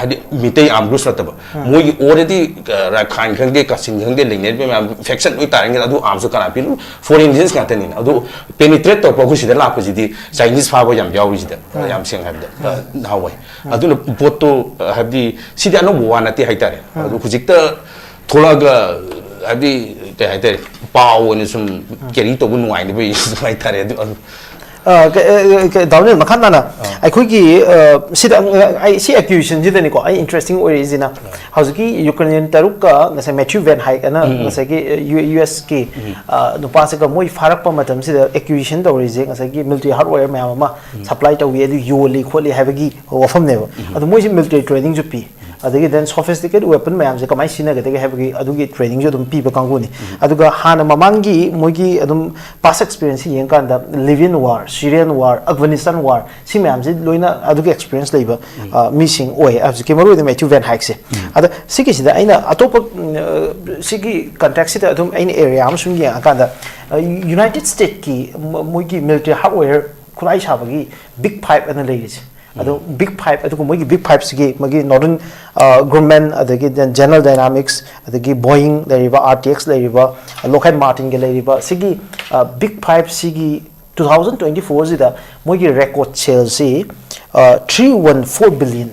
ꯍꯥꯏꯗꯤ ꯃꯤꯇꯩ ꯑꯥꯔꯝ ꯒ꯭ꯔꯨꯞꯁ ꯅꯠꯇꯕ, ꯃꯣꯏꯒꯤ ꯑꯣꯜꯔꯦꯗꯤ ꯔꯥꯈꯥꯏꯟ ꯈꯪꯗꯦ, ꯀꯥꯆꯤꯟ ꯈꯪꯗꯦ, ꯂꯩꯅꯔꯤꯕ ꯃꯌꯥꯝ ꯐꯦꯛꯁꯟ ꯂꯣꯏ ꯇꯥꯔꯤꯉꯩꯗ ꯑꯗꯨ ꯑꯥꯔꯝꯁꯨ ꯀꯅꯥ ꯄꯤꯅꯣ? ꯐꯣꯔꯦꯟ ꯏꯟꯗꯤꯌꯟꯁ ꯉꯥꯛꯇꯅꯤꯅ꯫ ꯑꯗꯨ ꯄꯦꯅꯤꯇ꯭ꯔꯦꯠ ꯇꯧꯔꯛꯄ ꯑꯩꯈꯣꯏ ꯁꯤꯗ ꯂꯥꯛꯄꯁꯤꯗꯤ ꯆꯥꯏꯅꯤꯁ ꯐꯥꯕ ꯌꯥꯝ ꯌꯥꯎꯔꯤꯁꯤꯗ, ꯌꯥꯝ ꯁꯦꯡꯅ ꯍꯥꯏꯕꯗ, ꯅꯍꯥꯟꯋꯥꯏ꯫ ꯑꯗꯨꯅ ꯄꯣꯠꯇꯣ, ꯍꯥꯏꯕꯗꯤ ꯁꯤꯗꯤ ꯑꯅꯧꯕ ꯋꯥ ꯅꯠꯇꯦ ꯍꯥꯏꯇꯥꯔꯦ꯫ ꯑꯗꯨ ꯍꯧꯖꯤꯛꯇ ꯊꯣꯛꯂꯛꯑꯒ, ꯍꯥꯏꯕꯗꯤ, ꯀꯩ ꯍꯥꯏꯇꯥꯔꯦ, ꯄꯥꯎ ꯑꯣꯏꯅ ꯁꯨꯝ ꯀꯦꯔꯤ ꯇꯧꯕ ꯅꯨꯡꯉꯥꯏꯅꯕ ꯑꯗꯨꯝ ꯍꯥꯏꯇꯥꯔꯦ꯫ ꯑꯗꯨ, ꯑꯗꯨ ꯑ, ꯀ-, ꯑ, ꯀ-, ꯗꯥꯎꯅꯤꯜ, ꯃꯈꯥ ꯇꯥꯅ ꯑꯩꯈꯣꯏꯒꯤ, ꯑ, ꯁꯤꯗ, ꯑ, ꯑꯩ ꯁꯤ ꯑꯦꯀ꯭ꯌꯨꯖꯤꯁꯟꯁꯤꯗꯅꯤꯀꯣ ꯑꯩ ꯏꯟꯇꯔꯦꯁꯇꯤꯡ ꯑꯣꯏꯔꯤꯁꯤꯅ, ꯍꯧꯖꯤꯛꯀꯤ ꯌꯨꯀ꯭ꯔꯦꯅꯤꯌꯟ ꯇꯔꯨꯛꯀ ꯉꯁꯥꯏ ꯃꯦꯊ꯭ꯌꯨ ꯚꯦꯟ ꯍꯥꯏꯛ ꯑꯅ ꯉꯁꯥꯏꯒꯤ, ꯑ, ꯌꯨ-, ꯌꯨ ꯑꯦꯁꯀꯤ, ꯑ, ꯅꯨꯄꯥꯁꯤꯒ ꯃꯣꯏ ꯐꯥꯔꯛꯄ ꯃꯇꯝꯁꯤꯗ ꯑꯦꯀ꯭ꯌꯨꯖꯤꯁꯟ ꯇꯧꯔꯤꯁꯦ ꯉꯁꯥꯏꯒꯤ ꯃꯤꯂꯤꯇꯔꯤ ꯍꯥꯔꯗꯋꯦꯌꯔ ꯃꯌꯥꯝ ꯑꯃ ꯁꯄ꯭ꯂꯥꯏ ꯇꯧꯏ, ꯑꯗꯨ ꯌꯣꯜꯂꯤ ꯈꯣꯠꯂꯤ ꯍꯥꯏꯕꯒꯤ ꯋꯥꯐꯝꯅꯦꯕ꯫ ꯑꯗꯣ ꯃꯣꯏꯁꯦ ꯃꯤꯂꯤꯇꯔꯤ ꯇ꯭ꯔꯦꯅꯤꯡꯁꯨ ꯄꯤ, ꯑꯗꯒꯤ then sophisticated weapon ꯃꯌꯥꯝꯁꯦ ꯀꯃꯥꯏꯅ ꯁꯤꯖꯤꯟꯅꯒꯗꯒꯦ ꯍꯥꯏꯕꯒꯤ ꯑꯗꯨꯒꯤ ꯇ꯭ꯔꯦꯅꯤꯡꯁꯨ ꯑꯗꯨꯝ ꯄꯤꯕ ꯀꯥꯡꯕꯨꯅꯤ꯫ ꯑꯗꯨꯒ ꯍꯥꯟꯅ ꯃꯃꯥꯡꯒꯤ ꯃꯣꯏꯒꯤ ꯑꯗꯨꯝ ꯄꯥꯁ ꯑꯦꯛꯁꯄꯤꯔꯤꯌꯦꯟꯁ ꯌꯦꯡꯀꯥꯟꯗ Libyan war, Syrian war, Afghanistan war, ꯁꯤ ꯃꯌꯥꯝꯁꯤ ꯂꯣꯏꯅ ꯑꯗꯨꯒꯤ ꯑꯦꯛꯁꯄꯤꯔꯤꯌꯦꯟꯁ ꯂꯩꯕ, ꯑ, ꯃꯤꯁꯤꯡ ꯑꯣꯏ ꯍꯧꯖꯤꯛꯀꯤ ꯃꯔꯨꯑꯣꯏꯅ ꯃꯦꯊ꯭ꯌꯨ ꯚꯦꯟ ꯍꯥꯏꯛꯁꯦ꯫ ꯑꯗ ꯁꯤꯒꯤꯁꯤꯗ ꯑꯩꯅ ꯑꯇꯣꯞꯄ, ꯎꯝ, ꯑ, ꯁꯤꯒꯤ ꯀꯟꯇꯦꯛꯁꯤꯗ ꯑꯗꯨꯝ ꯑꯩꯅ ꯑꯦꯔꯤꯌꯥ ꯑꯃ ꯁꯨꯝ ꯌꯦꯡꯉꯀꯥꯟꯗ, ꯑ, ꯌꯨꯅꯥꯏꯇꯦꯗ ꯁ꯭ꯇꯦꯠꯀꯤ ꯃ-, ꯃꯣꯏꯒꯤ ꯃꯤꯂꯤꯇꯔꯤ ꯍꯥꯔꯗꯋꯦꯌꯔ ꯈꯨꯠꯂꯥꯏ ꯁꯥꯕꯒꯤ ꯕꯤꯛ ꯐꯥꯏꯚ ꯑꯅ ꯂꯩꯔꯤꯁꯦ꯫ ꯑꯗꯣ ꯕꯤꯛ ꯐꯥꯏꯚ, ꯑꯗꯨꯒ ꯃꯣꯏꯒꯤ ꯕꯤꯛ ꯐꯥꯏꯚꯁꯤꯒꯤ ꯃꯣꯏꯒꯤ ꯅꯣꯔꯗꯔꯟ, ꯑ, ꯒ꯭ꯔꯨꯃꯦꯟ, ꯑꯗꯒꯤ ꯖꯦꯅꯔꯦꯜ ꯗꯥꯏꯅꯥꯃꯤꯛꯁ, ꯑꯗꯒꯤ ꯕꯣꯌꯤꯡ ꯂꯩꯔꯤꯕ, ꯑꯥꯔꯇꯤꯑꯦꯛꯁ ꯂꯩꯔꯤꯕ, ꯂꯣꯛꯍꯦꯗ ꯃꯥꯔꯇꯤꯟꯒ ꯂꯩꯔꯤꯕ ꯁꯤꯒꯤ, ꯑ, ꯕꯤꯛ ꯐꯥꯏꯚꯁꯤꯒꯤ ꯇꯨ ꯊꯥꯎꯖꯟ ꯇ꯭ꯋꯦꯟꯇꯤ ꯐꯣꯔꯁꯤꯗ ꯃꯣꯏꯒꯤ ꯔꯦꯀꯣꯔꯗ ꯁꯦꯜꯁꯤ, ꯑ, three one four billion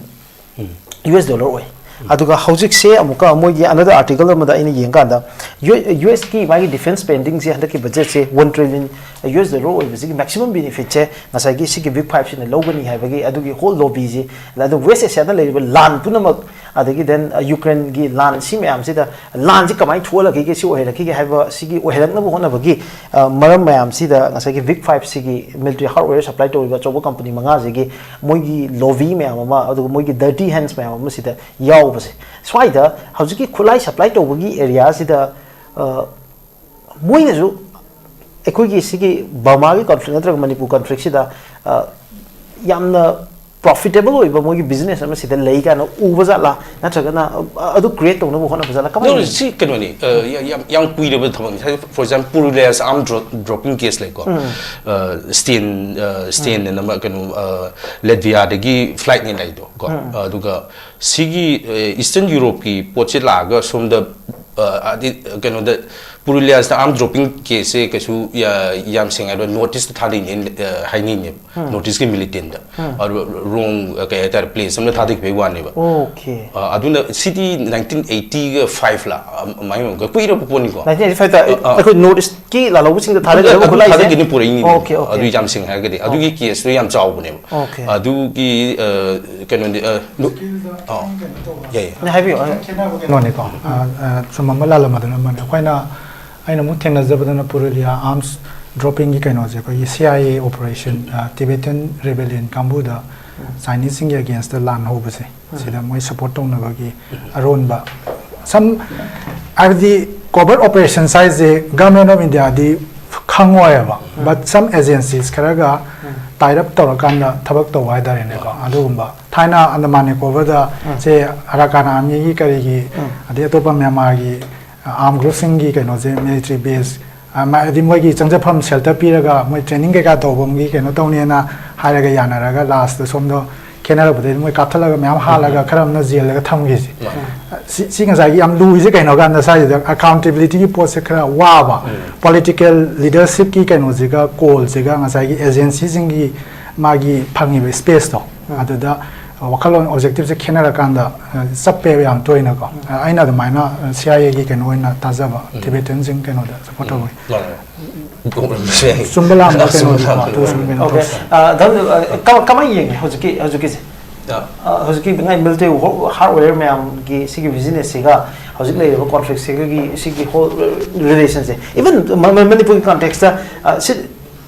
U S dollar ꯑꯣꯏ꯫ ꯑꯗꯨꯒ ꯍꯧꯖꯤꯛꯁꯦ ꯑꯃꯨꯛꯀ ꯃꯣꯏꯒꯤ ꯑꯅꯗꯔ ꯑꯥꯔꯇꯤꯀꯜ ꯑꯃꯗ ꯑꯩꯅ ꯌꯦꯡꯀꯥꯟꯗ ꯌꯨ ꯑꯦꯁꯀꯤ ꯃꯥꯒꯤ ꯗꯤꯐꯦꯟꯁ ꯁ꯭ꯄꯦꯟꯗꯤꯡꯁꯦ ꯍꯟꯗꯛꯀꯤ ꯕꯖꯦꯠꯁꯦ one trillion U S dollar ꯑꯣꯏꯕꯁꯤꯒꯤ ꯃꯦꯛꯁꯤꯃꯝ ꯕꯦꯅꯤꯐꯤꯠꯁꯦ ꯉꯁꯥꯏꯒꯤ ꯁꯤꯒꯤ ꯕꯤꯛ ꯐꯥꯏꯚꯁꯤꯅ ꯂꯧꯒꯅꯤ ꯍꯥꯏꯕꯒꯤ ꯑꯗꯨꯒꯤ ꯍꯣꯜ ꯂꯣꯕꯤꯁꯤ, ꯑꯗ ꯋꯦꯁ ꯑꯦꯁꯤꯌꯥꯗ ꯂꯩꯔꯤꯕ ꯂꯥꯟ ꯄꯨꯝꯅꯃꯛ, ꯑꯗꯒꯤ then, ꯑ, ꯌꯨꯀ꯭ꯔꯦꯟꯒꯤ ꯂꯥꯟ, ꯁꯤ ꯃꯌꯥꯝꯁꯤꯗ ꯂꯥꯟꯁꯤ ꯀꯃꯥꯏꯅ ꯊꯣꯛꯍꯜꯂꯛꯈꯤꯒꯦ, ꯁꯤ ꯑꯣꯏꯍꯜꯂꯛꯈꯤꯒꯦ ꯍꯥꯏꯕ, ꯁꯤꯒꯤ ꯑꯣꯏꯍꯜꯂꯛꯅꯕ ꯍꯣꯠꯅꯕꯒꯤ, ꯑ, ꯃꯔꯝ ꯃꯌꯥꯝꯁꯤꯗ ꯉꯁꯥꯏꯒꯤ ꯕꯤꯛ ꯐꯥꯏꯚꯁꯤꯒꯤ ꯃꯤꯂꯤꯇꯔꯤ ꯍꯥꯔꯗꯋꯦꯌꯔ ꯁꯄ꯭ꯂꯥꯏ ꯇꯧꯔꯤꯕ ꯑꯆꯧꯕ ꯀꯝꯄꯅꯤ ꯃꯉꯥꯁꯤꯒꯤ ꯃꯣꯏꯒꯤ ꯂꯣꯕꯤ ꯃꯌꯥꯝ ꯑꯃ, ꯑꯗꯨꯒ ꯃꯣꯏꯒꯤ ꯗꯔꯇꯤ ꯍꯦꯟꯁ ꯃꯌꯥꯝ ꯑꯃ ꯁꯤꯗ ꯌꯥꯎꯕꯁꯦ, ꯁ꯭ꯋꯥꯏꯗ ꯍꯧꯖꯤꯛꯀꯤ ꯈꯨꯠꯂꯥꯏ ꯁꯄ꯭ꯂꯥꯏ ꯇꯧꯕꯒꯤ ꯑꯦꯔꯤꯌꯥꯁꯤꯗ, ꯑ, ꯃꯣꯏꯅꯁꯨ ꯑꯩꯈꯣꯏꯒꯤ ꯁꯤꯒꯤ ꯕꯔꯃꯥꯒꯤ ꯀꯟꯐ꯭ꯂꯤꯛ ꯅꯠꯇ꯭ꯔꯒ ꯃꯅꯤꯄꯨꯔ ꯀꯟꯐ꯭ꯂꯤꯛꯁꯤꯗ, ꯑ, ꯌꯥꯝꯅ ꯄ꯭ꯔꯣꯐꯤꯇꯦꯕꯜ ꯑꯣꯏꯕ ꯃꯣꯏꯒꯤ ꯕꯤꯖꯤꯅꯦꯁ ꯑꯃ ꯁꯤꯗ ꯂꯩ ꯀꯥꯏꯅ ꯎꯕ ꯖꯥꯠꯂꯥ, ꯅꯠꯇ꯭ꯔꯒꯅ ꯑ, ꯑꯗꯨ ꯀ꯭ꯔꯤꯌꯦꯠ ꯇꯧꯅꯕ ꯍꯣꯠꯅꯕ ꯖꯥꯠꯂꯥ? ꯀꯃꯥꯏꯅ No, ꯌꯦꯡꯒꯦ? ꯁꯤ ꯀꯩꯅꯣꯅꯤ, ꯑ, ꯌꯥꯝ, ꯌꯥꯝ, ꯌꯥꯝ ꯀꯨꯏꯔꯕ ꯊꯕꯛꯅꯤ. For example, Puruliyas arm dro- dropping case ꯂꯩꯀꯣ. ꯑ, ꯁ꯭ꯇꯦꯟ, ꯑ, ꯁ꯭ꯇꯦꯟ ꯑꯅ ꯑꯃ ꯀꯩꯅꯣ, ꯑ, ꯂꯦꯠꯚꯤꯌꯥꯗꯒꯤ ꯐ꯭ꯂꯥꯏꯠꯅꯦ ꯂꯩꯗꯣ ꯀꯣ. ꯑꯗꯨꯒ ꯁꯤꯒꯤ, ꯑ, ꯏꯁꯇꯔꯟ ꯌꯨꯔꯣꯞꯀꯤ ꯄꯣꯠꯁꯦ ꯂꯥꯛꯑꯒ ꯁꯣꯝꯗ, ꯑ, ꯑꯗꯤ, ꯀꯩꯅꯣꯗ, ꯄꯨꯔꯨꯂꯤꯌꯥꯁꯇ arm dropping case ꯁꯦ ꯀꯩꯁꯨ ꯌꯥ-, ꯌꯥꯝ ꯁꯦꯡꯅ ꯍꯥꯏꯔꯕꯗ ꯅꯣꯔꯠ ꯏꯁꯇ ꯊꯥꯗꯩꯅꯦ, ꯑ, ꯍꯥꯏꯅꯩꯅꯦꯕ. ꯅꯣꯔꯠ ꯏꯁꯀꯤ ꯃꯤꯂꯤꯇꯦꯟꯗ. ꯑꯗꯨ ꯔꯣꯡ, ꯑ, ꯀꯩ ꯍꯥꯏꯇꯥꯔꯦ, ꯄ꯭ꯂꯦꯁ ꯑꯃꯅ ꯊꯥꯗꯈꯤꯕꯒꯤ ꯋꯥꯅꯦꯕ. ꯑꯣꯀꯦ. ꯑ, ꯑꯗꯨꯅ ꯁꯤꯗꯤ ꯅꯥꯏꯟꯇꯤꯟ ꯑꯩꯠꯇꯤꯒ ꯐꯥꯏꯚ ꯂ, ꯑ, ꯑꯗꯨꯃꯥꯏꯅ ꯑꯣꯏꯔꯝꯒꯅꯤ. ꯀꯨꯏꯔꯕ ꯄꯣꯠꯅꯤꯀꯣ. ꯅꯥꯏꯟꯇꯤꯟ ꯑꯩꯠꯇꯤ ꯐꯥꯏꯚꯇ ꯑ, ꯑ. ꯑꯩꯈꯣꯏ ꯅꯣꯔꯠ ꯏꯁꯀꯤ ꯂꯥꯜꯍꯧꯕꯁꯤꯡꯗ ꯊꯥꯗꯈꯤꯕ ꯑꯗꯨ ꯈꯨꯠꯂꯥꯏꯁꯦ? ꯊꯥꯗꯈꯤꯅꯤ ꯄꯨꯔꯛꯏꯅꯤ. Okay, okay. ꯑꯗꯨ ꯌꯥꯝ ꯁꯦꯡꯅ ꯍꯥꯏꯔꯒꯗꯤ. ꯑꯗꯨꯒꯤ ꯀꯦꯁꯇꯨ ꯌꯥꯝ ꯆꯥꯎꯕꯅꯦꯕ. ꯑꯣꯀꯦ. ꯑꯗꯨꯒꯤ, ꯑ, ꯀꯩꯅꯣꯗꯤ, ꯑ, ꯅꯨ-, ꯑ, ꯌꯥꯏ, ꯌꯥꯏ. ꯅ ꯍꯥꯏꯕꯤꯌꯨ, ꯑ. ꯀꯩꯅꯣꯅꯤꯀꯣ, ꯑ, ꯑ, ꯆꯨꯝꯃꯝꯕ ꯂꯥꯜꯂꯝꯕꯗꯨꯅ ꯑꯃꯅꯤ. ꯑꯩꯈꯣꯏꯅ, ꯑꯩꯅ ꯑꯃꯨꯛ ꯊꯦꯡꯅꯖꯕꯗꯅ ꯄꯨꯔꯨꯂꯤꯌꯥ arms dropping ꯒꯤ ꯀꯩꯅꯣꯁꯦ ꯑꯩꯈꯣꯏꯒꯤ C I A operation, ꯑ, Tibetan rebellion ꯀꯥꯡꯕꯨꯗ ꯆꯥꯏꯅꯤꯁꯁꯤꯡꯒꯤ against ꯇ ꯂꯥꯟ ꯍꯧꯕꯁꯦ, ꯁꯤꯗ ꯃꯣꯏ support ꯇꯧꯅꯕꯒꯤ ꯑꯔꯣꯟꯕ, some, ꯍꯥꯏꯕꯗꯤ covert operations ꯍꯥꯏꯁꯦ Government of India D ꯈꯪꯉꯣꯏꯕ, but some agencies ꯈꯔꯒ tie up ꯇꯧꯔꯀꯥꯟꯗ ꯊꯕꯛ ꯇꯧꯕ ꯍꯥꯏꯇꯥꯔꯦꯅꯦꯀꯣ. ꯑꯗꯨꯒꯨꯝꯕ ꯊꯥꯏꯅ Andaman Nicobar ꯗ ꯁꯦ Arakan Army ꯒꯤ ꯀꯔꯤꯒꯤ, ꯑꯗꯩ ꯑꯇꯣꯞꯄ ꯃ꯭ꯌꯥꯟꯃꯥꯔꯒꯤ armed group ꯁꯤꯡꯒꯤ ꯀꯩꯅꯣꯁꯦ, military base, ꯑ, ꯃ-, ꯍꯥꯏꯗꯤ ꯃꯣꯏꯒꯤ ꯆꯪꯖꯐꯝ shelter ꯄꯤꯔꯒ ꯃꯣꯏ training ꯀꯩꯀꯥ ꯇꯧꯐꯝꯒꯤ ꯀꯩꯅꯣ ꯇꯧꯅꯦꯅ ꯍꯥꯏꯔꯒ ꯌꯥꯅꯔꯒ last ꯇ ꯁꯣꯝꯗ ꯈꯦꯠꯅꯔꯛꯄꯗꯒꯤ ꯃꯣꯏ ꯀꯥꯞꯊꯠꯂꯒ ꯃꯌꯥꯝ ꯍꯥꯠꯂꯒ ꯈꯔ ꯑꯃꯅ ꯖꯦꯜꯗꯒ ꯊꯝꯈꯤꯁꯦ꯫ ꯁꯤ, ꯁꯤ ꯉꯁꯥꯏꯒꯤ ꯌꯥꯝ ꯂꯨꯔꯤꯁꯦ ꯀꯩꯅꯣ ꯀꯥꯟꯗ ꯁ꯭ꯋꯥꯏꯁꯤꯗ accountability ꯒꯤ ꯄꯣꯠꯁꯦ ꯈꯔ ꯋꯥꯕ, political leadership ꯀꯤ ꯀꯩꯅꯣꯁꯤꯒ call ꯁꯤꯒ ꯉꯁꯥꯏꯒꯤ agency ꯁꯤꯡꯒꯤ ꯃꯥꯒꯤ ꯐꯪꯉꯤꯕ space ꯇꯣ, ꯑꯗꯨꯗ ꯋꯥꯈꯜꯂꯣꯟ objective ꯁꯦ ꯈꯦꯠꯅꯔꯀꯥꯟꯗ, ꯑ, ꯆꯞꯄꯦꯕ ꯌꯥꯝ ꯇꯣꯏꯅꯀꯣ꯫ ꯑ, ꯑꯩꯅ ꯑꯗꯨꯃꯥꯏꯅ, ꯑ, C I A ꯒꯤ ꯀꯩꯅꯣ ꯑꯣꯏꯅ ꯇꯥꯖꯕ, Tibetan ꯁꯤꯡ ꯀꯩꯅꯣꯗ support ꯇꯧꯕꯒꯤ꯫ ꯃꯥꯅꯦ. ꯑꯗꯨꯒꯨꯝꯕꯁꯨ ꯌꯥꯏ. ꯆꯨꯝꯕ ꯂꯥꯟꯕ ꯑꯆꯨꯝꯕ ꯀꯩꯅꯣꯗꯤꯀꯣ, ꯂꯥꯟꯕ. ꯑꯗꯨ ꯁꯨꯝ ꯀꯩꯅꯣ ꯑꯣꯀꯦ. ꯇꯧꯁꯤ꯫ ꯑ, ꯙꯔꯃ, ꯑ, ꯀꯃ-, ꯀꯃꯥꯏꯅ ꯌꯦꯡꯉꯤ ꯍꯧꯖꯤꯛꯀꯤ, ꯍꯧꯖꯤꯛꯀꯤꯁꯦ? ꯑ, ꯑ, ꯍꯧꯖꯤꯛꯀꯤ ꯉꯥꯏ military ꯍꯥꯔꯗꯋꯦꯌꯔ ꯃꯌꯥꯝꯒꯤ ꯁꯤꯒꯤ ꯕꯤꯖꯤꯅꯦꯁꯁꯤꯒ ꯍꯧꯖꯤꯛ ꯂꯩꯔꯤꯕ ꯀꯣꯟꯐ꯭ꯂꯤꯛꯁꯤꯒꯤ ꯁꯤꯒꯤ ꯍꯣꯜ ꯔꯤꯂꯦꯁꯟꯁꯦ, ꯏꯚꯟ ꯃꯅꯤꯄꯨꯔꯒꯤ ꯀꯣꯟꯇꯦꯛꯁꯇ ꯁꯤ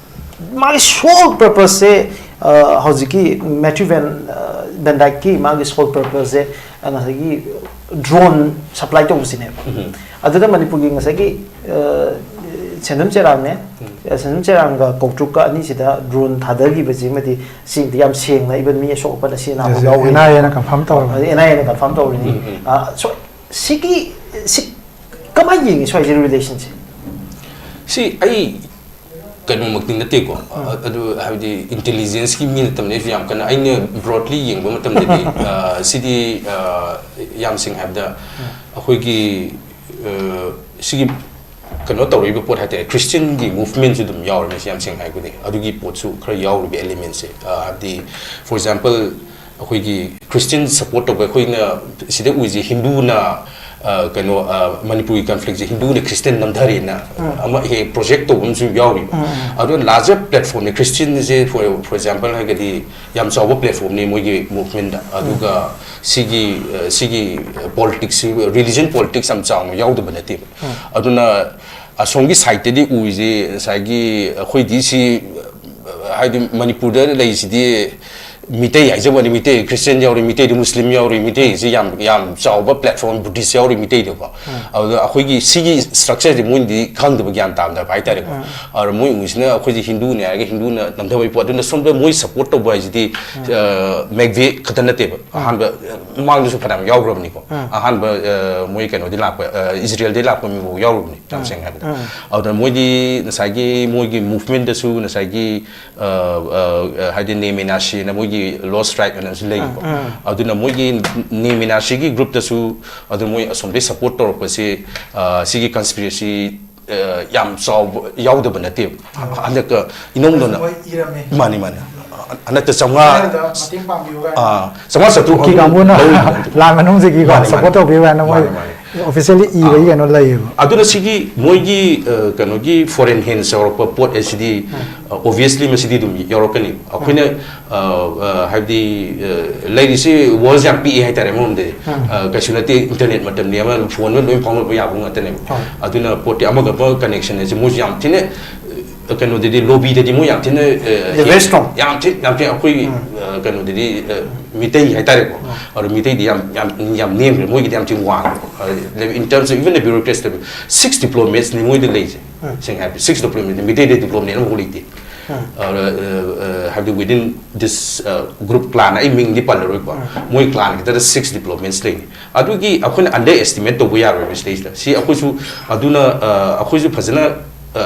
ꯃꯥꯒꯤ ꯁꯣꯜ ꯄꯔꯄꯁꯁꯦ, ꯍꯧꯖꯤꯛꯀꯤ ꯃꯦꯊ꯭ꯌꯨ ꯚꯦꯟ, ꯚꯦꯟ ꯗꯥꯏꯛꯀꯤ ꯃꯥꯒꯤ ꯁꯣꯜ ꯄꯔꯄꯁꯁꯦ ꯉꯁꯥꯏꯒꯤ ꯗ꯭ꯔꯣꯟ ꯁꯄ꯭ꯂꯥꯏ ꯇꯧꯕꯁꯤꯅꯦꯕ. ꯑꯗꯨꯗ ꯃꯅꯤꯄꯨꯔꯒꯤ ꯉꯁꯥꯏꯒꯤ, ꯑ, ꯁꯦꯟꯖꯝ ꯆꯦꯔꯥꯡꯅꯦ꯫ ꯁꯦꯟꯖꯝ ꯆꯦꯔꯥꯡꯒ ꯀꯧꯇ꯭ꯔꯨꯛꯀ ꯑꯅꯤꯁꯤꯗ ꯗ꯭ꯔꯣꯟ ꯊꯥꯗꯈꯤꯕꯁꯤꯃꯗꯤ ꯁꯤꯗꯤ ꯌꯥꯝ ꯁꯦꯡꯅ ꯏꯕꯟ ꯃꯤ ꯑꯁꯣꯛ ꯑꯄꯟ ꯑꯁꯤ ꯑꯅꯥꯕ ꯌꯥꯎꯔꯤ꯫ ꯑꯦꯟ ꯑꯥꯏ ꯑꯦꯅ ꯀꯟꯐꯥꯔꯝ ꯇꯧꯔꯕꯅꯤ꯫ ꯑꯗꯩ ꯑꯦꯟ ꯑꯥꯏ ꯑꯦꯅ ꯀꯟꯐꯥꯔꯝ ꯇꯧꯔꯤꯅꯤ꯫ ꯎꯝ, ꯎꯝ꯫ ꯑ, so, ꯁꯤꯒꯤ ꯁꯤ ꯀꯃꯥꯏꯅ ꯌꯦꯡꯉꯤ ꯁ꯭ꯋꯥꯏꯁꯦ ꯔꯤꯂꯦꯁꯟꯁꯦ? ꯁꯤ ꯑꯩ ꯀꯩꯅꯣꯃꯛꯇꯤ ꯅꯠꯇꯦꯀꯣ, ꯑ-, ꯑꯗꯨ ꯍꯥꯏꯕꯗꯤ ꯏꯟꯇꯦꯂꯤꯖꯦꯟꯁꯀꯤ ꯃꯤ ꯅꯠꯇꯕꯅꯤ꯫ ꯑꯩꯁꯨ ꯌꯥꯝ ꯀꯟꯅ ꯑꯩꯅ ꯕ꯭ꯔꯣꯗꯂꯤ ꯌꯦꯡꯕ ꯃꯇꯝꯗꯗꯤ ꯑ, ꯁꯤꯗꯤ ꯑ, ꯌꯥꯝ ꯁꯦꯡꯅ ꯍꯥꯏꯕꯗ ꯑꯩꯈꯣꯏꯒꯤ ꯑ, ꯁꯤꯒꯤ ꯀꯩꯅꯣ ꯇꯧꯔꯛꯏꯕ ꯄꯣꯠ ꯍꯥꯏꯇꯥꯔꯦ, ꯈ꯭ꯔꯤꯁꯇꯤꯌꯟꯒꯤ ꯃꯨꯚꯃꯦꯟꯁꯨ ꯑꯗꯨꯝ ꯌꯥꯎꯔꯝꯃꯦ꯫ ꯁꯤ ꯌꯥꯝ ꯁꯦꯡꯅ ꯍꯥꯏꯔꯒꯗꯤ ꯑꯗꯨꯒꯤ ꯄꯣꯠꯁꯨ ꯈꯔ ꯌꯥꯎꯔꯤꯕ ꯑꯦꯂꯤꯃꯦꯟꯁꯦ꯫ ꯑ, ꯍꯥꯏꯕꯗꯤ, for example, ꯑꯩꯈꯣꯏꯒꯤ ꯈ꯭ꯔꯤꯁꯇꯤꯌꯟ ꯁꯄꯣꯔꯠ ꯇꯧꯕ ꯑꯩꯈꯣꯏꯅ ꯁꯤꯗ ꯎꯏꯁꯦ ꯍꯤꯟꯗꯨꯅ ꯑ, ꯀꯩꯅꯣ, ꯑ, ꯃꯅꯤꯄꯨꯔꯒꯤ ꯀꯟꯐ꯭ꯂꯤꯛꯁꯦ ꯍꯤꯟꯗꯨꯅ ꯈ꯭ꯔꯤꯁꯇꯤꯌꯟ ꯅꯝꯊꯔꯦꯅ ꯑꯃ ꯍꯦꯛ ꯄ꯭ꯔꯣꯖꯦꯛ ꯇꯧꯕ ꯑꯃꯁꯨ ꯌꯥꯎꯔꯤꯕ꯫ ꯑꯗꯣ ꯂꯥꯔꯖꯔ ꯄ꯭ꯂꯦꯠꯐꯣꯝꯅꯦ ꯈ꯭ꯔꯤꯁꯇꯤꯌꯟꯁꯦ꯫ For, for example ꯍꯥꯏꯔꯒꯗꯤ ꯌꯥꯝ ꯆꯥꯎꯕ ꯄ꯭ꯂꯦꯠꯐꯣꯝꯅꯤ ꯃꯣꯏꯒꯤ ꯃꯨꯚꯃꯦꯟꯗ꯫ ꯑꯗꯨꯒ ꯁꯤꯒꯤ ꯑ, ꯁꯤꯒꯤ ꯄꯣꯂꯤꯇꯤꯛꯁꯁꯤ, ꯔꯤꯂꯤꯖꯟ ꯄꯣꯂꯤꯇꯤꯛꯁ ꯌꯥꯝ ꯆꯥꯎꯅ ꯌꯥꯎꯗꯕ ꯅꯠꯇꯦꯕ꯫ ꯑꯗꯨꯅ ꯑꯁꯣꯝꯒꯤ ꯁꯥꯏꯠꯇꯗꯤ ꯎꯔꯤꯁꯦ ꯉꯁꯥꯏꯒꯤ ꯑꯩꯈꯣꯏꯗꯤ ꯁꯤ, ꯑ, ꯍꯥꯏꯗꯤ ꯃꯅꯤꯄꯨꯔꯗ ꯂꯩꯔꯤꯁꯤꯗꯤ ꯃꯤꯇꯩ ꯍꯥꯏꯖꯕ ꯋꯥꯅꯤ, ꯃꯤꯇꯩ ꯈ꯭ꯔꯤꯁꯇꯤꯌꯟ ꯌꯥꯎꯔꯤ, ꯃꯤꯇꯩꯗ ꯃꯨꯁꯂꯤꯝ ꯌꯥꯎꯔꯤ, ꯃꯤꯇꯩꯁꯤ ꯌꯥꯝ, ꯌꯥꯝ ꯆꯥꯎꯕ ꯄ꯭ꯂꯦꯠꯐꯣꯝ, ꯕꯨꯙꯤꯁ ꯌꯥꯎꯔꯤ ꯃꯤꯇꯩꯗꯀꯣ꯫ ꯑꯗꯨꯗ ꯑꯩꯈꯣꯏꯒꯤ ꯁꯤꯒꯤ ꯁ꯭ꯇ꯭ꯔꯛꯆꯔꯁꯦ ꯃꯣꯏꯅꯗꯤ ꯈꯪꯗꯕ, ꯒ꯭ꯌꯥꯟ ꯇꯥꯗꯕ ꯍꯥꯏꯇꯥꯔꯦꯀꯣ꯫ ꯑꯗꯨꯗ ꯃꯣꯏ ꯎꯔꯤꯁꯤꯅ ꯑꯩꯈꯣꯏꯁꯦ ꯍꯤꯟꯗꯨꯅꯦ ꯍꯥꯏꯔꯒ ꯍꯤꯟꯗꯨꯅ ꯅꯝꯊꯕꯒꯤ ꯄꯣꯠ, ꯑꯗꯨꯅ ꯁꯣꯝꯗ ꯃꯣꯏ ꯁꯄꯣꯔꯠ ꯇꯧꯕ ꯍꯥꯏꯁꯤꯗꯤ ꯑ, ꯃꯦꯛꯚꯦ ꯈꯛꯇ ꯅꯠꯇꯦꯕ꯫ ꯑꯍꯥꯟꯕ, ꯑ, ꯃꯃꯥꯡꯗꯁꯨ ꯐꯅꯌꯥꯝ ꯌꯥꯎꯈ꯭ꯔꯕꯅꯤꯀꯣ꯫ ꯑꯍꯥꯟꯕ, ꯑ, ꯃꯣꯏ ꯀꯩꯅꯣꯗꯤ ꯂꯥꯛꯄ, ꯑ, ꯏꯖꯔꯦꯜꯗꯩ ꯂꯥꯛꯄ ꯃꯤꯐꯥꯎ ꯌꯥꯎꯔꯕꯅꯤ, ꯌꯥꯝ ꯁꯦꯡꯅ ꯍꯥꯏꯕꯗ꯫ ꯑꯗꯨꯅ ꯃꯣꯏꯗꯤ ꯉꯁꯥꯏꯒꯤ ꯃꯣꯏꯒꯤ ꯃꯨꯚꯃꯦꯟꯗꯁꯨ ꯉꯁꯥꯏꯒꯤ ꯑ, ꯑ, ꯑ, ꯍꯥꯏꯗꯤ ꯅꯦ ꯃꯦꯅꯥꯁꯤꯅ ꯃꯣꯏꯒꯤ ꯂꯣꯁ ꯇ꯭ꯔꯥꯏꯕ ꯑꯅꯁꯨ ꯂꯩꯕꯀꯣ꯫ ꯑꯗꯨꯅ ꯃꯣꯏꯒꯤ ꯅꯦ ꯃꯦꯅꯥꯁꯤꯒꯤ ꯒ꯭ꯔꯨꯞꯇꯁꯨ ꯑꯗꯨ ꯃꯣꯏ ꯑꯁꯣꯝꯗꯩ ꯁꯄꯣꯔꯠ ꯇꯧꯔꯛꯄꯁꯤ, ꯑ, ꯁꯤꯒꯤ ꯀꯟꯁꯄꯤꯔꯦꯁꯤ, ꯑ, ꯌꯥꯝ ꯆꯥꯎꯕ ꯌꯥꯎꯗꯕ ꯅꯠꯇꯦꯕ꯫ ꯍꯟꯗꯛꯇ ꯏꯅꯧ ꯅꯧꯅ꯫ ꯃꯣꯏ ꯏꯔꯝꯃꯦ꯫ ꯃꯥꯅꯤ, ꯃꯥꯅꯤ꯫ ꯍꯟꯗꯛꯇ ꯆꯥꯝꯃꯉꯥ꯫ ꯈꯔꯗ ꯃꯇꯦꯡ ꯄꯥꯡꯕꯤꯌꯨ ꯀꯥꯏꯅ꯫ ꯑꯥ, ꯆꯥꯝꯃꯉꯥ ꯆꯥꯇ꯭ꯔꯨꯛ ꯀꯨꯀꯤ ꯀꯥꯡꯕꯨꯅ ꯂꯧꯔꯤꯕ ꯅꯠꯇꯦ꯫ ꯂꯥꯟ ꯃꯅꯨꯡꯁꯤꯒꯤꯀꯣ ꯃꯥꯅꯤ, ꯁꯄꯣꯔꯠ ꯃꯥꯅꯤ꯫ ꯇꯧꯕꯤꯌꯨ ꯍꯥꯏꯅ ꯃꯣꯏ ꯃꯥꯅꯤ, ꯃꯥꯅꯤ꯫ ꯑꯣꯐꯤꯁꯤꯌꯦꯜꯂꯤ ꯏꯕꯒꯤ ꯀꯩꯅꯣ ꯂꯩꯌꯦꯕ꯫ ꯑꯗꯨꯅ ꯁꯤꯒꯤ ꯃꯣꯏꯒꯤ, ꯑ, ꯀꯩꯅꯣꯒꯤ ꯐꯣꯔꯦꯟ ꯍꯦꯟꯁ ꯌꯧꯔꯛꯄ ꯄꯣꯠ ꯑꯁꯤꯗꯤ, ꯑ, ꯑꯣꯕꯤꯌꯁꯂꯤ ꯃꯁꯤꯗꯤ ꯑꯗꯨꯝ ꯌꯧꯔꯛꯀꯅꯤ꯫ ꯑꯩꯈꯣꯏꯅ, ꯑ, ꯑ, ꯍꯥꯏꯕꯗꯤ, ꯑ, ꯂꯩꯔꯤꯁꯤ ꯋꯥꯔꯜꯁ ꯌꯥꯝ ꯄꯤꯛꯑꯦ ꯍꯥꯏꯇꯥꯔꯦ ꯑꯃꯔꯣꯝꯗꯗꯤ꯫ ꯑ, ꯀꯩꯁꯨ ꯅꯠꯇꯦ, ꯏꯟꯇꯔꯅꯦꯠ ꯃꯇꯝꯅꯤ, ꯑꯃ ꯐꯣꯟꯗ ꯂꯣꯏ ꯐꯥꯎꯅꯕ ꯌꯥꯕ ꯉꯥꯛꯇꯅꯦꯕ꯫ ꯑꯗꯨꯅ ꯄꯣꯠꯇꯤ ꯑꯃꯒ ꯑꯃꯒ ꯀꯅꯦꯛꯁꯟ ꯑꯁꯤ ꯃꯣꯏꯁꯨ ꯌꯥꯝ ꯊꯤꯅ, ꯑ, ꯀꯩꯅꯣꯗꯗꯤ ꯂꯣꯕꯤꯗꯗꯤ ꯃꯣꯏ ꯌꯥꯝ ꯊꯤꯅ ꯑ, They're very strong. ꯌꯥꯝ ꯊꯤ ꯌꯥꯝ ꯊꯤ ꯑꯩꯈꯣꯏ ꯑ, ꯀꯩꯅꯣꯗꯗꯤ ꯑ, ꯃꯤꯇꯩ ꯍꯥꯏꯇꯥꯔꯦꯀꯣ꯫ ꯑꯗꯣ ꯃꯤꯇꯩꯗꯤ ꯌꯥꯝ ꯌꯥꯝ ꯌꯥꯝ ꯅꯦꯝꯈ꯭ꯔꯦ, ꯃꯣꯏꯒꯤꯗꯤ ꯌꯥꯝ ꯊꯤꯅ ꯋꯥꯡꯉꯦ꯫ ꯑ, in terms of even the bureaucrats, six diplomats ꯅꯤ ꯃꯣꯏꯗ ꯂꯩꯁꯦ꯫ ꯁꯦꯡꯅ ꯍꯥꯏꯕꯗ six diplomats, ꯃꯤꯇꯩꯗ diplomate ꯑꯃꯐꯥꯎ ꯂꯩꯇꯦ꯫ ꯑ, ꯑ, ꯑ, ꯍꯥꯏꯕꯗꯤ within this group clan, ꯑꯩ ꯃꯤꯡꯗꯤ ꯄꯜꯂꯔꯣꯏꯀꯣ, ꯃꯣꯏ clan ꯈꯛꯇꯗ six diplomats ꯂꯩꯅꯤ꯫ ꯑꯗꯨꯒꯤ ꯑꯩꯈꯣꯏꯅ underestimate ꯇꯧꯕ ꯌꯥꯔꯣꯏꯕ ꯁꯤꯗꯩꯁꯤꯗ꯫ ꯁꯤ ꯑꯩꯈꯣꯏꯁꯨ ꯑꯗꯨꯅ ꯑ, ꯑꯩꯈꯣꯏꯁꯨ ꯐꯖꯅ ꯑ,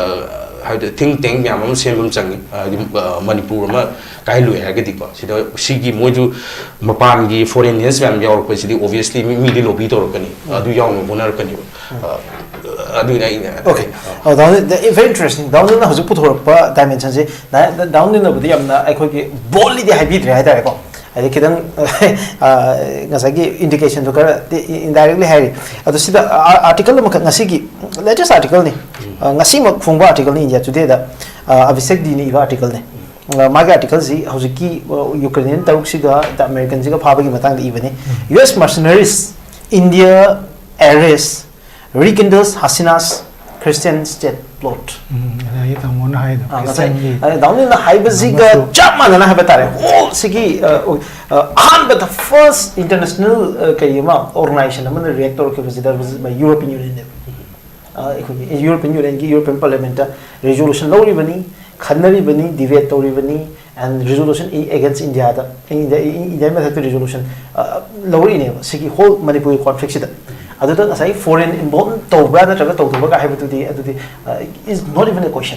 ꯍꯥꯏꯕꯗꯤ think tank ꯃꯌꯥꯝ ꯑꯃ ꯁꯦꯝꯕ ꯑꯃ ꯆꯪꯉꯤ꯫ ꯍꯥꯏꯗꯤ ꯑ, ꯃꯅꯤꯄꯨꯔ ꯑꯃ ꯀꯥꯏꯍꯜꯂꯣꯏ ꯍꯥꯏꯔꯒꯗꯤꯀꯣ, ꯁꯤꯗ ꯁꯤꯒꯤ ꯃꯣꯏꯁꯨ ꯃꯄꯥꯟꯒꯤ foreigners ꯃꯌꯥꯝ ꯌꯥꯎꯔꯛꯄꯁꯤꯗꯤ obviously ꯃꯤ, ꯃꯤꯗꯤ lobby ꯇꯧꯔꯛꯀꯅꯤ, ꯑꯗꯨ ꯌꯥꯎꯅꯕ ꯍꯣꯠꯅꯔꯛꯀꯅꯦꯕ꯫ ꯑ, ꯑꯗꯨꯅ ꯑꯩꯅ Okay. ꯑꯣ, ꯗꯥꯎꯟ very interesting. ꯗꯥꯎꯟꯅ ꯍꯧꯖꯤꯛ ꯄꯨꯊꯣꯔꯛꯄ dimension ꯁꯦ ꯗꯥꯎꯟꯅꯕꯨꯗꯤ ꯌꯥꯝꯅ ꯑꯩꯈꯣꯏꯒꯤ boldly ꯗꯤ ꯍꯥꯏꯕꯤꯗ꯭ꯔꯦ ꯍꯥꯏꯇꯥꯔꯦꯀꯣ꯫ ꯍꯥꯏꯗꯤ ꯈꯤꯇꯪ ꯑ, ꯉꯁꯥꯏꯒꯤ indication ꯗꯣ ꯈꯔ indirectly ꯍꯥꯏꯔꯤ꯫ ꯑꯗꯣ ꯁꯤꯗ ꯑꯥꯔꯇꯤꯀꯜ ꯑꯃꯈꯛ, ꯉꯁꯤꯒꯤ latest article ꯅꯤ, ꯑ, ꯉꯁꯤꯃꯛ ꯐꯣꯡꯕ article ꯅꯤ India Today ꯗ꯫ ꯑ, ꯑꯚꯤꯁꯦꯛ ꯗꯤꯅ ꯏꯕ article ꯅꯤ꯫ ꯑ, ꯃꯥꯒꯤ article ꯁꯤ ꯍꯧꯖꯤꯛꯀꯤ ꯑ, Ukrainian ꯇꯔꯨꯛꯁꯤꯒ American ꯁꯤꯒ ꯐꯥꯕꯒꯤ ꯃꯇꯥꯡꯗ ꯏꯕꯅꯤ꯫ U S mercenaries, India arrest rekindles Hasina's Christian state plot꯫ ꯎꯝ, ꯉꯁꯥꯏꯒꯤ ꯇꯥꯃꯣꯅ ꯍꯥꯏꯗꯣ ꯑꯥ, ꯉꯁꯥꯏ Christian ꯒꯤ ꯑ, ꯗꯥꯎꯟꯅ ꯍꯥꯏꯕꯁꯤꯒ ꯑꯃꯁꯨ ꯆꯞ ꯃꯥꯟꯅꯅ ꯍꯥꯏꯕ ꯇꯥꯔꯦ꯫ ꯍꯣꯜ ꯁꯤꯒꯤ ꯑ, ꯑ, ꯑꯍꯥꯟꯕꯗ first international ꯑ, ꯀꯩ ꯑꯃ organization ꯑꯃꯅ react ꯇꯧꯔꯛꯈꯤꯕꯁꯤꯗ European Union ꯅꯦꯕ꯫ ꯑ, ꯑꯩꯈꯣꯏꯒꯤ European Union ꯒꯤ European Parliament ꯇ resolution ꯂꯧꯔꯤꯕꯅꯤ, ꯈꯟꯅꯔꯤꯕꯅꯤ, debate ꯇꯧꯔꯤꯕꯅꯤ, and resolution against India the, India, India ꯃꯊꯛꯇ resolution ꯑ, ꯂꯧꯔꯛꯏꯅꯦꯕ ꯁꯤꯒꯤ ꯍꯣꯜ ꯃꯅꯤꯄꯨꯔꯒꯤ conflict ꯁꯤꯗ꯫ ꯑꯗꯨꯗ ꯉꯁꯥꯏ foreign involve ꯇꯧꯕ꯭ꯔꯥ ꯅꯠꯇ꯭ꯔꯒ ꯇꯧꯗꯕ꯭ꯔꯥ ꯍꯥꯏꯕꯗꯨꯗꯤ ꯑꯗꯨꯗꯤ is not even a question꯫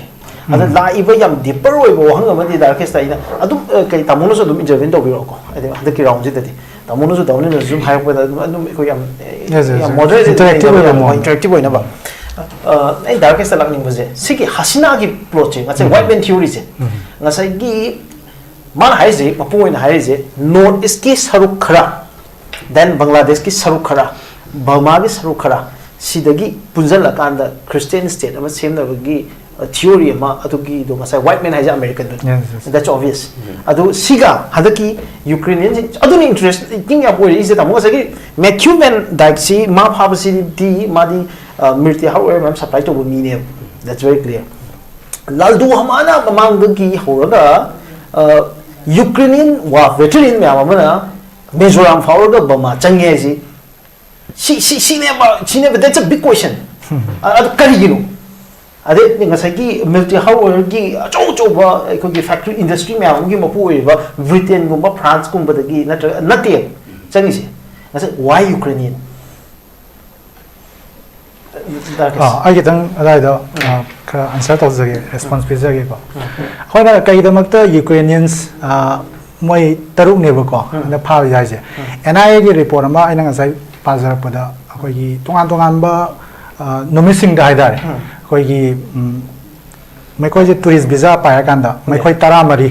ꯑꯗ ꯂꯥꯛꯏꯕ ꯌꯥꯝ deeper ꯑꯣꯏꯕ ꯋꯥꯍꯪ ꯑꯃꯗꯤ ꯗꯥꯏꯔꯦꯛ ꯀꯦꯁꯇ ꯑꯩꯅ ꯑꯗꯨꯝ ꯑ, ꯀꯩ ꯇꯥꯃꯣꯅꯁꯨ ꯑꯗꯨꯝ intervene ꯇꯧꯕꯤꯔꯛꯑꯣꯀꯣ, ꯍꯥꯏꯗꯤ ꯍꯟꯗꯛꯀꯤ round ꯁꯤꯗꯗꯤ ꯇꯥꯃꯣꯅꯁꯨ ꯗꯥꯎꯟꯅꯁꯨ ꯁꯨꯝ ꯍꯥꯏꯔꯛꯄꯗ ꯑꯗꯨꯝ ꯑꯗꯨꯝ ꯑꯩꯈꯣꯏ ꯌꯥꯝ Yes, yes, ꯌꯥꯝ yes. moderate Interactive ꯇꯧꯕ ꯑꯣꯏꯕ ꯌꯥꯕ, ꯃꯑꯣꯡ꯫ Interactive ꯑꯣꯏꯅꯕ꯫ ꯑ, ꯑꯩ ꯗꯥꯏꯔꯦꯛ ꯀꯦꯁꯇ ꯂꯥꯛꯅꯤꯡꯕꯁꯦ ꯁꯤꯒꯤ ꯍꯁꯤꯅꯥꯒꯤ plot ꯁꯦ, ꯉꯁꯥꯏ white man theory ꯁꯦ, ꯉꯁꯥꯏꯒꯤ ꯃꯥꯅ ꯍꯥꯏꯔꯤꯁꯦ, ꯃꯄꯨꯡ ꯑꯣꯏꯅ ꯍꯥꯏꯔꯤꯁꯦ, North East ꯀꯤ ꯁꯔꯨꯛ ꯈꯔ, then ꯕꯪꯒ꯭ꯂꯥꯗꯦꯁꯀꯤ ꯁꯔꯨꯛ ꯈꯔ, ꯕꯔꯃꯥꯒꯤ ꯁꯔꯨꯛ ꯈꯔ, ꯁꯤꯗꯒꯤ ꯄꯨꯟꯁꯤꯜꯂꯀꯥꯟꯗ Christian state ꯑꯃ ꯁꯦꯝꯅꯕꯒꯤ theory ꯑꯃ, ꯑꯗꯨꯒꯤꯗꯣ ꯉꯁꯥꯏ white man ꯍꯥꯏꯁꯦ American ꯗꯨꯅꯤ꯫ Yes, yes. That's obvious꯫ ꯑꯗꯨ ꯁꯤꯒ ꯍꯟꯗꯛꯀꯤ Ukrainian ꯁꯤ ꯑꯗꯨꯅ interesting ꯌꯥꯝ ꯑꯣꯏꯔꯛꯏꯁꯦ ꯇꯥꯃꯣ꯫ ꯉꯁꯥꯏꯒꯤ Matthew Van Dyke ꯁꯤ ꯃꯥ ꯐꯥꯕꯁꯤꯗꯤ ꯃꯥꯗꯤ ꯑ, ꯃꯤꯔꯇꯤ ꯍꯥꯔꯠꯋꯦꯌꯔ ꯃꯌꯥꯝ supply ꯇꯧꯕ ꯃꯤꯅꯦꯕ꯫ That's very clear꯫ ꯂꯥꯜꯗꯨ ꯍꯃꯥꯅ ꯃꯃꯥꯡꯗꯒꯤ ꯍꯧꯔꯒ ꯌꯨꯀ꯭ꯔꯦꯅꯤꯌꯟ ꯋꯥꯔ ꯚꯦꯇꯔꯤꯌꯟ ꯃꯌꯥꯝ ꯑꯃꯅ ꯃꯤꯖꯣꯔꯥꯝ ꯐꯥꯎꯔꯒ ꯕꯔꯃꯥ ꯆꯪꯉꯦ ꯍꯥꯏꯁꯤ ꯁꯤ ꯁꯤ ꯁꯤꯅꯦꯕ ꯁꯤꯅꯦꯕ that's a big question. ꯑꯗꯨ ꯀꯔꯤꯒꯤꯅꯣ? ꯑꯗꯩ ꯉꯁꯥꯏꯒꯤ ꯃꯤꯜꯇꯤ ꯍꯥꯎ ꯑꯣꯏꯜꯒꯤ ꯑꯆꯧ ꯑꯆꯧꯕ ꯑꯩꯈꯣꯏꯒꯤ ꯐꯦꯛꯇ꯭ꯔꯤ ꯏꯟꯗꯁꯇ꯭ꯔꯤ ꯃꯌꯥꯝ ꯑꯃꯒꯤ ꯃꯄꯨ ꯑꯣꯏꯔꯤꯕ ꯕ꯭ꯔꯤꯇꯦꯟꯒꯨꯝꯕ ꯐ꯭ꯔꯥꯟꯁꯀꯨꯝꯕꯗꯒꯤ ꯅꯠꯇ꯭ꯔꯒ ꯅꯠꯇꯦ ꯆꯪꯉꯤꯁꯦ. ꯉꯁꯥꯏ why Ukrainian? ꯑꯥ, ꯑꯩ ꯈꯤꯇꯪ ꯑꯗꯨꯋꯥꯏꯗ ꯑꯥ, ꯈꯔ ꯑꯟꯁꯔ ꯇꯧꯖꯒꯦ, ꯔꯦꯁꯄꯣꯟꯁ ꯄꯤꯖꯒꯦꯀꯣ. ꯑꯩꯈꯣꯏꯅ ꯀꯩꯒꯤꯗꯃꯛꯇ ꯌꯨꯀ꯭ꯔꯦꯅꯤꯌꯟꯁ ꯃꯣꯏ ꯇꯔꯨꯛꯅꯦꯕꯀꯣ ꯍꯟꯗꯛ ꯐꯥꯔꯤꯁꯦ ꯍꯥꯏꯁꯦ? ꯑꯦꯟ ꯑꯥꯏ ꯑꯦꯒꯤ ꯔꯤꯄꯣꯔꯠ ꯑꯃ ꯑꯩꯅ ꯉꯁꯥꯏ ꯄꯥꯖꯔꯛꯄꯗ ꯑꯩꯈꯣꯏꯒꯤ ꯇꯣꯉꯥꯟ ꯇꯣꯉꯥꯟꯕ ꯑꯥ, ꯅꯨꯃꯤꯠꯁꯤꯡꯗ ꯍꯥꯏꯇꯥꯔꯦ, ꯑꯩꯈꯣꯏꯒꯤ ꯎꯝ, ꯃꯈꯣꯏꯁꯦ ꯇꯨꯔꯤꯁ ꯚꯤꯖꯥ ꯄꯥꯏꯔꯀꯥꯟꯗ ꯃꯈꯣꯏ ꯇꯔꯥꯃꯔꯤ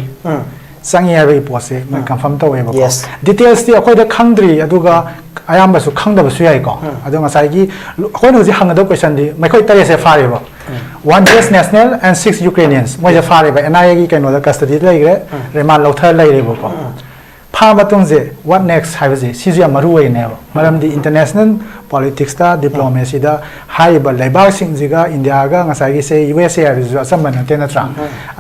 ꯆꯪꯉꯤ ꯍꯥꯏꯕꯒꯤ ꯄꯣꯠꯁꯦ ꯃꯣꯏ ꯀꯟꯐꯥꯔꯝ ꯇꯧꯋꯦꯕꯀꯣ. Yes. ꯗꯤꯇꯦꯜꯁꯇꯤ ꯑꯩꯈꯣꯏꯗ ꯈꯪꯗ꯭ꯔꯤ, ꯑꯗꯨꯒ ꯑꯌꯥꯝꯕꯁꯨ ꯈꯪꯗꯕꯁꯨ ꯌꯥꯏꯀꯣ. ꯑꯗꯣ ꯉꯁꯥꯏꯒꯤ ꯑꯩꯈꯣꯏꯅ ꯍꯧꯖꯤꯛ ꯍꯪꯒꯗꯕ ꯀꯣꯏꯁꯟꯗꯤ ꯃꯈꯣꯏ ꯇꯔꯦꯠꯁꯦ ꯐꯥꯔꯦꯕ. One U S national and six Ukrainians, ꯃꯣꯏꯁꯦ ꯐꯥꯔꯦꯕ, ꯑꯦꯟ ꯑꯥꯏ ꯑꯦꯒꯤ ꯀꯩꯅꯣꯗ ꯀꯁꯇꯗꯤꯗ ꯂꯩꯈ꯭ꯔꯦ, ꯔꯤꯃꯥꯟ ꯂꯧꯊꯔ ꯂꯩꯔꯦꯕꯀꯣ. ꯐꯥ ꯃꯇꯨꯡꯁꯦ what next ꯍꯥꯏꯕꯁꯦ ꯁꯤꯁꯨ ꯌꯥꯝ ꯃꯔꯨ ꯑꯣꯏꯅꯦꯕ. ꯃꯔꯝꯗꯤ ꯏꯟꯇꯔꯅꯦꯁꯅꯦꯜ ꯄꯣꯂꯤꯇꯤꯛꯁꯇ, ꯗꯤꯄ꯭ꯂꯣꯃꯦꯁꯤꯗ ꯍꯥꯏꯔꯤꯕ ꯂꯩꯕꯥꯛꯁꯤꯡꯁꯤꯒ ꯏꯟꯗꯤꯌꯥꯒ ꯉꯁꯥꯏꯒꯤ ꯁꯦ ꯌꯨ ꯑꯦꯁ ꯑꯦ ꯍꯥꯏꯕꯁꯤꯁꯨ ꯑꯆꯝꯕ ꯅꯠꯇꯦ, ꯅꯠꯇ꯭ꯔꯥ?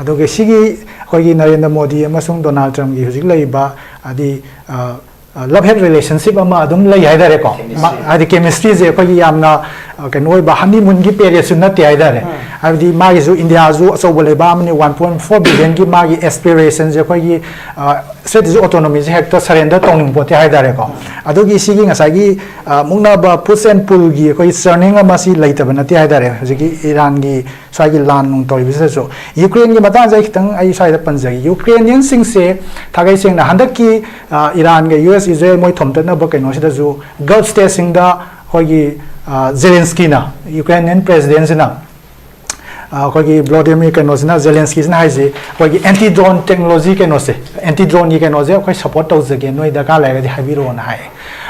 ꯑꯗꯨꯒ ꯁꯤꯒꯤ ꯑꯩꯈꯣꯏꯒꯤ ꯅꯔꯦꯟꯗ꯭ꯔ ꯃꯣꯗꯤ ꯑꯃꯁꯨꯡ ꯗꯣꯅꯥꯜꯗ ꯇ꯭ꯔꯝꯞꯀꯤ ꯍꯧꯖꯤꯛ ꯂꯩꯔꯤꯕ ꯍꯥꯏꯗꯤ ꯑ, ꯑ, ꯂꯚ ꯍꯦꯠ ꯔꯤꯂꯦꯁꯟꯁꯤꯞ ꯑꯃ ꯑꯗꯨꯝ ꯂꯩ ꯍꯥꯏꯇꯥꯔꯦꯀꯣ. ꯃ- ꯍꯥꯏꯗꯤ ꯀꯦꯃꯤꯁꯇ꯭ꯔꯤꯁꯦ ꯑꯩꯈꯣꯏꯒꯤ ꯌꯥꯝꯅ ꯑ, ꯀꯩꯅꯣ ꯑꯣꯏꯕ ꯍꯅꯤꯃꯨꯟꯒꯤ ꯄꯦꯔꯤꯌꯗꯁꯨ ꯅꯠꯇꯦ ꯍꯥꯏꯇꯥꯔꯦ. ꯍꯥꯏꯕꯗꯤ ꯃꯥꯒꯤꯁꯨ ꯏꯟꯗꯤꯌꯥꯁꯨ ꯑꯆꯧꯕ ꯂꯩꯕꯥꯛ ꯑꯃꯅꯤ, ꯋꯥꯟ ꯄꯣꯏꯟ ꯐꯣꯔ ꯕꯤꯂꯤꯌꯟꯒꯤ ꯃꯥꯒꯤ ꯑꯦꯁꯄꯤꯔꯦꯁꯟꯁꯦ ꯑꯩꯈꯣꯏꯒꯤ ꯁ꯭ꯇꯦꯠ ꯑꯣꯇꯣꯅꯣꯃꯤꯁꯦ ꯍꯦꯛꯇ ꯁꯔꯦꯟꯗꯔ ꯇꯧꯅꯤꯡ ꯄꯣꯠꯇꯦ ꯍꯥꯏꯇꯥꯔꯦꯀꯣ. ꯑꯗꯨꯒꯤ ꯁꯤꯒꯤ ꯉꯁꯥꯏꯒꯤ ꯑ, ꯃꯨꯛꯅꯕ ꯄꯨꯁ ꯑꯦꯟ ꯄꯨꯜꯒꯤ ꯑꯩꯈꯣꯏꯒꯤ ꯆꯔꯅꯤꯡ ꯑꯃ ꯁꯤ ꯂꯩꯇꯕ ꯅꯠꯇꯦ ꯍꯥꯏꯇꯥꯔꯦ. ꯍꯧꯖꯤꯛꯀꯤ ꯏꯔꯥꯟꯒꯤ ꯁ꯭ꯋꯥꯏꯒꯤ ꯂꯥꯟ ꯅꯨꯡ ꯇꯧꯔꯤꯕꯁꯤꯗꯁꯨ ꯌꯨꯀ꯭ꯔꯦꯟꯒꯤ ꯃꯇꯥꯡꯁꯦ ꯑꯩ ꯈꯤꯇꯪ ꯑꯩ ꯁ꯭ꯋꯥꯏꯗ ꯄꯟꯖꯒꯦ. ꯌꯨꯀ꯭ꯔꯦꯅꯤꯌꯟꯁꯤꯡꯁꯦ ꯊꯥꯒꯩ ꯁꯦꯡꯅ ꯍꯟꯗꯛꯀꯤ ꯑ, ꯏꯔꯥꯟꯒ ꯌꯨ ꯑꯦꯁ ꯏꯖꯔꯦꯜ ꯃꯣꯏ ꯊꯣꯝꯇꯠꯅꯕ ꯀꯩꯅꯣꯁꯤꯗꯁꯨ ꯒꯜꯐ ꯁ꯭ꯇꯦꯠꯁꯤꯡꯗ ꯑꯩꯈꯣꯏꯒꯤ ꯑ, ꯖꯦꯂꯦꯟꯁꯀꯤꯅ, ꯌꯨꯀ꯭ꯔꯦꯅꯤꯌꯟ ꯄ꯭ꯔꯦꯁꯤꯗꯦꯟꯁꯤꯅ ꯑ, ꯑꯩꯈꯣꯏꯒꯤ ꯕ꯭ꯂꯣꯗꯤꯃꯤꯔ ꯀꯩꯅꯣꯁꯤꯅ, ꯖꯦꯂꯦꯟꯁꯀꯤꯁꯤꯅ ꯍꯥꯏꯁꯤ ꯑꯩꯈꯣꯏꯒꯤ ꯑꯦꯟꯇꯤ ꯗ꯭ꯔꯣꯟ ꯇꯦꯛꯅꯣꯂꯣꯖꯤ ꯀꯩꯅꯣꯁꯦ, ꯑꯦꯟꯇꯤ ꯗ꯭ꯔꯣꯟꯒꯤ ꯀꯩꯅꯣꯁꯦ ꯑꯩꯈꯣꯏ ꯁꯞꯄꯣꯔꯠ ꯇꯧꯖꯒꯦ, ꯅꯣꯏ ꯗꯔꯀꯥꯔ ꯂꯩꯔꯒꯗꯤ ꯍꯥꯏꯕꯤꯔꯛꯑꯣꯅ ꯍꯥꯏ.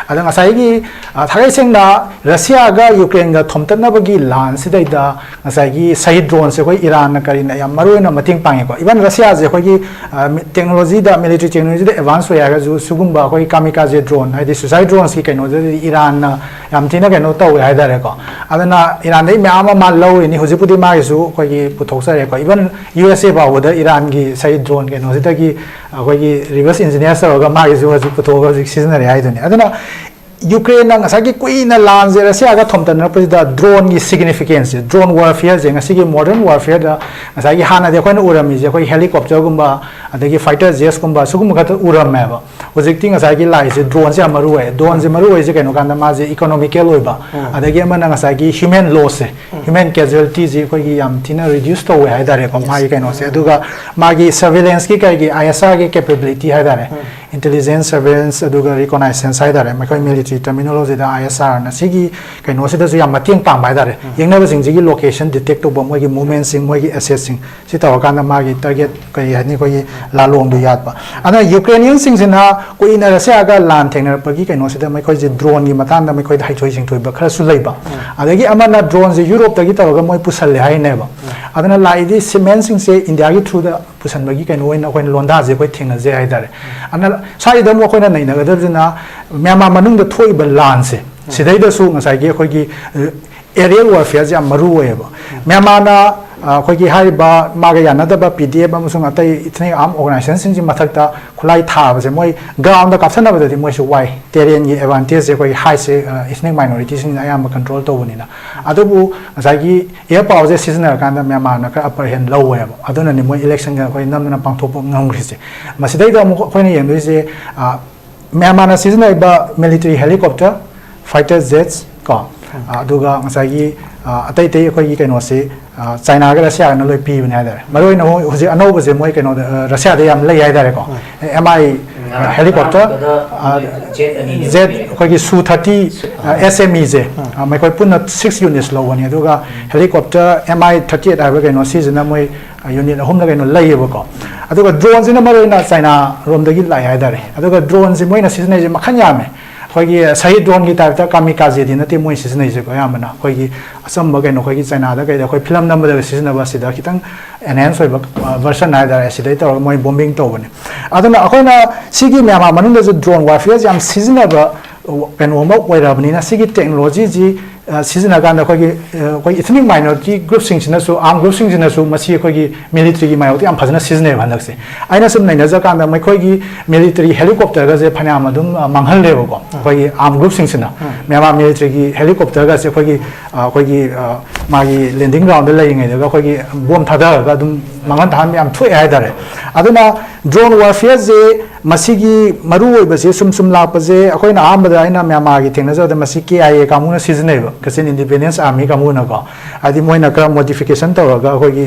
ꯑꯗꯣ ꯉꯁꯥꯏꯒꯤ ꯑ, ꯊꯥꯒꯩ ꯁꯦꯡꯅ ꯔꯁꯤꯌꯥꯒ ꯌꯨꯀ꯭ꯔꯦꯟꯒ ꯊꯣꯝꯇꯠꯅꯕꯒꯤ ꯂꯥꯟꯁꯤꯗꯩꯗ ꯉꯁꯥꯏꯒꯤ ꯁꯍꯤꯗ ꯗ꯭ꯔꯣꯟꯁꯦ ꯑꯩꯈꯣꯏ ꯏꯔꯥꯟꯅ ꯀꯔꯤꯅ ꯌꯥꯝ ꯃꯔꯨ ꯑꯣꯏꯅ ꯃꯇꯦꯡ ꯄꯥꯡꯉꯦꯀꯣ. ꯏꯚꯟ ꯔꯁꯤꯌꯥꯁꯦ ꯑꯩꯈꯣꯏꯒꯤ ꯑ, ꯃꯤ- ꯇꯦꯛꯅꯣꯂꯣꯖꯤꯗ, ꯃꯤꯂꯤꯇꯔꯤ ꯇꯦꯛꯅꯣꯂꯣꯖꯤꯗ ꯑꯦꯗꯚꯥꯟꯁ ꯑꯣꯏ ꯍꯥꯏꯔꯒꯁꯨ ꯁꯤꯒꯨꯝꯕ ꯑꯩꯈꯣꯏ ꯀꯥꯃꯤꯀꯥꯖꯦ ꯗ꯭ꯔꯣꯟ, ꯍꯥꯏꯗꯤ ꯁꯨꯁꯥꯏꯗ ꯗ꯭ꯔꯣꯟꯁꯀꯤ ꯀꯩꯅꯣꯗꯗꯤ ꯏꯔꯥꯟꯅ ꯌꯥꯝ ꯊꯤꯅ ꯀꯩꯅꯣ ꯇꯧꯋꯦ ꯍꯥꯏꯇꯥꯔꯦꯀꯣ. ꯑꯗꯨꯅ ꯏꯔꯥꯟꯗꯩ ꯃꯌꯥꯝ ꯑꯃ ꯃꯥ ꯂꯧꯔꯤꯅꯤ. ꯍꯧꯖꯤꯛꯄꯨꯗꯤ ꯃꯥꯒꯤꯁꯨ ꯑꯩꯈꯣꯏꯒꯤ ꯄꯨꯊꯣꯛꯆꯔꯦꯀꯣ꯫ Even U S A ꯐꯥꯎꯕꯗ ꯏꯔꯥꯟꯒꯤ ꯉꯁꯥꯏ drone ꯀꯩꯅꯣꯁꯤꯗꯒꯤ ꯑꯩꯈꯣꯏꯒꯤ reverse engineer ꯇꯧꯔꯒ ꯃꯥꯒꯤꯁꯨ ꯍꯧꯖꯤꯛ ꯄꯨꯊꯣꯛꯑꯒ ꯍꯧꯖꯤꯛ ꯁꯤꯖꯤꯟꯅꯔꯦ ꯍꯥꯏꯗꯨꯅꯤ꯫ ꯑꯗꯨꯅ ꯌꯨꯀ꯭ꯔꯦꯟꯅ ꯉꯁꯥꯏꯒꯤ ꯀꯨꯏꯅ ꯂꯥꯟꯁꯦ ꯔꯁꯤꯌꯥꯒ ꯊꯣꯝꯇꯠꯅꯔꯛꯄꯁꯤꯗ droneꯒꯤ significance ꯁꯦ, drone warfare ꯁꯦ ꯉꯁꯤꯒꯤ modern warfare ꯗ ꯉꯁꯥꯏꯒꯤ ꯍꯥꯟꯅꯗꯤ ꯑꯩꯈꯣꯏꯅ ꯎꯔꯝꯃꯤꯁꯦ ꯑꯩꯈꯣꯏ helicopter ꯒꯨꯝꯕ, ꯑꯗꯒꯤ fighter jets ꯀꯨꯝꯕ ꯁꯤꯒꯨꯝꯕ ꯈꯛꯇ ꯎꯔꯝꯃꯦꯕ꯫ ꯍꯧꯖꯤꯛꯇꯤ ꯉꯁꯥꯏꯒꯤ ꯂꯥꯛꯏꯁꯦ drone ꯁꯦ ꯌꯥꯝ ꯃꯔꯨ ꯑꯣꯏ꯫ Drone ꯁꯦ ꯃꯔꯨ ꯑꯣꯏꯁꯦ ꯀꯩꯅꯣ ꯀꯥꯟꯗ ꯃꯥꯁꯦ economical ꯑꯣꯏꯕ, ꯑꯗꯒꯤ ꯑꯃꯅ ꯉꯁꯥꯏꯒꯤ human loss ꯁꯦ, human casualty ꯁꯦ ꯑꯩꯈꯣꯏꯒꯤ ꯌꯥꯝ ꯊꯤꯅ reduce ꯇꯧꯋꯦ ꯍꯥꯏꯇꯥꯔꯦꯀꯣ꯫ ꯃꯥꯒꯤ ꯀꯩꯅꯣꯁꯦ, ꯑꯗꯨꯒ ꯃꯥꯒꯤ surveillance ꯀꯤ ꯀꯩꯒꯤ I S R ꯒꯤ capability ꯍꯥꯏꯇꯥꯔꯦ, intelligence surveillance ꯑꯗꯨꯒ reconnaissance ꯍꯥꯏꯇꯥꯔꯦ, ꯃꯈꯣꯏ military terminology the I S R ꯅ꯫ ꯁꯤꯒꯤ ꯀꯩꯅꯣꯁꯤꯗꯁꯨ ꯌꯥꯝ ꯃꯇꯦꯡ ꯄꯥꯡꯕ ꯍꯥꯏꯇꯥꯔꯦ꯫ ꯌꯦꯡꯅꯕꯁꯤꯡꯁꯤꯒꯤ location detect ꯇꯧꯕ, ꯃꯣꯏꯒꯤ movement ꯁꯤꯡ, ꯃꯣꯏꯒꯤ asset ꯁꯤꯡ, ꯁꯤ ꯇꯧꯔꯀꯥꯟꯗ ꯃꯥꯒꯤ target ꯀꯔꯤ ꯍꯥꯏꯅꯤ, ꯑꯩꯈꯣꯏꯒꯤ ꯂꯥꯂꯣꯡꯗꯨ ꯌꯥꯠꯄ꯫ ꯑꯗꯨꯅ Ukrainian ꯁꯤꯡꯁꯤꯅ ꯀꯨꯏꯅ ꯔꯁꯤꯌꯥꯒ ꯂꯥꯟ ꯊꯦꯡꯅꯔꯛꯄꯒꯤ ꯀꯩꯅꯣꯁꯤꯗ ꯃꯈꯣꯏꯁꯦ drone ꯒꯤ ꯃꯇꯥꯡꯗ ꯃꯈꯣꯏꯗ ꯍꯩꯊꯣꯏ ꯁꯤꯡꯊꯣꯏꯕ ꯈꯔꯁꯨ ꯂꯩꯕ꯫ ꯑꯗꯒꯤ ꯑꯃꯅ drone ꯁꯦ Europe ꯇꯒꯤ ꯇꯧꯔꯒ ꯃꯣꯏ ꯄꯨꯁꯜꯂꯦ ꯍꯥꯏꯅꯦꯕ꯫ ꯑꯗꯨꯅ ꯂꯥꯛꯏꯗꯤ shipment ꯁꯤꯡꯁꯦ India ꯒꯤ through ꯗ ꯄꯨꯁꯟꯕꯒꯤ ꯀꯩꯅꯣ ꯑꯣꯏꯅ ꯑꯩꯈꯣꯏꯅ ꯂꯣꯟꯗꯥꯁꯦ ꯑꯩꯈꯣꯏ ꯊꯦꯡꯅꯖꯩ ꯍꯥꯏꯇꯥꯔꯦ꯫ ꯑꯗꯨꯅ ꯁ꯭ꯋꯥꯏꯗ ꯑꯃꯨꯛ ꯑꯩꯈꯣꯏꯅ ꯅꯩꯅꯒꯗꯕꯁꯤꯅ ꯃ꯭ꯌꯥꯟꯃꯥꯔ ꯃꯅꯨꯡꯗ ꯊꯣꯛꯏꯕ ꯂꯥꯟꯁꯦ, ꯁꯤꯗꯩꯗꯁꯨ ꯉꯁꯥꯏꯒꯤ ꯑꯩꯈꯣꯏꯒꯤ, ꯑ, aerial warfare ꯁꯦ ꯌꯥꯝ ꯃꯔꯨ ꯑꯣꯏꯌꯦꯕ꯫ ꯃ꯭ꯌꯥꯟꯃꯥꯔꯅ, ꯑ, ꯑꯩꯈꯣꯏꯒꯤ ꯍꯥꯏꯔꯤꯕ ꯃꯥꯒ ꯌꯥꯅꯗꯕ P D F ꯑꯃꯁꯨꯡ ꯑꯇꯩ ethnic armed organization ꯁꯤꯡꯁꯤ ꯃꯊꯛꯇ ꯈꯨꯠꯂꯥꯏ ꯊꯥꯕꯁꯦ, ꯃꯣꯏ ground ꯗ ꯀꯥꯞꯁꯟꯅꯕꯗꯗꯤ ꯃꯣꯏꯁꯨ ꯋꯥꯏ꯫ Terrain ꯒꯤ advantage ꯁꯦ ꯑꯩꯈꯣꯏꯒꯤ height ꯁꯦ, ꯑ, ethnic minority ꯁꯤꯡꯅ ꯑꯌꯥꯝꯕ control ꯇꯧꯕꯅꯤꯅ꯫ ꯑꯗꯨꯕꯨ ꯉꯁꯥꯏꯒꯤ air power ꯁꯦ ꯁꯤꯖꯤꯟꯅꯔꯀꯥꯟꯗ ꯃ꯭ꯌꯥꯟꯃꯥꯔꯅ ꯈꯔ upper hand ꯂꯧꯋꯦꯕ꯫ ꯑꯗꯨꯅꯅꯤ ꯃꯣꯏ election ꯒ ꯑꯩꯈꯣꯏ ꯅꯝꯗꯅ ꯄꯥꯡꯊꯣꯛꯄ ꯉꯝꯈ꯭ꯔꯤꯁꯦ꯫ ꯃꯁꯤꯗꯩꯗ ꯑꯃꯨꯛ ꯑꯩꯈꯣꯏꯅ ꯌꯦꯡꯗꯣꯏꯁꯦ, ꯑ, ꯃ꯭ꯌꯥꯟꯃꯥꯔꯅ ꯁꯤꯖꯤꯟꯅꯔꯤꯕ military helicopter, fighter jets ꯀꯣ, ꯑ, ꯑꯗꯨꯒ ꯉꯁꯥꯏꯒꯤ, ꯑ, ꯑꯇꯩ ꯑꯇꯩ ꯑꯩꯈꯣꯏꯒꯤ ꯀꯩꯅꯣꯁꯤ, ꯑ, ꯆꯥꯏꯅꯥꯒ ꯔꯁꯤꯌꯥꯒꯅ ꯂꯣꯏ ꯄꯤꯕꯅꯦ ꯍꯥꯏꯇꯥꯔꯦ꯫ ꯃꯔꯨꯑꯣꯏꯅ ꯍꯧ-, ꯍꯧꯖꯤꯛ ꯑꯅꯧꯕꯁꯦ ꯃꯣꯏ ꯀꯩꯅꯣꯗ, ꯑ, ꯔꯁꯤꯌꯥꯗ ꯌꯥꯝ ꯂꯩ ꯍꯥꯏꯇꯥꯔꯦꯀꯣ꯫ M I helicopter, ꯑ, jet ꯑꯩꯈꯣꯏꯒꯤ Su thirty, ꯑ, S M E ꯁꯦ, ꯑ, ꯃꯈꯣꯏ ꯄꯨꯟꯅ six units ꯂꯧꯕꯅꯤ꯫ ꯑꯗꯨꯒ helicopter M I thirty eight ꯍꯥꯏꯕ ꯀꯩꯅꯣ, ꯁꯤꯁꯤꯅ ꯃꯣꯏ, ꯑ, unit ꯑꯍꯨꯝꯅ ꯀꯩꯅꯣ ꯂꯩꯌꯦꯕꯀꯣ꯫ ꯑꯗꯨꯒ drone ꯁꯤꯅ ꯃꯔꯨꯑꯣꯏꯅ ꯆꯥꯏꯅꯥ ꯔꯣꯝꯗꯒꯤ ꯂꯥꯛꯑꯦ ꯍꯥꯏꯇꯥꯔꯦ꯫ ꯑꯗꯨꯒ drone ꯁꯤ ꯃꯣꯏꯅ ꯁꯤꯖꯤꯟꯅꯩꯁꯦ ꯃꯈꯜ ꯌꯥꯝꯃꯦ꯫ ꯑꯩꯈꯣꯏꯒꯤ ꯁꯍꯤꯗ drone ꯒꯤ type ꯇ kamikaze ꯗꯤ ꯅꯠꯇꯦ ꯃꯣꯏ ꯁꯤꯖꯤꯟꯅꯩꯁꯦꯀꯣ꯫ ꯑꯌꯥꯝꯕꯅ ꯑꯩꯈꯣꯏꯒꯤ ꯑꯆꯝꯕ ꯀꯩꯅꯣ, ꯑꯩꯈꯣꯏꯒꯤ ꯆꯥꯏꯅꯥꯗ ꯀꯩꯗ ꯑꯩꯈꯣꯏ film ꯅꯝꯕꯗꯒ ꯁꯤꯖꯤꯟꯅꯕ, ꯑꯁꯤꯗ ꯈꯤꯇꯪ enhance ꯑꯣꯏꯕ, ꯑ, version ꯍꯥꯏꯇꯥꯔꯦ, ꯑꯁꯤꯗꯩ ꯇꯧꯔꯒ ꯃꯣꯏ bombing ꯇꯧꯕꯅꯦ꯫ ꯑꯗꯨꯅ ꯑꯩꯈꯣꯏꯅ ꯁꯤꯒꯤ ꯃ꯭ꯌꯥꯟꯃꯥꯔ ꯃꯅꯨꯡꯗꯁꯨ drone warfare ꯁꯦ ꯌꯥꯝ ꯁꯤꯖꯤꯟꯅꯕ, ꯑ, ꯀꯩꯅꯣ ꯑꯃ ꯑꯣꯏꯔꯕꯅꯤꯅ, ꯁꯤꯒꯤ technology ꯁꯤ ꯑ, ꯁꯤꯖꯤꯟꯅꯀꯥꯟꯗ ꯑꯩꯈꯣꯏꯒꯤ, ꯑ, ꯑꯩꯈꯣꯏ ethnic minority groupꯁꯤꯡꯁꯤꯅꯁꯨ, armed groupꯁꯤꯡꯁꯤꯅꯁꯨ ꯃꯁꯤ ꯑꯩꯈꯣꯏꯒꯤ militaryꯒꯤ ꯃꯥꯌꯣꯛꯇ ꯌꯥꯝ ꯐꯖꯅ ꯁꯤꯖꯤꯟꯅꯩꯕ ꯍꯟꯗꯛꯁꯦ꯫ ꯑꯩꯅ ꯁꯨꯝ ꯅꯩꯅꯖꯀꯥꯟꯗ ꯃꯈꯣꯏꯒꯤ military helicopterꯒꯁꯦ ꯐꯅꯌꯥꯝ ꯑꯗꯨꯝ, ꯑ, ꯃꯥꯡꯍꯜꯂꯦꯕꯀꯣ꯫ ꯑꯩꯈꯣꯏꯒꯤ armed groupꯁꯤꯡꯁꯤꯅ꯫ ꯃ꯭ꯌꯥꯟꯃꯥꯔ militaryꯒꯤ helicopterꯒꯁꯦ ꯑꯩꯈꯣꯏꯒꯤ, ꯑ, ꯑꯩꯈꯣꯏꯒꯤ, ꯑ, ꯃꯥꯒꯤ landing groundꯗ ꯂꯩꯔꯤꯉꯩꯗꯒ ꯑꯩꯈꯣꯏꯒꯤ bomb ꯊꯥꯗꯔꯒ ꯑꯗꯨꯝ ꯃꯥꯡꯍꯟ ꯇꯥꯍꯟꯕ ꯌꯥꯝ ꯊꯣꯛꯑꯦ ꯍꯥꯏꯇꯥꯔꯦ꯫ ꯑꯗꯨꯅ drone warfareꯁꯦ ꯃꯁꯤꯒꯤ ꯃꯔꯨ ꯑꯣꯏꯕꯁꯦ ꯁꯨꯝ ꯁꯨꯝ ꯂꯥꯛꯄꯁꯦ, ꯑꯩꯈꯣꯏꯅ ꯑꯍꯥꯟꯕꯗ ꯑꯩꯅ ꯃ꯭ꯌꯥꯟꯃꯥꯔꯒꯤ ꯊꯦꯡꯅꯖꯕꯗ ꯃꯁꯤ KIA ꯀꯥꯡꯕꯨꯅ ꯁꯤꯖꯤꯟꯅꯩꯕ, Kachin Independence Army ꯀꯥꯡꯕꯨꯅꯀꯣ꯫ ꯍꯥꯏꯗꯤ ꯃꯣꯏꯅ ꯈꯔ modification ꯇꯧꯔꯒ ꯑꯩꯈꯣꯏꯒꯤ,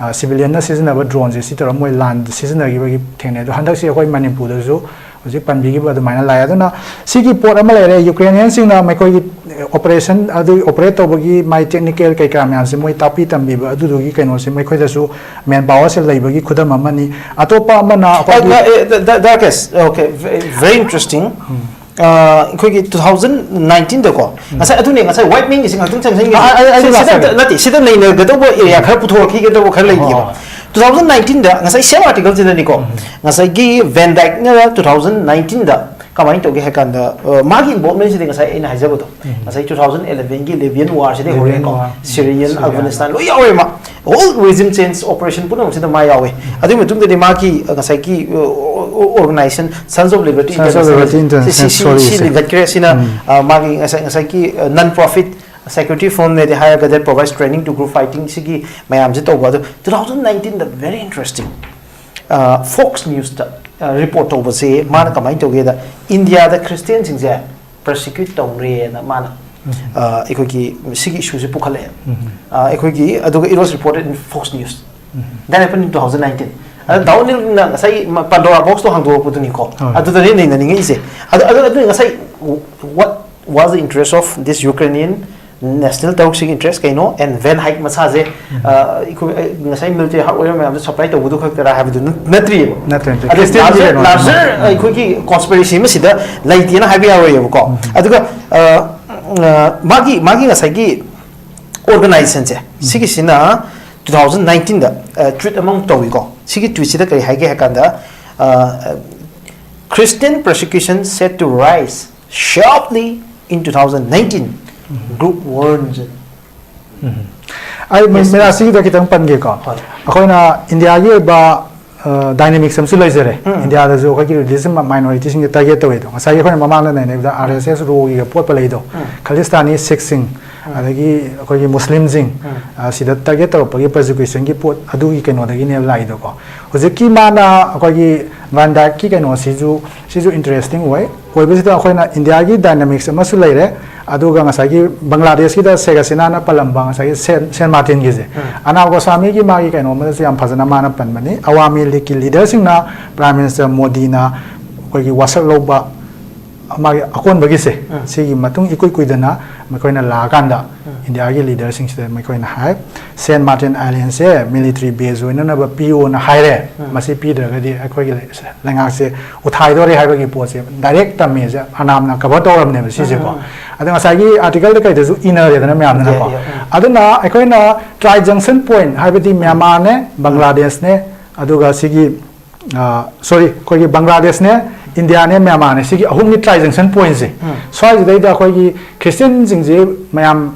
ꯑ, civilianꯅ ꯁꯤꯖꯤꯟꯅꯕ droneꯁꯦ ꯁꯤ ꯇꯧꯔꯒ ꯃꯣꯏ ꯂꯥꯟꯗ ꯁꯤꯖꯤꯟꯅꯈꯤꯕꯒꯤ ꯊꯦꯡꯅꯩ꯫ ꯑꯗꯣ ꯍꯟꯗꯛꯁꯤ ꯑꯩꯈꯣꯏ ꯃꯅꯤꯄꯨꯔꯗꯁꯨ ꯍꯧꯖꯤꯛ ꯄꯟꯕꯤꯈꯤꯕ ꯑꯗꯨꯃꯥꯏꯅ ꯂꯥꯛꯑꯦ꯫ ꯑꯗꯨꯅ ꯁꯤꯒꯤ ꯄꯣꯠ ꯑꯃ ꯂꯩꯔꯦ, Ukrainianꯁꯤꯡꯅ ꯃꯈꯣꯏꯒꯤ operation ꯑꯗꯨ operate ꯇꯧꯕꯒꯤ ꯃꯥꯏ technical ꯀꯩꯀꯥ ꯃꯌꯥꯝꯁꯦ ꯃꯣꯏ ꯇꯥꯛꯄꯤ ꯇꯝꯕꯤꯕ ꯑꯗꯨꯗꯨꯒꯤ ꯀꯩꯅꯣꯁꯦ ꯃꯈꯣꯏꯗꯁꯨ manpowerꯁꯦ ꯂꯩꯕꯒꯤ ꯈꯨꯗꯝ ꯑꯃꯅꯤ꯫ ꯑꯇꯣꯞꯄ ꯑꯃꯅ ꯑꯩꯈꯣꯏꯒꯤ ꯗꯥꯔꯀꯦꯁ, okay, very interesting. ꯑꯩꯈꯣꯏꯒꯤ two thousand nineteenꯗꯀꯣ, ꯉꯁꯥꯏ ꯑꯗꯨꯅꯦ, ꯉꯁꯥꯏ white manꯒꯤꯁꯦ ꯉꯥꯛꯇꯪ ꯆꯪꯁꯤꯟꯒꯦ꯫ ꯑ, ꯑꯩ- ꯑꯩ ꯁꯤ- ꯁꯤꯗ ꯂꯥꯛꯆꯒꯦ꯫ ꯅꯠꯇꯦ, ꯁꯤꯗ ꯅꯩꯅꯒꯗꯧꯕ area ꯈꯔ ꯄꯨꯊꯣꯔꯛꯈꯤꯒꯗꯧꯕ ꯈꯔ ꯂꯩꯒꯦꯕ꯫ ꯍꯣꯏ꯫ Two thousand nineteenꯗ ꯉꯁꯥꯏ same articleꯁꯤꯗꯅꯤꯀꯣ, ꯉꯁꯥꯏꯒꯤ Van Dijkꯅ two thousand nineteenꯗ ꯀꯃꯥꯏꯅ ꯇꯧꯒꯦ ꯍꯥꯏ ꯀꯥꯟꯗ, ꯑ, ꯃꯥꯒꯤ involvementꯁꯤꯗꯤ ꯉꯁꯥꯏ ꯑꯩꯅ ꯍꯥꯏꯖꯕꯗꯣ, ꯉꯁꯥꯏ two thousand elevenꯒꯤ Libyan warꯁꯤꯗꯒꯤ Libyan ꯍꯧꯔꯦꯀꯣ, war, Syrian, Syria. Afghanistan ꯂꯣꯏ ꯌꯥꯎꯔꯦ ꯃꯥ꯫ Whole regime change operation ꯄꯨꯝꯅꯃꯛꯁꯤꯗ ꯃꯥ ꯌꯥꯎꯋꯦ꯫ ꯑꯗꯨꯒꯤ ꯃꯇꯨꯡꯗꯗꯤ ꯃꯥꯒꯤ, ꯑ, ꯉꯁꯥꯏꯒꯤ, ꯑ, organization Sons of Liberty Sons of Liberty ꯁꯤ- ꯁꯤ- International, ꯁꯤ- sorry, ꯁꯤ ꯁꯤ꯫ ꯂꯤꯡꯈꯠꯈ꯭ꯔꯦ꯫ ꯁꯤꯅ, ꯎꯝ꯫ ꯑ, ꯃꯥꯒꯤ ꯉꯁꯥꯏ ꯉꯁꯥꯏꯒꯤ, ꯑ, non profit security firmꯅꯦꯗꯤ ꯍꯥꯏꯔꯒ that provides training to group fighting ꯁꯤꯒꯤ ꯃꯌꯥꯝꯁꯦ ꯇꯧꯕ꯫ ꯑꯗꯣ two thousand nineteenꯗ very interesting, ꯑ, Fox Newsꯇ, ꯑ, report ꯇꯧꯕꯁꯦ ꯃꯥꯅ ꯀꯃꯥꯏꯅ ꯇꯧꯒꯦꯗ, ꯏꯟꯗꯤꯌꯥꯗ Christianꯁꯤꯡꯁꯦ persecute ꯇꯧꯔꯦꯅ ꯃꯥꯅ, ꯑ, ꯑꯩꯈꯣꯏꯒꯤ ꯁꯤꯒꯤ issueꯁꯦ ꯄꯨꯈꯠꯂꯛꯑꯦ꯫ ꯑ, ꯑꯩꯈꯣꯏꯒꯤ, ꯑꯗꯨꯒ it was reported in Fox News꯫ That happened in two thousand nineteen. ꯑꯗ ꯗꯥꯎꯟ ꯅꯤꯜꯅ ꯉꯁꯥꯏ ꯃ- Pandora boxꯇꯣ ꯍꯥꯡꯗꯣꯔꯛꯄꯗꯨꯅꯤꯀꯣ꯫ ꯍꯣꯏ꯫ ꯑꯗꯨꯗꯅꯦ ꯅꯩꯅꯅꯤꯡꯉꯛꯏꯁꯦ꯫ ꯑꯗꯨ ꯑꯗꯨ ꯑꯗꯨ ꯉꯁꯥꯏ, what was the interest of this Ukrainian national ꯇꯔꯨꯛꯁꯤꯒꯤ interest ꯀꯩꯅꯣ? And Van Dijk ꯃꯁꯥꯁꯦ, ꯑ, ꯑꯩꯈꯣꯏ, ꯑ, ꯉꯁꯥꯏ military hardware ꯃꯌꯥꯝꯗꯣ supply ꯇꯧꯕꯗꯨ ꯈꯛꯇꯔꯥ ꯍꯥꯏꯕꯗꯨ ꯅꯠ- ꯅꯠꯇ꯭ꯔꯦ, ꯅꯠꯇ꯭ꯔꯦ꯫ ꯑꯗꯨ Christianꯒꯤ larger, ꯀꯩꯅꯣ꯫ larger, ꯑ, ꯑꯩꯈꯣꯏꯒꯤ conspiracy ꯑꯃ ꯁꯤꯗ ꯂꯩꯇꯦꯅ ꯍꯥꯏꯕ ꯌꯥꯔꯣꯏꯌꯦꯕꯀꯣ꯫ ꯑꯗꯨꯒ, ꯑ, ꯑ, ꯃꯥꯒꯤ ꯃꯥꯒꯤ ꯉꯁꯥꯏꯒꯤ organizationꯁꯦ ꯁꯤꯒꯤꯁꯤꯅ two thousand nineteenꯗ, ꯑ, tweet ꯑꯃꯃꯨꯛ ꯇꯧꯏꯀꯣ꯫ ꯁꯤꯒꯤ tweetꯁꯤꯗ ꯀꯔꯤ ꯍꯥꯏꯒꯦ ꯍꯥꯏ ꯀꯥꯟꯗ, ꯑ, Christian persecution set to rise sharply in two thousand nineteen, group ꯋꯥꯔꯁꯦ꯫ ꯑꯩ ꯃꯤꯔꯥꯁꯤꯒꯤꯗ ꯈꯤꯇꯪ ꯄꯟꯒꯦꯀꯣ꯫ ꯍꯣꯏ꯫ ꯑꯩꯈꯣꯏꯅ ꯏꯟꯗꯤꯌꯥꯒꯤ ꯑꯣꯏꯕ ꯗꯥꯏꯅꯥꯃꯤꯛꯁ ꯑꯃꯁꯨ ꯂꯩꯖꯔꯦ꯫ ꯎꯝ꯫ ꯏꯟꯗꯤꯌꯥꯗꯁꯨ ꯑꯩꯈꯣꯏꯒꯤ ꯔꯤꯂꯤꯖꯟ ꯃꯥꯏꯅꯣꯔꯤꯇꯤꯁꯤꯡꯁꯦ ꯇꯥꯔꯒꯦꯠ ꯇꯧꯋꯦ ꯑꯗꯣ, ꯉꯁꯥꯏꯒꯤ ꯑꯩꯈꯣꯏꯅ ꯃꯃꯥꯡꯗ ꯅꯩꯅꯕꯗ ꯑꯥꯔ ꯑꯦꯁ ꯑꯦꯁ ꯔꯣꯒꯤꯒ ꯄꯣꯠꯄ ꯂꯩꯗꯣ, ꯎꯝ꯫ ꯈꯂꯤꯁꯇꯥꯅꯤ ꯁꯤꯈꯁꯤꯡ, ꯎꯝ꯫ ꯑꯗꯒꯤ ꯑꯩꯈꯣꯏꯒꯤ ꯃꯨꯁꯂꯤꯝꯁꯤꯡ, ꯎꯝ꯫ ꯑ, ꯁꯤꯗ ꯇꯥꯔꯒꯦꯠ ꯇꯧꯔꯛꯄꯒꯤ ꯄꯔꯁꯤꯀ꯭ꯌꯨꯁꯟꯒꯤ ꯄꯣꯠ ꯑꯗꯨꯒꯤ ꯀꯩꯅꯣꯗꯒꯤꯅꯦꯕ ꯂꯥꯛꯏꯗꯣꯀꯣ꯫ ꯍꯧꯖꯤꯛꯀꯤ ꯃꯥꯅ ꯑꯩꯈꯣꯏꯒꯤ ꯚꯥꯟ ꯗꯥꯏꯛꯀꯤ ꯀꯩꯅꯣꯁꯤꯁꯨ, ꯁꯤꯁꯨ ꯏꯟꯇꯔꯦꯁꯇꯤꯡ ꯑꯣꯏ꯫ ꯑꯣꯏꯕꯁꯤꯗ ꯑꯩꯈꯣꯏꯅ ꯏꯟꯗꯤꯌꯥꯒꯤ ꯗꯥꯏꯅꯥꯃꯤꯛꯁ ꯑꯃꯁꯨ ꯂꯩꯔꯦ, ꯑꯗꯨꯒ ꯉꯁꯥꯏꯒꯤ ꯕꯪꯒ꯭ꯂꯥꯗꯦꯁꯀꯤꯗ ꯁꯦꯒ ꯁꯤꯅꯥꯅ ꯄꯜꯂꯝꯕ ꯉꯁꯥꯏꯒꯤ ꯁꯦꯟ, ꯁꯦꯟ ꯃꯥꯔꯇꯤꯟꯒꯤꯁꯦ, ꯎꯝ꯫ ꯑꯅꯥꯜ ꯒꯣꯁꯥꯃꯤꯒꯤ ꯃꯥꯒꯤ ꯀꯩꯅꯣ ꯑꯃꯗꯁꯨ ꯌꯥꯝ ꯐꯖꯅ ꯃꯥꯅ ꯄꯟꯕꯅꯤ꯫ ꯑꯋꯥꯃꯤ ꯂꯤꯒꯀꯤ ꯂꯤꯗꯔꯁꯤꯡꯅ ꯄ꯭ꯔꯥꯏꯝ ꯃꯤꯅꯤꯁꯇꯔ ꯃꯣꯗꯤꯅ ꯑꯩꯈꯣꯏꯒꯤ ꯋꯥꯁꯛ ꯂꯧꯕ ꯃꯥꯒꯤ ꯑꯀꯣꯟꯕꯒꯤꯁꯦ, ꯎꯝ꯫ ꯁꯤꯒꯤ ꯃꯇꯨꯡ ꯏꯀꯨꯏ ꯀꯨꯏꯗꯅ ꯃꯈꯣꯏꯅ ꯂꯥꯛꯑꯀꯥꯟꯗ ꯎꯝ꯫ ꯏꯟꯗꯤꯌꯥꯒꯤ ꯂꯤꯗꯔꯁꯤꯡꯁꯤꯗ ꯃꯈꯣꯏꯅ ꯍꯥꯏ, ꯁꯦꯟ ꯃꯥꯔꯇꯤꯟ ꯑꯥꯏꯂꯦꯟꯁꯦ ꯃꯤꯂꯤꯇꯔꯤ ꯕꯦꯖ ꯑꯣꯏꯅꯅꯕ ꯄꯤꯌꯣꯅ ꯍꯥꯏꯔꯦ꯫ ꯎꯝ꯫ ꯃꯁꯤ ꯄꯤꯗ꯭ꯔꯒꯗꯤ ꯑꯩꯈꯣꯏꯒꯤ ꯂꯩꯉꯥꯛꯁꯦ ꯎꯊꯥꯏꯗꯣꯔꯦ ꯍꯥꯏꯕꯒꯤ ꯄꯣꯠꯁꯦ ꯗꯥꯏꯔꯦꯛ ꯇꯝꯃꯦꯁꯦ ꯑꯅꯥꯝꯅ ꯀꯚꯔ ꯇꯧꯔꯝꯅꯦꯕ ꯁꯤꯁꯦꯀꯣ꯫ ꯎꯝ꯫ ꯑꯗꯣ ꯉꯁꯥꯏꯒꯤ ꯑꯥꯔꯇꯤꯀꯜꯗ ꯀꯩꯗꯁꯨ ꯏꯅꯔꯦꯗꯅ ꯃꯌꯥꯝꯗꯅꯀꯣ꯫ Yeah, yeah, ꯎꯝ꯫ ꯑꯗꯨꯅ ꯑꯩꯈꯣꯏꯅ ꯇ꯭ꯔꯥꯏ ꯖꯪꯁꯟ ꯄꯣꯏꯟꯠ ꯍꯥꯏꯕꯗꯤ ꯃ꯭ꯌꯥꯟꯃꯥꯔꯅꯦ, ꯕꯪꯒ꯭ꯂꯥꯗꯦꯁꯅꯦ, ꯑꯗꯨꯒ ꯁꯤꯒꯤ, ꯑ, ꯁꯣꯔꯤ, ꯑꯩꯈꯣꯏꯒꯤ ꯕꯪꯒ꯭ꯂꯥꯗꯦꯁꯅꯦ, ꯏꯟꯗꯤꯌꯥꯅꯦ, ꯃ꯭ꯌꯥꯟꯃꯥꯔꯅꯦ, ꯁꯤꯒꯤ ꯑꯍꯨꯝꯒꯤ ꯇ꯭ꯔꯥꯏ ꯖꯪꯁꯟ ꯄꯣꯏꯟꯠꯁꯦ, ꯎꯝ꯫ ꯁ꯭ꯋꯥꯏꯁꯤꯗꯩꯗ ꯑꯩꯈꯣꯏꯒꯤ ꯈ꯭ꯔꯤꯁꯇꯤꯌꯟꯁꯤꯡꯁꯦ ꯃꯌꯥꯝ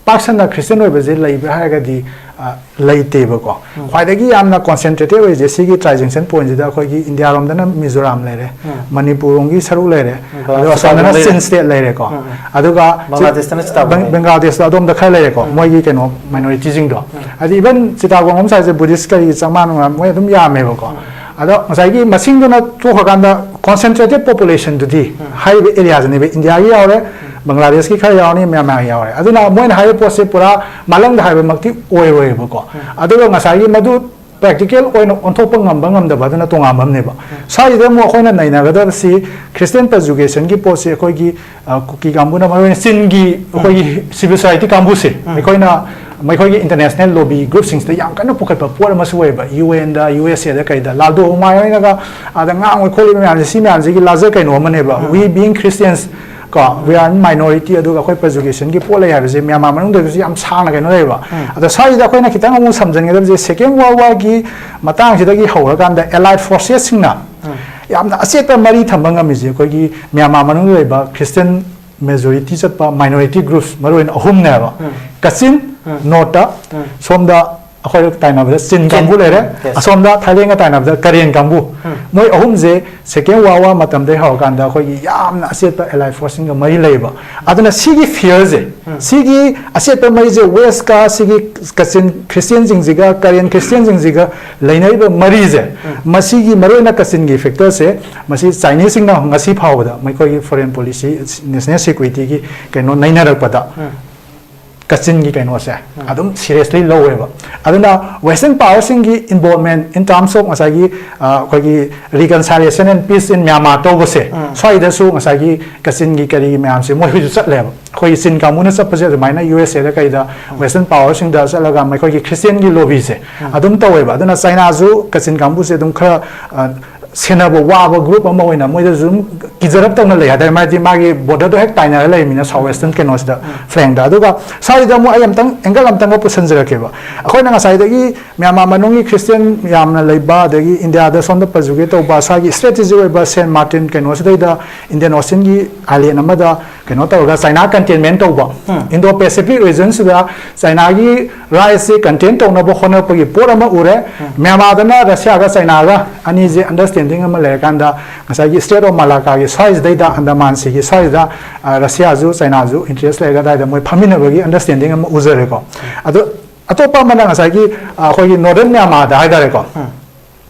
ꯄꯥꯛ ꯁꯟꯅ ꯈ꯭ꯔꯤꯁꯇꯤꯌꯟ ꯑꯣꯏꯕꯁꯦ ꯂꯩꯕ꯭ꯔꯥ ꯍꯥꯏꯔꯒꯗꯤ, ꯑ, ꯂꯩꯇꯦꯕꯀꯣ꯫ ꯎꯝ꯫ ꯈ꯭ꯋꯥꯏꯗꯒꯤ ꯌꯥꯝꯅ ꯀꯣꯟꯁꯦꯟꯇ꯭ꯔꯦꯇꯦꯠ ꯑꯣꯏꯔꯤꯁꯦ ꯁꯤꯒꯤ ꯇ꯭ꯔꯥꯏ ꯖꯪꯁꯟ ꯄꯣꯏꯟꯠꯁꯤꯗ ꯑꯩꯈꯣꯏꯒꯤ ꯏꯟꯗꯤꯌꯥꯔꯣꯝꯗꯅ ꯃꯤꯖꯣꯔꯥꯝ ꯂꯩꯔꯦ, ꯎꯝ꯫ ꯃꯅꯤꯄꯨꯔꯔꯣꯝꯒꯤ ꯁꯔꯨꯛ ꯂꯩꯔꯦ, ꯎꯝ, ꯑꯗꯨꯒ ꯑꯁꯣꯝꯗꯅ ꯂꯩꯔꯦ꯫ ꯆꯤꯟ ꯁ꯭ꯇꯦꯠ ꯂꯩꯔꯦꯀꯣ꯫ ꯎꯝ, ꯎꯝ꯫ ꯑꯗꯨꯒ ꯕꯪꯒ꯭ꯂꯥꯗꯦꯁꯇꯅ ꯆꯤꯇꯥꯒꯣꯡ ꯕꯪ-, ꯂꯩꯔꯦ꯫ ꯕꯪꯒ꯭ꯂꯥꯗꯦꯁꯇ ꯑꯗꯣꯝꯗ ꯈꯔ ꯂꯩꯔꯦꯀꯣ, ꯎꯝ꯫ ꯃꯣꯏꯒꯤ ꯀꯩꯅꯣ ꯃꯥꯏꯅꯣꯔꯤꯇꯤꯁꯤꯡꯗꯣ꯫ ꯎꯝ꯫ ꯍꯥꯏꯗꯤ ꯏꯚꯟ ꯆꯤꯇꯥꯒꯣꯡ ꯍꯣꯝ ꯁꯥꯏꯠꯁꯦ ꯕꯨꯙꯤꯁ ꯀꯔꯤ ꯆꯥꯝꯃꯉꯥ ꯅꯨꯡꯉꯥ ꯃꯣꯏ ꯑꯗꯨꯝ ꯌꯥꯝꯃꯦꯕꯀꯣ꯫ ꯎꯝ꯫ ꯑꯗꯣ ꯉꯁꯥꯏꯒꯤ ꯃꯁꯤꯡꯗꯨꯅ ꯇꯣꯛꯈ꯭ꯔꯀꯥꯟꯗ ꯀꯣꯟꯁꯦꯟꯇ꯭ꯔꯦꯇꯦꯠ ꯄꯣꯄꯨꯂꯦꯁꯟꯗꯨꯗꯤ ꯎꯝ꯫ ꯍꯥꯏꯔꯤꯕ ꯑꯦꯔꯤꯌꯥꯁꯤꯅꯦꯕ, ꯏꯟꯗꯤꯌꯥꯒꯤ ꯌꯥꯎꯔꯦ, ꯎꯝ꯫ ꯕꯪꯒ꯭ꯂꯥꯗꯦꯁꯀꯤ ꯈꯔ ꯌꯥꯎꯔꯅꯤ, ꯃ꯭ꯌꯥꯟꯃꯥꯔꯒꯤ ꯌꯥꯎꯔꯦ꯫ ꯑꯗꯨꯅ ꯃꯣꯏꯅ ꯍꯥꯏꯔꯤꯕ ꯄꯣꯠꯁꯦ ꯄꯨꯔꯥ ꯃꯥꯂꯪꯗ ꯍꯥꯏꯕꯃꯛꯇꯤ ꯑꯣꯏꯔꯣꯏꯕꯀꯣ꯫ ꯎꯝ꯫ ꯑꯗꯨꯒ ꯉꯁꯥꯏꯒꯤ ꯃꯗꯨ ꯄ꯭ꯔꯦꯛꯇꯤꯀꯦꯜ ꯑꯣꯏꯅ ꯑꯣꯟꯊꯣꯛꯄ ꯉꯝꯕ ꯉꯝꯗꯕ ꯑꯗꯨꯅ ꯇꯣꯉꯥꯟꯕ ꯑꯃꯅꯦꯕ꯫ ꯎꯝ꯫ ꯁ꯭ꯋꯥꯏꯁꯤꯗ ꯑꯃꯨꯛ ꯑꯩꯈꯣꯏꯅ ꯅꯩꯅꯒꯗꯕꯁꯤ ꯈ꯭ꯔꯤꯁꯇꯤꯌꯟ ꯄꯔꯁꯤꯀ꯭ꯌꯨꯁꯟꯒꯤ ꯄꯣꯠꯁꯤ ꯑꯩꯈꯣꯏꯒꯤ, ꯑ, ꯀꯨꯀꯤ ꯀꯥꯡꯕꯨꯅ ꯃꯔꯨꯑꯣꯏꯅ ꯆꯤꯟꯒꯤ ꯑꯩꯈꯣꯏꯒꯤ ꯁꯤꯚꯤꯜ ꯁꯣꯁꯥꯏꯇꯤ ꯀꯥꯡꯕꯨꯁꯦ, ꯎꯝ꯫ ꯑꯩꯈꯣꯏꯅ ꯃꯈꯣꯏꯒꯤ ꯏꯟꯇꯔꯅꯦꯁꯅꯦꯜ ꯂꯣꯕꯤ ꯒ꯭ꯔꯨꯞꯁꯤꯡꯁꯤꯗ ꯌꯥꯝ ꯀꯟꯅ ꯄꯨꯈꯠꯄ ꯄꯣꯠ ꯑꯃꯁꯨ ꯑꯣꯏꯌꯦꯕ꯫ ꯌꯨ ꯑꯦꯟꯗ, ꯌꯨ ꯑꯦꯁ ꯑꯦꯗ ꯀꯩꯗ ꯂꯥꯜꯗꯣ ꯍꯨꯃꯥꯌꯨꯟꯅꯒ ꯑꯥꯗ ꯉꯥꯡꯉꯣꯏ ꯈꯣꯠꯂꯤꯕ ꯃꯌꯥꯝꯁꯦ, ꯁꯤ ꯃꯌꯥꯝꯁꯤꯒꯤ ꯂꯥꯖ ꯀꯩꯅꯣ ꯑꯃꯅꯦꯕ꯫ ꯎꯝ꯫ We being Christians, ꯀꯣ, we are minority, ꯑꯗꯨꯒ ꯑꯩꯈꯣꯏ ꯄꯔꯁꯤꯀ꯭ꯌꯨꯁꯟꯒꯤ ꯄꯣꯠ ꯂꯩ ꯍꯥꯏꯕꯁꯦ ꯃ꯭ꯌꯥꯟꯃꯥꯔ ꯃꯅꯨꯡꯗꯁꯨ ꯌꯥꯝ ꯁꯥꯡꯅ ꯀꯩꯅꯣ ꯂꯩꯌꯦꯕ꯫ ꯎꯝ꯫ ꯑꯗꯣ ꯁ꯭ꯋꯥꯏꯁꯤꯗ ꯑꯩꯈꯣꯏꯅ ꯈꯤꯇꯪ ꯑꯃꯨꯛ ꯁꯝꯖꯟꯒꯗꯕꯁꯦ, ꯁꯦꯀꯦꯟ ꯋꯥꯔꯜ ꯋꯥꯔꯒꯤ ꯃꯇꯥꯡꯁꯤꯗꯒꯤ ꯍꯧꯔꯀꯥꯟꯗ ꯑꯦꯂꯥꯏꯠ ꯐꯣꯔꯁꯦꯁꯁꯤꯡꯅ ꯎꯝ꯫ ꯌꯥꯝꯅ ꯑꯆꯦꯠꯄ ꯃꯔꯤ ꯊꯝꯕ ꯉꯝꯃꯤꯁꯦ ꯑꯩꯈꯣꯏꯒꯤ ꯃ꯭ꯌꯥꯟꯃꯥꯔ ꯃꯅꯨꯡꯗ ꯂꯩꯕ ꯈ꯭ꯔꯤꯁꯇꯤꯌꯟ ꯃꯦꯖꯣꯔꯤꯇꯤ ꯆꯠꯄ ꯃꯥꯏꯅꯣꯔꯤꯇꯤ ꯒ꯭ꯔꯨꯞꯁ ꯃꯔꯨꯑꯣꯏꯅ ꯑꯍꯨꯝꯅꯦꯕ꯫ ꯎꯝ꯫ ꯀꯆꯤꯟ, ꯎꯝ꯫ ꯅꯣꯔꯠꯇ, ꯎꯝ꯫ ꯁꯣꯝꯗ ꯑꯩꯈꯣꯏ ꯇꯥꯏꯅꯕꯗ ꯆꯤꯟ ꯆꯤꯟ꯫ ꯀꯥꯡꯕꯨ ꯂꯩꯔꯦ, ꯌꯦꯁ꯫ ꯑꯁꯣꯝꯗ ꯊꯥꯏꯂꯦꯟꯒ ꯇꯥꯏꯅꯕꯗ ꯀꯔꯦꯟ ꯀꯥꯡꯕꯨ꯫ ꯎꯝ꯫ ꯃꯣꯏ ꯑꯍꯨꯝꯁꯦ ꯁꯦꯀꯦꯟ ꯋꯥꯔꯜ ꯋꯥꯔ ꯃꯇꯝꯗꯒꯤ ꯍꯧꯔꯀꯥꯟꯗ ꯑꯩꯈꯣꯏꯒꯤ ꯌꯥꯝꯅ ꯑꯆꯦꯠꯄ ꯑꯦꯂꯥꯏ ꯐꯣꯔꯁꯁꯤꯡꯒ ꯃꯔꯤ ꯂꯩꯌꯦꯕ꯫ ꯑꯗꯨꯅ ꯁꯤꯒꯤ ꯐꯤꯌꯔꯁꯦ, ꯎꯝ꯫ ꯁꯤꯒꯤ ꯑꯆꯦꯠꯄ ꯃꯔꯤꯁꯦ ꯋꯦꯁꯀ ꯁꯤꯒꯤ ꯀꯆꯤꯟ ꯈ꯭ꯔꯤꯁꯇꯤꯌꯥꯟꯁꯤꯡꯁꯤꯒ ꯀꯔꯦꯟ ꯈ꯭ꯔꯤꯁꯇꯤꯌꯥꯟꯁꯤꯡꯁꯤꯒ ꯂꯩꯅꯔꯤꯕ ꯃꯔꯤꯁꯦ, ꯎꯝ꯫ ꯃꯁꯤꯒꯤ ꯃꯔꯨꯑꯣꯏꯅ ꯀꯆꯤꯟꯒꯤ ꯐꯦꯛꯇꯔꯁꯦ, ꯃꯁꯤ ꯆꯥꯏꯅꯤꯁꯁꯤꯡꯅ ꯉꯁꯤ ꯐꯥꯎꯕꯗ ꯃꯈꯣꯏꯒꯤ ꯐꯣꯔꯦꯟ ꯄꯣꯂꯤꯁꯤ, ꯅꯦꯁꯅꯦꯜ ꯁꯦꯀ꯭ꯌꯨꯔꯤꯇꯤꯒꯤ ꯀꯩꯅꯣ ꯅꯩꯅꯔꯛꯄꯗ, ꯎꯝ꯫ ꯀꯆꯤꯟꯒꯤ ꯀꯩꯅꯣꯁꯦ ꯎꯝ꯫ ꯑꯗꯨꯝ ꯁꯤꯔꯤꯌꯁꯂꯤ ꯂꯧꯋꯦꯕ꯫ ꯑꯗꯨꯅ ꯋꯦꯁꯇꯔꯟ ꯄꯥꯋꯔꯁꯤꯡꯒꯤ ꯏꯟꯚꯣꯜꯚꯃꯦꯟ in terms of ꯉꯁꯥꯏꯒꯤ, ꯑ, ꯑꯩꯈꯣꯏꯒꯤ reconciliation and peace in Myanmar ꯇꯧꯕꯁꯦ, ꯎꯝ꯫ ꯁ꯭ꯋꯥꯏꯗꯁꯨ ꯉꯁꯥꯏꯒꯤ ꯀꯆꯤꯟꯒꯤ ꯀꯔꯤꯒꯤ ꯃꯌꯥꯝꯁꯦ ꯃꯣꯏ ꯍꯧꯖꯤꯛ ꯆꯠꯂꯦꯕ꯫ ꯑꯩꯈꯣꯏꯒꯤ ꯆꯤꯟ ꯀꯥꯡꯕꯨꯅ ꯆꯠꯄꯁꯦ ꯑꯗꯨꯃꯥꯏꯅ ꯌꯨ ꯑꯦꯁ ꯑꯦꯗ ꯀꯩꯗ ꯎꯝ꯫ ꯋꯦꯁꯇꯔꯟ ꯄꯥꯋꯔꯁꯤꯡꯗ ꯆꯠꯂꯒ ꯃꯈꯣꯏꯒꯤ ꯈ꯭ꯔꯤꯁꯇꯤꯌꯟꯒꯤ ꯂꯣꯕꯤꯁꯦ ꯎꯝ꯫ ꯑꯗꯨꯝ ꯇꯧꯋꯦꯕ꯫ ꯑꯗꯨꯅ ꯆꯥꯏꯅꯥꯁꯨ ꯀꯆꯤꯟ ꯀꯥꯡꯕꯨꯁꯦ ꯑꯗꯨꯝ ꯈꯔ, ꯑ, ꯁꯦꯟꯅꯕ ꯋꯥꯕ ꯒ꯭ꯔꯨꯞ ꯑꯃ ꯑꯣꯏꯅ ꯃꯣꯏꯗꯁꯨ ꯑꯗꯨꯝ ꯀꯤꯖꯔꯞ ꯇꯧꯅ ꯂꯩ ꯍꯥꯏꯇꯥꯔꯦ꯫ ꯃꯔꯝꯗꯤ ꯃꯥꯒꯤ ꯕꯣꯔꯗꯔꯗꯣ ꯍꯦꯛ ꯇꯥꯏꯅꯔ ꯂꯩꯔꯃꯤꯅ ꯁꯥꯎꯠ ꯋꯦꯁꯇꯔꯟ ꯀꯩꯅꯣꯁꯤꯗ, ꯎꯝ꯫ ꯐ꯭ꯂꯦꯡꯗ꯫ ꯑꯗꯨꯒ ꯁ꯭ꯋꯥꯏꯗ ꯑꯃꯨꯛ ꯑꯩ ꯑꯝꯇꯪ ꯑꯦꯡꯒꯜ ꯑꯝꯇꯪꯒ ꯄꯨꯁꯟꯖꯔꯛꯀꯦꯕ꯫ ꯑꯩꯈꯣꯏꯅ ꯉꯁꯥꯏꯗꯒꯤ ꯃ꯭ꯌꯥꯟꯃꯥꯔ ꯃꯅꯨꯡꯒꯤ ꯈ꯭ꯔꯤꯁꯇꯤꯌꯟ ꯌꯥꯝꯅ ꯂꯩꯕ, ꯑꯗꯒꯤ ꯏꯟꯗꯤꯌꯥꯗ ꯁꯣꯝꯗ ꯄꯖꯨꯒꯦ ꯇꯧꯕ, ꯁ꯭ꯋꯥꯏꯒꯤ ꯏꯁꯇ꯭ꯔꯦꯇꯦꯖꯤ ꯑꯣꯏꯕ ꯁꯦꯟ ꯃꯥꯔꯇꯤꯟ ꯀꯩꯅꯣꯁꯤꯗꯩꯗ ꯏꯟꯗꯤꯌꯟ ꯑꯣꯁꯤꯌꯟꯒꯤ ꯑꯥꯏꯂꯦꯟ ꯑꯃꯗ ꯀꯩꯅꯣ ꯇꯧꯔꯒ ꯆꯥꯏꯅꯥ ꯀꯟꯇꯦꯟꯃꯦꯟ ꯇꯧꯕ, ꯎꯝ꯫ ꯏꯟꯗꯣ ꯄꯦꯁꯤꯐꯤꯛ ꯔꯤꯖꯟꯁꯤꯗ ꯆꯥꯏꯅꯥꯒꯤ ꯔꯥꯏꯁꯁꯦ ꯀꯟꯇꯦꯟ ꯇꯧꯅꯕ ꯍꯣꯠꯅꯔꯛꯄꯒꯤ ꯄꯣꯠ ꯑꯃ ꯎꯔꯦ꯫ ꯎꯝ꯫ ꯃ꯭ꯌꯥꯟꯃꯥꯔꯗꯅ ꯔꯁꯤꯌꯥꯒ ꯆꯥꯏꯅꯥꯒ ꯑꯅꯤꯁꯦ ꯑꯟꯗꯔꯁꯇꯦꯟꯗꯤꯡ ꯑꯃ ꯂꯩꯔꯀꯥꯟꯗ ꯉꯁꯥꯏꯒꯤ ꯁ꯭ꯇꯦꯠ ꯑꯣꯐ ꯃꯂꯥꯀꯥꯒꯤ ꯁ꯭ꯋꯥꯏꯁꯤꯗꯩꯗ, ꯑꯟꯗꯃꯥꯟ ꯁꯤꯒꯤ ꯁ꯭ꯋꯥꯏꯁꯤꯗ, ꯑ, ꯔꯁꯤꯌꯥꯁꯨ ꯆꯥꯏꯅꯥꯁꯨ ꯏꯟꯇꯔꯦꯁ ꯂꯩꯔꯒ ꯑꯗꯥꯏꯗ ꯃꯣꯏ ꯐꯝꯃꯤꯟꯅꯕꯒꯤ ꯑꯟꯗꯔꯁꯇꯦꯟꯗꯤꯡ ꯑꯃ ꯎꯖꯔꯦꯀꯣ꯫ ꯑꯗꯣ ꯑꯇꯣꯞꯄ ꯑꯃꯅ ꯉꯁꯥꯏꯒꯤ, ꯑ, ꯑꯩꯈꯣꯏꯒꯤ ꯅꯣꯔꯗꯔꯟ ꯃ꯭ꯌꯥꯟꯃꯥꯔꯗ ꯍꯥꯏꯇꯥꯔꯦꯀꯣ꯫ ꯎꯝ꯫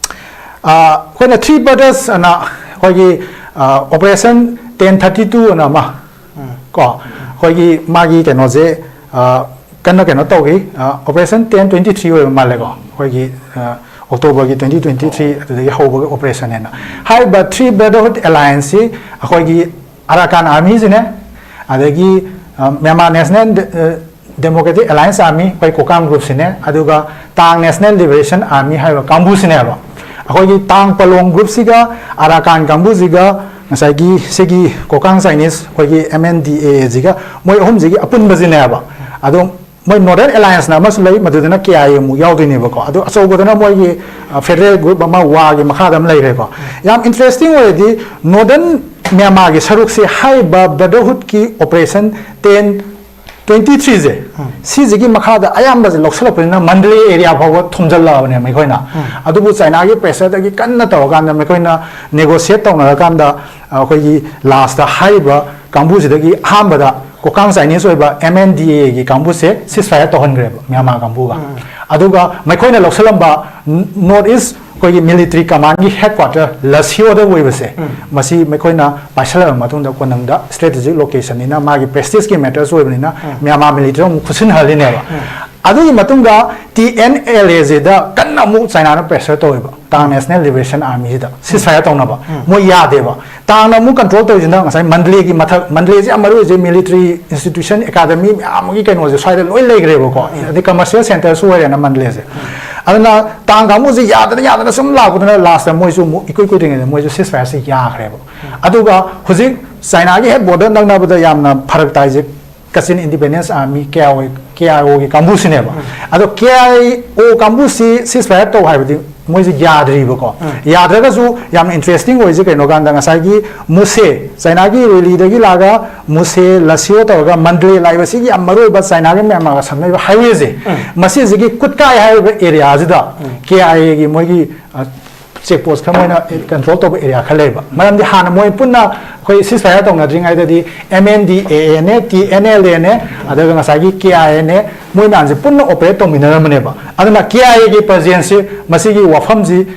ꯑ, ꯑꯩꯈꯣꯏꯅ ꯊ꯭ꯔꯤ ꯕ꯭ꯔꯗꯔꯁ ꯑꯅ ꯑꯩꯈꯣꯏꯒꯤ, ꯑ, ꯑꯣꯄꯔꯦꯁꯟ ꯇꯦꯟ ꯊꯥꯔꯇꯤ ꯇꯨ ꯑꯅ ꯑꯃ, ꯎꯝ꯫ ꯀꯣ, ꯑꯩꯈꯣꯏꯒꯤ ꯃꯥꯒꯤ ꯀꯩꯅꯣꯁꯦ, ꯑ, ꯀꯟꯅ ꯀꯩꯅꯣ ꯇꯧꯈꯤ꯫ ꯑ, ꯑꯣꯄꯔꯦꯁꯟ ꯇꯦꯟ ꯇ꯭ꯋꯦꯟꯇꯤ ꯊ꯭ꯔꯤ ꯑꯣꯏꯕ ꯃꯥꯜꯂꯦꯀꯣ, ꯑꯩꯈꯣꯏꯒꯤ, ꯑ, ꯑꯣꯛꯇꯣꯕꯔꯒꯤ ꯇ꯭ꯋꯦꯟꯇꯤ ꯇ꯭ꯋꯦꯟꯇꯤ ꯊ꯭ꯔꯤ ꯑꯗꯨꯗꯒꯤ ꯍꯧꯕꯒꯤ ꯑꯣꯄꯔꯦꯁꯟ ꯍꯥꯏꯅ꯫ ꯍꯥꯏꯔꯤꯕ ꯊ꯭ꯔꯤ ꯕ꯭ꯔꯗꯔꯍꯨꯗ ꯑꯦꯂꯥꯌꯟꯁꯁꯤ ꯑꯩꯈꯣꯏꯒꯤ ꯑꯔꯥꯀꯥꯟ ꯑꯥꯔꯃꯤꯁꯤꯅꯦ, ꯑꯗꯒꯤ, ꯑ, ꯃ꯭ꯌꯥꯟꯃꯥꯔ ꯅꯦꯁꯅꯦꯜ ꯗꯦ-, ꯑ, ꯗꯦꯃꯣꯀ꯭ꯔꯦꯇꯤꯛ ꯑꯦꯂꯥꯌꯟꯁ ꯑꯥꯔꯃꯤ, ꯑꯩꯈꯣꯏ ꯀꯣꯀꯥꯡ ꯒ꯭ꯔꯨꯞꯁꯤꯅꯦ, ꯑꯗꯨꯒ ꯇꯥꯡ ꯅꯦꯁꯅꯦꯜ ꯂꯤꯕꯔꯦꯁꯟ ꯑꯥꯔꯃꯤ ꯍꯥꯏꯕ ꯀꯥꯡꯕꯨꯁꯤꯅꯦꯕ꯫ ꯑꯩꯈꯣꯏꯒꯤ ꯇꯥꯡ ꯄꯂꯣꯡ ꯒ꯭ꯔꯨꯞꯁꯤꯒ ꯑꯔꯥꯀꯥꯟ ꯀꯥꯡꯕꯨꯁꯤꯒ ꯉꯁꯥꯏꯒꯤ ꯁꯤꯒꯤ ꯀꯣꯀꯥꯡ ꯆꯥꯏꯅꯤꯁ ꯑꯩꯈꯣꯏꯒꯤ ꯑꯦꯝ ꯑꯦꯟ ꯗꯤ ꯑꯦ ꯑꯦꯁꯤꯒ ꯃꯣꯏ ꯑꯍꯨꯝꯁꯤꯒꯤ ꯑꯄꯨꯟꯕꯁꯤꯅꯦꯕ꯫ ꯑꯗꯣ ꯃꯣꯏ ꯅꯣꯔꯗꯔꯟ ꯑꯦꯂꯥꯌꯟꯁꯅ ꯑꯃꯁꯨ ꯂꯩ, ꯃꯗꯨꯗꯅ ꯀꯦ ꯑꯥꯏ ꯑꯦ ꯑꯃꯨꯛ ꯌꯥꯎꯗꯣꯏꯅꯦꯕꯀꯣ꯫ ꯑꯗꯣ ꯑꯆꯧꯕꯗꯅ ꯃꯣꯏꯒꯤ, ꯑ, ꯐꯦꯗꯔꯦꯜ ꯒ꯭ꯔꯨꯞ ꯑꯃ ꯋꯥꯒꯤ ꯃꯈꯥꯗ ꯑꯃ ꯂꯩꯈ꯭ꯔꯦꯀꯣ꯫ ꯌꯥꯝ ꯏꯟꯇꯔꯦꯁꯇꯤꯡ ꯑꯣꯏꯔꯗꯤ ꯅꯣꯔꯗꯔꯟ ꯃ꯭ꯌꯥꯟꯃꯥꯔꯒꯤ ꯁꯔꯨꯛꯁꯦ ꯍꯥꯏꯔꯤꯕ ꯕ꯭ꯔꯗꯔꯍꯨꯗꯀꯤ ꯑꯣꯄꯔꯦꯁꯟ ꯇꯦꯟ ꯇ꯭ꯋꯦꯟꯇꯤ ꯊ꯭ꯔꯤꯁꯦ, ꯁꯤꯁꯤꯒꯤ ꯃꯈꯥꯗ ꯑꯌꯥꯝꯕꯁꯦ ꯂꯧꯁꯜꯂꯛꯄꯅꯤꯅ ꯃꯟꯗꯂꯦ ꯑꯦꯔꯤꯌꯥ ꯐꯥꯎꯕ ꯊꯣꯝꯖꯤꯜꯂꯛꯑꯕꯅꯦ ꯃꯈꯣꯏꯅ꯫ ꯑꯗꯨꯕꯨ ꯆꯥꯏꯅꯥꯒꯤ ꯄ꯭ꯔꯦꯁꯔꯗꯒꯤ ꯀꯟꯅ ꯇꯧꯔꯀꯥꯟꯗ ꯃꯈꯣꯏꯅ ꯅꯦꯒꯣꯁꯤꯌꯦꯠ ꯇꯧꯅꯔꯀꯥꯟꯗ ꯑꯩꯈꯣꯏꯒꯤ ꯂꯥꯁꯇ ꯍꯥꯏꯔꯤꯕ ꯀꯥꯡꯕꯨꯁꯤꯗꯒꯤ ꯑꯍꯥꯟꯕꯗ ꯀꯣꯀꯥꯡ ꯆꯥꯏꯅꯤꯁ ꯑꯣꯏꯕ ꯑꯦꯝ ꯑꯦꯟ ꯗꯤ ꯑꯦꯒꯤ ꯀꯥꯡꯕꯨꯁꯦ ꯁꯤꯁ ꯐꯥꯌꯔ ꯇꯧꯍꯟꯈ꯭ꯔꯦꯕ ꯃ꯭ꯌꯥꯟꯃꯥꯔ ꯀꯥꯡꯕꯨꯒ꯫ ꯑꯗꯨꯒ ꯃꯈꯣꯏꯅ ꯂꯧꯁꯤꯜꯂꯝꯕ ꯅꯣꯔꯠ ꯏꯁ ꯑꯩꯈꯣꯏꯒꯤ ꯃꯤꯂꯤꯇꯔꯤ ꯀꯃꯥꯟꯒꯤ ꯍꯦꯗꯀ꯭ꯋꯥꯇꯔ ꯂꯁꯤꯌꯣꯗ ꯑꯣꯏꯕꯁꯦ, ꯃꯁꯤ ꯃꯈꯣꯏꯅ ꯄꯥꯏꯁꯜꯂꯕ ꯃꯇꯨꯡꯗ ꯀꯣꯅꯪꯗ ꯁ꯭ꯇ꯭ꯔꯦꯇꯦꯖꯤꯛ ꯂꯣꯀꯦꯁꯟꯅꯤꯅ ꯃꯥꯒꯤ ꯄ꯭ꯔꯦꯁꯇꯤꯖꯀꯤ ꯃꯦꯇꯔꯁꯨ ꯑꯣꯏꯕꯅꯤꯅ ꯃ꯭ꯌꯥꯟꯃꯥꯔ ꯃꯤꯂꯤꯇꯔꯤ ꯑꯃꯨꯛ ꯈꯨꯠꯁꯤꯟꯍꯜꯂꯤꯅꯦꯕ꯫ ꯑꯗꯨꯒꯤ ꯃꯇꯨꯡꯗ ꯇꯤ ꯑꯦꯟ ꯑꯦꯜ ꯑꯦꯁꯤꯗ ꯀꯟꯅ ꯑꯃꯨꯛ ꯆꯥꯏꯅꯥꯅ ꯄ꯭ꯔꯦꯁꯔ ꯇꯧꯋꯦꯕ ꯇꯥꯡ ꯅꯦꯁꯅꯦꯜ ꯂꯤꯕꯔꯦꯁꯟ ꯑꯥꯔꯃꯤꯁꯤꯗ ꯁꯤꯁ ꯐꯥꯌꯔ ꯇꯧꯅꯕ꯫ ꯃꯣꯏ ꯌꯥꯗꯦꯕ꯫ ꯇꯥꯡꯅ ꯑꯃꯨꯛ ꯀꯟꯇ꯭ꯔꯣꯜ ꯇꯧꯔꯤꯁꯤꯅ ꯉꯁꯥꯏ ꯃꯟꯗꯂꯦꯒꯤ ꯃꯊꯛ, ꯃꯟꯗꯂꯦꯁꯤ ꯌꯥꯝ ꯃꯔꯨ ꯑꯣꯏꯁꯦ ꯃꯤꯂꯤꯇꯔꯤ ꯏꯟꯁꯇꯤꯇ꯭ꯌꯨꯁꯟ, ꯑꯦꯀꯥꯗꯃꯤ ꯃꯌꯥꯝ ꯑꯃꯒꯤ ꯀꯩꯅꯣꯁꯦ ꯁ꯭ꯋꯥꯏꯗ ꯂꯣꯏ ꯂꯩꯈ꯭ꯔꯦꯕꯀꯣ꯫ ꯑꯗꯩ ꯀꯃꯔꯁꯤꯌꯦꯜ ꯁꯦꯟꯇꯔꯁꯨ ꯑꯣꯏꯔꯦꯅ ꯃꯟꯗꯂꯦꯁꯦ꯫ ꯑꯗꯨꯅ ꯇꯥꯡ ꯀꯥꯡꯕꯨꯁꯦ ꯌꯥꯗꯅ ꯌꯥꯗꯅ ꯁꯨꯝ ꯂꯥꯛꯄꯗꯨꯅ ꯂꯥꯁꯇ ꯃꯣꯏꯁꯨ ꯑꯃꯨꯛ ꯏꯀꯨꯏ ꯀꯨꯏꯗ꯭ꯔꯤꯉꯩꯗ ꯃꯣꯏꯁꯨ ꯁꯤꯁ ꯐꯥꯌꯔꯁꯦ ꯌꯥꯈ꯭ꯔꯦꯕ꯫ ꯑꯗꯨꯒ ꯍꯧꯖꯤꯛ ꯆꯥꯏꯅꯥꯒꯤ ꯍꯦꯛ ꯕꯣꯔꯗꯔ ꯅꯛꯅꯕꯗ ꯌꯥꯝꯅ ꯐꯔꯛ ꯇꯥꯏꯁꯦ ꯀꯆꯤꯟ independence army, K I O, ꯀꯦ ꯑꯥꯏ ꯑꯣꯒꯤ ꯀꯥꯡꯕꯨꯁꯤꯅꯦꯕ꯫ ꯑꯗꯣ ꯀꯦ ꯑꯥꯏ ꯑꯣ ꯀꯥꯡꯕꯨꯁꯤ ꯁꯤꯁ ꯐꯥꯌꯔ ꯇꯧ ꯍꯥꯏꯕꯗꯤ ꯃꯣꯏꯁꯦ ꯌꯥꯗ꯭ꯔꯤꯕꯀꯣ꯫ ꯌꯥꯗ꯭ꯔꯒꯁꯨ ꯌꯥꯝꯅ ꯏꯟꯇꯔꯦꯁꯇꯤꯡ ꯑꯣꯏꯁꯦ ꯀꯩꯅꯣ ꯀꯥꯟꯗ ꯉꯁꯥꯏꯒꯤ ꯃꯨꯁꯦ, ꯆꯥꯏꯅꯥꯒꯤ ꯔꯦꯂꯤꯗꯒꯤ ꯂꯥꯛꯑꯒ ꯃꯨꯁꯦ, ꯂꯁꯤꯌꯣ ꯇꯧꯔꯒ ꯃꯟꯗꯂꯦ ꯂꯥꯛꯏꯕ ꯁꯤꯒꯤ ꯌꯥꯝ ꯃꯔꯨ ꯑꯣꯏꯕ ꯆꯥꯏꯅꯥꯒ ꯃ꯭ꯌꯥꯟꯃꯥꯔꯒ ꯁꯝꯅꯔꯤꯕ ꯍꯥꯏꯋꯦꯁꯦ, ꯃꯁꯤꯁꯤꯒꯤ ꯀꯨꯠꯀꯥꯏ ꯍꯥꯏꯔꯤꯕ ꯑꯦꯔꯤꯌꯥꯁꯤꯗ ꯀꯦ ꯑꯥꯏ ꯑꯦꯒꯤ ꯃꯣꯏꯒꯤ, ꯑ, ꯆꯦꯛ ꯄꯣꯁ ꯈꯔ ꯃꯣꯏꯅ ꯀꯟꯇ꯭ꯔꯣꯜ ꯇꯧꯕ ꯑꯦꯔꯤꯌꯥ ꯈꯔ ꯂꯩꯕ꯫ ꯃꯔꯝꯗꯤ ꯍꯥꯟꯅ ꯃꯣꯏ ꯄꯨꯟꯅ ꯑꯩꯈꯣꯏ ꯁꯤꯁ ꯐꯥꯌꯔ ꯇꯧꯅꯗ꯭ꯔꯤꯉꯩꯗꯗꯤ ꯑꯦꯝ ꯑꯦꯟ ꯗꯤ ꯑꯦ ꯑꯦꯅꯦ, ꯇꯤ ꯑꯦꯟ ꯑꯦꯜ ꯑꯦꯅꯦ, ꯑꯗꯨꯒ ꯉꯁꯥꯏꯒꯤ ꯀꯦ ꯑꯥꯏ ꯑꯦꯅꯦ, ꯃꯣꯏ ꯃꯌꯥꯝꯁꯦ ꯄꯨꯟꯅ ꯑꯣꯄꯔꯦꯠ ꯇꯧꯃꯤꯟꯅꯔꯝꯕꯅꯦꯕ꯫ ꯑꯗꯨꯅ ꯀꯦ ꯑꯥꯏ ꯑꯦꯒꯤ ꯄ꯭ꯔꯖꯦꯟꯁꯁꯤ ꯃꯁꯤꯒꯤ ꯋꯥꯐꯝꯁꯤ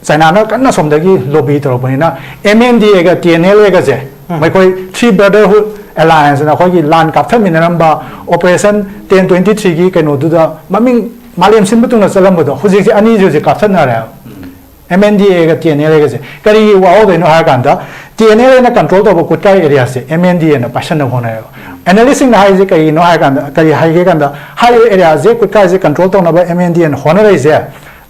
ꯆꯥꯏꯅꯥꯅ ꯀꯟꯅ ꯁꯣꯝꯗꯒꯤ ꯂꯣꯕꯤ ꯇꯧꯔꯛꯄꯅꯤꯅ ꯑꯦꯝ ꯑꯦꯟ ꯗꯤ ꯑꯦꯒ ꯇꯤ ꯑꯦꯟ ꯑꯦꯜ ꯑꯦꯒꯁꯦ ꯃꯈꯣꯏ ꯊ꯭ꯔꯤ ꯕ꯭ꯔꯗꯔꯍꯨꯗ ꯑꯦꯂꯥꯌꯟꯁꯅ ꯑꯩꯈꯣꯏꯒꯤ ꯂꯥꯟ ꯀꯥꯞꯊꯠꯃꯤꯟꯅꯔꯝꯕ ꯑꯣꯄꯔꯦꯁꯟ ꯇꯦꯟ ꯇ꯭ꯋꯦꯟꯇꯤ ꯊ꯭ꯔꯤꯒꯤ ꯀꯩꯅꯣꯗꯨꯗ ꯃꯃꯤꯡ ꯃꯥꯂꯦꯝ ꯁꯤꯟꯕ ꯊꯨꯡꯅ ꯆꯠꯂꯝꯕꯗꯣ ꯍꯧꯖꯤꯛꯁꯦ ꯑꯅꯤꯁꯦ ꯍꯧꯖꯤꯛ ꯀꯥꯞꯊꯠꯅꯔꯦꯕ꯫ ꯑꯦꯝ ꯑꯦꯟ ꯗꯤ ꯑꯦꯒ ꯇꯤ ꯑꯦꯟ ꯑꯦꯜ ꯑꯦꯒꯁꯦ ꯀꯔꯤꯒꯤ ꯋꯥꯍꯧꯗꯣꯏꯅꯣ ꯍꯥꯏꯔ ꯀꯥꯟꯗ ꯇꯤ ꯑꯦꯟ ꯑꯦꯜ ꯑꯦꯅ ꯀꯟꯇ꯭ꯔꯣꯜ ꯇꯧꯕ ꯀꯨꯠꯀꯥꯏ ꯑꯦꯔꯤꯌꯥꯁꯦ ꯑꯦꯝ ꯑꯦꯟ ꯗꯤ ꯑꯦꯅ ꯄꯥꯏꯁꯟꯅꯕ ꯍꯣꯠꯅꯩꯌꯦꯕ꯫ ꯑꯦꯅꯥꯂꯤꯁꯁꯤꯡꯅ ꯍꯥꯏꯔꯤꯁꯦ ꯀꯔꯤꯅꯣ ꯍꯥꯏꯔ ꯀꯥꯟꯗ, ꯀꯔꯤ ꯍꯥꯏꯒꯦ ꯀꯥꯟꯗ ꯍꯥꯏꯔꯤꯕ ꯑꯦꯔꯤꯌꯥꯁꯦ ꯀꯨꯠꯀꯥꯏꯁꯦ ꯀꯟꯇ꯭ꯔꯣꯜ ꯇꯧꯅꯕ ꯑꯦꯝ ꯑꯦꯟ ꯗꯤ ꯑꯦꯅ ꯍꯣꯠꯅꯔꯛꯏꯁꯦ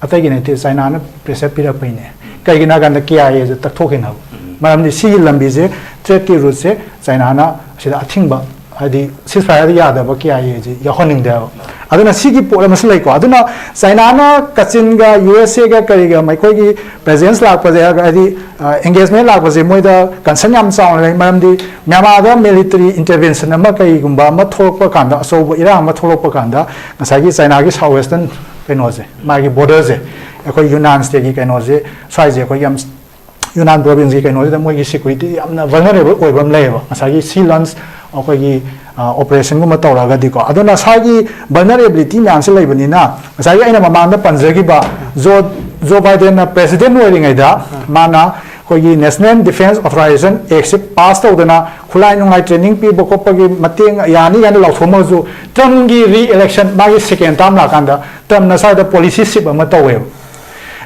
ꯑꯇꯩꯒꯤ ꯅꯠꯇꯦ, ꯆꯥꯏꯅꯥꯅ ꯄ꯭ꯔꯦꯁꯔ ꯄꯤꯔꯛꯄꯩꯅꯦ꯫ ꯀꯩꯒꯤꯅꯣ ꯍꯥꯏ ꯀꯥꯟꯗ ꯀꯦ ꯑꯥꯏ ꯑꯦꯁꯦ ꯇꯛꯊꯣꯛꯈꯤꯅꯕ꯫ ꯃꯔꯝꯗꯤ ꯁꯤꯒꯤ ꯂꯝꯕꯤꯁꯦ, ꯇ꯭ꯔꯦꯗꯀꯤ ꯔꯨꯠꯁꯦ ꯆꯥꯏꯅꯥꯅ ꯁꯤꯗ ꯑꯊꯤꯡꯕ ꯍꯥꯏꯗꯤ ceasefire ꯌꯥꯗꯕ ꯀꯦ ꯑꯥꯏ ꯑꯦꯁꯤ ꯌꯥꯎꯍꯟꯅꯤꯡꯗꯦꯕ꯫ ꯑꯗꯨꯅ ꯁꯤꯒꯤ ꯄꯣꯠ ꯑꯃꯁꯨ ꯂꯩꯀꯣ꯫ ꯑꯗꯨꯅ ꯆꯥꯏꯅꯥꯅ ꯀꯆꯤꯟꯒ ꯌꯨ ꯑꯦꯁ ꯑꯦꯒ ꯀꯔꯤꯒ ꯃꯈꯣꯏꯒꯤ presence ꯂꯥꯛꯄꯁꯦ, ꯍꯥꯏꯗꯤ engagement ꯂꯥꯛꯄꯁꯦ ꯃꯣꯏꯗ concern ꯌꯥꯝ ꯆꯥꯎꯅ ꯂꯩ꯫ ꯃꯔꯝꯗꯤ ꯃ꯭ꯌꯥꯟꯃꯥꯔꯗ military intervention ꯑꯃ ꯀꯩꯒꯨꯝꯕ ꯑꯃ ꯊꯣꯛꯂꯛꯄ ꯀꯥꯟꯗ, ꯑꯆꯧꯕ ꯏꯔꯥꯡ ꯑꯃ ꯊꯣꯛꯂꯛꯄ ꯀꯥꯟꯗ, ꯉꯁꯥꯏꯒꯤ ꯆꯥꯏꯅꯥꯒꯤ south western ꯀꯩꯅꯣꯁꯦ, ꯃꯥꯒꯤ borderꯁꯦ, ꯑꯩꯈꯣꯏ ꯌꯨꯅꯥꯟ stateꯀꯤ ꯀꯩꯅꯣꯁꯦ, ꯁ꯭ꯋꯥꯏꯁꯦ ꯑꯩꯈꯣꯏ ꯌꯥꯝ ꯌꯨꯅꯥꯟ provinceꯀꯤ ꯀꯩꯅꯣꯁꯤꯗ ꯃꯣꯏꯒꯤ security ꯌꯥꯝꯅ vulnerable ꯑꯣꯏꯕ ꯑꯃ ꯂꯩꯌꯦꯕ꯫ ꯉꯁꯥꯏꯒꯤ sea launch ꯑꯩꯈꯣꯏꯒꯤ operationꯒꯨꯝꯕ ꯇꯧꯔꯒꯗꯤꯀꯣ꯫ ꯑꯗꯨꯅ ꯁ꯭ꯋꯥꯏꯒꯤ vulnerability ꯃꯌꯥꯝꯁꯤ ꯂꯩꯕꯅꯤꯅ, ꯉꯁꯥꯏꯒꯤ ꯑꯩꯅ ꯃꯃꯥꯡꯗ ꯄꯟꯖꯈꯤꯕ ꯖꯣ ꯖꯣ ꯕꯥꯏꯗꯦꯟꯅ president ꯑꯣꯏꯔꯤꯉꯩꯗ ꯃꯥꯅ ꯑꯩꯈꯣꯏꯒꯤ National Defense Authorization Actꯁꯦ pass ꯇꯧꯗꯅ ꯈꯨꯠꯂꯥꯏ ꯅꯨꯡꯂꯥꯏ training ꯄꯤꯕ ꯈꯣꯠꯄꯒꯤ ꯃꯇꯦꯡ ꯌꯥꯅꯤ ꯀꯥꯏꯅ ꯂꯥꯎꯊꯣꯛꯑꯝꯃꯒꯁꯨ, Trumpꯀꯤ re-election, ꯃꯥꯒꯤ second term ꯂꯥꯛꯀꯥꯟꯗ Trumpꯅ ꯁ꯭ꯋꯥꯏꯗ policy shift ꯑꯃ ꯇꯧꯋꯦꯕ꯫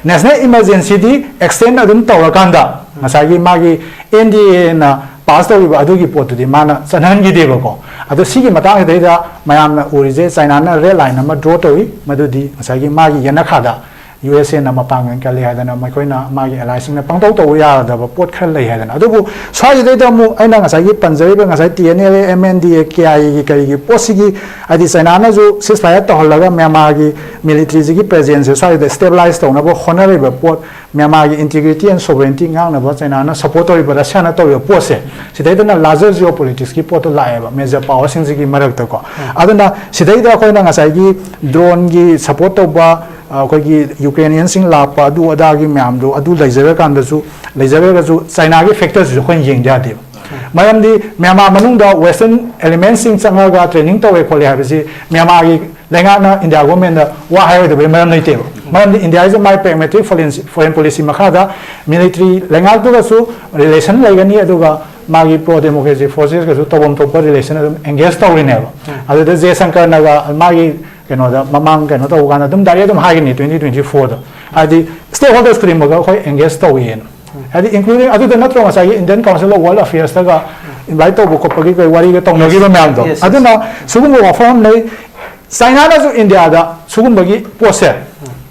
National emergencyꯗꯤ extend ꯑꯗꯨꯝ ꯇꯧꯔꯀꯥꯟꯗ ꯉꯁꯥꯏꯒꯤ ꯃꯥꯒꯤ NDAꯅ pass ꯇꯧꯈꯤꯕ ꯑꯗꯨꯒꯤ ꯄꯣꯠꯇꯨꯗꯤ ꯃꯥꯅ ꯆꯠꯍꯟꯈꯤꯗꯦꯕꯀꯣ꯫ ꯑꯗꯣ ꯁꯤꯒꯤ ꯃꯇꯥꯡꯁꯤꯗꯩꯗ ꯃꯌꯥꯝꯅ ꯎꯔꯤꯁꯦ, ꯆꯥꯏꯅꯥꯅ red line ꯑꯃ draw ꯇꯧꯏ, ꯃꯗꯨꯗꯤ ꯉꯁꯥꯏꯒꯤ ꯃꯥꯒꯤ ꯌꯦꯅꯈꯥꯗ ꯌꯨ ꯑꯦꯁ ꯑꯦꯅ ꯃꯄꯥꯡꯒꯜ ꯀꯜꯂꯤ ꯍꯥꯏꯗꯅ ꯃꯈꯣꯏꯅ ꯃꯥꯒꯤ allyꯁꯤꯡꯅ ꯄꯪꯇꯧ ꯇꯧꯕ ꯌꯥꯗꯕ ꯄꯣꯠ ꯈꯔ ꯂꯩ ꯍꯥꯏꯗꯅ꯫ ꯑꯗꯨꯕꯨ ꯁ꯭ꯋꯥꯏꯁꯤꯗꯩꯗ ꯑꯃꯨꯛ ꯑꯩꯅ ꯉꯁꯥꯏꯒꯤ ꯄꯟꯖꯔꯤꯕ ꯉꯁꯥꯏ TNLA, MNDAA, KIAꯒꯤ ꯀꯔꯤꯒꯤ ꯄꯣꯠꯁꯤꯒꯤ, ꯍꯥꯏꯗꯤ ꯆꯥꯏꯅꯥꯅꯁꯨ ceasefire ꯇꯧꯍꯜꯂꯒ ꯃ꯭ꯌꯥꯟꯃꯥꯔꯒꯤ militaryꯁꯤꯒꯤ presenceꯁꯦ ꯁ꯭ꯋꯥꯏꯗ stabilize ꯇꯧꯅꯕ ꯍꯣꯠꯅꯔꯤꯕ ꯄꯣꯠ, ꯃ꯭ꯌꯥꯟꯃꯥꯔꯒꯤ integrity and sovereignty ꯉꯥꯛꯅꯕ ꯆꯥꯏꯅꯥꯅ support ꯇꯧꯔꯤꯕ, ꯔꯁꯤꯌꯥꯅ ꯇꯧꯔꯤꯕ ꯄꯣꯠꯁꯦ, ꯁꯤꯗꯩꯗꯅ larger geopoliticsꯀꯤ ꯄꯣꯠꯇꯣ ꯂꯥꯛꯑꯦꯕ major powerꯁꯤꯡꯁꯤꯒꯤ ꯃꯔꯛꯇꯀꯣ꯫ ꯑꯗꯨꯅ ꯁꯤꯗꯩꯗ ꯑꯩꯈꯣꯏꯅ ꯉꯁꯥꯏꯒꯤ droneꯒꯤ support ꯇꯧꯕ, ꯑ, ꯑꯩꯈꯣꯏꯒꯤ Ukrainianꯁꯤꯡ ꯂꯥꯛꯄ, ꯑꯗꯨ ꯑꯗꯥꯒꯤ ꯃꯌꯥꯝꯗꯣ, ꯑꯗꯨ ꯂꯩꯖꯔꯀꯥꯟꯗꯁꯨ, ꯂꯩꯖꯔꯒꯁꯨ ꯆꯥꯏꯅꯥꯒꯤ factorꯁꯤꯁꯨ ꯑꯩꯈꯣꯏꯅ ꯌꯦꯡꯗ ꯌꯥꯗꯦꯕ꯫ ꯃꯔꯝꯗꯤ ꯃ꯭ꯌꯥꯟꯃꯥꯔ ꯃꯅꯨꯡꯗ western elementsꯁꯤꯡ ꯆꯪꯉꯒ training ꯇꯧꯋꯦ ꯈꯣꯠꯂꯦ ꯍꯥꯏꯕꯁꯤ ꯃ꯭ꯌꯥꯟꯃꯥꯔꯒꯤ ꯂꯩꯉꯥꯛꯅ India governmentꯇ ꯋꯥ ꯍꯥꯏꯔꯣꯏꯗꯕꯒꯤ ꯃꯔꯝ ꯂꯩꯇꯦꯕ꯫ ꯃꯔꯝꯗꯤ Indiaꯒꯤꯁꯨ ꯃꯥꯏ pragmatic foreign, foreign policy ꯃꯈꯥꯗ military ꯂꯩꯉꯥꯛꯇꯨꯒꯁꯨ relation ꯂꯩꯒꯅꯤ, ꯑꯗꯨꯒ ꯃꯥꯒꯤ pro democracy forcesꯀꯁꯨ ꯇꯧꯐꯝ ꯊꯣꯛꯄ relation ꯑꯗꯨꯝ engage ꯇꯧꯔꯤꯅꯦꯕ꯫ ꯑꯗꯨꯗ ꯖꯦꯁꯪꯀꯔꯅꯒ ꯃꯥꯒꯤ ꯀꯩꯅꯣꯗ ꯃꯃꯥꯡ ꯀꯩꯅꯣ ꯇꯧꯕ ꯀꯥꯟꯗ ꯑꯗꯨꯝ direct ꯑꯗꯨꯝ ꯍꯥꯏꯒꯅꯤ twenty twenty fourꯗ, ꯍꯥꯏꯗꯤ stakeholders ꯈꯨꯗꯤꯡꯃꯛꯀ ꯑꯩꯈꯣꯏ engage ꯇꯧꯋꯦꯅ꯫ ꯍꯥꯏꯗꯤ including ꯑꯗꯨꯗ ꯅꯠꯇ꯭ꯔꯣ ꯉꯁꯥꯏꯒꯤ Indian Council of World Affairsꯇꯒ invite ꯇꯧꯕ ꯈꯣꯠꯄꯒꯤ ꯀꯩ ꯋꯥꯔꯤꯒ ꯇꯧꯅꯈꯤꯕ ꯃꯌꯥꯝꯗꯣ꯫ Yes, yes. ꯑꯗꯨꯅ ꯁꯤꯒꯨꯝꯕ ꯋꯥꯐꯝ ꯑꯃ ꯂꯩ꯫ ꯆꯥꯏꯅꯥꯅꯁꯨ Indiaꯗ ꯁꯤꯒꯨꯝꯕꯒꯤ ꯄꯣꯠꯁꯦ,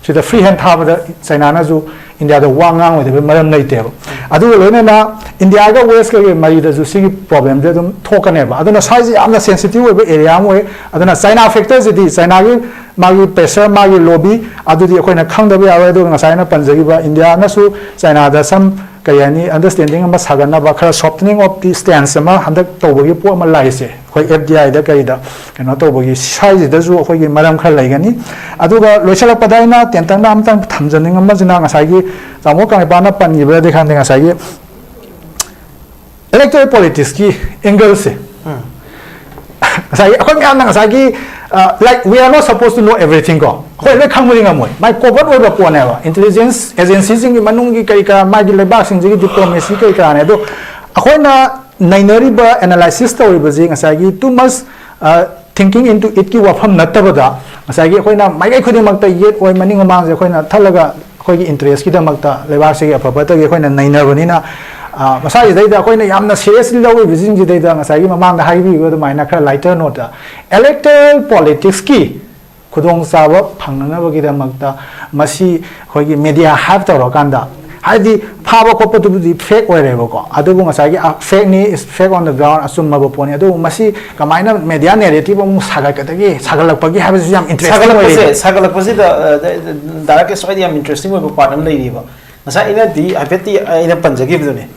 ꯁꯤꯗ free hand ꯊꯥꯕꯗ ꯆꯥꯏꯅꯥꯅꯁꯨ ꯏꯟꯗꯤꯌꯥꯗ ꯋꯥ ꯉꯥꯡꯉꯣꯏꯗꯕꯩ ꯃꯔꯝ ꯂꯩꯇꯦꯕ꯫ ꯑꯗꯨꯒ ꯂꯣꯏꯅꯅ ꯏꯟꯗꯤꯌꯥꯒ ꯋꯦꯁꯀꯒꯤ ꯃꯔꯤꯗꯁꯨ ꯁꯤꯒꯤ ꯄ꯭ꯔꯣꯕ꯭ꯂꯦꯝꯁꯦ ꯑꯗꯨꯝ ꯊꯣꯛꯀꯅꯦꯕ꯫ ꯑꯗꯨꯅ ꯁ꯭ꯋꯥꯏꯁꯦ ꯌꯥꯝꯅ ꯁꯦꯟꯁꯤꯇꯤꯚ ꯑꯣꯏꯕ ꯑꯦꯔꯤꯌꯥ ꯑꯃ ꯑꯣꯏ꯫ ꯑꯗꯨꯅ ꯆꯥꯏꯅꯥ ꯐꯦꯛꯇꯔꯁꯤꯗꯤ, ꯆꯥꯏꯅꯥꯒꯤ ꯃꯥꯒꯤ ꯄ꯭ꯔꯦꯁꯔ, ꯃꯥꯒꯤ ꯂꯣꯕꯤ, ꯑꯗꯨꯗꯤ ꯑꯩꯈꯣꯏꯅ ꯈꯪꯗꯕ ꯌꯥꯔꯣꯏ꯫ ꯑꯗꯨꯒ ꯉꯁꯥꯏ ꯑꯩꯅ ꯄꯟꯖꯈꯤꯕ ꯏꯟꯗꯤꯌꯥꯅꯁꯨ ꯆꯥꯏꯅꯥꯗ ꯁꯝ, ꯀꯔꯤ ꯍꯥꯏꯅꯤ, ꯑꯟꯗꯔꯁꯇꯦꯟꯗꯤꯡ ꯑꯃ ꯁꯥꯒꯠꯅꯕ, ꯈꯔ softening of the stance ꯑꯃ ꯍꯟꯗꯛ ꯇꯧꯕꯒꯤ ꯄꯣꯠ ꯑꯃ ꯂꯥꯛꯏꯁꯦ, ꯑꯩꯈꯣꯏ ꯑꯦꯐ ꯗꯤ ꯑꯥꯏꯗ ꯀꯔꯤꯗ ꯀꯩꯅꯣ ꯇꯧꯕꯒꯤ, ꯁ꯭ꯋꯥꯏꯁꯤꯗꯁꯨ ꯑꯩꯈꯣꯏꯒꯤ ꯃꯔꯝ ꯈꯔ ꯂꯩꯒꯅꯤ꯫ ꯑꯗꯨꯒ ꯂꯣꯏꯁꯤꯜꯂꯛꯄꯗ ꯑꯩꯅ ꯇꯦꯟꯇꯛꯅ ꯑꯃꯇꯪ ꯊꯝꯖꯅꯤꯡꯕꯁꯤꯅ, ꯉꯁꯥꯏꯒꯤ ꯇꯥꯃꯣ ꯀꯪꯂꯩꯄꯥꯛꯅ ꯄꯟꯈꯤꯕ꯭ꯔꯗꯤ ꯈꯪꯗꯦ, ꯉꯁꯥꯏꯒꯤ ꯏꯂꯦꯛꯇꯣꯔꯦꯜ ꯄꯣꯂꯤꯇꯤꯛꯁꯀꯤ ꯑꯦꯡꯒꯜꯁꯦ, ꯉꯁꯥꯏꯒꯤ ꯑꯩꯈꯣꯏ ꯃꯌꯥꯝꯅ ꯉꯁꯥꯏꯒꯤ, like, we are not supposed to know everything ꯀꯣ, ꯑꯩꯈꯣꯏ ꯂꯣꯏ ꯈꯪꯕꯗꯤ ꯉꯝꯃꯣꯏ, ꯃꯥꯏ ꯀꯣꯚꯔꯠ ꯑꯣꯏꯕ ꯄꯣꯠꯅꯦꯕ, ꯏꯟꯇꯦꯂꯤꯖꯦꯟꯁ ꯑꯦꯖꯦꯟꯁꯤꯁꯤꯡꯒꯤ ꯃꯅꯨꯡꯒꯤ ꯀꯔꯤ ꯀꯔꯥ, ꯃꯥꯒꯤ ꯂꯩꯕꯥꯛꯁꯤꯡꯁꯤꯒꯤ ꯗꯤꯄ꯭ꯂꯣꯃꯦꯁꯤ ꯀꯔꯤ ꯀꯔꯥꯅꯦ꯫ ꯑꯗꯣ ꯑꯩꯈꯣꯏꯅ ꯅꯩꯅꯔꯤꯕ, ꯑꯦꯅꯥꯂꯥꯏꯁꯤꯁ ꯇꯧꯔꯤꯕꯁꯤ ꯉꯁꯥꯏꯒꯤ too much thinking into itꯀꯤ ꯋꯥꯐꯝ ꯅꯠꯇꯕꯗ, ꯉꯁꯥꯏꯒꯤ ꯑꯩꯈꯣꯏꯅ ꯃꯥꯏꯀꯩ ꯈꯨꯗꯤꯡꯃꯛꯇ ꯌꯦꯠ ꯑꯣꯏ, ꯃꯅꯤꯡ ꯃꯃꯥꯡꯁꯦ ꯑꯩꯈꯣꯏꯅ ꯊꯠꯂꯒ ꯑꯩꯈꯣꯏꯒꯤ ꯏꯟꯇꯔꯦꯁꯀꯤꯗꯃꯛꯇ, ꯂꯩꯕꯥꯛꯁꯤꯒꯤ ꯑꯐ ꯐꯠꯇꯒꯤ ꯑꯩꯈꯣꯏꯅ ꯅꯩꯅꯕꯅꯤꯅ, ꯑ, ꯃꯁꯥꯁꯤꯗꯩꯗ ꯑꯩꯈꯣꯏꯅ ꯌꯥꯝꯅ ꯁꯤꯔꯤꯌꯁꯂꯤ ꯂꯧꯔꯤꯕꯁꯤꯡꯁꯤꯗꯩꯗ ꯉꯁꯥꯏꯒꯤ ꯃꯃꯥꯡꯗ ꯍꯥꯏꯕꯤꯕ ꯑꯗꯨꯃꯥꯏꯅ ꯈꯔ ꯂꯥꯏꯇꯔ ꯅꯣꯠꯇ, ꯏꯂꯦꯛꯇꯣꯔꯦꯜ ꯄꯣꯂꯤꯇꯤꯛꯁꯀꯤ ꯈꯨꯗꯣꯡꯆꯥꯕ ꯐꯪꯅꯅꯕꯒꯤꯗꯃꯛꯇ ꯃꯁꯤ ꯑꯩꯈꯣꯏꯒꯤ ꯃꯦꯗꯤꯌꯥ ꯍꯥꯏꯞ ꯇꯧꯔꯀꯥꯟꯗ, ꯍꯥꯏꯗꯤ ꯐꯥꯕ ꯈꯣꯠꯄꯗꯨꯕꯨꯗꯤ ꯐꯦꯛ ꯑꯣꯏꯔꯦꯕꯀꯣ, ꯑꯗꯨꯕꯨ ꯉꯁꯥꯏꯒꯤ, ꯑ, ꯐꯦꯛꯅꯤ, is fake on the ground, ꯑꯆꯨꯝꯃꯕ ꯄꯣꯠꯅꯤ꯫ ꯑꯗꯨꯕꯨ ꯃꯁꯤ ꯀꯃꯥꯏꯅ ꯃꯦꯗꯤꯌꯥ ꯅꯦꯔꯦꯇꯤꯚ ꯑꯃꯨꯛ ꯁꯥꯒꯠꯀꯗꯒꯦ, ꯁꯥꯒꯠꯂꯛꯄꯒꯤ ꯍꯥꯏꯕꯁꯤꯁꯨ ꯌꯥꯝ ꯏꯟꯇꯔꯦꯁꯇꯤꯡ ꯑꯣꯏꯔꯤ꯫ ꯁꯥꯒꯠꯂꯛꯄꯁꯦ, ꯁꯥꯒꯠꯂꯛꯄꯁꯤꯗ, ꯑ, ꯗ-, ꯗ-, ꯗꯥꯏꯔꯦꯛ ꯁ꯭ꯋꯥꯏꯗ ꯌꯥꯝ ꯏꯟꯇꯔꯦꯁꯇꯤꯡ ꯑꯣꯏꯕ ꯄꯥꯔꯠ ꯑꯃ ꯂꯩꯔꯤꯕ꯫ ꯉꯁꯥꯏ ꯑꯩꯅꯗꯤ ꯍꯥꯏꯐꯦꯠꯇꯤ ꯑꯩꯅ ꯄꯟꯖꯈꯤꯕꯗꯨꯅꯦ,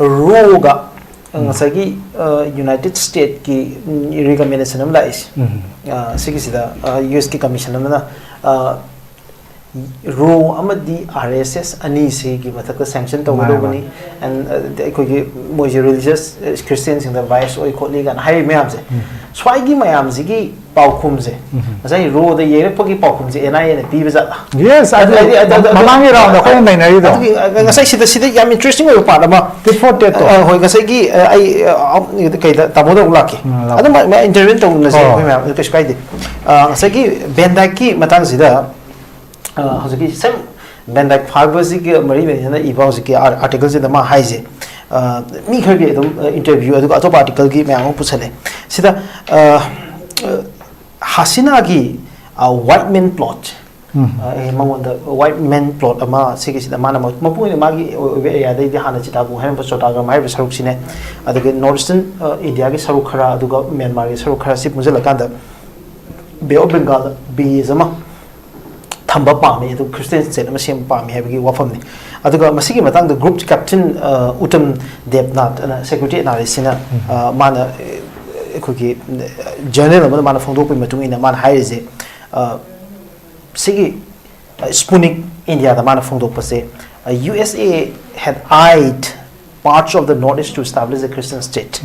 ꯔꯣꯒ ꯉꯁꯥꯏꯒꯤ, ꯑ, ꯌꯨꯅꯥꯏꯇꯦꯗ ꯁ꯭ꯇꯦꯠꯀꯤ, ꯎꯝ, ꯔꯤꯀꯃꯦꯟꯗꯦꯁꯟ ꯑꯃ ꯂꯥꯛꯏꯁꯦ꯫ ꯎꯝ꯫ ꯑ, ꯁꯤꯒꯤꯁꯤꯗ, ꯑ, ꯌꯨ ꯑꯦꯁꯀꯤ ꯀꯃꯤꯁꯟ ꯑꯃꯅ, ꯑ, ꯔꯣ ꯑꯃꯗꯤ ꯑꯥꯔ ꯑꯦꯁ ꯑꯦꯁ ꯑꯅꯤꯁꯤꯒꯤ ꯃꯊꯛꯇ ꯁꯦꯡꯁꯟ ꯇꯧꯒꯗꯧꯕꯅꯤ꯫ ꯃꯥꯅꯦ, ꯑꯦꯟ, ꯑ, ꯑꯩꯈꯣꯏꯒꯤ ꯃꯣꯏꯁꯦ ꯔꯤꯂꯤꯖꯁ, ꯑ, ꯈ꯭ꯔꯤꯁꯇꯤꯌꯟꯁꯤꯡꯗ ꯕꯥꯏꯁ ꯑꯣꯏ ꯈꯣꯠꯂꯤ ꯀꯥꯏꯅ ꯍꯥꯏꯔꯤꯕ ꯃꯌꯥꯝꯁꯦ꯫ ꯁ꯭ꯋꯥꯏꯒꯤ ꯃꯌꯥꯝꯁꯤꯒꯤ ꯄꯥꯎꯈꯨꯝꯁꯦ, ꯉꯁꯥꯏ ꯔꯣꯗ ꯌꯩꯔꯛꯄꯒꯤ ꯄꯥꯎꯈꯨꯝꯁꯦ ꯑꯦꯟ ꯑꯥꯏ ꯑꯦꯅ ꯄꯤꯕ ꯖꯥꯠꯂ? ꯌꯦꯁ, ꯑꯗꯨ ꯍꯥꯏꯗꯤ, ꯑꯗꯨ, ꯑꯗꯨ, ꯃꯃꯥꯡꯒꯤ ꯔꯥꯎꯟꯗ ꯑꯩꯈꯣꯏꯅ ꯅꯩꯅꯔꯤꯗꯣ꯫ ꯑꯗꯨꯒꯤ, ꯑ, ꯉꯁꯥꯏ ꯁꯤꯗ, ꯁꯤꯗ ꯌꯥꯝ ꯏꯟꯇꯔꯦꯁꯇꯤꯡ ꯑꯣꯏꯕ ꯄꯥꯔꯠ ꯑꯃ, ꯇꯤꯠ ꯐꯣꯔ ꯇꯦꯠꯇꯣ꯫ ꯑ, ꯍꯣꯏ, ꯉꯁꯥꯏꯒꯤ, ꯑ, ꯑꯩ, ꯑ, ꯑ, ꯀꯩꯗ, ꯇꯥꯃꯣꯗ ꯑꯃꯨꯛ ꯂꯥꯛꯀꯦ꯫ ꯎꯝ, ꯂꯥꯛꯑꯣ꯫ ꯑꯗꯨꯝ ꯃ-, ꯃ-, ꯏꯟꯇꯔꯚꯤꯌꯨ ꯇꯧꯅꯁꯦ ꯍꯣꯏ, ꯑꯩꯈꯣꯏ ꯍꯣꯏ꯫ ꯃꯌꯥꯝ, ꯑꯗꯨ ꯀꯩꯁꯨ ꯀꯥꯏꯗꯦ꯫ ꯑ, ꯉꯁꯥꯏꯒꯤ ꯚꯦꯟ ꯗꯥꯏꯛꯀꯤ ꯃꯇꯥꯡꯁꯤꯗ, ꯑ, ꯍꯧꯖꯤꯛꯀꯤ ꯁꯦꯝ ꯚꯦꯟ ꯗꯥꯏꯛ ꯐꯥꯕꯁꯤꯒ ꯃꯔꯤ ꯂꯩꯅꯅ ꯏꯕ ꯍꯧꯖꯤꯛꯀꯤ ꯑꯥꯔ-, ꯑꯥꯔꯇꯤꯀꯜꯁꯤꯗ ꯃꯥ ꯍꯥꯏꯁꯦ, ꯑ, ꯃꯤ ꯈꯔꯒꯤ ꯑꯗꯨꯝ, ꯑ, ꯏꯟꯇꯔꯚꯤꯌꯨ, ꯑꯗꯨꯒ ꯑꯇꯣꯞꯄ ꯑꯥꯔꯇꯤꯀꯜꯒꯤ ꯃꯌꯥꯝ ꯑꯃ ꯄꯨꯁꯜꯂꯦ꯫ ꯁꯤꯗ, ꯑ, ꯑ, ꯍꯥꯁꯤꯅꯥꯒꯤ, ꯑ, ꯋꯥꯏꯠ ꯃꯦꯟ ꯄ꯭ꯂꯣꯠ, ꯑ, ꯑꯩ ꯃꯉꯣꯟꯗ white man plot ꯑꯃ ꯁꯤꯒꯤꯁꯤꯗ ꯃꯥꯅ ꯃ-, ꯃꯄꯨꯡ ꯑꯣꯏꯅ ꯃꯥꯒꯤ ꯑꯣꯏꯕ ꯑꯦꯔꯤꯌꯥꯗꯩꯗꯤ ꯍꯥꯟꯅ ꯆꯤꯇꯥꯒꯣꯡ ꯍꯥꯏꯔꯝꯕ ꯆꯣꯇꯥꯒ꯭ꯔꯥꯝ ꯍꯥꯏꯔꯤꯕ ꯁꯔꯨꯛꯁꯤꯅꯦ, ꯑꯗꯒꯤ ꯅꯣꯔꯠ ꯏꯁꯇꯔꯟ, ꯑ, ꯏꯟꯗꯤꯌꯥꯒꯤ ꯁꯔꯨꯛ ꯈꯔ, ꯑꯗꯨꯒ ꯃ꯭ꯌꯥꯟꯃꯥꯔꯒꯤ ꯁꯔꯨꯛ ꯈꯔ ꯁꯤ ꯄꯨꯟꯁꯤꯜꯂꯀꯥꯟꯗ ꯕꯦ ꯑꯣꯐ ꯕꯦꯡꯒꯥꯜꯗ ꯕꯦꯁ ꯑꯃ ꯊꯝꯕ ꯄꯥꯝꯃꯤ, ꯑꯗꯨꯒ ꯈ꯭ꯔꯤꯁꯇꯤꯌꯟ ꯁ꯭ꯇꯦꯠ ꯑꯃ ꯁꯦꯝꯕ ꯄꯥꯝꯃꯤ ꯍꯥꯏꯕꯒꯤ ꯋꯥꯐꯝꯅꯤ꯫ ꯑꯗꯨꯒ ꯃꯁꯤꯒꯤ ꯃꯇꯥꯡꯗ ꯒ꯭ꯔꯨꯞ ꯀꯦꯞꯇꯦꯟ, ꯑ, ꯎꯇꯝ ꯗꯦꯕꯅꯥꯊ ꯑꯅ ꯁꯦꯀ꯭ꯌꯨꯔꯤꯇꯤ ꯑꯦꯅꯥꯂꯤꯁꯁꯤꯅ, ꯑ, ꯃꯥꯅ, ꯑ, ꯑꯩꯈꯣꯏꯒꯤ ꯖꯔꯅꯦꯜ ꯑꯃꯗ ꯃꯥꯅ ꯐꯣꯡꯗꯣꯛꯄꯒꯤ ꯃꯇꯨꯡ ꯏꯟꯅ ꯃꯥꯅ ꯍꯥꯏꯔꯤꯁꯦ, ꯑ, ꯁꯤꯒꯤ, ꯑ, ꯁ꯭ꯄꯨꯅꯤꯛ ꯏꯟꯗꯤꯌꯥꯗ ꯃꯥꯅ ꯐꯣꯡꯗꯣꯛꯄꯁꯦ, ꯑ, "U S A had eyed parts of the North East to establish a Christian state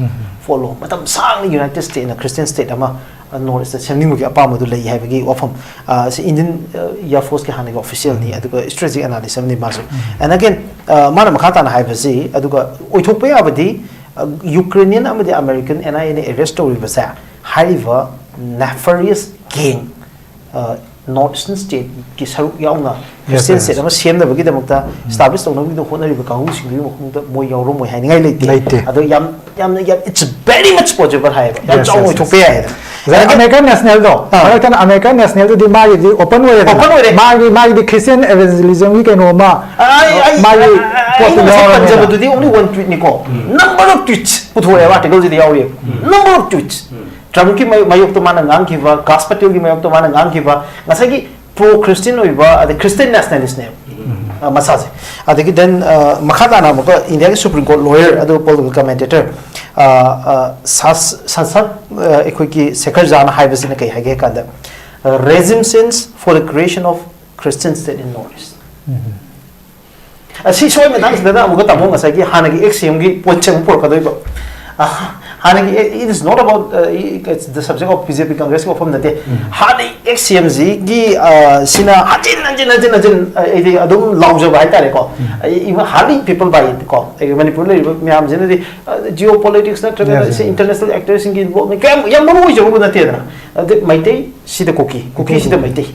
for long." ꯃꯇꯝ ꯁꯥꯡꯅ ꯌꯨꯅꯥꯏꯇꯦꯗ ꯁ꯭ꯇꯦꯠꯅ ꯈ꯭ꯔꯤꯁꯇꯤꯌꯟ ꯁ꯭ꯇꯦꯠ ꯑꯃ, ꯑ, ꯅꯣꯔꯠ ꯏꯁꯇ ꯁꯦꯝꯅꯤꯡꯕꯒꯤ ꯑꯄꯥꯝꯕꯗꯨ ꯂꯩ ꯍꯥꯏꯕꯒꯤ ꯋꯥꯐꯝ, ꯑ, ꯁꯤ ꯏꯟꯗꯤꯌꯟ, ꯑ, ꯏꯌꯥꯔ ꯐꯣꯔꯁꯀꯤ ꯍꯥꯟꯅꯒꯤ ꯑꯣꯐꯤꯁꯤꯌꯦꯜꯅꯤ, ꯑꯗꯨꯒ ꯁ꯭ꯇ꯭ꯔꯦꯇꯦꯖꯤꯛ ꯑꯦꯅꯥꯂꯤꯁ ꯑꯃꯅꯤ ꯃꯥꯁꯨ꯫ And again, ꯑ, ꯃꯥꯅ ꯃꯈꯥ ꯇꯥꯅ ꯍꯥꯏꯕꯁꯤ, ꯑꯗꯨꯒ ꯑꯣꯏꯊꯣꯛꯄ ꯌꯥꯕꯗꯤ, ꯑ, ꯌꯨꯀ꯭ꯔꯦꯅꯤꯌꯟ ꯑꯃꯗꯤ ꯑꯃꯦꯔꯤꯀꯟ ꯑꯦꯟ ꯑꯥꯏ ꯑꯦꯅ ꯑꯦꯔꯦꯁ ꯇꯧꯔꯤꯕꯁꯦ, ꯍꯥꯏꯔꯤꯕ ꯅꯦꯐꯔꯤꯌꯁ ꯒꯦꯡ, ꯑ, ꯅꯣꯔꯠ ꯏꯁꯇꯔꯟ ꯁ꯭ꯇꯦꯠꯀꯤ ꯁꯔꯨꯛ ꯌꯥꯎꯅ ꯈ꯭ꯔꯤꯁꯇꯤꯌꯟ ꯁ꯭ꯇꯦꯠ ꯑꯃ ꯁꯦꯝꯅꯕꯒꯤꯗꯃꯛꯇ, ꯏꯁꯇꯥꯕ꯭ꯂꯤꯁ ꯇꯧꯅꯕꯒꯤꯗꯃꯛ ꯍꯣꯠꯅꯔꯤꯕ ꯀꯥꯡꯕꯨꯁꯤꯡꯗꯨꯒꯤ ꯃꯈꯣꯡꯗ ꯃꯣꯏ ꯌꯥꯎꯔꯝꯃꯣꯏ ꯍꯥꯏꯅꯤꯡꯉꯥꯏ ꯂꯩꯇꯦ꯫ ꯂꯩꯇꯦ꯫ ꯑꯗꯣ ꯌꯥꯝ, ꯌꯥꯝꯅ, ꯌꯥꯝ, it's very much possible ꯍꯥꯏꯌꯦꯕ꯫ ꯌꯥꯝ ꯆꯥꯎꯅ ꯑꯣꯏꯊꯣꯛꯄ ꯌꯥꯏꯌꯦꯕ꯫ ꯑꯗꯨꯅ ꯑꯃꯦꯔꯤꯀꯟ ꯅꯦꯁꯅꯦꯜꯗꯣ, ꯑꯥ꯫ ꯃꯔꯛꯇꯅ ꯑꯃꯦꯔꯤꯀꯟ ꯅꯦꯁꯅꯦꯜꯗꯨꯗꯤ ꯃꯥꯒꯤꯗꯤ ꯑꯣꯄꯟ ꯑꯣꯏꯔꯦꯗꯅ꯫ ꯑꯣꯄꯟ ꯑꯣꯏꯔꯦ꯫ ꯃꯥꯒꯤ, ꯃꯥꯒꯤꯗꯤ ꯈ꯭ꯔꯤꯁꯇꯤꯌꯟ ꯑꯦꯚꯦꯟꯖꯦꯂꯤꯖꯝꯒꯤ ꯀꯩꯅꯣ ꯑꯃ, ꯑꯩ, ꯑꯩ, ꯃꯥꯒꯤ ꯑꯩ, ꯑꯩ, ꯄꯣꯠꯇꯨ ꯑꯩꯅ ꯉꯁꯥꯏ ꯌꯥꯎꯔꯕꯅꯤꯅ꯫ ꯄꯟꯖꯕꯗꯨꯗꯤ only one tweetꯅꯤꯀꯣ꯫ Number of tweets ꯄꯨꯊꯣꯛꯑꯦꯕ ꯑꯥꯔꯇꯤꯀꯜꯁꯤꯗ ꯌꯥꯎꯔꯤꯕ꯫ Number of tweets꯫ ꯇ꯭ꯔꯝꯞꯀꯤ ꯃꯥꯌꯣꯛꯇ ꯃꯥꯅ ꯉꯥꯡꯈꯤꯕ, ꯀꯥꯁ ꯄꯇꯦꯜꯒꯤ ꯃꯥꯌꯣꯛꯇ ꯃꯥꯅ ꯉꯥꯡꯈꯤꯕ, ꯉꯁꯥꯏꯒꯤ ꯄ꯭ꯔꯣ ꯈ꯭ꯔꯤꯁꯇꯤꯌꯟ ꯑꯣꯏꯕ, ꯑꯗꯩ ꯈ꯭ꯔꯤꯁꯇꯤꯌꯟ ꯅꯦꯁꯅꯦꯂꯤꯁꯅꯦꯕ, ꯑ, ꯃꯁꯥꯁꯦ꯫ ꯑꯗꯒꯤ then, ꯑ, ꯃꯈꯥ ꯇꯥꯅ ꯑꯃꯨꯛꯀ ꯏꯟꯗꯤꯌꯥꯒꯤ ꯁꯨꯄ꯭ꯔꯤꯝ ꯀꯣꯔꯠ ꯂꯣꯌꯔ, ꯑꯗꯨ ꯄꯣꯂꯤꯇꯤꯀꯦꯜ ꯀꯃꯦꯟꯇꯦꯇꯔ, ꯑ, ꯑ, ꯁꯥꯁ-, ꯁꯥꯁꯛ, ꯑ, ꯑꯩꯈꯣꯏꯒꯤ ꯁꯦꯈꯔ ꯖꯥꯅ ꯍꯥꯏꯕꯁꯤꯅ ꯀꯩ ꯍꯥꯏꯒꯦ ꯍꯥꯏ ꯀꯥꯟꯗ, "Regime change for the creation of Christian state in North East." ꯑ, ꯁꯤ ꯁꯣꯏ ꯃꯇꯥꯡꯁꯤꯗꯅ ꯑꯃꯨꯛꯀ ꯇꯥꯃꯣ ꯉꯁꯥꯏꯒꯤ ꯍꯥꯟꯅꯒꯤ ꯑꯦꯛꯁ ꯁꯤ ꯑꯦꯝꯒꯤ ꯄꯣꯏꯟꯠꯁꯦ ꯑꯃꯨꯛ ꯄꯨꯔꯛꯀꯗꯣꯏꯕ꯫ ꯑ, ꯍꯥꯟꯅꯒꯤ, it is not about, uh, it's the subject of B J P Congressꯀꯤ ꯋꯥꯐꯝ ꯅꯠꯇꯦ꯫ ꯍꯥꯟꯅꯒꯤ ꯑꯦꯛꯁ ꯁꯤ ꯑꯦꯝꯁꯤꯒꯤ, ꯑ, ꯁꯤꯅ ꯍꯟꯖꯤꯟ, ꯍꯟꯖꯤꯟ, ꯍꯟꯖꯤꯟ, ꯍꯟꯖꯤꯟ, ꯑ, ꯑꯩꯗꯤ ꯑꯗꯨꯝ ꯂꯥꯎꯖꯕ ꯍꯥꯏꯇꯥꯔꯦꯀꯣ꯫ ꯑꯩ even hardly people buy it ꯀꯣ꯫ ꯑꯩ ꯃꯅꯤꯄꯨꯔꯗ ꯂꯩꯔꯤꯕ ꯃꯌꯥꯝꯁꯤꯅꯗꯤ, ꯑ, geopolitics ꯅꯠꯇ꯭ꯔꯒꯅ ꯁꯤ international actorꯁꯤꯡꯒꯤ involvement ꯀꯌꯥꯝ, ꯌꯥꯝ ꯃꯔꯨ ꯑꯣꯏꯖꯕꯕꯨ ꯅꯠꯇꯦꯗꯅ꯫ ꯑꯗꯩ ꯃꯩꯇꯩ ꯁꯤꯗ ꯀꯨꯀꯤ, ꯀꯨꯀꯤ ꯁꯤꯗ ꯃꯩꯇꯩ꯫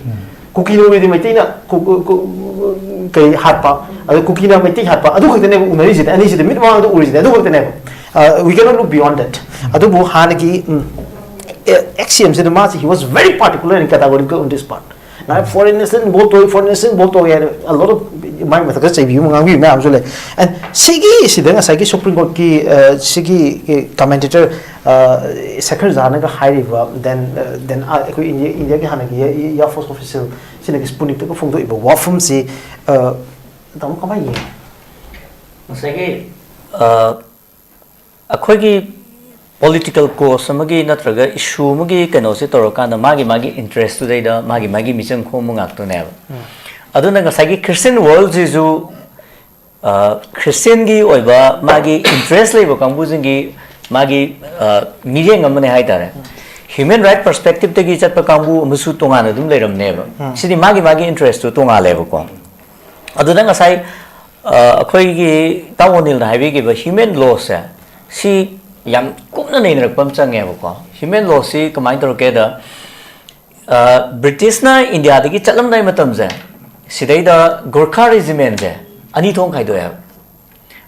ꯀꯨꯀꯤ ꯂꯣꯏꯔꯗꯤ ꯃꯩꯇꯩꯅ ꯀꯨ-, ꯀꯨ-, ꯀꯨ-, ꯀꯩ ꯍꯥꯠꯄ, ꯑꯗ ꯀꯨꯀꯤꯅ ꯃꯩꯇꯩ ꯍꯥꯠꯄ, ꯑꯗꯨ ꯈꯛꯇꯅꯦꯕ ꯎꯅꯔꯤꯁꯤꯗꯤ, ꯑꯅꯤꯁꯤꯗ ꯃꯤꯠ ꯃꯃꯥꯡꯗ ꯎꯔꯤꯁꯤꯗꯤ ꯑꯗꯨ ꯈꯛꯇꯅꯦꯕ꯫ ꯑ, we cannot look beyond that. ꯑꯗꯨꯕꯨ ꯍꯥꯟꯅꯒꯤ, ꯎꯝ, ꯑꯦ, ꯑꯦꯛꯁ ꯁꯤ ꯑꯦꯝꯁꯤꯗ ꯃꯥꯁꯤ, he was very particular and categorical on this part. Foreign national involve ꯇꯧꯏ, ꯐꯣꯔꯦꯟ ꯅꯦꯁꯅꯦꯜ ꯏꯟꯚꯣꯜꯕ ꯇꯧꯏ ꯍꯥꯏꯅ ꯑ ꯂꯣꯠ ꯑꯣꯐ ꯃꯥꯏ ꯃꯊꯛꯇ ꯆꯩꯕꯤꯕ ꯉꯥꯡꯕꯤꯕ ꯃꯌꯥꯝꯁꯨ ꯂꯩ꯫ ꯑꯦꯟ ꯁꯤꯒꯤ ꯁꯤꯗ ꯉꯁꯥꯏꯒꯤ ꯁꯨꯄ꯭ꯔꯤꯝ ꯀꯣꯔꯠꯀꯤ ꯁꯤꯒꯤ ꯀꯃꯦꯟꯇꯦꯇꯔ ꯁꯦꯈꯔ ꯖꯥꯅꯒ ꯍꯥꯏꯔꯤꯕ, ꯗꯦꯟ ꯗꯦꯟ ꯑꯩꯈꯣꯏ ꯏꯟꯗꯤꯌꯥ, ꯏꯟꯗꯤꯌꯥꯒꯤ ꯍꯥꯟꯅꯒꯤ ꯏꯌꯥꯔ ꯐꯣꯔꯁ ꯑꯣꯐꯤꯁꯤꯌꯦꯜ ꯁꯤꯅꯒ ꯁ꯭ꯄꯨꯅꯤꯛꯇꯒ ꯐꯣꯡꯗꯣꯛꯏꯕ ꯋꯥꯐꯝꯁꯤ, ꯑ, ꯇꯥꯃꯣ ꯀꯃꯥꯏꯅ ꯌꯦꯡꯉꯤ? ꯉꯁꯥꯏꯒꯤ ꯑ, ꯑꯩꯈꯣꯏꯒꯤ ꯄꯣꯂꯤꯇꯤꯀꯦꯜ ꯀꯣꯁ ꯑꯃꯒꯤ ꯅꯠꯇ꯭ꯔꯒ ꯏꯁꯨ ꯑꯃꯒꯤ ꯀꯩꯅꯣꯁꯦ ꯇꯧꯔꯀꯥꯟꯗ ꯃꯥꯒꯤ ꯃꯥꯒꯤ ꯏꯟꯇꯔꯦꯁꯇꯨꯗꯩꯗ ꯃꯥꯒꯤ ꯃꯥꯒꯤ ꯃꯤꯆꯪ ꯈꯣꯝꯕ ꯉꯥꯛꯇꯅꯦꯕ꯫ ꯑꯗꯨꯅ ꯉꯁꯥꯏꯒꯤ ꯈ꯭ꯔꯤꯁꯇꯤꯌꯟ ꯋꯥꯔꯜꯁꯤꯁꯨ, ꯑ, ꯈ꯭ꯔꯤꯁꯇꯤꯌꯟꯒꯤ ꯑꯣꯏꯕ ꯃꯥꯒꯤ ꯏꯟꯇꯔꯦꯁ ꯂꯩꯕ ꯀꯥꯡꯕꯨꯁꯤꯡꯒꯤ ꯃꯥꯒꯤ, ꯑ, ꯃꯤꯠꯌꯦꯡ ꯑꯃꯅꯦ ꯍꯥꯏꯇꯥꯔꯦ꯫ ꯍ꯭ꯌꯨꯃꯦꯟ ꯔꯥꯏꯠ ꯄꯔꯁꯄꯦꯛꯇꯤꯞꯇꯒꯤ ꯆꯠꯄ ꯀꯥꯡꯕꯨ ꯑꯃꯁꯨ ꯇꯣꯉꯥꯟꯅ ꯑꯗꯨꯝ ꯂꯩꯔꯝꯅꯦꯕ꯫ ꯁꯤꯗꯤ ꯃꯥꯒꯤ ꯃꯥꯒꯤ ꯏꯟꯇꯔꯦꯁꯇꯨ ꯇꯣꯉꯥꯜꯂꯦꯕꯀꯣ꯫ ꯑꯗꯨꯗ ꯉꯁꯥꯏ, ꯑ, ꯑꯩꯈꯣꯏꯒꯤ ꯏꯇꯥꯎ ꯑꯣꯅꯤꯜꯅ ꯍꯥꯏꯕꯤꯈꯤꯕ ꯍ꯭ꯌꯨꯃꯦꯟ ꯂꯣꯁꯦ, ꯁꯤ ꯌꯥꯝ ꯀꯨꯞꯅ ꯅꯩꯅꯔꯛꯄ ꯑꯃ ꯆꯪꯉꯦꯕꯀꯣ꯫ ꯍ꯭ꯌꯨꯃꯦꯟ ꯂꯣꯁꯤ ꯀꯃꯥꯏꯅ ꯇꯧꯔꯛꯀꯦꯗ, ꯑ, ꯕ꯭ꯔꯤꯇꯤꯁꯅ ꯏꯟꯗꯤꯌꯥꯗꯒꯤ ꯆꯠꯂꯝꯗꯥꯏ ꯃꯇꯝꯁꯦ, ꯁꯤꯗꯩꯗ ꯒꯣꯔꯈꯥ ꯔꯦꯖꯤꯃꯦꯟꯁꯦ ꯑꯅꯤ ꯊꯣꯛꯅ ꯈꯥꯏꯗꯣꯛꯑꯦꯕ꯫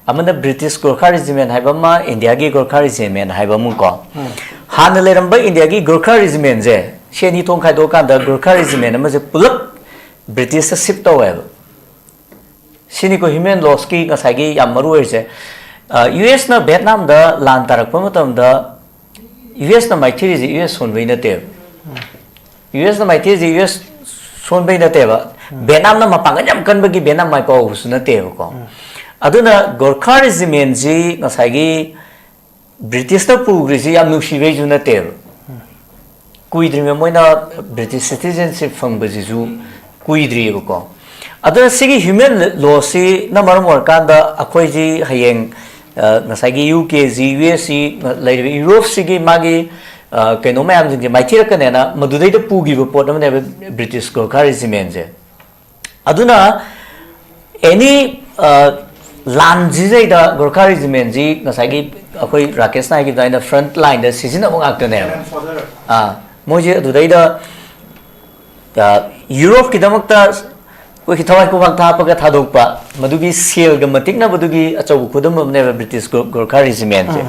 ꯑꯃꯅ ꯕ꯭ꯔꯤꯇꯤꯁ ꯒꯣꯔꯈꯥ ꯔꯦꯖꯤꯃꯦꯟ ꯍꯥꯏꯕ ꯑꯃ, ꯏꯟꯗꯤꯌꯥꯒꯤ ꯒꯣꯔꯈꯥ ꯔꯦꯖꯤꯃꯦꯟ ꯍꯥꯏꯕ ꯑꯃ ꯀꯣ꯫ ꯍꯥꯟꯅ ꯂꯩꯔꯝꯕ ꯏꯟꯗꯤꯌꯥꯒꯤ ꯒꯣꯔꯈꯥ ꯔꯦꯖꯤꯃꯦꯟꯁꯦ ꯁꯤ ꯑꯅꯤ ꯊꯣꯛꯅ ꯈꯥꯏꯗꯣꯛꯑꯀꯥꯟꯗ ꯒꯣꯔꯈꯥ ꯔꯦꯖꯤꯃꯦꯟ ꯑꯃꯁꯦ ꯄꯨꯂꯞ ꯕ꯭ꯔꯤꯇꯤꯁꯇ ꯁꯤꯞ ꯇꯧꯋꯦꯕ꯫ ꯁꯤꯅꯤꯀꯣ ꯍ꯭ꯌꯨꯃꯦꯟ ꯂꯣꯁꯀꯤ ꯉꯁꯥꯏꯒꯤ ꯌꯥꯝ ꯃꯔꯨ ꯑꯣꯏꯔꯤꯁꯦ꯫ ꯌꯨ ꯑꯦꯁꯅ ꯚꯦꯠꯅꯥꯝꯗ ꯂꯥꯟ ꯇꯥꯔꯛꯄ ꯃꯇꯝꯗ ꯌꯨ ꯑꯦꯁꯅ ꯃꯥꯏꯊꯤꯔꯤꯁꯦ ꯌꯨ ꯑꯦꯁ ꯁꯣꯟꯕꯩ ꯅꯠꯇꯦꯕ꯫ ꯌꯨ ꯑꯦꯁꯅ ꯃꯥꯏꯊꯤꯔꯤꯁꯦ ꯌꯨ ꯑꯦꯁ ꯁꯣꯟꯕꯩ ꯅꯠꯇꯦꯕ꯫ ꯚꯦꯠꯅꯥꯝꯅ ꯃꯄꯥꯡꯒꯜ ꯌꯥꯝ ꯀꯟꯕꯒꯤ ꯚꯦꯠꯅꯥꯝ ꯃꯥꯏ ꯄꯥꯛꯍꯧꯕꯁꯨ ꯅꯠꯇꯦꯕꯀꯣ꯫ ꯑꯗꯨꯅ ꯒꯣꯔꯈꯥ ꯔꯦꯖꯤꯃꯦꯟꯁꯤ ꯉꯁꯥꯏꯒꯤ ꯕ꯭ꯔꯤꯇꯤꯁꯅ ꯄꯨꯈ꯭ꯔꯤꯁꯤ ꯌꯥꯝ ꯅꯨꯡꯁꯤꯕꯩꯁꯨ ꯅꯠꯇꯦꯕ꯫ ꯀꯨꯏꯗ꯭ꯔꯤꯕ ꯃꯣꯏꯅ ꯕ꯭ꯔꯤꯇꯤꯁ ꯁꯤꯇꯤꯖꯦꯟꯁꯤꯞ ꯐꯪꯕꯁꯤꯁꯨ ꯀꯨꯏꯗ꯭ꯔꯤꯑꯕꯀꯣ꯫ ꯑꯗꯨꯅ ꯁꯤꯒꯤ ꯍ꯭ꯌꯨꯃꯦꯟ ꯂꯣꯁꯤꯅ ꯃꯔꯝ ꯑꯣꯏꯔꯀꯥꯟꯗ ꯑꯩꯈꯣꯏꯁꯤ ꯍꯌꯦꯡ, ꯑ, ꯉꯁꯥꯏꯒꯤ ꯌꯨ ꯀꯦꯁꯤ, ꯌꯨ ꯑꯦꯁꯁꯤ, ꯂꯩꯔꯤꯕ ꯌꯨꯔꯣꯞꯁꯤꯒꯤ ꯃꯥꯒꯤ, ꯑ, ꯀꯩꯅꯣ ꯃꯌꯥꯝꯁꯤꯡꯁꯦ ꯃꯥꯏꯊꯤꯔꯛꯀꯅꯦꯅ ꯃꯗꯨꯗꯩꯗ ꯄꯨꯈꯤꯕ ꯄꯣꯠ ꯑꯃꯅꯦꯕ ꯕ꯭ꯔꯤꯇꯤꯁ ꯒꯣꯔꯈꯥ ꯔꯦꯖꯤꯃꯦꯟꯁꯦ꯫ ꯑꯗꯨꯅ ꯑꯦꯅꯤ, ꯑ, ꯂꯥꯟꯁꯤꯗꯩꯗ ꯒꯣꯔꯈꯥ ꯔꯦꯖꯤꯃꯦꯟꯁꯤ ꯉꯁꯥꯏꯒꯤ ꯑꯩꯈꯣꯏ ꯔꯥꯀꯦꯁꯅ ꯍꯥꯏꯈꯤꯕꯗ ꯑꯩꯅ ꯐ꯭ꯔꯟꯠ ꯂꯥꯏꯟꯗ ꯁꯤꯖꯤꯟꯅꯕ ꯉꯥꯛꯇꯅꯦꯕ꯫ ꯑꯥ, ꯃꯣꯏꯁꯦ ꯑꯗꯨꯗꯩꯗ, ꯑ, ꯌꯨꯔꯣꯞꯀꯤꯗꯃꯛꯇ ꯑꯩꯈꯣꯏꯒꯤ ꯊꯋꯥꯏ ꯈꯨꯕꯥꯛ ꯊꯥꯞꯄꯒ ꯊꯥꯗꯣꯛꯄ, ꯃꯗꯨꯒꯤ ꯁꯦꯜꯒ ꯃꯇꯤꯛꯅꯕꯗꯨꯒꯤ ꯑꯆꯧꯕ ꯈꯨꯗꯝ ꯑꯃꯅꯦꯕ ꯕ꯭ꯔꯤꯇꯤꯁ ꯒꯣ-, ꯒꯣꯔꯈꯥ ꯔꯦꯖꯤꯃꯦꯟꯁꯦ꯫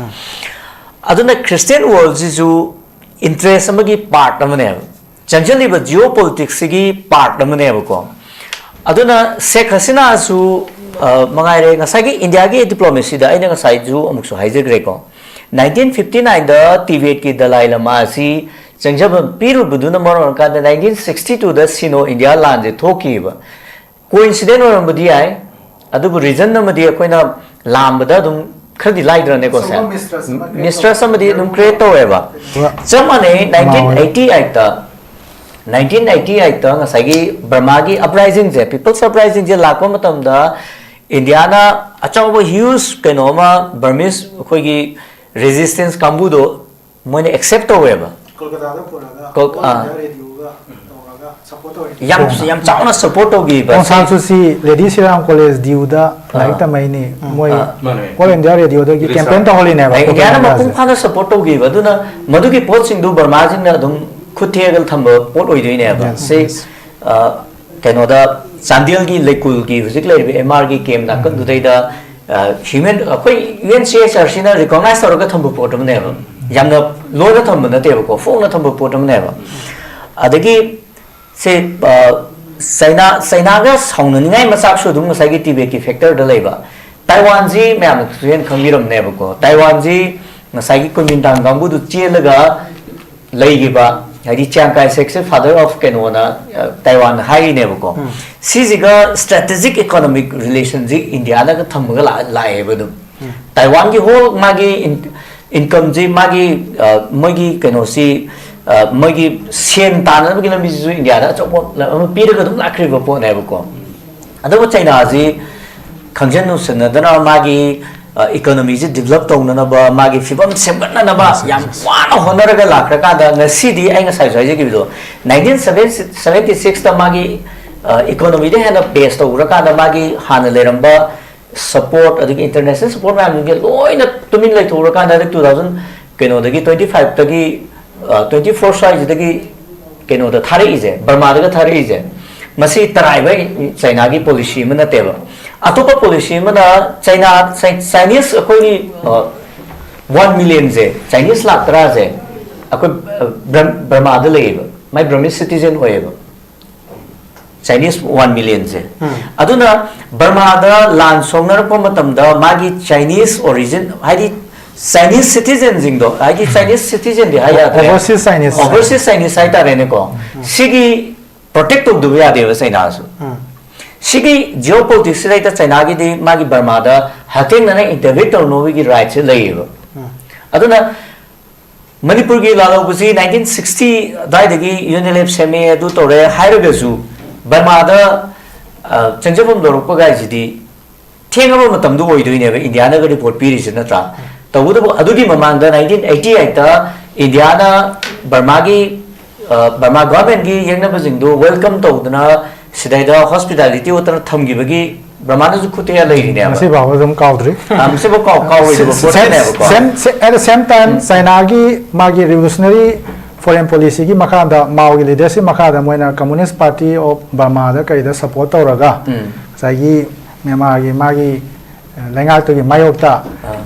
ꯑꯗꯨꯅ ꯈ꯭ꯔꯤꯁꯇꯤꯌꯟ ꯋꯥꯔꯜꯁꯤꯁꯨ ꯏꯟꯇꯔꯦꯁ ꯑꯃꯒꯤ ꯄꯥꯔꯠ ꯑꯃꯅꯦꯕ꯫ ꯆꯪꯁꯤꯜꯂꯤꯕ ꯖꯤꯑꯣ ꯄꯣꯂꯤꯇꯤꯛꯁꯁꯤꯒꯤ ꯄꯥꯔꯠ ꯑꯃꯅꯦꯕꯀꯣ꯫ ꯑꯗꯨꯅ ꯁꯦꯈ ꯍꯁꯤꯅꯥꯁꯨ, ꯑ, ꯃꯉꯥꯏꯔꯦ, ꯉꯁꯥꯏꯒꯤ ꯏꯟꯗꯤꯌꯥꯒꯤ ꯗꯤꯄ꯭ꯂꯣꯃꯦꯁꯤꯗ ꯑꯩꯅ ꯉꯁꯥꯏꯁꯨ ꯑꯃꯨꯛꯁꯨ ꯍꯥꯏꯖꯈ꯭ꯔꯦꯀꯣ, ꯅꯥꯏꯟꯇꯤꯟ ꯐꯤꯐꯇꯤ ꯅꯥꯏꯟꯗ ꯇꯤꯕꯦꯠꯀꯤ ꯗꯂꯥꯏ ꯂꯃꯥ ꯑꯁꯤ ꯆꯪꯖꯕ ꯄꯤꯔꯨꯕꯗꯨꯅ ꯃꯔꯝ ꯑꯣꯏꯔꯀꯥꯟꯗ ꯅꯥꯏꯟꯇꯤꯟ ꯁꯤꯛꯁꯇꯤ ꯇꯨꯗ ꯁꯤꯅꯣ ꯏꯟꯗꯤꯌꯥ ꯂꯥꯟꯁꯦ ꯊꯣꯛꯈꯤꯕ꯫ ꯀꯣꯏꯟꯁꯤꯗꯦꯟ ꯑꯣꯏꯔꯝꯕꯗꯤ ꯌꯥꯏ, ꯑꯗꯨꯕꯨ ꯔꯤꯖꯟ ꯑꯃꯗꯤ ꯑꯩꯈꯣꯏꯅ ꯂꯥꯝꯕꯗ ꯑꯗꯨꯝ ꯈꯔꯗꯤ ꯂꯥꯏꯗ꯭ꯔꯅꯦꯀꯣ, ꯁꯦ? ꯑꯆꯧꯕ mistrust ꯑꯃ create ꯃꯤꯁꯇ꯭ꯔꯁ ꯑꯃꯗꯤ ꯑꯗꯨꯝ ꯇꯧꯕ꯫ ꯀ꯭ꯔꯤꯌꯦꯠ ꯇꯧꯋꯦꯕ꯫ ꯆꯞ ꯃꯥꯟꯅꯩ, ꯅꯥꯏꯟꯇꯤꯟ ꯑꯩꯠꯇꯤ ꯑꯩꯠꯇ, ꯅꯥꯏꯟꯇꯤꯟ ꯑꯩꯠꯇꯤ ꯑꯩꯠꯇ ꯉꯁꯥꯏꯒꯤ ꯕꯔꯃꯥꯒꯤ ꯑꯞꯔꯥꯏꯖꯤꯡꯁꯦ, ꯄꯤꯄꯜꯁ ꯑꯞꯔꯥꯏꯖꯤꯡꯁꯦ ꯂꯥꯛꯄ ꯃꯇꯝꯗ ꯏꯟꯗꯤꯌꯥꯅ ꯑꯆꯧꯕ ꯍ꯭ꯌꯨꯖ ꯀꯩꯅꯣ ꯑꯃ, ꯕꯔꯃꯤꯁ ꯑꯩꯈꯣꯏꯒꯤ ꯔꯦꯖꯤꯁꯇꯦꯟꯁ ꯀꯥꯡꯕꯨꯗꯣ ꯃꯣꯏꯅ ꯑꯦꯛꯁꯦꯞ ꯇꯧꯋꯦꯕ꯫ ꯀꯣꯜꯀꯇꯥꯗ ꯄꯨꯔꯒ ꯀꯣꯜ-, ꯑꯣꯜ ꯑꯥ꯫ ꯏꯟꯗꯤꯌꯥ ꯔꯦꯗꯤꯑꯣꯒ ꯇꯧꯔꯒ ꯁꯞꯄꯣꯔꯠ ꯇꯧꯔꯤꯅꯦ꯫ ꯌꯥꯝ, ꯌꯥꯝ ꯆꯥꯎꯅ ꯁꯞꯄꯣꯔꯠ ꯇꯧꯈꯤꯕ꯫ ꯑꯣꯡ ꯁꯥꯟ ꯁꯨ ꯆꯤ, ꯂꯦꯗꯤ ꯁꯤꯔꯥꯝ ꯀꯣꯂꯦꯖ ꯗꯤꯌꯨꯗ ꯂꯥꯏꯔꯤꯛ ꯑꯥ꯫ ꯇꯝꯃꯛꯏꯅꯤ꯫ ꯃꯣꯏ ꯑꯥ꯫ ꯃꯥꯅꯦ꯫ ꯑꯣꯜ ꯏꯟꯗꯤꯌꯥ ꯔꯦꯗꯤꯑꯣꯗꯒꯤ ꯔꯤꯁꯥ-, ꯀꯦꯝꯄꯦꯟ ꯇꯧꯍꯜꯂꯤꯅꯦꯕ ꯑꯩ ꯏꯟꯗꯤꯌꯥꯅ ꯄ꯭ꯔꯣꯄꯥꯒꯦꯟꯗꯥꯁꯦ꯫ ꯃꯄꯨꯡ ꯐꯥꯅ ꯁꯞꯄꯣꯔꯠ ꯇꯧꯈꯤꯕ꯫ ꯑꯗꯨꯅ ꯃꯗꯨꯒꯤ ꯄꯣꯠꯁꯤꯡꯗꯨ ꯕꯔꯃꯥꯁꯤꯡꯅ ꯑꯗꯨꯝ ꯈꯨꯠ ꯊꯦꯛꯑꯒ ꯊꯝꯕ ꯄꯣꯠ ꯑꯣꯏꯗꯣꯏꯅꯦꯕ꯫ Yes, ꯁꯤ, yes꯫ ꯑ, ꯀꯩꯅꯣꯗ ꯆꯥꯟꯗꯦꯜꯒꯤ ꯂꯩꯀꯨꯜꯒꯤ ꯍꯧꯖꯤꯛ ꯂꯩꯔꯤꯕ ꯑꯦꯝ ꯑꯥꯔꯒꯤ ꯀꯦꯝ ꯅꯥꯀꯟꯗꯨꯗꯩꯗ, ꯑ, ꯍ꯭ꯌꯨꯃꯦꯟ, ꯑꯩꯈꯣꯏ U N C H R ꯁꯤꯅ ꯔꯤꯀꯣꯛꯅꯥꯏꯁ ꯇꯧꯔꯒ ꯊꯝꯕ ꯄꯣꯠ ꯑꯃꯅꯦꯕ꯫ ꯌꯥꯝꯅ ꯂꯣꯟꯅ ꯊꯝꯕ ꯅꯠꯇꯦꯕꯀꯣ, ꯐꯣꯡꯅ ꯊꯝꯕ ꯄꯣꯠ ꯑꯃꯅꯦꯕ꯫ ꯑꯗꯒꯤ ꯁꯤ, ꯑ, ꯆꯩꯅꯥ, ꯆꯩꯅꯥꯒ ꯁꯥꯎꯅꯅꯤꯡꯉꯥꯏ ꯃꯆꯥꯛꯁꯨ ꯑꯗꯨꯝ ꯉꯁꯥꯏꯒꯤ ꯇꯤꯕꯦꯠꯀꯤ ꯐꯦꯛꯇꯔꯗ ꯂꯩꯕ꯫ ꯇꯥꯏꯋꯥꯟꯁꯤ ꯃꯌꯥꯝꯅꯁꯨ ꯍꯦꯟꯅ ꯈꯪꯕꯤꯔꯝꯅꯦꯕꯀꯣ꯫ ꯇꯥꯏꯋꯥꯟꯁꯤ ꯉꯁꯥꯏꯒꯤ ꯀꯨꯃꯤꯟꯇꯥꯡ ꯀꯥꯡꯕꯨꯗꯨ ꯆꯦꯜꯂꯒ ꯂꯩꯈꯤꯕ, ꯍꯥꯏꯗꯤ ꯆꯤꯌꯥꯡ ꯀꯥꯏ ꯁꯦꯛꯁꯦ father of ꯀꯩꯅꯣꯅ, ꯑ, ꯇꯥꯏꯋꯥꯟ ꯍꯥꯏꯔꯤꯅꯦꯕꯀꯣ꯫ ꯎꯝ꯫ ꯁꯤꯁꯤꯒ strategic economic relationꯁꯤ ꯏꯟꯗꯤꯌꯥꯅꯒ ꯊꯝꯃꯒ ꯂꯥꯛ-, ꯂꯥꯛꯑꯦꯕ ꯑꯗꯨꯝ꯫ ꯎꯝ꯫ ꯇꯥꯏꯋꯥꯟꯒꯤ ꯍꯣꯜ ꯃꯥꯒꯤ ꯏꯟ-, ꯏꯟꯀꯝꯁꯤ ꯃꯥꯒꯤ, ꯑ, ꯃꯣꯏꯒꯤ ꯀꯩꯅꯣꯁꯤ, ꯑ, ꯃꯣꯏꯒꯤ ꯁꯦꯟ ꯇꯥꯟꯅꯕꯒꯤ ꯂꯝꯕꯤꯁꯤꯁꯨ ꯏꯟꯗꯤꯌꯥꯗ ꯑꯆꯧꯕ ꯑꯃ ꯄꯤꯔꯒ ꯑꯗꯨꯝ ꯂꯥꯛꯈ꯭ꯔꯤꯕ ꯄꯣꯠꯅꯦꯕꯀꯣ꯫ ꯑꯗꯨꯕꯨ ꯆꯩꯅꯥꯁꯤ ꯈꯪꯖꯟ ꯅꯨꯡꯁꯤꯟꯅꯗꯅ ꯃꯥꯒꯤ, ꯑ, ꯏꯀꯣꯅꯣꯃꯤꯁꯤ ꯗꯤꯕꯂꯞ ꯇꯧꯅꯅꯕ, ꯃꯥꯒꯤ ꯐꯤꯕꯝ ꯁꯦꯝꯒꯠꯅꯅꯕ ꯌꯥꯝ ꯋꯥꯅ ꯍꯣꯠꯅꯔꯒ ꯂꯥꯛꯈ꯭ꯔꯀꯥꯟꯗ ꯉꯁꯤꯗꯤ ꯑꯩ ꯉꯁꯥꯏꯁꯨ ꯍꯥꯏꯖꯈꯤꯕꯗꯣ, ꯅꯥꯏꯟꯇꯤꯟ ꯁꯚꯦꯟꯇꯤ ꯁꯤꯛꯁꯇ ꯃꯥꯒꯤ, ꯑ, ꯏꯀꯣꯅꯣꯃꯤꯗ ꯍꯦꯟꯅ ꯕꯦꯁ ꯇꯧꯔꯀꯥꯟꯗ ꯃꯥꯒꯤ ꯍꯥꯟꯅ ꯂꯩꯔꯝꯕ ꯁꯄꯣꯔꯠ, ꯑꯗꯒꯤ ꯏꯟꯇꯔꯅꯦꯁꯅꯦꯜ ꯁꯄꯣꯔꯠ ꯃꯌꯥꯝꯁꯤꯡꯁꯦ ꯂꯣꯏꯅ ꯇꯨꯃꯤꯟ ꯂꯩꯊꯣꯛꯎꯔꯀꯥꯟꯗ ꯍꯟꯗꯛ two thousand, ꯀꯩꯅꯣꯗꯒꯤ, twenty fiveꯇꯒꯤ, ꯑ, twenty four ꯁ꯭ꯋꯥꯏꯁꯤꯗꯒꯤ ꯀꯩꯅꯣꯗ ꯊꯥꯔꯛꯏꯁꯦ, ꯕꯔꯃꯥꯗꯒ ꯊꯥꯔꯛꯏꯁꯦ, ꯃꯁꯤ ꯇꯔꯥꯏꯕ ꯆꯩꯅꯥꯒꯤ ꯄꯣꯂꯤꯁꯤ ꯑꯃ ꯅꯠꯇꯦꯕ꯫ ꯑꯇꯣꯞꯄ ꯄꯣꯂꯤꯁꯤ ꯑꯃꯅ ꯆꯩꯅꯥ, ꯆꯥꯏ-, ꯆꯥꯏꯅꯤꯁ ꯑꯩꯈꯣꯏꯒꯤ, ꯑ, ꯋꯥꯟ ꯃꯤꯂꯤꯌꯟꯁꯦ, ꯆꯥꯏꯅꯤꯁ ꯂꯥꯛ ꯇꯔꯥꯁꯦ ꯑꯩꯈꯣꯏ, ꯑ, ꯕ꯭ꯔꯝ-, ꯕꯔꯃꯥꯗ ꯂꯩꯌꯦꯕ꯫ ꯃꯥꯏ ꯕꯔꯃꯤꯁ ꯁꯤꯇꯤꯖꯦꯟ ꯑꯣꯏꯌꯦꯕ, ꯆꯥꯏꯅꯤꯁ ꯋꯥꯟ ꯃꯤꯂꯤꯌꯟꯁꯦ꯫ ꯑꯗꯨꯅ ꯕꯔꯃꯥꯗ ꯂꯥꯟ ꯁꯣꯛꯅꯔꯛꯄ ꯃꯇꯝꯗ ꯃꯥꯒꯤ ꯆꯥꯏꯅꯤꯁ ꯑꯣꯔꯤꯖꯤꯟ, ꯍꯥꯏꯗꯤ ꯆꯥꯏꯅꯤꯁ ꯁꯤꯇꯤꯖꯦꯟꯁꯤꯡꯗꯣ, ꯍꯥꯏꯗꯤ ꯆꯥꯏꯅꯤꯁ ꯁꯤꯇꯤꯖꯦꯟꯗꯤ ꯍꯥꯏ ꯌꯥꯗ꯭ꯔꯦ, Overseas Chinese. Overseas Chinese ꯍꯥꯏꯇꯥꯔꯦꯅꯦꯀꯣ꯫ ꯁꯤꯒꯤ ꯄ꯭ꯔꯣꯇꯦꯛ ꯇꯧꯗꯕ ꯌꯥꯗꯦꯕ ꯆꯩꯅꯥꯁꯨ꯫ ꯁꯤꯒꯤ ꯖꯤꯑꯣ ꯄꯣꯂꯤꯇꯤꯛꯁꯁꯤꯗ ꯍꯦꯛꯇ ꯆꯩꯅꯥꯒꯤꯗꯤ ꯃꯥꯒꯤ ꯕꯔꯃꯥꯗ ꯍꯛꯊꯦꯡꯅꯅ ꯏꯟꯇꯔꯚꯦꯟ ꯇꯧꯅꯕꯒꯤ ꯔꯥꯏꯠꯁꯦ ꯂꯩꯌꯦꯕ꯫ ꯑꯗꯨꯅ ꯃꯅꯤꯄꯨꯔꯒꯤ ꯂꯥꯜꯍꯧꯕꯁꯤ ꯅꯥꯏꯟꯇꯤꯟ ꯁꯤꯛꯁꯇꯤ ꯑꯗꯨꯋꯥꯏꯗꯒꯤ ꯌꯨ ꯑꯦꯟ ꯑꯦꯜ ꯑꯦꯐ ꯁꯦꯝꯃꯦ, ꯑꯗꯨ ꯇꯧꯔꯦ ꯍꯥꯏꯔꯒꯁꯨ ꯕꯔꯃꯥꯗ, ꯑ, ꯆꯪꯖꯐꯝ ꯂꯧꯔꯛꯄ ꯀꯥꯏꯁꯤꯗꯤ ꯊꯦꯡꯉꯕ ꯃꯇꯝꯗꯨ ꯑꯣꯏꯗꯣꯏꯅꯦꯕ ꯏꯟꯗꯤꯌꯥꯅꯒ ꯔꯤꯄꯣꯔꯠ ꯄꯤꯔꯤꯁꯤ, ꯅꯠꯇ꯭ꯔꯥ? ꯇꯧꯕꯇꯕꯨ ꯑꯗꯨꯒꯤ ꯃꯃꯥꯡꯗ ꯅꯥꯏꯟꯇꯤꯟ ꯑꯩꯠꯇꯤ ꯑꯩꯠꯇ ꯏꯟꯗꯤꯌꯥꯅ ꯕꯔꯃꯥꯒꯤ, ꯑ, ꯕꯔꯃꯥ ꯒꯚꯔꯟꯃꯦꯟꯒꯤ ꯌꯦꯛꯅꯕꯁꯤꯡꯗꯨ ꯋꯦꯜꯀꯝ ꯇꯧꯗꯅ ꯁꯤꯗꯩꯗ ꯍꯣꯁꯄꯤꯇꯥꯂꯤꯇꯤ ꯑꯣꯠꯇꯅ ꯊꯝꯈꯤꯕꯒꯤ ꯕꯔꯃꯥꯅꯁꯨ ꯈꯨꯠꯇ ꯂꯩꯔꯤꯅꯦꯕ꯫ ꯉꯁꯤ ꯐꯥꯎꯕ ꯑꯗꯨꯝ ꯀꯥꯎꯗ꯭ꯔꯤ꯫ ꯑ, ꯃꯁꯤꯐꯥꯎ ꯀꯥꯎ-, ꯀꯥꯎꯔꯣꯏꯗꯕ ꯄꯣꯠꯇꯨꯅꯦꯕꯀꯣ꯫ Same, same, at the same time, ꯆꯩꯅꯥꯒꯤ ꯃꯥꯒꯤ revolutionary foreign policyꯒꯤ ꯃꯈꯥꯗ, ꯃꯥꯎꯒꯤ leadership ꯃꯈꯥꯗ ꯃꯣꯏꯅ Communist Party of Burmaꯗ ꯀꯩꯗ support ꯇꯧꯔꯒ, ꯎꯝ꯫ ꯉꯁꯥꯏꯒꯤ ꯃ꯭ꯌꯥꯟꯃꯥꯔꯒꯤ ꯃꯥꯒꯤ ꯂꯩꯉꯥꯛꯇꯨꯒꯤ ꯃꯥꯌꯣꯛꯇ ꯑꯥ꯫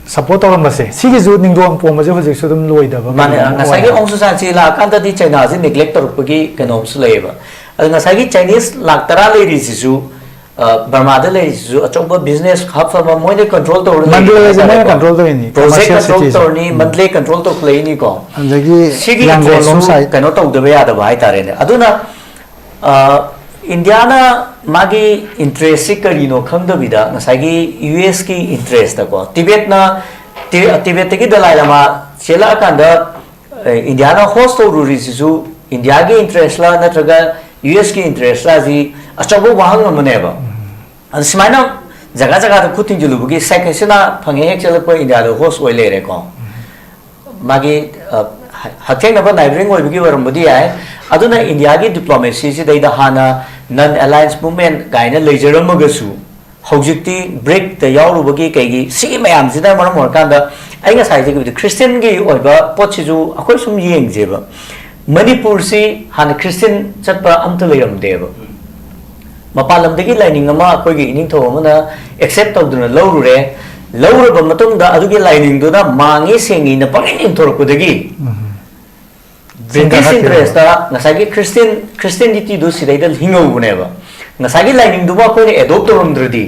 support ꯇꯧꯔꯝꯕꯁꯦ, ꯁꯤꯒꯤꯁꯨ ꯅꯤꯡꯗꯣꯡ ꯄꯣꯝꯕꯁꯦ ꯍꯧꯖꯤꯛꯁꯨ ꯑꯗꯨꯝ ꯂꯣꯏꯗꯕ ꯃꯥꯅꯦ, ꯀꯩꯅꯣꯝ ꯉꯁꯥꯏꯒꯤ ꯑꯣꯏ ꯍꯥꯏꯕ꯫ ꯑꯣꯡ ꯁꯨ ꯁꯥꯟ ꯁꯤ ꯂꯥꯛꯑꯀꯥꯟꯗꯗꯤ ꯆꯩꯅꯥꯁꯤ ꯅꯦꯒ꯭ꯂꯦꯛ ꯇꯧꯔꯛꯄꯒꯤ ꯀꯩꯅꯣꯝꯁꯨ ꯂꯩꯌꯦꯕ꯫ ꯑꯗꯣ ꯉꯁꯥꯏꯒꯤ ꯆꯥꯏꯅꯤꯁ ꯂꯥꯛ ꯇꯔꯥ ꯂꯩꯔꯤꯁꯤꯁꯨ, ꯑ, ꯕꯔꯃꯥꯗ ꯂꯩꯔꯤꯁꯤꯁꯨ ꯑꯆꯧꯕ ꯕꯤꯖꯤꯅꯦꯁ ꯍꯕ ꯑꯃ ꯃꯣꯏꯅ ꯀꯟꯇ꯭ꯔꯣꯜ ꯇꯧꯔ ꯂꯩꯔꯤ ꯃꯟꯗꯂꯦꯁꯦ ꯃꯣꯏꯅ ꯍꯥꯏꯇꯥꯔꯦꯀꯣ꯫ ꯀꯟꯇ꯭ꯔꯣꯜ ꯇꯧꯔꯤꯅꯤ, ꯄ꯭ꯔꯣꯖꯦꯛ commercial ꯀꯟꯇ꯭ꯔꯣꯜ cityꯁꯦ꯫ ꯇꯧꯔꯅꯤ, ꯎꯝ꯫ Mandalay control ꯇꯧꯈꯠꯂꯛꯏꯅꯤꯀꯣ꯫ ꯑꯗꯒꯤ ꯁꯤꯒꯤ ꯌꯥꯡꯒꯣꯟ ꯂꯣꯝ ꯏꯟꯇꯔꯦꯁꯁꯨ side꯫ ꯀꯩꯅꯣ ꯇꯧꯗꯕ ꯌꯥꯗꯕ ꯍꯥꯏꯇꯥꯔꯦꯅꯦ꯫ ꯑꯗꯨꯅ, ꯑ, ꯏꯟꯗꯤꯌꯥꯅ ꯃꯥꯒꯤ ꯏꯟꯇꯔꯦꯁꯁꯤ ꯀꯔꯤꯅꯣ ꯈꯪꯗꯕꯤꯗ ꯉꯁꯥꯏꯒꯤ ꯌꯨ ꯑꯦꯁꯀꯤ ꯏꯟꯇꯔꯦꯁꯇꯀꯣ, ꯇꯤꯕꯦꯠꯅ, ꯇꯤ-, ꯇꯤꯕꯦꯠꯇꯒꯤ ꯗꯂꯥꯏ ꯂꯥꯃꯥ ꯆꯦꯜꯂꯛꯑꯀꯥꯟꯗ, ꯑ, ꯏꯟꯗꯤꯌꯥꯅ ꯍꯣꯁ ꯇꯧꯔꯨꯔꯤꯁꯤꯁꯨ ꯏꯟꯗꯤꯌꯥꯒꯤ ꯏꯟꯇꯔꯦꯁꯂ ꯅꯠꯇ꯭ꯔꯒ ꯌꯨ ꯑꯦꯁꯀꯤ ꯏꯟꯇꯔꯦꯁꯂ, ꯑꯁꯤ ꯑꯆꯧꯕ ꯋꯥꯍꯪ ꯑꯃꯅꯦꯕ꯫ ꯑꯗ ꯁꯨꯃꯥꯏꯅ ꯖꯒꯥ ꯖꯒꯥꯗ ꯈꯨꯠ ꯊꯤꯡꯖꯤꯜꯂꯨꯕꯒꯤ ꯁꯦꯛ ꯍꯁꯤꯅꯥ ꯐꯪꯉꯦ ꯍꯦꯛ ꯆꯠꯂꯛꯄ ꯏꯟꯗꯤꯌꯥꯗ ꯍꯣꯁ ꯑꯣꯏ ꯂꯩꯔꯦꯀꯣ꯫ ꯃꯥꯒꯤ, ꯑ, ꯍ-, ꯍꯛꯊꯦꯡꯅꯕ ꯅꯥꯏꯕꯔꯤꯡ ꯑꯣꯏꯕꯒꯤ ꯑꯣꯏꯔꯝꯕꯗꯤ ꯌꯥꯏ꯫ ꯑꯗꯨꯅ ꯏꯟꯗꯤꯌꯥꯒꯤ ꯗꯤꯄ꯭ꯂꯣꯃꯦꯁꯤꯁꯤꯗꯩꯗ ꯍꯥꯟꯅ non alliance movement ꯀꯥꯏꯅ ꯂꯩꯖꯔꯝꯃꯒꯁꯨ, ꯍꯧꯖꯤꯛꯇꯤ ꯕ꯭ꯔꯤꯛꯇ ꯌꯥꯎꯔꯨꯕꯒꯤ ꯀꯩꯒꯤ ꯁꯤꯒꯤ ꯃꯌꯥꯝꯁꯤꯅ ꯃꯔꯝ ꯑꯣꯏꯔꯀꯥꯟꯗ, ꯑꯩ ꯉꯁꯥꯏ ꯍꯥꯏꯖꯈꯤꯕꯗ ꯈ꯭ꯔꯤꯁꯇꯤꯌꯟꯒꯤ ꯑꯣꯏꯕ ꯄꯣꯠꯁꯤꯁꯨ ꯑꯩꯈꯣꯏ ꯁꯨꯝ ꯌꯦꯡꯁꯦꯕ, ꯃꯅꯤꯄꯨꯔꯁꯤ ꯍꯥꯟꯅ ꯈ꯭ꯔꯤꯁꯇꯤꯌꯟ ꯆꯠꯄ ꯑꯝꯇ ꯂꯩꯔꯝꯗꯦꯕ꯫ ꯃꯄꯥꯟ ꯂꯝꯗꯒꯤ ꯂꯥꯏꯅꯤꯡ ꯑꯃ ꯑꯩꯈꯣꯏꯒꯤ ꯏꯅꯤꯡꯊꯧ ꯑꯃꯅ ꯑꯦꯛꯁꯦꯞ ꯇꯧꯗꯨꯅ ꯂꯧꯔꯨꯔꯦ꯫ ꯂꯧꯔꯕ ꯃꯇꯨꯡꯗ ꯑꯗꯨꯒꯤ ꯂꯥꯏꯅꯤꯡꯗꯨꯅ ꯃꯥꯡꯉꯤ ꯁꯦꯡꯉꯤꯅ ꯄꯪꯏꯟ ꯏꯟꯊꯣꯔꯛꯄꯗꯒꯤ, British interest ꯉꯁꯥꯏꯒꯤ Christian Christianity ꯗꯨ ꯁꯤꯗꯩꯗ ꯍꯤꯡꯍꯧꯕꯅꯦꯕ꯫ ꯉꯁꯥꯏꯒꯤ ꯂꯥꯏꯅꯤꯡꯗꯨꯕꯨ ꯑꯩꯈꯣꯏꯅ adopt ꯇꯧꯔꯝꯗ꯭ꯔꯗꯤ,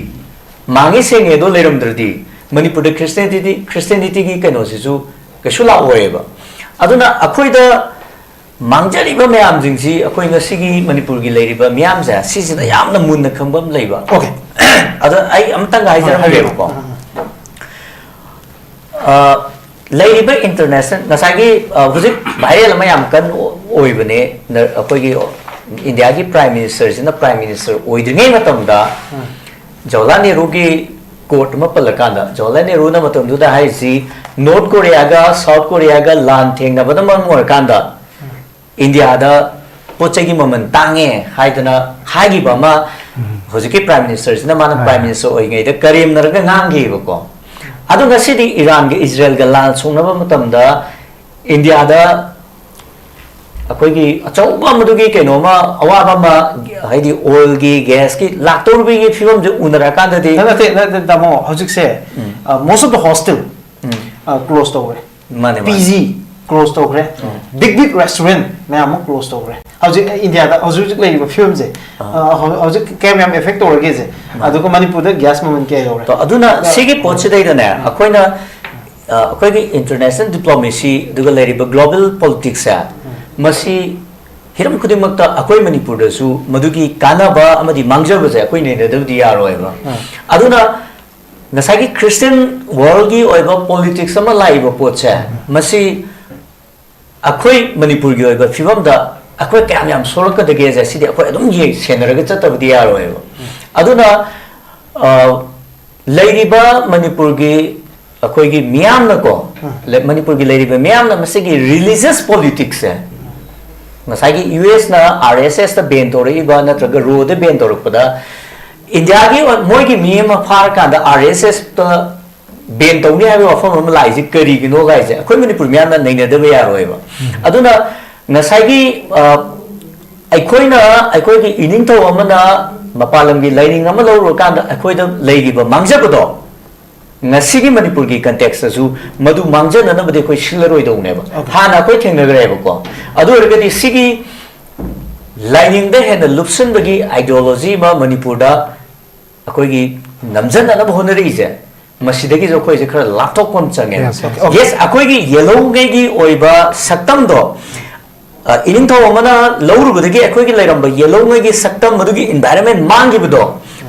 ꯃꯥꯡꯉꯤ ꯁꯦꯡꯉꯦ ꯑꯗꯣ ꯂꯩꯔꯝꯗ꯭ꯔꯗꯤ, ꯃꯅꯤꯄꯨꯔꯗ Christianity Christianity ꯒꯤ ꯀꯩꯅꯣꯁꯤꯁꯨ ꯀꯩꯁꯨ ꯂꯥꯛꯑꯣꯏꯕ꯫ ꯑꯗꯨꯅ ꯑꯩꯈꯣꯏꯗ ꯃꯥꯡꯖꯔꯤꯕ ꯃꯌꯥꯝꯁꯤꯡꯁꯤ ꯑꯩꯈꯣꯏ ꯉꯁꯤꯒꯤ ꯃꯅꯤꯄꯨꯔꯒꯤ ꯂꯩꯔꯤꯕ ꯃꯤꯌꯥꯝꯁꯦ ꯁꯤꯁꯤꯗ ꯌꯥꯝꯅ ꯃꯨꯟꯅ ꯈꯪꯕ ꯑꯃ ꯂꯩꯕ꯫ Okay. ꯑꯗꯣ ꯑꯩ ꯑꯃꯇꯪꯒ ꯍꯥꯏꯖꯔꯝꯒꯦꯕꯀꯣ꯫ ꯑ, ꯂꯩꯔꯤꯕ international, ꯉꯁꯥꯏꯒꯤ, ꯑ, ꯍꯧꯖꯤꯛ viral ꯑꯃ ꯌꯥꯝ ꯀꯟꯅ ꯑꯣꯏꯕꯅꯦ꯫ ꯅ-, ꯑꯩꯈꯣꯏꯒꯤ ꯏꯟꯗꯤꯌꯥꯒꯤ Prime Minister ꯁꯤꯅ Prime Minister ꯑꯣꯏꯗ꯭ꯔꯤꯉꯩ ꯃꯇꯝꯗ ꯖꯋꯥꯍꯔꯂꯥꯜ ꯅꯦꯍꯔꯨꯒꯤ quote ꯑꯃ ꯄꯜꯂꯀꯥꯟꯗ, ꯖꯋꯥꯍꯔꯂꯥꯜ ꯅꯦꯍꯔꯨꯅ ꯃꯇꯝꯗꯨꯗ ꯍꯥꯏꯔꯤꯁꯤ, ꯅꯣꯔꯠ ꯀꯣꯔꯤꯌꯥꯒ ꯁꯥꯎꯠ ꯀꯣꯔꯤꯌꯥꯒ ꯂꯥꯟ ꯊꯦꯡꯅꯕꯅ ꯃꯔꯝ ꯑꯣꯏꯔꯀꯥꯟꯗ ꯏꯟꯗꯤꯌꯥꯗ ꯄꯣꯠ ꯆꯩꯒꯤ ꯃꯃꯜ ꯇꯥꯡꯉꯦ ꯍꯥꯏꯗꯅ ꯍꯥꯏꯈꯤꯕ ꯑꯃ ꯍꯧꯖꯤꯛꯀꯤ Prime Minister ꯁꯤꯅ ꯃꯥꯅ Prime Minister ꯑꯣꯏꯔꯤꯉꯩꯗ ꯀꯔꯦꯝꯅꯔꯒ ꯉꯥꯡꯈꯤꯕꯀꯣ꯫ ꯑꯗꯣ ꯉꯁꯤꯗꯤ ꯏꯔꯥꯟꯒ ꯏꯖꯔꯦꯜꯒ ꯂꯥꯟ ꯁꯣꯛꯅꯕ ꯃꯇꯝꯗ ꯏꯟꯗꯤꯌꯥꯗ ꯑꯩꯈꯣꯏꯒꯤ ꯑꯆꯧꯕ ꯃꯗꯨꯒꯤ ꯀꯩꯅꯣꯃ, ꯑꯋꯥꯕ ꯑꯃ, ꯍꯥꯏꯗꯤ oil ꯒꯤ, gas ꯀꯤ ꯂꯥꯛꯇꯧꯔꯤꯕꯒꯤ ꯐꯤꯕꯝꯁꯦ ꯎꯅꯔꯀꯥꯟꯗꯗꯤ ꯅꯠꯇꯦ, ꯅꯠꯇꯦ, ꯇꯥꯃꯣ, ꯍꯧꯖꯤꯛꯁꯦ, ꯎꯝ꯫ Uh, most of the hostel, um. Uh, close ꯇꯧꯈ꯭ꯔꯦ꯫ ꯃꯥꯅꯦ, ꯃꯥꯅꯦ꯫ P G close ꯇꯧꯈ꯭ꯔꯦ꯫ ꯎꯝ꯫ Big big restaurant ꯃꯌꯥꯝ ꯑꯃ close ꯇꯧꯈ꯭ꯔꯦ꯫ ꯍꯧꯖꯤꯛ ꯏꯟꯗꯤꯌꯥꯗ ꯍꯧꯖꯤꯛ ꯍꯧꯖꯤꯛ ꯂꯩꯔꯤꯕ ꯐꯤꯕꯝꯁꯦ, ꯑꯥ꯫ Uh, ꯍꯧ-, ꯍꯧꯖꯤꯛ ꯀꯌꯥꯝ ꯌꯥꯝ effect ꯇꯧꯔꯒꯦꯁꯦ꯫ ꯃꯥꯅꯦ꯫ ꯑꯗꯨꯒ ꯃꯅꯤꯄꯨꯔꯗ gas ꯃꯃꯜ ꯀꯌꯥ ꯌꯧꯔꯦ? ꯇꯣ, ꯑꯗꯨꯅ ꯑ, ꯁꯤꯒꯤ ꯄꯣꯠꯁꯤꯗꯩꯗꯅꯦ, ꯑꯩꯈꯣꯏꯅ, ꯑ, ꯑꯩꯈꯣꯏꯒꯤ international diplomacy ꯑꯗꯨꯒ ꯂꯩꯔꯤꯕ global politics ꯁꯦ, ꯎꯝ꯫ ꯃꯁꯤ ꯍꯤꯔꯝ ꯈꯨꯗꯤꯡꯃꯛꯇ ꯑꯩꯈꯣꯏ ꯃꯅꯤꯄꯨꯔꯗꯁꯨ ꯃꯗꯨꯒꯤ ꯀꯥꯟꯅꯕ ꯑꯃꯗꯤ ꯃꯥꯡꯖꯕꯁꯦ ꯑꯩꯈꯣꯏ ꯅꯩꯅꯗꯕꯗꯤ ꯌꯥꯔꯣꯏꯕ꯫ ꯎꯝ꯫ ꯑꯗꯨꯅ ꯉꯁꯥꯏꯒꯤ Christian world ꯒꯤ ꯑꯣꯏꯕ politics ꯑꯃ ꯂꯥꯛꯏꯕ ꯄꯣꯠꯁꯦ, ꯎꯝ꯫ ꯃꯁꯤ ꯑꯩꯈꯣꯏ ꯃꯅꯤꯄꯨꯔꯒꯤ ꯑꯣꯏꯕ ꯐꯤꯕꯝꯗ ꯑꯩꯈꯣꯏ ꯀꯌꯥꯝ ꯌꯥꯝ ꯁꯣꯛꯂꯛꯀꯗꯒꯦꯁꯦ ꯁꯤꯗꯤ ꯑꯩꯈꯣꯏ ꯑꯗꯨꯝ ꯌꯦꯡ-, ꯁꯦꯟꯅꯔꯒ ꯆꯠꯇꯕꯗꯤ ꯌꯥꯔꯣꯏꯕ꯫ ꯑꯗꯨꯅ, ꯑ, ꯂꯩꯔꯤꯕ ꯃꯅꯤꯄꯨꯔꯒꯤ ꯑꯩꯈꯣꯏꯒꯤ ꯃꯤꯌꯥꯝꯅꯀꯣ, ꯎꯝ꯫ ꯂꯩ-, ꯃꯅꯤꯄꯨꯔꯒꯤ ꯂꯩꯔꯤꯕ ꯃꯤꯌꯥꯝꯅ ꯃꯁꯤꯒꯤ religious politics ꯁꯦ, ꯉꯁꯥꯏꯒꯤ U S ꯅ R S S ꯇ ban ꯇꯧꯔꯛꯏꯕ ꯅꯠꯇ꯭ꯔꯒ RAW ꯗ ban ꯇꯧꯔꯛꯄꯗ, ꯏꯟꯗꯤꯌꯥꯒꯤ ꯑꯣꯏ-, ꯃꯣꯏꯒꯤ ꯃꯤ ꯑꯃ ꯐꯥꯔꯀꯥꯟꯗ R S S ꯇ ban ꯇꯧꯅꯤ ꯍꯥꯏꯕ ꯋꯥꯐꯝ ꯑꯃ ꯂꯥꯛꯏꯁꯦ ꯀꯔꯤꯒꯤꯅꯣ ꯍꯥꯏꯁꯦ ꯑꯩꯈꯣꯏ ꯃꯅꯤꯄꯨꯔ ꯃꯤꯌꯥꯝꯅ ꯅꯩꯅꯗꯕ ꯌꯥꯔꯣꯏꯕ꯫ ꯑꯗꯨꯅ ꯉꯁꯥꯏꯒꯤ, ꯑ, ꯑꯩꯈꯣꯏꯅ, ꯑꯩꯈꯣꯏꯒꯤ ꯏꯅꯤꯡꯊꯧ ꯑꯃꯅ ꯃꯄꯥꯟ ꯂꯝꯒꯤ ꯂꯥꯏꯅꯤꯡ ꯑꯃ ꯂꯧꯔꯨꯔꯀꯥꯟꯗ ꯑꯩꯈꯣꯏꯗ ꯂꯩꯔꯤꯕ ꯃꯥꯡꯖꯕꯗꯣ, ꯉꯁꯤꯒꯤ ꯃꯅꯤꯄꯨꯔꯒꯤ ꯀꯟꯇꯦꯛꯁꯇꯁꯨ ꯃꯗꯨ ꯃꯥꯡꯖꯅꯅꯕꯗꯤ ꯑꯩꯈꯣꯏ ꯁꯤꯜꯂꯔꯣꯏꯗꯧꯅꯦꯕ꯫ ꯍꯥꯟꯅ ꯑꯩꯈꯣꯏ ꯊꯦꯡꯅꯈ꯭ꯔꯦꯕꯀꯣ꯫ ꯑꯗꯨ ꯑꯣꯏꯔꯒꯗꯤ ꯁꯤꯒꯤ ꯂꯥꯏꯅꯤꯡꯗ ꯍꯦꯟꯅ ꯂꯨꯞꯁꯤꯟꯕꯒꯤ ꯑꯥꯏꯗꯤꯌꯣꯂꯣꯖꯤ ꯑꯃ ꯃꯅꯤꯄꯨꯔꯗ ꯑꯩꯈꯣꯏꯒꯤ ꯅꯝꯖꯅꯅꯕ ꯍꯣꯠꯅꯔꯛꯏꯁꯦ, ꯃꯁꯤꯗꯒꯤꯁꯨ ꯑꯩꯈꯣꯏꯁꯦ ꯈꯔ ꯂꯥꯞꯊꯣꯛꯄ ꯑꯃ ꯆꯪꯉꯦꯕ꯫ Yes, yes. Okay. Yes, ꯑꯩꯈꯣꯏꯒꯤ ꯌꯦꯜꯍꯧꯉꯩꯒꯤ ꯑꯣꯏꯕ ꯁꯛꯇꯝꯗꯣ, ꯑ, ꯏꯅꯤꯡꯊꯧ ꯑꯃꯅ ꯂꯧꯔꯨꯕꯗꯒꯤ ꯑꯩꯈꯣꯏꯒꯤ ꯂꯩꯔꯝꯕ ꯌꯦꯜꯍꯧꯉꯩꯒꯤ ꯁꯛꯇꯝ, ꯃꯗꯨꯒꯤ environment ꯃꯥꯡꯈꯤꯕꯗꯣ,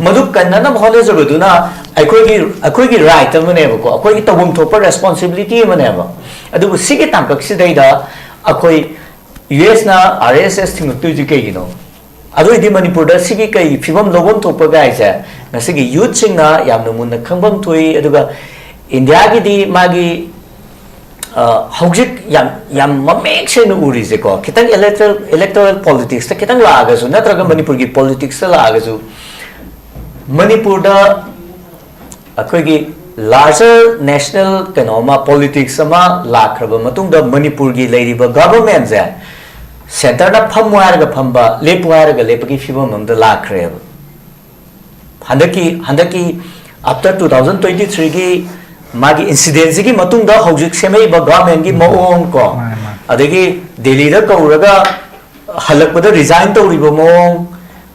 ꯃꯗꯨ ꯀꯟꯅꯅꯕ ꯍꯣꯠꯅꯖꯕꯗꯨꯅ ꯑꯩꯈꯣꯏꯒꯤ, ꯑꯩꯈꯣꯏꯒꯤ right ꯑꯃꯅꯦꯕꯀꯣ, ꯑꯩꯈꯣꯏꯒꯤ ꯇꯧꯐꯝ ꯊꯣꯛꯄ responsibility ꯑꯃꯅꯦꯕ꯫ ꯑꯗꯨꯕꯨ ꯁꯤꯒꯤ ꯇꯥꯡꯀꯛꯁꯤꯗꯩꯗ ꯑꯩꯈꯣꯏ ꯌꯨ ꯑꯦꯁꯅ ꯑꯥꯔ ꯑꯦꯁ ꯑꯦꯁ ꯊꯤꯡꯉꯛꯇꯣꯏꯁꯤ ꯀꯩꯒꯤꯅꯣ? ꯑꯗꯨ ꯑꯣꯏꯗꯤ ꯃꯅꯤꯄꯨꯔꯗ ꯁꯤꯒꯤ ꯀꯩ ꯐꯤꯕꯝ ꯂꯧꯐꯝ ꯊꯣꯛꯄ ꯀꯥꯏꯁꯦ ꯉꯁꯤꯒꯤ ꯌꯨꯠꯁꯤꯡꯅ ꯌꯥꯝꯅ ꯃꯨꯟꯅ ꯈꯪꯐꯝ ꯊꯣꯛꯏ꯫ ꯑꯗꯨꯒ ꯏꯟꯗꯤꯌꯥꯒꯤꯗꯤ ꯃꯥꯒꯤ, ꯑ, ꯍꯧꯖꯤꯛ ꯌꯥꯝ, ꯌꯥꯝ ꯃꯃꯌꯦꯛ ꯁꯦꯡꯅ ꯎꯔꯤꯁꯦꯀꯣ, ꯈꯤꯇꯪ electoral, electoral politicsꯇ ꯈꯤꯇꯪ ꯂꯥꯛꯑꯒꯁꯨ, ꯅꯠꯇ꯭ꯔꯒ ꯃꯅꯤꯄꯨꯔꯒꯤ politicsꯇ ꯂꯥꯛꯑꯒꯁꯨ, ꯃꯅꯤꯄꯨꯔꯗ ꯑꯩꯈꯣꯏꯒꯤ larger national ꯀꯩꯅꯣ ꯑꯃ, politics ꯑꯃ ꯂꯥꯛꯈ꯭ꯔꯕ ꯃꯇꯨꯡꯗ ꯃꯅꯤꯄꯨꯔꯒꯤ ꯂꯩꯔꯤꯕ governmentꯁꯦ centreꯅ ꯐꯝꯃꯨ ꯍꯥꯏꯔꯒ ꯐꯝꯕ, ꯂꯦꯞꯄꯨ ꯍꯥꯏꯔꯒ ꯂꯦꯞꯄꯒꯤ ꯐꯤꯕꯝ ꯑꯃꯗ ꯂꯥꯛꯈ꯭ꯔꯦꯕ꯫ ꯍꯟꯗꯛꯀꯤ, ꯍꯟꯗꯛꯀꯤ after two thousand twenty threeꯒꯤ ꯃꯥꯒꯤ incidentꯁꯤꯒꯤ ꯃꯇꯨꯡꯗ ꯍꯧꯖꯤꯛ ꯁꯦꯝꯃꯛꯏꯕ governmentꯀꯤ ꯃꯑꯣꯡ ꯀꯣ, ꯃꯥꯅꯦ, ꯃꯥꯅꯦ꯫ ꯑꯗꯒꯤ ꯗꯦꯜꯂꯤꯗ ꯀꯧꯔꯒ ꯍꯜꯂꯛꯄꯗ resign ꯇꯧꯔꯤꯕ ꯃꯑꯣꯡ,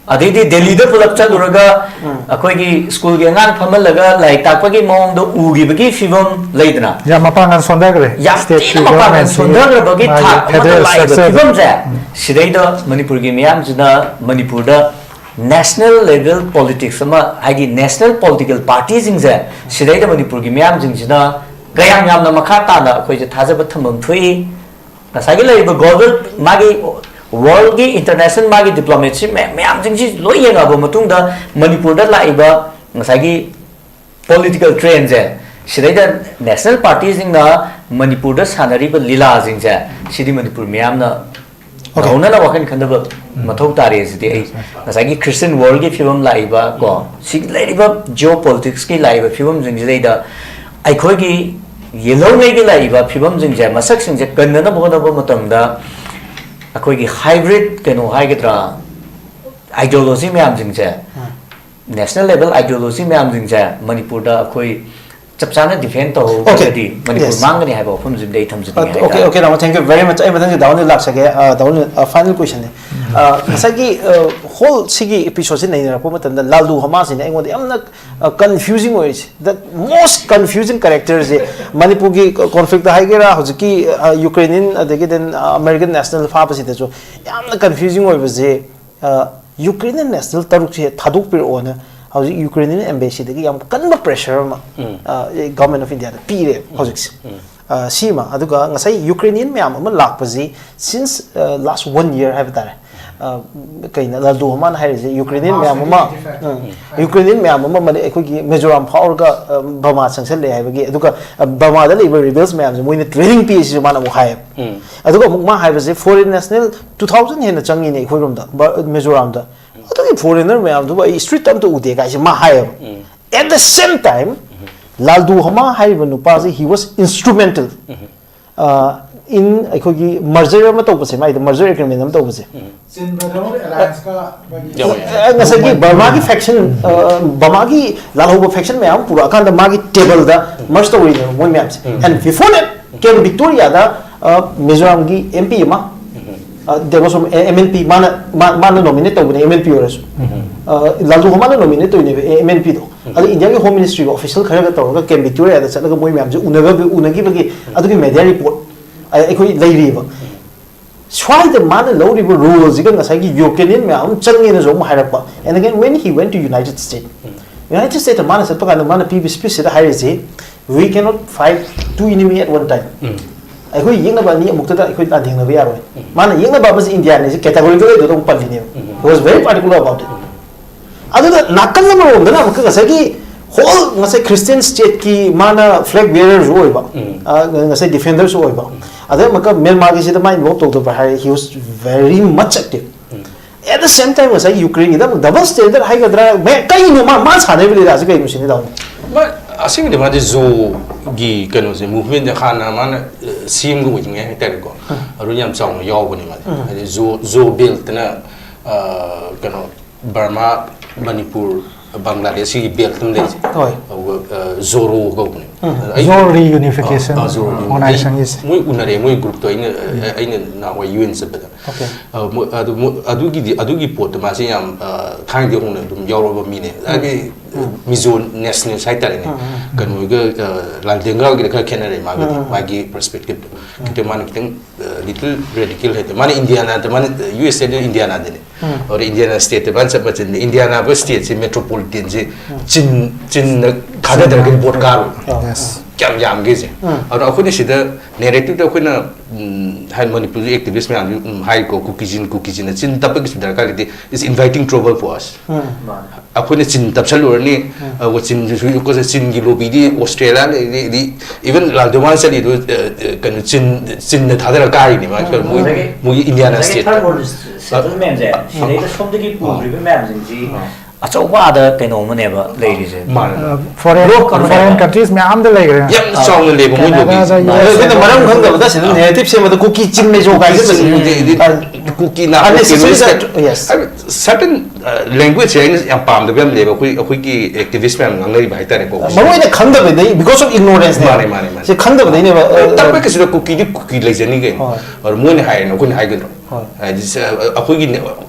ꯑꯗꯩꯗꯤ ꯗꯦꯜꯂꯤꯗ ꯄꯨꯂꯞ ꯆꯠꯂꯨꯔꯒ ꯎꯝ꯫ ꯑꯩꯈꯣꯏꯒꯤ ꯁ꯭ꯀꯨꯜꯒꯤ ꯑꯉꯥꯡ ꯐꯝꯍꯜꯂꯒ ꯂꯥꯏꯔꯤꯛ ꯇꯥꯛꯄꯒꯤ ꯃꯑꯣꯡꯗ ꯎꯈꯤꯕꯒꯤ ꯐꯤꯕꯝ ꯂꯩꯗꯅ, ꯌꯥꯝ ꯃꯄꯥꯡꯒꯜ ꯁꯣꯟꯊꯈ꯭ꯔꯦ꯫ ꯌꯥꯝ stateꯀꯤ ꯊꯤꯅ ꯃꯄꯥꯡꯒꯜ governmentꯁꯤ ꯁꯣꯟꯊꯈ꯭ꯔꯕꯒꯤ ꯃꯥꯒꯤ ꯊꯥꯛ ꯑꯃꯗ federal ꯂꯥꯛꯏꯕ structureꯗ꯫ ꯐꯤꯕꯝꯁꯦ, ꯎꯝ꯫ ꯁꯤꯗꯩꯗ ꯃꯅꯤꯄꯨꯔꯒꯤ ꯃꯤꯌꯥꯝꯁꯤꯅ ꯃꯅꯤꯄꯨꯔꯗ national level politics ꯑꯃ, ꯍꯥꯏꯗꯤ national political partyꯁꯤꯡꯁꯦ, ꯁꯤꯗꯩꯗ ꯃꯅꯤꯄꯨꯔꯒꯤ ꯃꯤꯌꯥꯝꯁꯤꯡꯁꯤꯅ ꯀꯌꯥꯝ ꯌꯥꯝꯅ ꯃꯈꯥ ꯇꯥꯅ ꯑꯩꯈꯣꯏꯁꯦ ꯊꯥꯖꯕ ꯊꯝꯐꯝ ꯊꯣꯛꯏ꯫ ꯉꯁꯥꯏꯒꯤ ꯂꯩꯔꯤꯕ global, ꯃꯥꯒꯤ worldꯀꯤ international ꯃꯥꯒꯤ diplomacy ꯃꯌꯥꯝ, ꯃꯌꯥꯝꯁꯤꯡꯁꯤ ꯂꯣꯏ ꯌꯦꯡꯉꯛꯑꯕ ꯃꯇꯨꯡꯗ ꯃꯅꯤꯄꯨꯔꯗ ꯂꯥꯛꯏꯕ ꯉꯁꯥꯏꯒꯤ political trendꯁꯦ, ꯁꯤꯗꯩꯗ national partyꯁꯤꯡꯅ ꯃꯅꯤꯄꯨꯔꯗ ꯁꯥꯟꯅꯔꯤꯕ ꯂꯤꯂꯥꯁꯤꯡꯁꯦ, ꯁꯤꯗꯤ ꯃꯅꯤꯄꯨꯔ ꯃꯤꯌꯥꯝꯅ Okay. ꯅꯧꯅꯅ ꯋꯥꯈꯜ ꯈꯟꯊꯕ ꯎꯝ꯫ ꯃꯊꯧ ꯇꯥꯔꯦ ꯁꯤꯗꯤ ꯑꯩ Yes, yes. ꯉꯁꯥꯏꯒꯤ Christian worldꯀꯤ ꯐꯤꯕꯝ ꯂꯥꯛꯏꯕ ꯀꯣ, ꯁꯤ ꯂꯩꯔꯤꯕ geopoliticsꯀꯤ ꯂꯥꯛꯏꯕ ꯐꯤꯕꯝꯁꯤꯡꯁꯤꯗꯩꯗ ꯑꯩꯈꯣꯏꯒꯤ ꯌꯦꯜꯍꯧꯉꯩꯒꯤ ꯂꯥꯛꯏꯕ ꯐꯤꯕꯝꯁꯤꯡꯁꯦ, ꯃꯁꯛꯁꯤꯡꯁꯦ ꯀꯟꯅꯅꯕ ꯍꯣꯠꯅꯕ ꯃꯇꯝꯗ ꯑꯩꯈꯣꯏꯒꯤ hybrid ꯀꯩꯅꯣ ꯍꯥꯏꯒꯗ꯭ꯔꯥ, ideology ꯃꯌꯥꯝꯁꯤꯡꯁꯦ, ꯎꯝ꯫ National level ideology ꯃꯌꯥꯝꯁꯤꯡꯁꯦ ꯃꯅꯤꯄꯨꯔꯗ ꯑꯩꯈꯣꯏ ꯆꯞ ꯆꯥꯅ ꯗꯤꯐꯦꯟ ꯇꯧꯍꯧꯗ꯭ꯔꯒꯗꯤ ꯃꯅꯤꯄꯨꯔ ꯃꯥꯡꯒꯅꯤ ꯍꯥꯏꯕ ꯋꯥꯐꯝꯁꯤꯃꯗꯤ ꯑꯩ ꯊꯝꯖꯅꯤꯡꯉꯦ꯫ Okay, okay, Rama, thank you very much. ꯑꯩ ꯃꯊꯪꯁꯤ ꯗꯥꯎꯟꯗ ꯂꯥꯛꯆꯒꯦ꯫ ꯗꯥꯎꯟ, ꯐꯥꯏꯅꯦꯜ ꯀꯣꯏꯁꯟꯅꯤ꯫ ꯉꯁꯥꯏꯒꯤ ꯍꯣꯜ ꯁꯤꯒꯤ ꯑꯦꯄꯤꯁꯣꯗꯁꯤ ꯅꯩꯅꯔꯛꯄ ꯃꯇꯝꯗ ꯂꯥꯜꯗꯨ ꯍꯃꯥꯁꯤꯅ ꯑꯩꯉꯣꯟꯗ ꯌꯥꯝꯅ ꯀꯟꯐ꯭ꯌꯨꯖꯤꯡ ꯑꯣꯏꯔꯤꯁꯦ, ꯗ ꯃꯣꯁ ꯀꯟꯐ꯭ꯌꯨꯖꯤꯡ ꯀꯦꯔꯦꯛꯇꯔꯁꯦ꯫ ꯃꯅꯤꯄꯨꯔꯒꯤ ꯀꯣꯟꯐ꯭ꯂꯤꯛꯇ ꯍꯥꯏꯒꯦꯔꯥ, ꯍꯧꯖꯤꯛꯀꯤ ꯌꯨꯀ꯭ꯔꯦꯅꯤꯌꯟ ꯑꯗꯒꯤ ꯗꯦꯟ ꯑꯃꯦꯔꯤꯀꯟ ꯅꯦꯁꯅꯦꯜ ꯐꯥꯕꯁꯤꯗꯁꯨ ꯌꯥꯝꯅ ꯀꯟꯐ꯭ꯌꯨꯖꯤꯡ ꯑꯣꯏꯕꯁꯦ꯫ ꯌꯨꯀ꯭ꯔꯦꯅꯤꯌꯟ ꯅꯦꯁꯅꯦꯜ ꯇꯔꯨꯛꯁꯦ ꯊꯥꯗꯣꯛꯄꯤꯔꯛꯑꯣꯅ ꯍꯧꯖꯤꯛ ꯌꯨꯀ꯭ꯔꯦꯅꯤꯌꯟ ꯑꯦꯝꯕꯦꯁꯤꯗꯒꯤ ꯌꯥꯝ ꯀꯟꯕ ꯄ꯭ꯔꯦꯁꯔ ꯑꯃ ꯒꯚꯔꯟꯃꯦꯟ ꯑꯣꯐ ꯏꯟꯗꯤꯌꯥꯗ ꯄꯤꯔꯦ ꯍꯧꯖꯤꯛꯁꯦ꯫ ꯁꯤꯃ, ꯑꯗꯨꯒ ꯉꯁꯥꯏ ꯌꯨꯀ꯭ꯔꯦꯅꯤꯌꯟ ꯃꯌꯥꯝ ꯑꯃ ꯂꯥꯛꯄꯁꯤ ꯁꯤꯟꯁ ꯂꯥꯁ ꯋꯥꯟ ꯌꯔ ꯍꯥꯏꯕ ꯇꯥꯔꯦ꯫ ꯀꯩꯅꯣ, ꯂꯥꯜꯗꯨ ꯍꯃꯥꯅ ꯍꯥꯏꯔꯤꯁꯦ ꯌꯨꯀ꯭ꯔꯦꯅꯤꯌꯟ ꯃꯌꯥꯝ ꯑꯃ, ꯌꯨꯀ꯭ꯔꯦꯅꯤꯌꯟ ꯃꯌꯥꯝ ꯑꯃ ꯃꯅꯤ-, ꯑꯩꯈꯣꯏꯒꯤ ꯃꯤꯖꯣꯔꯥꯝ ꯐꯥꯎꯔꯒ ꯕꯔꯃꯥ ꯆꯪꯁꯜꯂꯦ ꯍꯥꯏꯕꯒꯤ, ꯑꯗꯨꯒ ꯕꯔꯃꯥꯗ ꯂꯩꯕ ꯔꯤꯕꯦꯜꯁ ꯃꯌꯥꯝꯁꯦ ꯃꯣꯏꯅ ꯇ꯭ꯔꯦꯅꯤꯡ ꯄꯤꯁꯤꯁꯨ ꯃꯥꯅ ꯑꯃꯨꯛ ꯍꯥꯏꯌꯦꯕ꯫ ꯑꯗꯨꯒ ꯑꯃꯨꯛ ꯃꯥ ꯍꯥꯏꯕꯁꯦ ꯐꯣꯔꯦꯟ ꯅꯦꯁꯅꯦꯜ ꯇꯨ ꯊꯥꯎꯖꯟ ꯍꯦꯟꯅ ꯆꯪꯉꯤꯅꯦ ꯑꯩꯈꯣꯏꯔꯣꯝꯗ, ꯕ-, ꯃꯤꯖꯣꯔꯥꯝꯗ꯫ ꯑꯗꯨꯒꯤ ꯐꯣꯔꯦꯅꯔ ꯃꯌꯥꯝꯗꯨꯕꯨ ꯑꯩ ꯁ꯭ꯇ꯭ꯔꯤꯠꯇ ꯑꯝꯇ ꯎꯗꯦ ꯀꯥꯏꯁꯦ ꯃꯥ ꯍꯥꯏꯌꯦꯕ꯫ At the same time, ꯂꯥꯜꯗꯨ ꯍꯃꯥ ꯍꯥꯏꯔꯤꯕ ꯅꯨꯄꯥꯁꯦ, he was instrumental in ꯑꯩꯈꯣꯏꯒꯤ ꯃꯔꯖꯔ ꯑꯃ ꯇꯧꯕꯁꯦ, ꯃꯥꯏꯗ ꯃꯔꯖꯔ ꯑꯦꯒ꯭ꯔꯤꯃꯦꯟ ꯑꯃ ꯇꯧꯕꯁꯦ꯫ ꯆꯤꯟ ꯕ꯭ꯔꯗꯔ ꯑꯦꯂꯥꯌꯟꯁꯀ ꯑ, ꯉꯁꯥꯏꯒꯤ ꯕꯔꯃꯥꯒꯤ ꯐꯦꯛꯁꯟ, ꯕꯔꯃꯥꯒꯤ ꯂꯥꯜꯍꯧꯕ ꯐꯦꯛꯁꯟ ꯃꯌꯥꯝ ꯑꯃ ꯄꯨꯔꯛꯑꯀꯥꯟꯗ ꯃꯥꯒꯤ ꯇꯦꯕꯜꯗ ꯃꯔꯖ ꯇꯧꯔꯤꯅꯦꯕ ꯃꯣꯏ ꯃꯌꯥꯝꯁꯦ꯫ And before that, ꯀꯦꯝ ꯚꯤꯛꯇꯣꯔꯤꯌꯥꯗ ꯃꯤꯖꯣꯔꯥꯝꯒꯤ ꯑꯦꯝ ꯄꯤ ꯑꯃ, ꯗꯦꯕꯣꯁꯣꯝ ꯑꯦꯝ ꯑꯦꯟ ꯄꯤ, ꯃꯥꯅ ꯃꯥ- ꯃꯥꯅ ꯅꯣꯃꯤꯅꯦꯠ ꯇꯧꯕꯅꯦ ꯑꯦꯝ ꯑꯦꯟ ꯄꯤ ꯑꯣꯏꯔꯁꯨ꯫ ꯂꯥꯜꯗꯨ ꯍꯃꯥꯅ ꯅꯣꯃꯤꯅꯦꯠ ꯇꯧꯔꯤꯅꯦꯕ ꯑꯦꯝ ꯑꯦꯟ ꯄꯤꯗꯣ꯫ ꯑꯗꯣ ꯏꯟꯗꯤꯌꯥꯒꯤ ꯍꯣꯝ ꯃꯤꯅꯤꯁꯇ꯭ꯔꯤꯒꯤ ꯑꯣꯐꯤꯁꯤꯌꯦꯜ ꯈꯔꯒ ꯇꯧꯔꯒ ꯀꯦꯝ ꯚꯤꯛꯇꯣꯔꯤꯌꯥꯗ ꯆꯠꯂꯒ ꯃꯣꯏ ꯃꯌꯥꯝꯁꯦ ꯎꯅꯒ ꯎꯅꯈꯤꯕꯒꯤ ꯑꯗꯨꯒꯤ ꯃꯦꯗꯤꯌꯥ ꯔꯤꯄꯣꯔꯠ ꯑꯩꯈꯣꯏ ꯂꯩꯔꯤꯕ꯫ ꯁ꯭ꯋꯥꯏꯗ ꯃꯥꯅ ꯂꯧꯔꯤꯕ ꯔꯣꯜꯁꯤꯒ ꯉꯁꯥꯏꯒꯤ ꯌꯨꯀ꯭ꯔꯦꯅꯤꯌꯟ ꯃꯌꯥꯝ ꯑꯃ ꯆꯪꯉꯦꯅꯁꯨ ꯑꯃꯨꯛ ꯍꯥꯏꯔꯛꯄ꯫ And again, when he went to United States, United States ꯃꯥꯅ ꯆꯠꯄ ꯀꯥꯟꯗ ꯃꯥꯅ ꯄꯤꯕ ꯁ꯭ꯄꯤꯆꯁꯤꯗ ꯍꯥꯏꯔꯤꯁꯤ, "We cannot fight two enemy at one time." ꯑꯩꯈꯣꯏ ꯌꯦꯛꯅꯕ ꯑꯅꯤ ꯑꯃꯨꯛꯇꯗ ꯑꯩꯈꯣꯏ ꯂꯥꯟꯊꯦꯡꯅꯕ ꯌꯥꯔꯣꯏ꯫ ꯃꯥꯅ ꯌꯦꯛꯅꯕ ꯑꯃꯁꯤ ꯏꯟꯗꯤꯌꯥꯅꯤꯁꯤ ꯀꯦꯇꯥꯒꯣꯔꯤꯀꯦꯜ ꯑꯣꯏꯗꯨꯗ ꯑꯃꯨꯛ ꯄꯜꯂꯤꯅꯦꯕ꯫ He was very particular about it. ꯑꯗꯨꯒ ꯅꯥꯀꯜ ꯑꯃꯔꯣꯝꯗꯅ ꯑꯃꯨꯛꯀ ꯉꯁꯥꯏꯒꯤ ꯍꯣꯜ ꯉꯁꯥꯏ ꯈ꯭ꯔꯤꯁꯇꯤꯌꯟ ꯁ꯭ꯇꯦꯠꯀꯤ ꯃꯥꯅ ꯐ꯭ꯂꯦꯒ ꯕꯤꯌꯔꯔꯁꯨ ꯑꯣꯏꯕ, ꯑ, ꯉꯁꯥꯏ ꯗꯤꯐꯦꯟꯗꯔꯁꯨ ꯑꯣꯏꯕ, ꯑꯗꯩ ꯑꯃꯨꯛꯀ ꯃ꯭ꯌꯥꯟꯃꯥꯔꯒꯤꯁꯤꯗ ꯃꯥ ꯏꯟꯚꯣꯜꯕ ꯇꯧꯗꯕ꯭ꯔꯥ ꯍꯥꯏꯔꯦ, he was very much active. At the same time, ꯉꯁꯥꯏ ꯌꯨꯀ꯭ꯔꯦꯟꯒꯤꯗ ꯑꯃꯨꯛ ꯗꯕꯜ ꯁ꯭ꯇꯦꯟꯗꯔꯗ ꯍꯥꯏꯒꯗ꯭ꯔꯥ, ꯃꯌꯥ-, ꯀꯩꯅꯣ ꯃꯥ, ꯃꯥ ꯁꯥꯟꯅꯔꯤꯕ ꯂꯤꯂꯥꯁꯦ ꯀꯩꯅꯣ ꯁꯤꯅꯤ ꯗꯥꯎꯅꯤ? ꯃꯥ ꯑꯁꯦꯡꯕꯗꯤ ꯃꯥꯗꯤ ꯖꯣꯒꯤ ꯀꯩꯅꯣꯁꯦ, ꯃꯨꯚꯃꯦꯟꯁꯦ ꯍꯥꯟꯅ ꯃꯥꯅ ꯁꯤ ꯑꯦꯝꯒ ꯑꯣꯏꯗ꯭ꯔꯤꯉꯩ ꯍꯥꯏꯇꯥꯔꯦꯀꯣ, ꯑꯗꯨ ꯌꯥꯝ ꯆꯥꯎꯅ ꯌꯥꯎꯕꯅꯦ ꯃꯥꯗꯤ꯫ ꯍꯥꯏꯗꯤ ꯖꯣ, ꯖꯣ ꯕꯦꯜꯠꯅ, ꯑ, ꯀꯩꯅꯣ, ꯕꯔꯃꯥ, ꯃꯅꯤꯄꯨꯔ, ꯕꯪꯒ꯭ꯂꯥꯗꯦꯁꯀꯤ ꯕꯦꯜꯠ ꯑꯃ ꯂꯩꯁꯦ꯫ ꯍꯣꯏ꯫ ꯑꯗꯨꯒ, ꯑ, ꯖꯣꯔꯣ ꯀꯧꯕꯅꯦ꯫ ꯎꯝ꯫ ꯑꯩ- Zoro reunification ꯑ, ꯖꯣꯔꯣ reunification꯫ organization is ꯃꯣꯏ ꯎꯅꯔꯦ, ꯃꯣꯏ ꯒ꯭ꯔꯨꯞꯇꯣ ꯑꯩꯅ, ꯑ, ꯑꯩꯅ ꯅꯍꯥꯟꯋꯥꯏ ꯌꯨ ꯑꯦꯟ ꯆꯠꯄꯗ꯫ Okay꯫ ꯑ, ꯃꯣꯏ-, ꯑꯗꯨ-, ꯃꯣꯏ-, ꯑꯗꯨꯒꯤꯗꯤ, ꯑꯗꯨꯒꯤ ꯄꯣꯠꯇꯣ ꯃꯥꯁꯦ ꯌꯥꯝ, ꯑ, ꯊꯥꯏꯅꯗꯤ ꯍꯧꯅ ꯑꯗꯨꯝ ꯌꯥꯎꯔꯕ ꯃꯤꯅꯦ꯫ ꯍꯥꯏꯗꯤ, ꯎꯝ꯫ ꯃꯤꯖꯣ ꯅꯦꯁꯅꯦꯜꯁ ꯍꯥꯏꯇꯥꯔꯦꯅꯦ꯫ ꯎꯝ, ꯎꯝ꯫ ꯀꯩꯅꯣꯒ, ꯑ, ꯂꯥꯜꯗꯦꯡꯒꯥꯒꯤꯗ ꯈꯔ ꯈꯦꯠꯅꯔꯦ ꯃꯥꯒꯗꯤ, ꯎꯝ, ꯎꯝ꯫ ꯃꯥꯒꯤ ꯄꯔꯁꯄꯦꯛꯇꯤꯚꯇꯣ꯫ ꯈꯤꯇꯪ ꯃꯥꯅ, ꯑ, little radical ꯍꯥꯏꯇꯥꯔꯦ꯫ ꯃꯥꯅ ꯏꯟꯗꯤꯌꯥꯅꯥꯗ, ꯃꯥꯅ, ꯑ, ꯌꯨ ꯑꯦꯁ ꯑꯦꯗ ꯏꯟꯗꯤꯌꯥꯅꯥꯗꯅꯦ꯫ ꯎꯝ꯫ ꯑꯗꯨꯗ ꯏꯟꯗꯤꯌꯥꯅꯥ ꯁ꯭ꯇꯦꯠꯇ ꯃꯥꯅ ꯆꯠ ꯃꯆꯤꯟꯗ, ꯏꯟꯗꯤꯌꯥꯅꯥ ꯁ꯭ꯇꯦꯠꯁꯦ ꯃꯦꯇ꯭ꯔꯣꯄꯣꯂꯤꯇꯦꯟꯁꯦ ꯆꯤꯟ, ꯆꯤꯟꯅ ꯊꯥꯗꯗ꯭ꯔꯒꯗꯤ ꯚꯣꯠ ꯀꯥꯔꯣꯏ꯫ ꯑꯣ꯫ Yes꯫ ꯌꯥꯝ ꯌꯥꯝꯒꯦꯁꯦ꯫ ꯎꯝ꯫ ꯑꯗꯣ ꯑꯩꯈꯣꯏꯅ ꯁꯤꯗ ꯅꯦꯔꯦꯇꯤꯚꯇ ꯑꯩꯈꯣꯏꯅ, ꯎꯝ, ꯍꯥꯏ, ꯃꯅꯤꯄꯨꯔꯒꯤ ꯑꯦꯛꯇꯤꯚꯤꯁ ꯃꯌꯥꯝꯁꯨ, ꯎꯝ, ꯍꯥꯏꯀꯣ, ꯀꯨꯀꯤꯖꯤꯟ, ꯀꯨꯀꯤꯖꯤꯟꯅ ꯆꯤꯟ ꯇꯞꯄꯒꯤꯁꯨ ꯗꯔꯀꯥꯔ ꯂꯩꯇꯦ, is inviting trouble for us꯫ ꯎꯝ꯫ ꯑꯩꯈꯣꯏꯅ ꯆꯤꯟ ꯇꯞꯁꯜꯂꯨꯔꯅꯤ, ꯑꯗꯨꯒ ꯆꯤꯟꯁꯤꯁꯨ, ꯑꯩꯈꯣꯏꯁꯦ ꯆꯤꯟꯒꯤ ꯂꯣꯕꯤꯗꯤ ꯑꯣꯁꯇ꯭ꯔꯦꯂꯤꯌꯥ ꯂꯩꯔꯤ, ꯑꯗꯩ even ꯂꯥꯜꯗꯦꯡꯒꯥ ꯆꯠꯂꯤꯗꯣ, ꯑ, ꯑ, ꯀꯩꯅꯣ, ꯆꯤꯟ, ꯆꯤꯟꯗ ꯊꯥꯗꯔ ꯀꯥꯔꯤꯅꯦ ꯃꯥ, ꯃꯣꯏ, ꯑꯗꯒꯤ ꯃꯣꯏꯒꯤ ꯏꯟꯗꯤꯌꯥꯅꯥ ꯑꯗꯒꯤ ꯁ꯭ꯇꯦꯠ꯫ ꯊꯥꯔꯠ ꯋꯥꯔꯜ ꯁꯦꯇꯜꯃꯦꯟꯁꯦ ꯁꯤꯗꯩꯗ ꯁꯣꯝꯗꯒꯤ ꯄꯨꯈ꯭ꯔꯤꯕ ꯃꯌꯥꯝꯁꯤꯡꯁꯤ ꯑꯆꯧꯕ ꯑꯥꯗ ꯀꯩꯅꯣꯝꯃꯅꯦꯕ ꯂꯩꯔꯤꯁꯦ꯫ ꯃꯥꯅꯦ꯫ ꯐꯣꯔꯦꯟ ꯂꯣꯛ ꯑꯃꯅꯦꯕ꯫ ꯐꯣꯔꯦꯟ ꯀꯟꯇ꯭ꯔꯤꯁ ꯃꯌꯥꯝꯗ ꯂꯩꯈ꯭ꯔꯦ꯫ ꯌꯥꯝ ꯆꯥꯎꯅ ꯂꯩꯕ ꯃꯣꯏ Canada ꯂꯣꯕꯤꯁꯦ꯫ ꯗ, ꯌꯨ ꯑꯦꯁ ꯑꯗꯨꯅ ꯃꯔꯝ ꯈꯪꯗꯕꯗ ꯁꯤꯗ ꯅꯦꯔꯦꯇꯤꯚ ꯁꯦꯝꯕꯗ ꯀꯨꯀꯤ ꯆꯤꯟ ꯃꯦꯖꯣ ꯀꯥꯏꯁꯦ ꯀꯨꯀꯤ ꯅꯥꯄꯣꯛ Unnecessary ꯀꯦꯃꯤꯁ that- yes꯫ ꯍꯥꯏꯕꯗꯤ certain, ꯑ, language ꯁꯦ ꯑꯩꯅ ꯌꯥꯝ ꯄꯥꯝꯗꯕ ꯌꯥꯝ ꯂꯩꯌꯦꯕ, ꯑꯩꯈꯣꯏ, ꯑꯩꯈꯣꯏꯒꯤ ꯑꯦꯛꯇꯤꯚꯤꯁ ꯃꯌꯥꯝ ꯉꯥꯡꯅꯔꯤꯕ ꯍꯥꯏꯇꯥꯔꯦꯀꯣ꯫ ꯃꯔꯨ ꯑꯣꯏꯅ ꯈꯪꯗꯕꯩꯗꯩ, because of ignorance ꯅꯦ꯫ ꯃꯥꯅꯦ, ꯃꯥꯅꯦ, ꯃꯥꯅꯦ꯫ ꯁꯤ ꯈꯪꯗꯕꯗꯩꯅꯦꯕ꯫ ꯇꯞꯄ ꯀꯩꯁꯨꯗ ꯀꯨꯀꯤꯗꯤ ꯀꯨꯀꯤ ꯂꯩꯖꯅꯤ ꯀꯩꯅꯣ꯫ ꯍꯣꯏ꯫ ꯑꯗꯣ ꯃꯣꯏꯅ ꯍꯥꯏꯔꯦꯅ ꯑꯩꯈꯣꯏꯅ ꯍꯥꯏꯒꯗ꯭ꯔꯣ? ꯍꯣꯏ꯫ ꯍꯥꯏꯗꯤ ꯁ-, ꯑꯩꯈꯣꯏꯒꯤ ꯅꯦ-,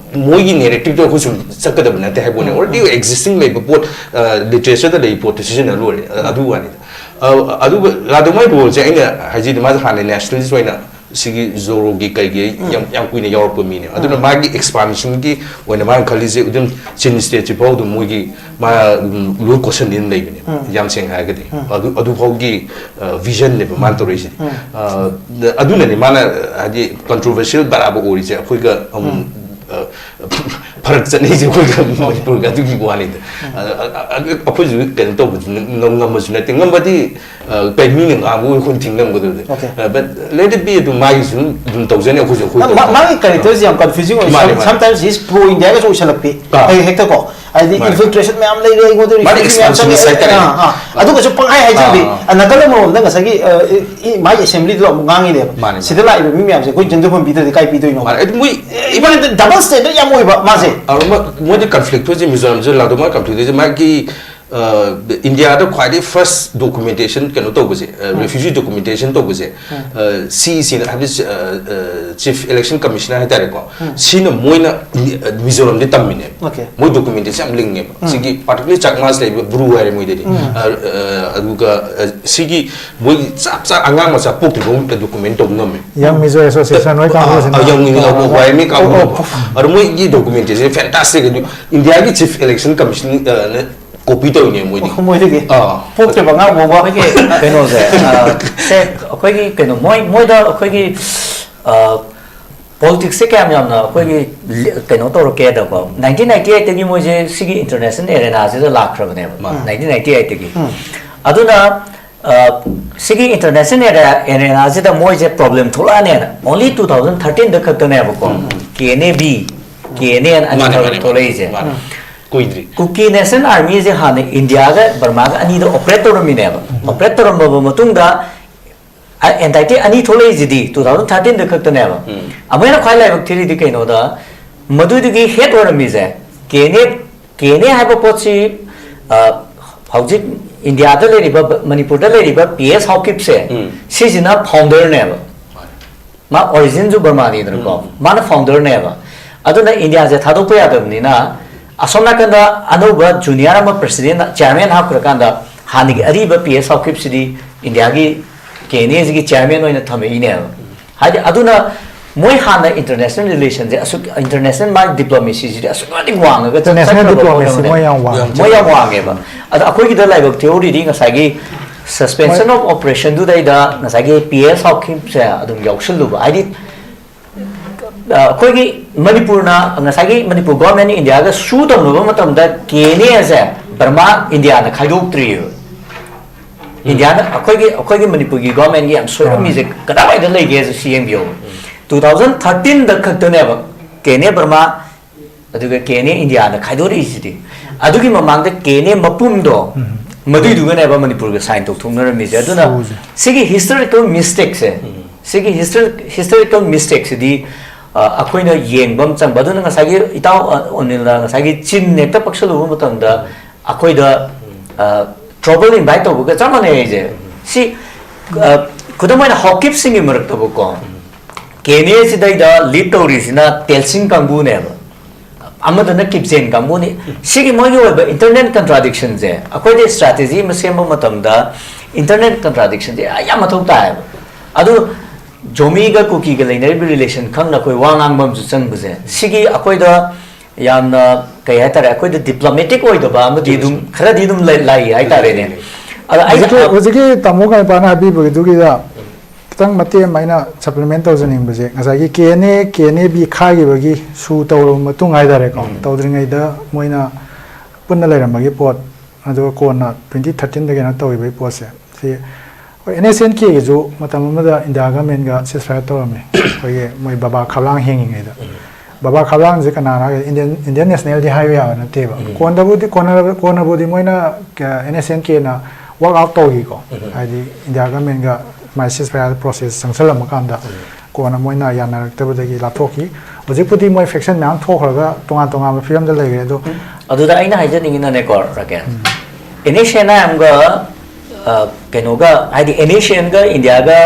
ꯃꯣꯏꯒꯤ ꯅꯦꯔꯦꯇꯤꯚꯇꯣ ꯑꯩꯈꯣꯏ ꯁꯨꯝ ꯆꯠꯀꯗꯕ ꯅꯠꯇꯦ ꯍꯥꯏꯕ ꯋꯥꯅꯦ꯫ Already existing ꯂꯩꯕ ꯄꯣꯠ, ꯑ, ꯂꯤꯇꯔꯦꯆꯔꯗ ꯂꯩꯕ ꯄꯣꯠꯇꯣ ꯁꯤꯖꯤꯟꯅ ꯂꯣꯏꯔꯦ꯫ ꯑ, ꯑꯗꯨ ꯋꯥꯅꯤꯗ꯫ ꯑ, ꯑꯗꯨꯒ ꯂꯥꯜꯗꯦꯡꯒꯥꯒꯤ ꯔꯣꯜꯁꯦ ꯑꯩꯅ ꯍꯥꯏꯖꯤꯗꯤ ꯃꯥꯁꯦ ꯍꯥꯟꯅ ꯅꯦꯁꯅꯦꯂꯤꯁ ꯑꯣꯏꯅ ꯁꯤꯒꯤ ꯖꯣꯔꯣꯒꯤ ꯀꯩꯒꯤ ꯌꯥꯝ, ꯌꯥꯝ ꯀꯨꯏꯅ ꯌꯥꯎꯔꯛꯄ ꯃꯤꯅꯦ꯫ ꯑꯗꯨꯅ ꯃꯥꯒꯤ ꯑꯦꯛꯁꯄꯥꯟꯁꯟꯒꯤ ꯑꯣꯏꯅ ꯃꯥꯅ ꯈꯜꯂꯤꯁꯦ ꯑꯗꯨꯝ ꯆꯤꯟ ꯁ꯭ꯇꯦꯠꯁꯤ ꯐꯥꯎ ꯑꯗꯨꯝ ꯃꯣꯏꯒꯤ ꯃꯥ, ꯎꯝ, ꯂꯣꯏ ꯀꯣꯠꯁꯟꯅꯤꯅ ꯂꯩꯕꯅꯦ꯫ ꯌꯥꯝ ꯁꯦꯡꯅ ꯍꯥꯏꯔꯒꯗꯤ꯫ ꯑꯗꯨ, ꯑꯗꯨꯐꯥꯎꯒꯤ, ꯑ, ꯚꯤꯖꯟꯅꯦꯕ ꯃꯥꯅ ꯇꯧꯔꯛꯏꯁꯤꯗꯤ꯫ ꯑ, ꯑꯗꯨꯅꯅꯦ ꯃꯥꯅ, ꯍꯥꯏꯗꯤ, ꯀꯟꯇ꯭ꯔꯣꯚꯔꯁꯤꯌꯦꯜ ꯕꯔꯥꯕꯔ ꯑꯣꯏꯔꯤꯁꯦ꯫ ꯑꯩꯈꯣꯏꯒ ꯑꯃꯨꯛ, ꯑ, ꯐꯔꯛ ꯆꯠꯅꯩꯁꯦ ꯑꯩꯈꯣꯏꯒ ꯃꯅꯤꯄꯨꯔꯒ ꯑꯗꯨꯒꯤ ꯋꯥꯅꯤꯗ꯫ ꯑ, ꯑ, ꯑ, ꯑꯩꯈꯣꯏꯁꯨ ꯀꯩꯅꯣ ꯇꯧꯕꯁꯨ ꯉꯝ-, ꯉꯝꯕꯁꯨ ꯅꯠꯇꯦ꯫ ꯉꯝꯕꯗꯤ ꯀꯩ ꯃꯤꯅ ꯉꯥꯡꯕ ꯑꯩꯈꯣꯏꯅ ꯊꯤꯡꯉꯝꯒꯗꯕꯗꯤ꯫ Okay. But let it be ꯑꯗꯨꯝ ꯃꯥꯒꯤꯁꯨ ꯑꯗꯨꯝ ꯇꯧꯖꯅꯤ, ꯑꯩꯈꯣꯏꯁꯨ ꯑꯩꯈꯣꯏ ꯃꯥ- ꯃꯥꯒꯤ ꯀꯦꯔꯦꯛꯇꯔꯁꯦ ꯌꯥꯝ ꯀꯟꯐ꯭ꯌꯨꯖꯤꯡ ꯑꯣꯏ꯫ ꯃꯥꯅꯦ, ꯃꯥꯅꯦ꯫ Sometimes he's pro Indiaꯒꯁꯨ ꯑꯣꯏꯁꯜꯂꯛꯄꯤ꯫ ꯑꯥ꯫ ꯍꯦꯛ- ꯍꯦꯛꯇꯀꯣ, ꯍꯥꯏꯗꯤ ꯃꯥꯅꯦ꯫ Infiltration ꯃꯌꯥꯝ ꯂꯩꯔꯦ, ꯑꯩꯉꯣꯟꯗ ꯃꯥꯒꯤ refugee ꯃꯌꯥꯝ ꯆꯪꯉꯦ꯫ expansionist ꯍꯥꯏꯇꯥꯔꯦ꯫ ꯑꯥ, ꯑꯥ꯫ ꯑꯗꯨꯒꯁꯨ ꯄꯪꯍꯥꯏ ꯍꯥꯏꯖꯤꯟꯕꯤ꯫ ꯑꯥ, ꯑꯥ꯫ ꯑ, ꯅꯥꯀꯜ ꯑꯃꯔꯣꯝꯗ ꯉꯁꯥꯏꯒꯤ ꯑ, ꯏ- ꯏ- ꯃꯥꯒꯤ assemblyꯗꯨꯗ ꯑꯃꯨꯛ ꯉꯥꯡꯉꯤꯅꯦꯕ꯫ ꯃꯥꯅꯦ, ꯁꯤꯗ ꯂꯥꯛꯏꯕ ꯃꯤ ꯃꯌꯥꯝꯁꯦ ꯑꯩꯈꯣꯏ ꯖꯟꯗꯨ ꯐꯝꯕꯤꯗ꯭ꯔꯗꯤ ꯀꯥꯏ ꯄꯤꯗꯣꯏꯅꯣ? ꯃꯥꯅꯦ, ꯑꯗꯨ ꯃꯣꯏ Even double standard ꯌꯥꯝ ꯑꯣꯏꯕ ꯃꯥꯁꯦ꯫ ꯑꯗꯨ ꯃꯣꯏ- ꯃꯣꯏꯗꯤ conflict ꯁꯦ ꯃꯤꯖꯣꯔꯥꯝꯁꯦ ꯂꯥꯛꯇꯣ ꯃꯥ conflict ꯁꯦ ꯃꯥꯒꯤ ꯏꯟꯗꯤꯌꯥꯗ ꯈ꯭ꯋꯥꯏꯗꯒꯤ first documentation ꯀꯩꯅꯣ ꯇꯧꯕꯁꯦ, refugee documentation ꯇꯧꯕꯁꯦ, CEC ꯍꯥꯏꯕꯗꯤ Chief Election Commissioner ꯍꯥꯏꯇꯥꯔꯦꯀꯣ, ꯁꯤꯅ ꯃꯣꯏꯅ ꯃꯤꯖꯣꯔꯥꯝꯗꯤ ꯇꯝꯃꯤꯅꯦꯕ꯫ Okay. ꯃꯣꯏ documentation ꯌꯥꯝ ꯂꯤꯡꯉꯦꯕ꯫ ꯁꯤꯒꯤ particularly Chakmas ꯂꯩꯕ ꯕ꯭ꯔꯨ ꯍꯥꯏꯔꯦ ꯃꯣꯏꯗꯗꯤ꯫ ꯑ, ꯑ, ꯑꯗꯨꯒ ꯑ, ꯁꯤꯒꯤ ꯃꯣꯏꯒꯤ ꯆꯞ ꯆꯥ ꯑꯉꯥꯡ ꯃꯆꯥ ꯄꯣꯛꯇ꯭ꯔꯤꯐꯥꯎ document ꯇꯧꯕ ꯉꯝꯃꯦ꯫ Young Mizo Association ꯍꯣꯏ ꯀꯥꯡꯕꯨꯁꯤꯅ ꯌꯥꯝ ꯋꯥꯏ ꯃꯤ ꯀꯥꯡꯕꯨ꯫ ꯑꯣ, ꯑꯣ꯫ ꯑꯗꯣ ꯃꯣꯏꯒꯤ documentation ꯁꯦ fantastic꯫ ꯑꯗꯨ ꯏꯟꯗꯤꯌꯥꯒꯤ Chief Election Commission ꯅ copy ꯇꯧꯔꯤꯅꯦ ꯃꯣꯏꯗꯤ꯫ ꯃꯣꯏꯗꯒꯤ ꯑꯥ꯫ ꯄꯣꯛꯇ꯭ꯔꯤꯕ ꯑꯉꯥꯡ ꯐꯥꯎꯕ꯫ ꯑꯩꯈꯣꯏꯒꯤ ꯀꯩꯅꯣꯁꯦ ꯑ, ꯁꯦ ꯑꯩꯈꯣꯏꯒꯤ ꯀꯩꯅꯣ ꯃꯣꯏ ꯃꯣꯏꯗ ꯑꯩꯈꯣꯏꯒꯤ ꯄꯣꯂꯤꯇꯤꯛꯁꯁꯦ ꯀꯌꯥꯝ ꯌꯥꯝꯅ ꯑꯩꯈꯣꯏꯒꯤ ꯂꯤ- ꯀꯩꯅꯣ ꯇꯧꯔꯛꯀꯦꯗꯀꯣ, ꯅꯥꯏꯟꯇꯤꯟ ꯅꯥꯏꯟꯇꯤ ꯑꯩꯠꯇꯒꯤ ꯃꯣꯏꯁꯦ ꯁꯤꯒꯤ international arenaꯁꯤꯗ ꯂꯥꯛꯈ꯭ꯔꯕꯅꯦꯕ꯫ ꯃꯥꯅꯦ꯫ ꯅꯥꯏꯟꯇꯤꯟ ꯅꯥꯏꯟꯇꯤ ꯑꯩꯠꯇꯒꯤ꯫ ꯑꯗꯨꯅ ꯑ, ꯁꯤꯒꯤ international arenaꯁꯤꯗ ꯃꯣꯏꯁꯦ problem ꯊꯣꯛꯂꯛꯑꯅꯦꯅ only two thousand thirteenꯗ ꯈꯛꯇꯅꯦꯕꯀꯣ, KNA B, KNA ꯑꯅ ꯑꯅꯤ ꯃꯥꯅꯦ, ꯊꯣꯛ- ꯃꯥꯅꯦ, ꯊꯣꯛꯂꯛꯏꯁꯦ꯫ ꯃꯥꯅꯦ꯫ ꯀꯨꯏꯗ꯭ꯔꯤ꯫ Kuki National Armyꯁꯦ ꯍꯥꯟꯅ ꯏꯟꯗꯤꯌꯥꯒ ꯕꯔꯃꯥꯒ ꯑꯅꯤꯗ operate ꯇꯧꯔꯝꯃꯤꯅꯦꯕ꯫ Operate ꯇꯧꯔꯝꯃꯕ ꯃꯇꯨꯡꯗ ꯑ, entity ꯑꯅꯤ ꯊꯣꯛꯂꯛꯏꯁꯤꯗꯤ two thousand thirteenꯗ ꯈꯛꯇꯅꯦꯕ꯫ ꯑꯃꯨꯛ ꯍꯦꯟꯅ ꯈ꯭ꯋꯥꯏ ꯂꯥꯏꯕꯛ ꯊꯤꯔꯤꯗꯤ ꯀꯩꯅꯣꯗ, ꯃꯗꯨꯗꯒꯤ head ꯑꯣꯏꯔꯝꯃꯤꯁꯦ KNA, KNA ꯍꯥꯏꯕ ꯄꯣꯠꯁꯤ ꯑ, ꯍꯧꯖꯤꯛ ꯏꯟꯗꯤꯌꯥꯗ ꯂꯩꯔꯤꯕ, ꯃꯅꯤꯄꯨꯔꯗ ꯂꯩꯔꯤꯕ P S Haokipꯁꯦ, ꯁꯤꯁꯤꯅ founderꯅꯦꯕ꯫ ꯃꯥ originꯁꯨ ꯕꯔꯃꯥꯅꯤꯗꯅꯀꯣ, ꯃꯥꯅ founderꯅꯦꯕ꯫ ꯑꯗꯨꯅ ꯏꯟꯗꯤꯌꯥꯁꯦ ꯊꯥꯗꯣꯛꯄ ꯌꯥꯗꯕꯅꯤꯅ ꯑꯁꯣꯝ ꯅꯥꯀꯟꯗ ꯑꯅꯧꯕ junior ꯑꯃ president, chairman ꯍꯥꯞꯈ꯭ꯔꯀꯥꯟꯗ ꯍꯥꯟꯅꯒꯤ ꯑꯔꯤꯕ P S Haokipꯁꯤꯗꯤ ꯏꯟꯗꯤꯌꯥꯒꯤ KNAꯁꯤꯒꯤ chairman ꯑꯣꯏꯅ ꯊꯝꯃꯛꯏꯅꯦꯕ꯫ ꯍꯥꯏꯗꯤ ꯑꯗꯨꯅ ꯃꯣꯏ ꯍꯥꯟꯅ international relationꯁꯦ ꯑꯁꯨꯛ, international ꯃꯥꯒꯤ diplomacyꯁꯤꯗꯤ ꯑꯁꯨꯛꯀꯤ ꯃꯇꯤꯛ ꯋꯥꯡꯉꯒ International ꯆꯠꯈ꯭ꯔꯕ diplomacy ꯄꯣꯠꯅꯦꯕ꯫ ꯃꯣꯏ ꯌꯥꯝ ꯋꯥꯡꯉꯦ꯫ ꯃꯣꯏ ꯌꯥꯝ ꯋꯥꯡꯉꯦꯕ꯫ ꯑꯗꯣ ꯑꯩꯈꯣꯏꯒꯤꯗ ꯂꯥꯏꯕꯛ ꯊꯤꯍꯧꯔꯤꯗꯤ ꯉꯁꯥꯏꯒꯤ suspension of operationꯗꯨꯗꯩꯗ ꯉꯁꯥꯏꯒꯤ P S Haokipꯁꯦ ꯑꯗꯨꯝ ꯌꯥꯎꯁꯜꯂꯨꯕ꯫ ꯍꯥꯏꯗꯤ ꯑ, ꯑꯩꯈꯣꯏꯒꯤ ꯃꯅꯤꯄꯨꯔꯅ, ꯉꯁꯥꯏꯒꯤ ꯃꯅꯤꯄꯨꯔ government ꯏꯟꯗꯤꯌꯥꯒ sue ꯇꯧꯅꯕ ꯃꯇꯝꯗ KNAꯁꯦ ꯕꯔꯃꯥ ꯏꯟꯗꯤꯌꯥꯅ ꯈꯥꯏꯗꯣꯛꯇ꯭ꯔꯤꯑꯕ꯫ ꯏꯟꯗꯤꯌꯥꯅ ꯑꯩꯈꯣꯏꯒꯤ ꯑꯩꯈꯣꯏꯒꯤ ꯃꯅꯤꯄꯨꯔꯒꯤ ꯒꯣꯔꯃꯦꯟꯒꯤ ꯌꯥꯝ ꯁꯣꯏꯔꯝꯃꯤꯁꯦ ꯀꯗꯥꯏꯋꯥꯏꯗ ꯂꯩꯒꯦꯁꯦ ꯁꯤ ꯌꯦꯡꯕꯤꯌꯣ. ꯇꯨ ꯊꯥꯎꯖꯟ ꯊꯥꯔꯇꯤꯟꯗ ꯈꯛꯇꯅꯦꯕ ꯀꯦ ꯑꯦꯟ ꯑꯦ ꯕꯔꯃꯥ ꯑꯗꯨꯒ ꯀꯦ ꯑꯦꯟ ꯑꯦ ꯏꯟꯗꯤꯌꯥꯅ ꯈꯥꯏꯗꯣꯔꯛꯏꯁꯤꯗꯤ. ꯑꯗꯨꯒꯤ ꯃꯃꯥꯡꯗ ꯀꯦ ꯑꯦꯟ ꯑꯦ ꯃꯄꯨꯝꯗꯣ ꯃꯗꯨꯏꯗꯨꯒꯅꯦꯕ ꯃꯅꯤꯄꯨꯔꯒ ꯁꯥꯏꯟ ꯇꯧꯊꯣꯛꯅꯔꯝꯃꯤꯁꯦ. ꯑꯗꯨꯅ ꯁꯣꯏꯁꯦ. ꯁꯤꯒꯤ ꯍꯤꯁꯇꯣꯔꯤꯀꯦꯜ ꯃꯤꯁꯇꯦꯛꯁꯦ, ꯁꯤꯒꯤ ꯍꯤꯁꯇꯣꯔꯤꯀꯦꯜ ꯃꯤꯁꯇꯦꯛꯁꯤꯗꯤ ꯑꯩꯈꯣꯏꯅ ꯌꯦꯡꯕ ꯑꯃ ꯆꯪꯕ. ꯑꯗꯨꯅ ꯉꯁꯥꯏꯒꯤ ꯏꯇꯥꯎ ꯑ, ꯑꯣꯅꯤꯜꯅ ꯉꯁꯥꯏꯒꯤ ꯆꯤꯟ ꯍꯦꯛꯇ ꯄꯛꯁꯜꯂꯨꯕ ꯃꯇꯝꯗ ꯑꯩꯈꯣꯏꯗ ꯇ꯭ꯔꯣꯕꯜ ꯏꯟꯚꯥꯏꯠ ꯇꯧꯕꯒ ꯆꯞ ꯃꯥꯟꯅꯩ ꯑꯩꯁꯦ. ꯁꯤ ꯑ, ꯈꯨꯗꯝ ꯑꯣꯏꯅ ꯍꯥꯎꯀꯤꯞꯁꯤꯡꯒꯤ ꯃꯔꯛꯇꯕꯨꯀꯣ, ꯀꯦ ꯑꯦꯟ ꯑꯦ ꯁꯤꯗꯩꯗ ꯂꯤꯗ ꯇꯧꯔꯤꯁꯤꯅ ꯇꯦꯜꯁꯤꯡ ꯀꯥꯡꯕꯨꯅꯦꯕ, ꯑꯃꯗꯨꯅ ꯀꯤꯞꯖꯦꯟ ꯀꯥꯡꯕꯨꯅꯤ. ꯁꯤꯒꯤ ꯃꯣꯏꯒꯤ ꯑꯣꯏꯕ ꯏꯟꯇꯔꯅꯦꯜ ꯀꯟꯇ꯭ꯔꯥꯗꯤꯛꯁꯟꯁꯦ, ꯑꯩꯈꯣꯏꯗ ꯁ꯭ꯇ꯭ꯔꯦꯇꯦꯖꯤ ꯑꯃ ꯁꯦꯝꯕ ꯃꯇꯝꯗ ꯏꯟꯇꯔꯅꯦꯜ ꯀꯟꯇ꯭ꯔꯥꯗꯤꯛꯁꯟꯁꯦ ꯌꯥꯝ ꯃꯊꯧ ꯇꯥꯏꯌꯦꯕ. ꯑꯗꯨ ꯖꯣꯃꯤꯒ ꯀꯨꯀꯤꯒ ꯂꯩꯅꯔꯤꯕ ꯔꯤꯂꯦꯁꯟ ꯈꯪꯅ ꯑꯩꯈꯣꯏ ꯋꯥ ꯉꯥꯡꯕ ꯑꯃꯁꯨ ꯆꯪꯕꯁꯦ, ꯁꯤꯒꯤ ꯑꯩꯈꯣꯏꯗ ꯌꯥꯝꯅ, ꯀꯩ ꯍꯥꯏꯇꯥꯔꯦ, ꯑꯩꯈꯣꯏꯗ ꯗꯤꯄ꯭ꯂꯣꯃꯦꯇꯤꯛ ꯑꯣꯏꯗꯕ ꯑꯃꯗꯤ ꯑꯗꯨꯝ ꯈꯔꯗꯤ ꯑꯗꯨꯝ ꯂꯩ, ꯂꯩ ꯍꯥꯏꯇꯥꯔꯦꯅꯦ. ꯑꯗ ꯑꯩꯅ ꯍꯧꯖꯤꯛꯀꯤ, ꯍꯧꯖꯤꯛꯀꯤ ꯇꯥꯃꯣ ꯀꯩꯅꯄꯥꯅ ꯍꯥꯏꯕꯤꯕꯒꯤꯗꯨꯒꯤꯗ ꯈꯤꯇꯪ ꯃꯇꯦꯛ ꯑꯃ ꯑꯩꯅ ꯁꯄ꯭ꯂꯤꯃꯦꯟ ꯇꯧꯖꯅꯤꯡꯕꯁꯦ, ꯉꯁꯥꯏꯒꯤ K N A, K N A B ꯈꯥꯏꯈꯤꯕꯒꯤ ꯁꯨ ꯇꯧꯔꯕ ꯃꯇꯨꯡ ꯍꯥꯏꯇꯥꯔꯦꯀꯣ, ꯇꯧꯗ꯭ꯔꯤꯉꯩꯗ ꯃꯣꯏꯅ ꯄꯨꯟꯅ ꯂꯩꯔꯝꯕꯒꯤ ꯄꯣꯠ, ꯑꯗꯨꯒ ꯀꯣꯟꯅ ꯇ꯭ꯋꯦꯟꯇꯤ ꯊꯥꯔꯇꯤꯟꯗ ꯀꯩꯅꯣ ꯇꯧꯈꯤꯕꯒꯤ ꯄꯣꯠꯁꯦ, ꯁꯤ ꯑꯩꯈꯣꯏ ꯑꯦꯟ ꯑꯦꯁ ꯑꯦꯟ ꯀꯦꯒꯤꯁꯨ ꯃꯇꯝ ꯑꯃꯗ ꯏꯟꯗꯤꯌꯥ ꯒꯃꯦꯟꯒ ꯁꯤꯁꯐꯥꯌꯔ ꯇꯧꯔꯝꯃꯤ. ꯑꯩꯈꯣꯏꯒꯤ ꯃꯣꯏ ꯕꯕꯥ ꯈꯕꯂꯥꯡ ꯍꯤꯡꯉꯤꯉꯩꯗ. ꯕꯕꯥ ꯈꯕꯂꯥꯡꯁꯦ ꯀꯅꯥꯅꯣ ꯍꯥꯏꯔꯒ ꯏꯟꯗꯤꯌꯟ, ꯏꯟꯗꯤꯌꯟ ꯅꯦꯁꯅꯦꯜꯗꯤ ꯍꯥꯏꯕ ꯌꯥꯕ ꯅꯠꯇꯦꯕ. ꯀꯣꯟꯅꯕꯨꯗꯤ, ꯀꯣꯟꯅ-, ꯀꯣꯟꯅꯕꯨꯗꯤ ꯃꯣꯏꯅ ꯑꯦꯟ ꯑꯦꯁ ꯑꯦꯟ ꯀꯦꯅ ꯋꯥꯛ ꯑꯥꯎꯠ ꯇꯧꯈꯤꯀꯣ. ꯍꯥꯏꯗꯤ ꯏꯟꯗꯤꯌꯥ ꯒꯃꯦꯟꯒ ꯃꯥꯏ ꯁꯤꯁꯐꯥꯌꯔ ꯄ꯭ꯔꯣꯁꯦꯁ ꯆꯪꯁꯜꯂꯝꯕ ꯀꯥꯟꯗ ꯀꯣꯟꯅ ꯃꯣꯏꯅ ꯌꯥꯅꯔꯛꯇꯕꯗꯒꯤ ꯂꯥꯞꯊꯣꯛꯈꯤ. ꯍꯧꯖꯤꯛꯄꯨꯗꯤ ꯃꯣꯏ ꯐꯦꯛꯁꯟ ꯃꯌꯥꯝ ꯊꯣꯛꯈ꯭ꯔꯒ ꯇꯣꯉꯥꯟ ꯇꯣꯉꯥꯟꯕ ꯐꯤꯕꯝꯗ ꯂꯩꯈ꯭ꯔꯦ. ꯑꯗꯣ ꯑꯗꯨꯗ ꯑꯩꯅ ꯍꯥꯏꯖꯅꯤꯡꯉꯤꯅꯅꯦꯀꯣ, ꯔꯥꯀꯦꯟ, ꯑꯦꯟ ꯑꯦꯁ ꯑꯦꯟ ꯑꯥꯏ ꯑꯦꯝꯒ, ꯑ, ꯀꯩꯅꯣꯒ, ꯍꯥꯏꯗꯤ ꯑꯦꯟ ꯑꯦꯁ ꯑꯦꯟꯒ ꯏꯟꯗꯤꯌꯥꯒ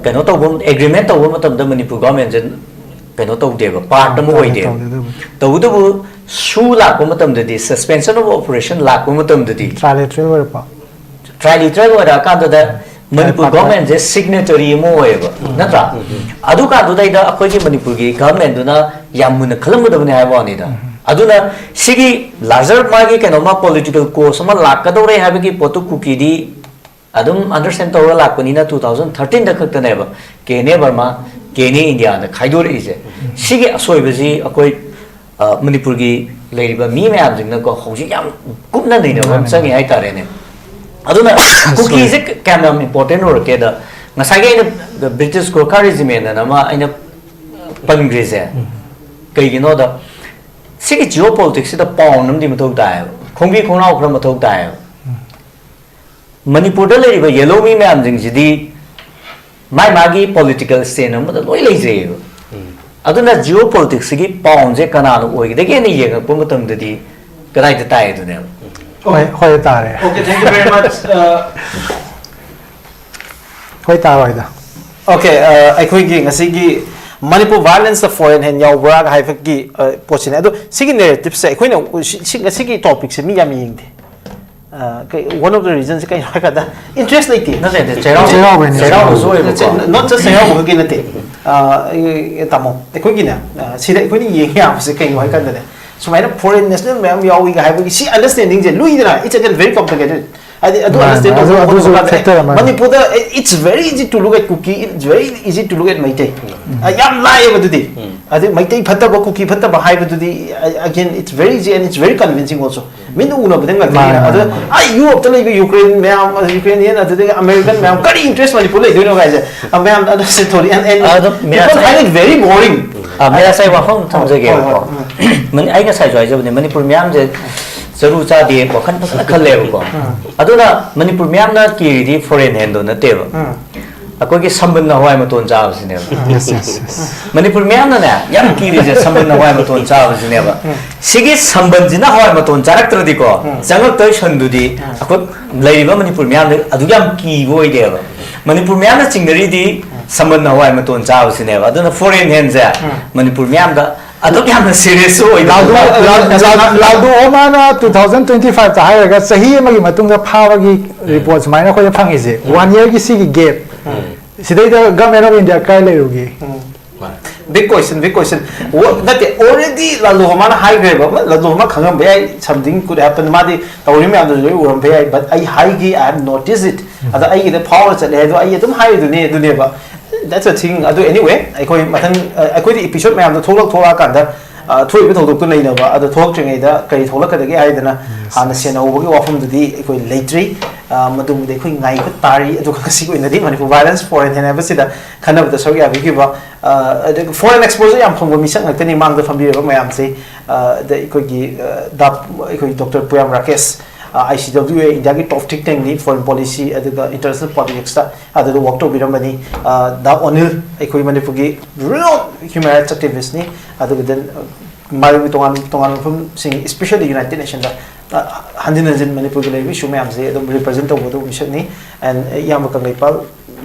ꯀꯩꯅꯣ ꯇꯧꯕ, ꯑꯦꯒ꯭ꯔꯤꯃꯦꯟ ꯇꯧꯕ ꯃꯇꯝꯗ ꯃꯅꯤꯄꯨꯔ ꯒꯣꯔꯃꯦꯟꯁꯦ ꯀꯩꯅꯣ ꯇꯧꯗꯦꯕ, ꯄꯥꯔꯠ ꯑꯃ ꯇꯧꯗꯦ, ꯑꯣꯏꯗꯦꯕ. ꯇꯧꯗꯦ, ꯑꯗꯨꯕꯨꯗꯤ. ꯇꯧꯕꯇꯕꯨ ꯁꯨ ꯂꯥꯛꯄ ꯃꯇꯝꯗꯗꯤ, ꯁꯁꯄꯦꯟꯁꯟ ꯑꯣꯐ ꯑꯣꯄꯔꯦꯁꯟ ꯂꯥꯛꯄ ꯃꯇꯝꯗꯗꯤ, ꯇ꯭ꯔꯥꯏꯂꯦꯇ꯭ꯔꯦꯜ ꯑꯣꯏꯔꯛꯄ. ꯇ꯭ꯔꯥꯏꯂꯦꯇ꯭ꯔꯦꯜ ꯑꯣꯏꯔꯛꯑꯀꯥꯟꯗꯨꯗ ꯃꯅꯤꯄꯨꯔ ꯒꯣꯔꯃꯦꯟꯁꯦ ꯁꯤꯒꯅꯦꯇꯔꯤ ꯑꯃ ꯑꯣꯏꯌꯦꯕ, ꯅꯠꯇ꯭ꯔꯥ? ꯑꯗꯨꯀꯥꯟꯗꯨꯗꯩꯗ ꯑꯩꯈꯣꯏꯒꯤ ꯃꯅꯤꯄꯨꯔꯒꯤ ꯒꯚꯔꯟꯃꯦꯟꯗꯨꯅ ꯌꯥꯝ ꯃꯨꯟꯅ ꯈꯜꯂꯝꯒꯗꯕꯅꯤ ꯍꯥꯏꯕ ꯋꯥꯅꯤꯗ. ꯑꯗꯨꯅ ꯁꯤꯒꯤ ꯂꯥꯔꯖꯔ ꯃꯥꯒꯤ ꯀꯩꯅꯣꯃ ꯄꯣꯂꯤꯇꯤꯀꯦꯜ ꯀꯣꯁ ꯑꯃ ꯂꯥꯛꯀꯗꯧꯔꯦ ꯍꯥꯏꯕꯒꯤ ꯄꯣꯠꯇꯨ ꯀꯨꯀꯤꯗꯤ ꯑꯗꯨꯝ ꯑꯟꯗꯔꯁ꯭ꯇꯦꯟ ꯇꯧꯔꯒ ꯂꯥꯛꯄꯅꯤꯅ, ꯇꯨ ꯊꯥꯎꯖꯟ ꯊꯥꯔꯇꯤꯟꯗ ꯈꯛꯇꯅꯦꯕ ꯀꯦ ꯑꯦꯟ ꯑꯦ ꯕꯔꯃꯥ, ꯀꯦ ꯑꯦꯟ ꯑꯦ ꯏꯟꯗꯤꯌꯥꯅ ꯈꯥꯏꯗꯣꯔꯛꯏꯁꯦ. ꯁꯤꯒꯤ ꯑꯁꯣꯏꯕꯁꯤ ꯑꯩꯈꯣꯏ, ꯑ, ꯃꯅꯤꯄꯨꯔꯒꯤ ꯂꯩꯔꯤꯕ ꯃꯤ ꯃꯌꯥꯝꯁꯤꯡꯅꯀꯣ ꯍꯧꯖꯤꯛ ꯌꯥꯝ ꯀꯨꯞꯅ ꯅꯩꯅꯕ ꯑꯃ ꯆꯪꯉꯤ ꯍꯥꯏꯇꯥꯔꯦꯅꯦ. ꯑꯗꯨꯅ ꯀꯨꯀꯤꯁꯦ ꯀꯌꯥꯝ ꯌꯥꯝ ꯏꯝꯄꯣꯔꯇꯦꯟ ꯑꯣꯏꯔꯛꯀꯦꯗ, ꯉꯁꯥꯏꯒꯤ ꯑꯩꯅ ꯕ꯭ꯔꯤꯇꯤꯁ ꯒꯣꯔꯈꯥ ꯔꯦꯖꯤꯃꯦꯟ ꯑꯅ ꯑꯃ ꯑꯩꯅ ꯄꯟꯈ꯭ꯔꯤꯁꯦ ꯀꯩꯒꯤꯅꯣꯗ, ꯁꯤꯒꯤ ꯖꯤꯑꯣ ꯄꯣꯂꯤꯇꯤꯛꯁꯁꯤꯗ ꯄꯥꯎ ꯑꯃꯗꯤ ꯃꯊꯧ ꯇꯥꯏꯌꯦꯕ, ꯈꯣꯡꯕꯤ ꯈꯣꯡꯅꯥꯎ ꯈꯔ ꯃꯊꯧ ꯇꯥꯏꯌꯦꯕ꯫ ꯃꯅꯤꯄꯨꯔꯗ ꯂꯩꯔꯤꯕ ꯌꯦꯜꯍꯧꯃꯤ ꯃꯌꯥꯝꯁꯤꯡꯁꯤꯗꯤ ꯃꯥꯏ ꯃꯥꯒꯤ ꯄꯣꯂꯤꯇꯤꯀꯦꯜ ꯁ꯭ꯇꯦꯟ ꯑꯃꯗ ꯂꯣꯏ ꯂꯩꯖꯩꯌꯦꯕ꯫ ꯑꯗꯨꯅ ꯖꯤꯑꯣ ꯄꯣꯂꯤꯇꯤꯛꯁꯁꯤꯒꯤ ꯄꯥꯎꯁꯦ ꯀꯅꯥꯅ ꯑꯣꯏꯒꯗꯒꯦꯅ ꯌꯦꯡꯉꯛꯄ ꯃꯇꯝꯗꯗꯤ ꯀꯗꯥꯏꯗ ꯇꯥꯏ ꯑꯗꯨꯅꯦꯕ꯫ ꯍꯣꯏ ꯍꯣꯏ ꯇꯥꯔꯦ꯫ Okay, thank you very much. Uh, ꯍꯣꯏ ꯇꯥꯔꯣꯏꯗ꯫ Okay, ꯑꯩꯈꯣꯏꯒꯤ ꯉꯁꯤꯒꯤ ꯃꯅꯤꯄꯨꯔ ꯚꯥꯏꯑꯣꯂꯦꯟꯁꯇ ꯐꯣꯔꯦꯟ ꯍꯦꯟ ꯌꯥꯎꯕ꯭ꯔꯥ ꯍꯥꯏꯕꯒꯤ ꯑ, ꯄꯣꯠꯁꯤꯅꯦ꯫ ꯑꯗꯣ ꯁꯤꯒꯤ ꯅꯦꯔꯦꯇꯤꯞꯁꯦ ꯑꯩꯈꯣꯏꯅ ꯁꯤ- ꯁꯤ- ꯉꯁꯤꯒꯤ ꯇꯣꯄꯤꯛꯁꯦ ꯃꯤ ꯌꯥꯝ ꯌꯦꯡꯗꯦ꯫ ꯑ, ꯀꯩ- one of the reasons ꯀꯩꯅꯣ ꯍꯥꯏꯀꯥꯟꯗ ꯏꯟꯇꯔꯦꯁ ꯂꯩꯇꯦ꯫ ꯅꯠꯇꯦ ꯅꯠꯇꯦ, ꯆꯩꯔꯥꯎ ꯆꯩꯔꯥꯎꯕꯩꯅꯦ, ꯆꯩꯔꯥꯎꯕꯁꯨ ꯆꯩꯔꯥꯎꯕ꯫ ꯑꯣꯏꯕꯀꯣ꯫ Not just ꯆꯩꯔꯥꯎꯕ ꯈꯛꯀꯤ ꯅꯠꯇꯦ꯫ ꯑ, ꯑꯩ- ꯇꯥꯃꯣ, ꯑꯩꯈꯣꯏꯒꯤꯅꯦ, ꯑ, ꯁꯤꯗ ꯑꯩꯈꯣꯏꯅ ꯌꯦꯡ ꯌꯥꯕꯁꯦ ꯀꯩꯅꯣ ꯍꯥꯏ ꯀꯥꯟꯗꯅꯦ, ꯁꯨꯃꯥꯏꯅ ꯐꯣꯔꯦꯟ ꯅꯦꯁꯅꯦꯜ ꯃꯌꯥꯝ ꯌꯥꯎꯏꯒ ꯍꯥꯏꯕꯒꯤ ꯁꯤ ꯑꯟꯗꯔꯁꯇꯦꯟꯗꯤꯡꯁꯦ ꯂꯨꯏꯗꯅ, it's again very complicated꯫ ꯍꯥꯏꯗꯤ ꯑꯗꯨ ꯃꯥꯅꯦ, ꯑꯟꯗꯔꯁꯇꯦꯟ ꯑꯗꯨ- ꯇꯧꯕ ꯑꯗꯨꯁꯨ ꯉꯝꯗꯕ ꯀꯥꯟꯗ factor ꯑꯃꯅꯤ꯫ ꯃꯅꯤꯄꯨꯔꯗ it's very easy to look at Kuki, it's very easy to look at Meitei. ꯑ, ꯌꯥꯝ ꯂꯥꯏꯌꯦꯕ ꯑꯗꯨꯗꯤ꯫ ꯑꯗꯩ ꯃꯩꯇꯩ ꯐꯠꯇꯕ ꯀꯨꯀꯤ ꯐꯠꯇꯕ ꯍꯥꯏꯕꯗꯨꯗꯤ, again, it's very easy and it's very convincing also꯫ ꯃꯤꯠꯅ ꯎꯅꯕꯗ ꯉꯥꯛꯇꯅꯤꯅ꯫ ꯃꯥꯅꯦ, ꯑꯗꯨ ꯃꯥꯅꯦ, ꯑꯥ ꯌꯨꯔꯣꯞꯇ ꯂꯩꯕ ꯌꯨꯀ꯭ꯔꯦꯟ ꯃꯌꯥꯝ, ꯌꯨꯀ꯭ꯔꯦꯅꯤꯌꯟ, ꯑꯗꯨꯗꯒꯤ ꯑꯃꯦꯔꯤꯀꯟ ꯃꯌꯥꯝ ꯀꯔꯤ ꯏꯟꯇꯔꯦꯁ ꯃꯅꯤꯄꯨꯔ ꯂꯩꯗꯣꯏꯅꯣ ꯀꯥꯏꯁꯦ꯫ ꯑ, ꯃꯌꯥꯝ ꯑꯗꯨ ꯁꯤꯟꯊꯣꯔꯛꯑꯦ꯫ And, and ꯑꯗꯣ people find it very boring꯫ ꯑ, ꯃꯌꯥꯁ, ꯑꯩ ꯋꯥꯐꯝ ꯑꯃ ꯊꯝꯖꯒꯦꯕꯀꯣ꯫ ꯍꯣꯏ, ꯍꯣꯏ, ꯃꯅꯤ- ꯑꯩ ꯉꯁꯥꯏꯁꯨ ꯍꯥꯏꯖꯕꯅꯦ, ꯃꯅꯤꯄꯨꯔ ꯃꯤꯌꯥꯝꯁꯦ ꯆꯔꯨ ꯆꯥꯗꯦ ꯋꯥꯈꯜ ꯐꯖꯅ ꯈꯜꯂꯦꯕꯀꯣ꯫ ꯑꯗꯨꯅ ꯃꯅꯤꯄꯨꯔ ꯃꯤꯌꯥꯝꯅ ꯀꯤꯔꯤꯗꯤ ꯐꯣꯔꯦꯟ ꯍꯦꯟꯗꯣ ꯅꯠꯇꯦꯕ, ꯑꯩꯈꯣꯏꯒꯤ ꯁꯝꯕꯟꯅ ꯍꯋꯥꯏ ꯃꯇꯣꯟ ꯆꯥꯕꯁꯤꯅꯦꯕ꯫ Yes, yes, yes. ꯃꯅꯤꯄꯨꯔ ꯃꯤꯌꯥꯝꯅꯅꯦ ꯌꯥꯝ ꯀꯤꯔꯤꯁꯦ ꯁꯝꯕꯟꯅ ꯍꯋꯥꯏ ꯃꯇꯣꯟ ꯆꯥꯕꯁꯤꯅꯦꯕ꯫ ꯁꯤꯒꯤ ꯁꯝꯕꯟꯁꯤꯅ ꯍꯋꯥꯏ ꯃꯇꯣꯟ ꯆꯥꯔꯛꯇ꯭ꯔꯗꯤꯀꯣ, ꯆꯪꯉꯛꯇꯣꯏ ꯁꯟꯗꯨꯗꯤ ꯑꯩꯈꯣꯏ ꯂꯩꯔꯤꯕ ꯃꯅꯤꯄꯨꯔ ꯃꯤꯌꯥꯝꯗ ꯑꯗꯨ ꯌꯥꯝ ꯀꯤꯕ ꯑꯣꯏꯗꯦꯕ꯫ ꯃꯅꯤꯄꯨꯔ ꯃꯤꯌꯥꯝꯅ ꯆꯤꯡꯅꯔꯤꯗꯤ ꯁꯝꯕꯟꯅ ꯍꯋꯥꯏ ꯃꯇꯣꯟ ꯆꯥꯕꯁꯤꯅꯦꯕ꯫ ꯑꯗꯨꯅ ꯐꯣꯔꯦꯟ ꯍꯦꯟꯁꯦ ꯃꯅꯤꯄꯨꯔ ꯃꯤꯌꯥꯝꯗ ꯑꯗꯨꯛ ꯌꯥꯝꯅ ꯁꯤꯔꯤꯌꯁꯁꯨ ꯑꯣꯏꯗꯦ꯫ ꯂꯥꯜꯗꯣ ꯂꯥꯜ- ꯂꯥꯜ- ꯂꯥꯜꯗꯣ ꯍꯣꯃꯥꯅ two thousand twenty five ꯇ ꯍꯥꯏꯔꯒ ꯆꯍꯤ ꯑꯃꯒꯤ ꯃꯇꯨꯡꯗ ꯐꯥꯕꯒꯤ ꯔꯤꯄꯣꯔꯠ ꯁꯨꯃꯥꯏꯅ ꯑꯩꯈꯣꯏꯅ ꯐꯪꯉꯤꯁꯦ, ꯋꯥꯟ ꯏꯌꯔꯒꯤ ꯁꯤꯒꯤ ꯒꯦꯞ ꯁꯤꯗꯩꯗ ꯒꯚꯔꯟꯃꯦꯟ ꯑꯣꯐ ꯏꯟꯗꯤꯌꯥ ꯀꯥꯏ ꯂꯩꯔꯨꯒꯦ? Big question, big question. What, ꯅꯠꯇꯦ, already ꯂꯥꯜꯗꯣ ꯍꯣꯃꯥꯅ ꯍꯥꯏꯈ꯭ꯔꯦꯕ꯫ ꯂꯥꯜꯗꯣ ꯍꯣꯃꯥ ꯈꯪꯉꯝꯕ ꯌꯥꯏ, something could happen, ꯃꯥꯗꯤ ꯇꯧꯔꯤ ꯃꯌꯥꯝꯗꯨꯁꯨ ꯂꯣꯏ ꯎꯔꯝꯕ ꯌꯥꯏ꯫ But ꯑꯩ ꯍꯥꯏꯒꯤ, I have noticed it. ꯑꯗ ꯑꯩꯒꯤꯗ ꯐꯥꯎꯔ ꯆꯠꯂꯦ ꯍꯥꯏꯗꯣ ꯑꯩ ꯑꯗꯨꯝ ꯍꯥꯏꯔꯤꯗꯨꯅꯦ ꯑꯗꯨꯅꯦꯕ꯫ That's a thing. ꯑꯗꯨ anyway, ꯑꯩꯈꯣꯏ ꯃꯊꯪ ꯑ, ꯑꯩꯈꯣꯏꯗꯤ ꯏꯄꯤꯁꯣꯗ ꯃꯌꯥꯝꯗꯣ ꯊꯣꯛꯂꯛ ꯊꯣꯛꯂꯛꯑꯀꯥꯟꯗ ꯑ, ꯊꯣꯛꯏꯕ ꯊꯧꯗꯣꯛꯇꯨ ꯅꯩꯅꯕ, ꯑꯗꯣ ꯊꯣꯛꯂꯛꯇ꯭ꯔꯤꯉꯩꯗ ꯀꯔꯤ ꯊꯣꯛꯂꯛꯀꯗꯒꯦ ꯍꯥꯏꯗꯅ ꯍꯥꯟꯅ ꯁꯦꯟꯅꯍꯧꯕꯒꯤ ꯋꯥꯐꯝꯗꯨꯗꯤ ꯑꯩꯈꯣꯏ ꯂꯩꯇ꯭ꯔꯤ꯫ ꯑ, ꯃꯗꯨꯃꯗꯤ ꯑꯩꯈꯣꯏ ꯉꯥꯏꯕ ꯇꯥꯔꯤ꯫ ꯑꯗꯨꯒ ꯉꯁꯤꯒꯤ ꯑꯣꯏꯅꯗꯤ ꯃꯅꯤꯄꯨꯔ Violence for India ꯍꯥꯏꯕꯁꯤꯗ ꯈꯟꯅꯕꯗ ꯁꯔꯨꯛ ꯌꯥꯕꯤꯈꯤꯕ, ꯑ, ꯑꯗꯒꯤ foreign exposure ꯌꯥꯝ ꯐꯪꯕ ꯃꯤꯁꯛ ꯉꯥꯛꯇꯅꯤ ꯃꯥꯡꯗ ꯐꯝꯕꯤꯔꯤꯕ ꯃꯌꯥꯝꯁꯤ꯫ ꯑ, ꯑꯗ ꯑꯩꯈꯣꯏꯒꯤ, ꯑ, ꯗꯥ-, ꯑꯩꯈꯣꯏ ꯗꯣꯛꯇꯔ ꯄꯨꯌꯥꯝ ꯔꯥꯀꯦꯁ, ꯑ, I C W A, ꯏꯟꯗꯤꯌꯥꯒꯤ top think tankꯅꯤ, foreign policy ꯑꯗꯨꯒ international politicsꯇ ꯑꯗꯨꯗ work ꯇꯧꯕꯤꯔꯝꯕꯅꯤ꯫ ꯑ, ꯗꯥ ꯑꯣꯅꯤꯜ, ꯑꯩꯈꯣꯏ ꯃꯅꯤꯄꯨꯔꯒꯤ renowned human rights activistꯅꯤ꯫ ꯑꯗꯨꯒ then, ꯑ, ꯃꯥꯂꯦꯝꯒꯤ ꯇꯣꯉꯥꯟ ꯇꯣꯉꯥꯟꯕ ꯃꯐꯝꯁꯤꯡ, especially United Nationꯗ, ꯑ, ꯍꯟꯖꯤꯟ ꯍꯟꯖꯤꯟ ꯃꯅꯤꯄꯨꯔꯒꯤ ꯂꯩꯔꯤꯕ issue ꯃꯌꯥꯝꯁꯦ ꯑꯗꯨꯝ represent ꯇꯧꯕ ꯑꯗꯨꯒꯨꯝꯕ ꯃꯤꯁꯛꯅꯤ꯫ And ꯏꯌꯥꯝꯕ ꯀꯪꯂꯩꯄꯥꯜ,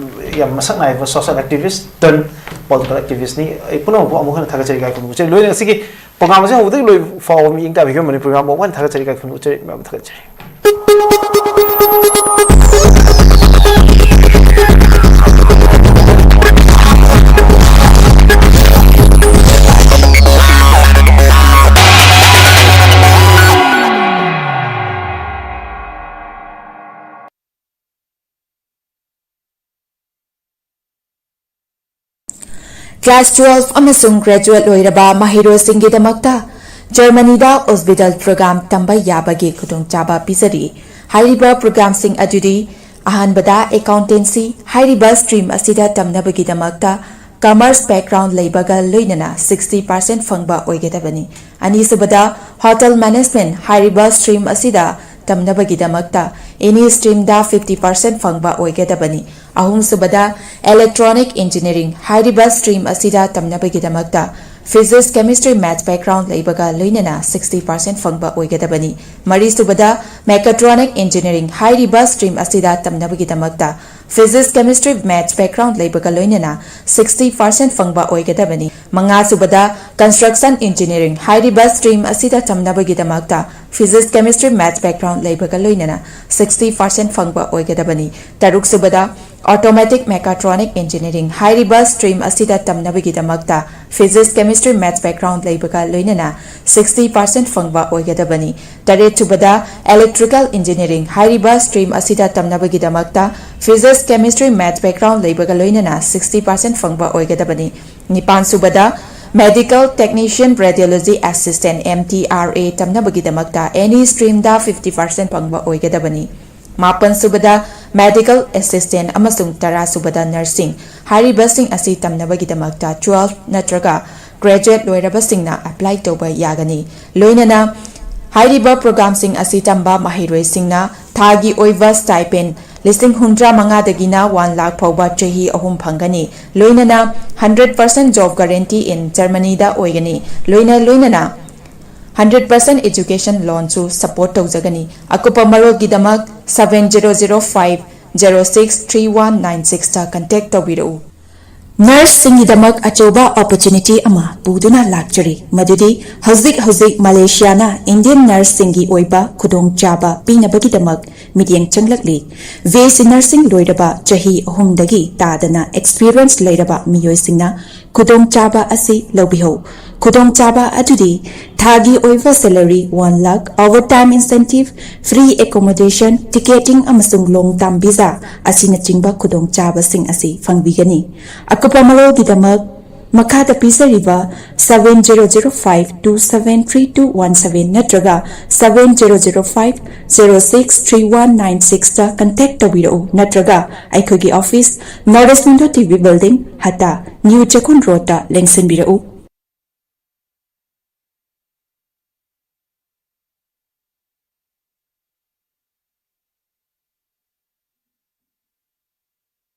ꯌꯥꯝ ꯃꯁꯛ ꯅꯥꯏꯕ social activist turn political activistꯅꯤ꯫ ꯑꯩ ꯄꯨꯝꯅꯃꯛꯄꯨ ꯑꯃꯨꯛ ꯍꯟꯅ ꯊꯥꯒꯠꯆꯔꯤ, ꯏꯀꯥꯏ ꯈꯨꯝꯅꯕ ꯎꯠꯆꯔꯤ꯫ ꯂꯣꯏꯅ ꯉꯁꯤꯒꯤ program ꯑꯁꯤ ꯍꯧꯕꯗꯒꯤ ꯂꯣꯏ ꯐꯥꯎꯕ ꯃꯤꯠꯌꯦꯡ ꯇꯥꯕꯤꯈꯤꯕ ꯃꯅꯤꯄꯨꯔ ꯃꯌꯥꯝꯕꯨ ꯑꯃꯨꯛ ꯍꯟꯅ ꯊꯥꯒꯠꯆꯔꯤ, ꯏꯀꯥꯏ ꯈꯨꯝꯅꯕ ꯎꯠꯆꯔꯤ, ꯃꯌꯥꯝꯕꯨ ꯊꯥꯒꯠꯆꯔꯤ꯫ Class twelve ꯑꯃꯁꯨꯡ graduate ꯂꯣꯏꯔꯕ ꯃꯍꯩꯔꯣꯏꯁꯤꯡꯒꯤꯗꯃꯛꯇ ꯖꯔꯃꯅꯤꯗ Ausbildung program ꯇꯝꯕ ꯌꯥꯕꯒꯤ ꯈꯨꯗꯣꯡꯆꯥꯕ ꯄꯤꯖꯔꯤ꯫ ꯍꯥꯏꯔꯤꯕ programꯁꯤꯡ ꯑꯗꯨꯗꯤ, ꯑꯍꯥꯟꯕꯗ, accountancy꯫ ꯍꯥꯏꯔꯤꯕ stream ꯑꯁꯤꯗ ꯇꯝꯅꯕꯒꯤꯗꯃꯛꯇ commerce background ꯂꯩꯕꯒ ꯂꯣꯏꯅꯅ sixty percent ꯐꯪꯕ ꯑꯣꯏꯒꯗꯕꯅꯤ꯫ ꯑꯅꯤꯁꯨꯕꯗ, hotel management꯫ ꯍꯥꯏꯔꯤꯕ stream ꯑꯁꯤꯗ ꯇꯝꯅꯕꯒꯤꯗꯃꯛꯇ any streamꯗ fifty percent ꯐꯪꯕ ꯑꯣꯏꯒꯗꯕꯅꯤ꯫ ꯑꯍꯨꯝꯁꯨꯕꯗ, electronic engineering꯫ ꯍꯥꯏꯔꯤꯕ stream ꯑꯁꯤꯗ ꯇꯝꯅꯕꯒꯤꯗꯃꯛꯇ physics, chemistry, maths background ꯂꯩꯕꯒ ꯂꯣꯏꯅꯅ sixty percent ꯐꯪꯕ ꯑꯣꯏꯒꯗꯕꯅꯤ꯫ ꯃꯔꯤꯁꯨꯕꯗ, mechatronic engineering꯫ ꯍꯥꯏꯔꯤꯕ stream ꯑꯁꯤꯗ ꯇꯝꯅꯕꯒꯤꯗꯃꯛꯇ physics, chemistry, maths background ꯂꯩꯕꯒ ꯂꯣꯏꯅꯅ sixty percent ꯐꯪꯕ ꯑꯣꯏꯒꯗꯕꯅꯤ꯫ ꯃꯉꯥꯁꯨꯕꯗ, construction engineering꯫ ꯍꯥꯏꯔꯤꯕ stream ꯑꯁꯤꯗ ꯇꯝꯅꯕꯒꯤꯗꯃꯛꯇ physics, chemistry, maths background ꯂꯩꯕꯒ ꯂꯣꯏꯅꯅ sixty percent ꯐꯪꯕ ꯑꯣꯏꯒꯗꯕꯅꯤ꯫ ꯇꯔꯨꯛꯁꯨꯕꯗ, automatic mechatronic engineering꯫ ꯍꯥꯏꯔꯤꯕ stream ꯑꯁꯤꯗ ꯇꯝꯅꯕꯒꯤꯗꯃꯛꯇ physics, chemistry, maths background ꯂꯩꯕꯒ ꯂꯣꯏꯅꯅ sixty percent ꯐꯪꯕ ꯑꯣꯏꯒꯗꯕꯅꯤ꯫ ꯇꯔꯦꯠꯁꯨꯕꯗ, electrical engineering꯫ ꯍꯥꯏꯔꯤꯕ stream ꯑꯁꯤꯗ ꯇꯝꯅꯕꯒꯤꯗꯃꯛꯇ physics, chemistry, maths background ꯂꯩꯕꯒ ꯂꯣꯏꯅꯅ sixty percent ꯐꯪꯕ ꯑꯣꯏꯒꯗꯕꯅꯤ꯫ ꯅꯤꯄꯥꯟꯁꯨꯕꯗ, Medical Technician Radiology Assistant, M T R A, ꯇꯝꯅꯕꯒꯤꯗꯃꯛꯇ any streamꯗ fifty percent ꯐꯪꯕ ꯑꯣꯏꯒꯗꯕꯅꯤ꯫ ꯃꯥꯄꯟ ꯁꯨꯕꯗ, Medical Assistant ꯑꯃꯁꯨꯡ ꯇꯔꯥ ꯁꯨꯕꯗ, Nursing꯫ ꯍꯥꯏꯔꯤꯕꯁꯤꯡ ꯑꯁꯤ ꯇꯝꯅꯕꯒꯤꯗꯃꯛꯇ twelve ꯅꯠꯇ꯭ꯔꯒ graduate ꯂꯣꯏꯔꯕꯁꯤꯡꯅ apply ꯇꯧꯕ ꯌꯥꯒꯅꯤ꯫ ꯂꯣꯏꯅꯅ ꯍꯥꯏꯔꯤꯕ programꯁꯤꯡ ꯑꯁꯤ ꯇꯝꯕ ꯃꯍꯩꯔꯣꯏꯁꯤꯡꯅ ꯊꯥꯒꯤ ꯑꯣꯏꯕ stipend ꯂꯤꯁꯤꯡ ꯍꯨꯝꯗ꯭ꯔꯥ ꯃꯉꯥꯗꯒꯤꯅ one lakh ꯐꯥꯎꯕ ꯆꯍꯤ ꯑꯍꯨꯝ ꯐꯪꯒꯅꯤ꯫ ꯂꯣꯏꯅꯅ hundred percent job guarantee in Germanyꯗ ꯑꯣꯏꯒꯅꯤ꯫ ꯂꯣꯏꯅ ꯂꯣꯏꯅꯅ hundred percent education loanꯁꯨ support ꯇꯧꯖꯒꯅꯤ꯫ ꯑꯀꯨꯞꯄ ꯃꯔꯣꯜꯒꯤꯗꯃꯛ seven zero zero five zero six three one nine sixꯇ contact ꯇꯧꯕꯤꯔꯛꯎ꯫ Nurseꯁꯤꯡꯒꯤꯗꯃꯛ ꯑꯆꯧꯕ opportunity ꯑꯃ ꯄꯨꯗꯨꯅ ꯂꯥꯛꯆꯔꯤ, ꯃꯗꯨꯗꯤ ꯍꯧꯖꯤꯛ ꯍꯧꯖꯤꯛ ꯃꯂꯦꯁꯤꯌꯥꯅ Indian nurseꯁꯤꯡꯒꯤ ꯑꯣꯏꯕ ꯈꯨꯗꯣꯡꯆꯥꯕ ꯄꯤꯅꯕꯒꯤꯗꯃꯛ ꯃꯤꯠꯌꯦꯡ ꯆꯪꯂꯛꯂꯤ꯫ B S C Nursing ꯂꯣꯏꯔꯕ ꯆꯍꯤ ꯑꯍꯨꯝꯗꯒꯤ ꯇꯥꯗꯅ experience ꯂꯩꯔꯕ ꯃꯤꯑꯣꯏꯁꯤꯡꯅ ꯈꯨꯗꯣꯡꯆꯥꯕ ꯑꯁꯤ ꯂꯧꯕꯤꯍꯧ꯫ ꯈꯨꯗꯣꯡꯆꯥꯕ ꯑꯗꯨꯗꯤ ꯊꯥꯒꯤ ꯑꯣꯏꯕ salary one lakh, overtime incentive, free accommodation, ticketing ꯑꯃꯁꯨꯡ long term visa ꯑꯁꯤꯅꯆꯤꯡꯕ ꯈꯨꯗꯣꯡꯆꯥꯕꯁꯤꯡ ꯑꯁꯤ ꯐꯪꯕꯤꯒꯅꯤ꯫ ꯑꯀꯨꯞꯄ ꯃꯔꯣꯜꯒꯤꯗꯃꯛ ꯃꯈꯥꯗ ꯄꯤꯖꯔꯤꯕ seven zero zero five two seven three two one seven ꯅꯠꯇ꯭ꯔꯒ seven zero zero five zero six three one nine sixꯇ contact ꯇꯧꯕꯤꯔꯛꯎ, ꯅꯠꯇ꯭ꯔꯒ ꯑꯩꯈꯣꯏꯒꯤ office North East Window T V Building, ꯍꯇꯥ, New ꯆꯦꯛꯀꯣꯟ Roadꯇ ꯂꯦꯡꯁꯤꯟꯕꯤꯔꯛꯎ꯫